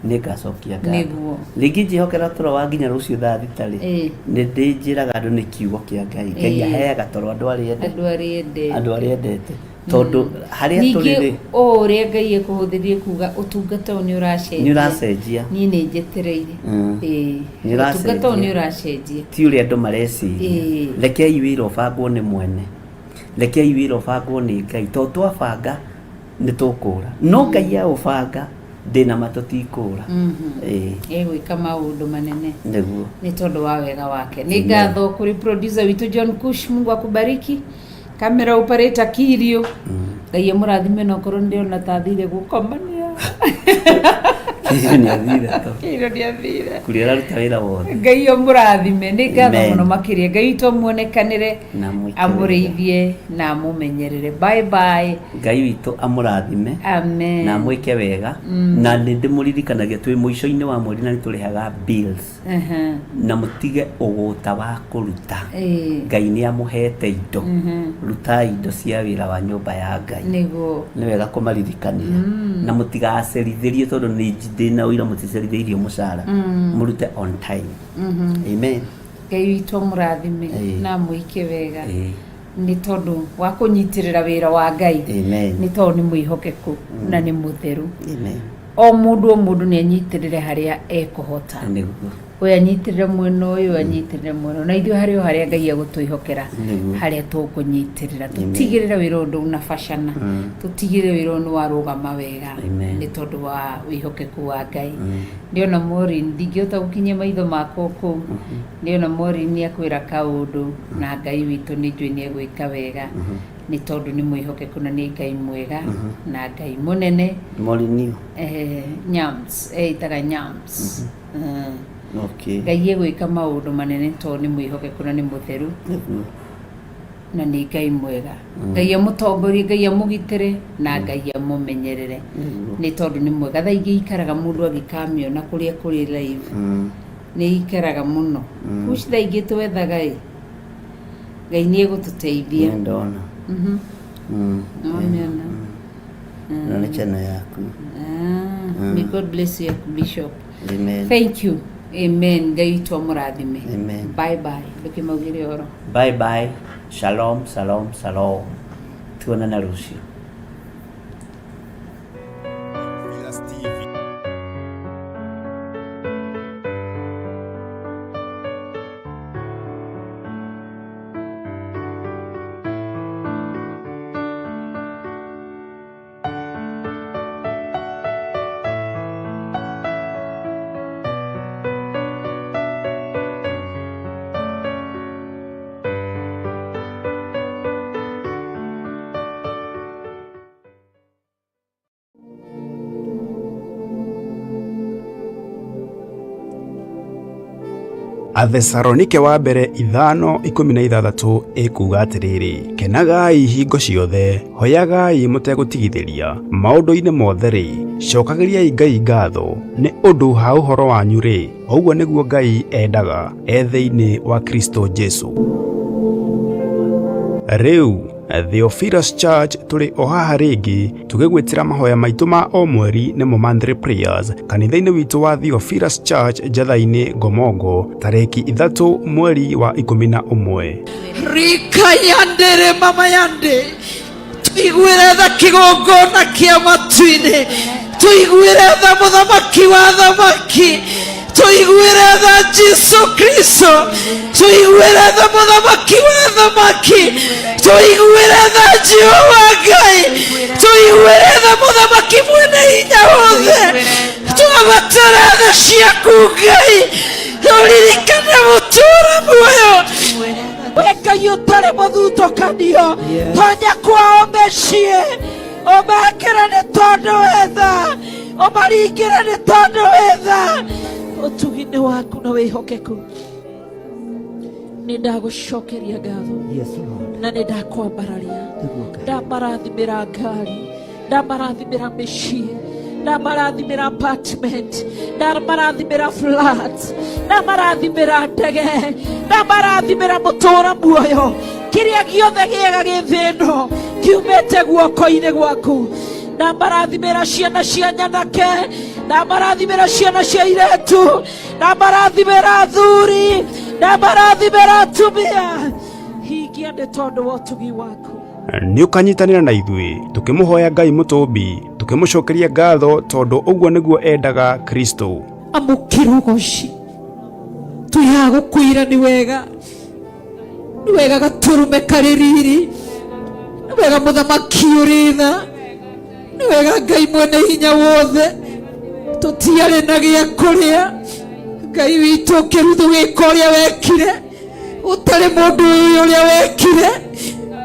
nĩ ngacokia ngatho. Rĩngĩ njĩhokera toro wa nginya rũciũ thaa 6 rĩ, nĩ ndĩnjĩraga andũ nĩ kiugo kĩa Ngai. Ngai aheaga toro andũ arĩa ende. Andũ arĩa ende. Andũ arĩa endete, tondũ harĩa tũrĩ Ningĩ rĩ, o ũrĩa Ngai ekũhũthĩrie kuga ũtungata ũyũ nĩ ũracenjia. Nĩ ũracenjia. Niĩ nĩ njetereire. Nĩ Ũtungata ũyũ nĩ ũracenjia. ũracenjia. Ti ũrĩa andũ mareciria. Rekei wĩra ũbangwo nĩ mwene, rekei wĩra ũbangwo nĩ Ngai, tondũ twabanga nĩ tũkũra, no Ngai aũbanga ndĩna ma tũtikũra. Ĩĩ. Egwĩka maũndũ manene. Nĩguo. Nĩ tondũ wa wega wake. Nĩ ngatho kũrĩ producer witũ John Kush, Mungu akubariki. Camera operator Kirio, Ngai amũrathime. Na okorwo ndĩrona ta athire gũkomania. Kirio nĩ athire to. Kirio nĩ athire. Kũrĩa araruta wĩra wothe. Ngai amũrathime. Nĩ ngatho Amen. mũno makĩria. Ngai witũ amuonekanĩre, Na amwĩke wega. Amũrĩithie na amũmenyerere. Bye bye. Ngai witũ amũrathime Amen. na amwĩke wega. Na nĩ ndĩmũririkanagia twĩ mũico-inĩ wa mweri na nĩ tũrĩhaga bills, na mũtige ũgũta wa kũruta. Ngai nĩ amũhete indo, rutai indo cia wĩra wa nyũmba ya Ngai. Nĩ wega kũmaririkania na mũtigacerithĩrie, tondũ nĩ ndĩna ũira mũticerithĩirio mũcara. Mũrute on time. Amen. Ngai witũ amũrathime na amwĩke wega nĩ tondũ wa kũnyitĩrĩra wĩra wa Ngai. Amen. Nĩ tondũ nĩ mwĩhokeku na nĩ mũtheru. Amen. O mũndũ, o mũndũ nĩ anyitĩrĩre harĩa ekũhota. Ũyũ anyitĩrĩre mwena ũyũ, anyitĩrĩre mwena ũyũ, na ithuĩ harĩ o harĩa Ngai egũtwĩhokera, harĩa tũkũnyitĩrĩra, tũtigĩrĩre wĩra ũyũ ndũnabacana, tũtigĩrĩre wĩra ũyũ nĩ warũgama wega. Nĩ tondũ wa wĩhokeku wa Ngai. Ndĩona Maureen, ndingĩhota gũkinyia maitho makwa kũu. Ndĩona Maureen nĩ akwĩra kaũndũ, na Ngai witũ nĩ njũĩ nĩ egwĩka wega, nĩ tondũ nĩ mwĩhokeku na nĩ Ngai mwega na Ngai mũnene. Morinio. Nyams eitaga Nyams. Ngai egwĩka maũndũ manene tondũ nĩ mwĩhokeku na nĩ mũtheru na nĩ Ngai mwega. Ngai amũtongorie, Ngai amũgitĩre na Ngai amũmenyerere, nĩ tondũ nĩ mwega. Thaa ingĩ ikaraga mũndũ agĩkamĩona kũrĩa kũrĩ live, nĩ ikaraga mũno. Kuci thaa ingĩ twethaga ĩ Ngai nĩ egũtũteithia. Nĩ ndona. Nĩwamĩona? Ĩno nĩ channel yaku. Ah, may God bless you, Bishop. Amen. Thank you. Amen. Ngai witũ amũrathime. Amen. Bye bye. Ndũkĩmaugĩre ũhoro. Bye bye. Shalom, shalom, shalom. Tuonana rũciũ. Theophilus TV. Athesalonike wa mbere 5:16 ĩkuuga atĩrĩrĩ, kenagai hingo ciothe, hoyagai mũtegũtigithĩria, maũndũ-inĩ mothe-rĩ, cokagĩriai Ngai ngatho, nĩ ũndũ ha ũhoro wanyu-rĩ, ũguo nĩguo Ngai endaga e thĩinĩ wa Kristo Jesu. Rĩu Theophilus Church tũrĩ o haha rĩngĩ tũgĩgwĩtĩra mahoya maitũ ma o mweri nĩmo monthly prayers kanitha-inĩ witũ wa Theophilus Church Njatha-inĩ Ngomongo tarĩki 3 mweri wa 11. Rika yandere mama yande tuiguĩre tha kĩgongona kĩa matu-inĩ, tuiguĩre tha mũthamaki wa thamaki, tuiguĩre tha Jesu Kristo, tuiguĩre tha mũthamaki wa thamaki, tuiguĩre tha Jehova Ngai, tuiguĩre tha mũthamaki mwene hinya wothe. Twabatara tha ciaku Ngai, tũririkane mũtũũra muoyo. We Ngai ũtarĩ mũthutũkanio, tonya kwao mĩciĩ, ũmekĩre nĩ tondũ wĩ tha, ũmaringĩre nĩ tondũ wĩ tha. Ũtugi nĩ waku na wĩhokeku. Nĩ ndagũcokeria ngatho na nĩ ndakwambararia, ndamarathimĩra ngari, ndamarathimĩra mĩciĩ, ndamarathimĩra apartment, ndamarathimĩra flat, ndamarathimĩra ndege, ndamarathimĩra mũtũũra muoyo. Kĩrĩa gĩothe gĩega gĩ thĩ ĩno kiumĩte guoko-inĩ gwaku. Ndamarathimĩra ciana cia nyanake, ndamarathimĩra ciana cia airĩtu, ndamarathimĩra athuri, ndamarathimĩra atumia. Hingia nĩ tondũ wa ũtugi waku. Nĩ ũkanyitanĩra na ithuĩ tũkĩmũhoya Ngai mũtũmbi, tũkĩmũcokeria ngatho tondũ ũguo nĩguo endaga Kristo. Amũkĩra ũgoci, twĩ haha gũkwĩra nĩ wega, nĩ wega gatũrũme karĩ riri, nĩ wega mũthamaki ũrĩ tha, nĩ wega Ngai mwene hinya wothe. Tũtiarĩ na gĩa kũrĩa, Ngai witũ ũkĩruthu wĩka ũrĩa wekire, ũtarĩ mũndũ ũyũ ũrĩa wekire.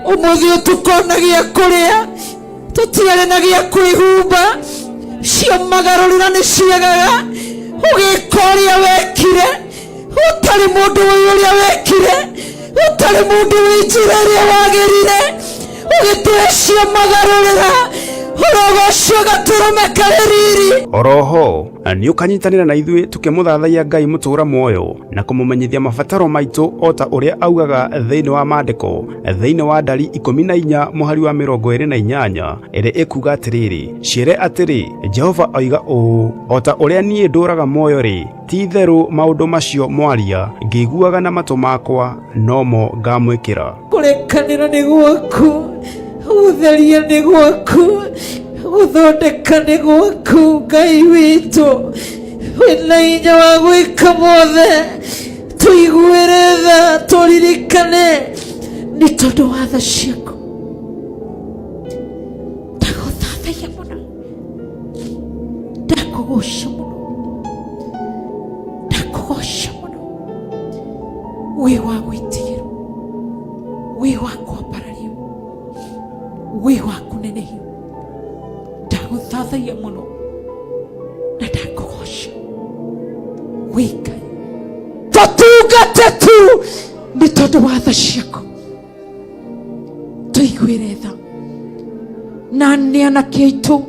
Ũmũthĩ ũtukona gĩa kũrĩa, tũtiarĩ na gĩa kwĩhumba, cio magarũrĩra nĩ ciagaga. Ũgĩka ũrĩa wekire, ũtarĩ mũndũ ũyũ ũrĩa wekire, ũtarĩ mũndũ wĩ njĩra ĩrĩa wagĩrire, ũgĩtũhe cio magarũrĩra, ũrogocio gatũrũme karĩ riri. Oroho nĩ ũkanyitanĩra na ithuĩ tũkĩmũthathaiya Ngai mũtũũra muoyo na kũmũmenyithia mabataro maitũ o ta ũrĩa augaga thĩinĩ wa maandĩko thĩinĩ wa ndari 14 mũhari wa 28 ĩrĩa ĩkuuga atĩrĩrĩ, ciĩre atĩrĩ, Jehova oiga ũũ, o ta ũrĩa niĩ ndũũraga muoyo rĩ, ti itherũ maũndũ macio mwaria ngĩiguaga na matũ makwa nomo ngamwĩkĩra. Kũrekanĩra nĩ gwaku, gũtheria nĩ gwaku, gũthondeka nĩ gwaku. Ngai witũ wĩna hinya wa gwĩka mothe, tũiguĩre tha, tũririkane nĩ tondũ wa tha ciaku. Ndagũthathaiya mũno, ndakũgoca mũno, ndakũgoca mũno. Wĩ wa gwĩtigĩrwo, wĩ wa kwambarario, wĩ wa kũnenehio. Ndagũthathaiya mũno na ndakũgoca. Wĩ Ngai, tũtungate tu nĩ tondũ wa tha ciaku. Tũiguĩre tha na nĩ anake aitũ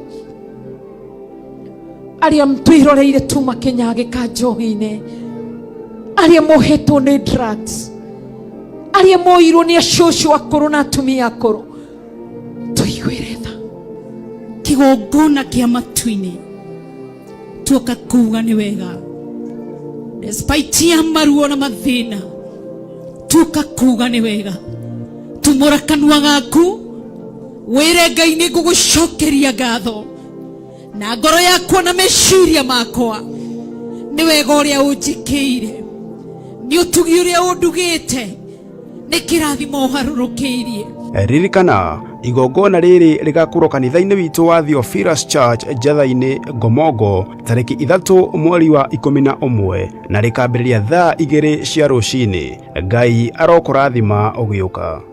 arĩa twĩroreire tuma kĩnyagĩka njohi-inĩ, arĩa mohetwo nĩ drugs, arĩa moirwo nĩ acũcũ akũrũ na atumia akũrũ, tũiguĩre tha. Kĩgongona kĩa matu-inĩ tuoka kuuga nĩ wega. Despite ya maruo na mathĩna, tuoka kuga nĩ wega. Tumũra kanua gaku wĩre Ngai nĩ ngũgũcokeria ngatho na ngoro yakwa na meciria makwa nĩ wega ũrĩa ũnjĩkĩire, nĩ ũtugi ũrĩa ũndugĩte, nĩ kĩrathimo ũharũrũkĩirie. Ririkana igongona rĩrĩ rĩgakorwo kanitha-inĩ witũ wa Theophilus Church Njatha-inĩ Ngomongo tarĩki 3 mweri wa 11 na rĩkambĩrĩria thaa 2 cia rũcinĩ. Ngai arokũrathima ũgĩũka.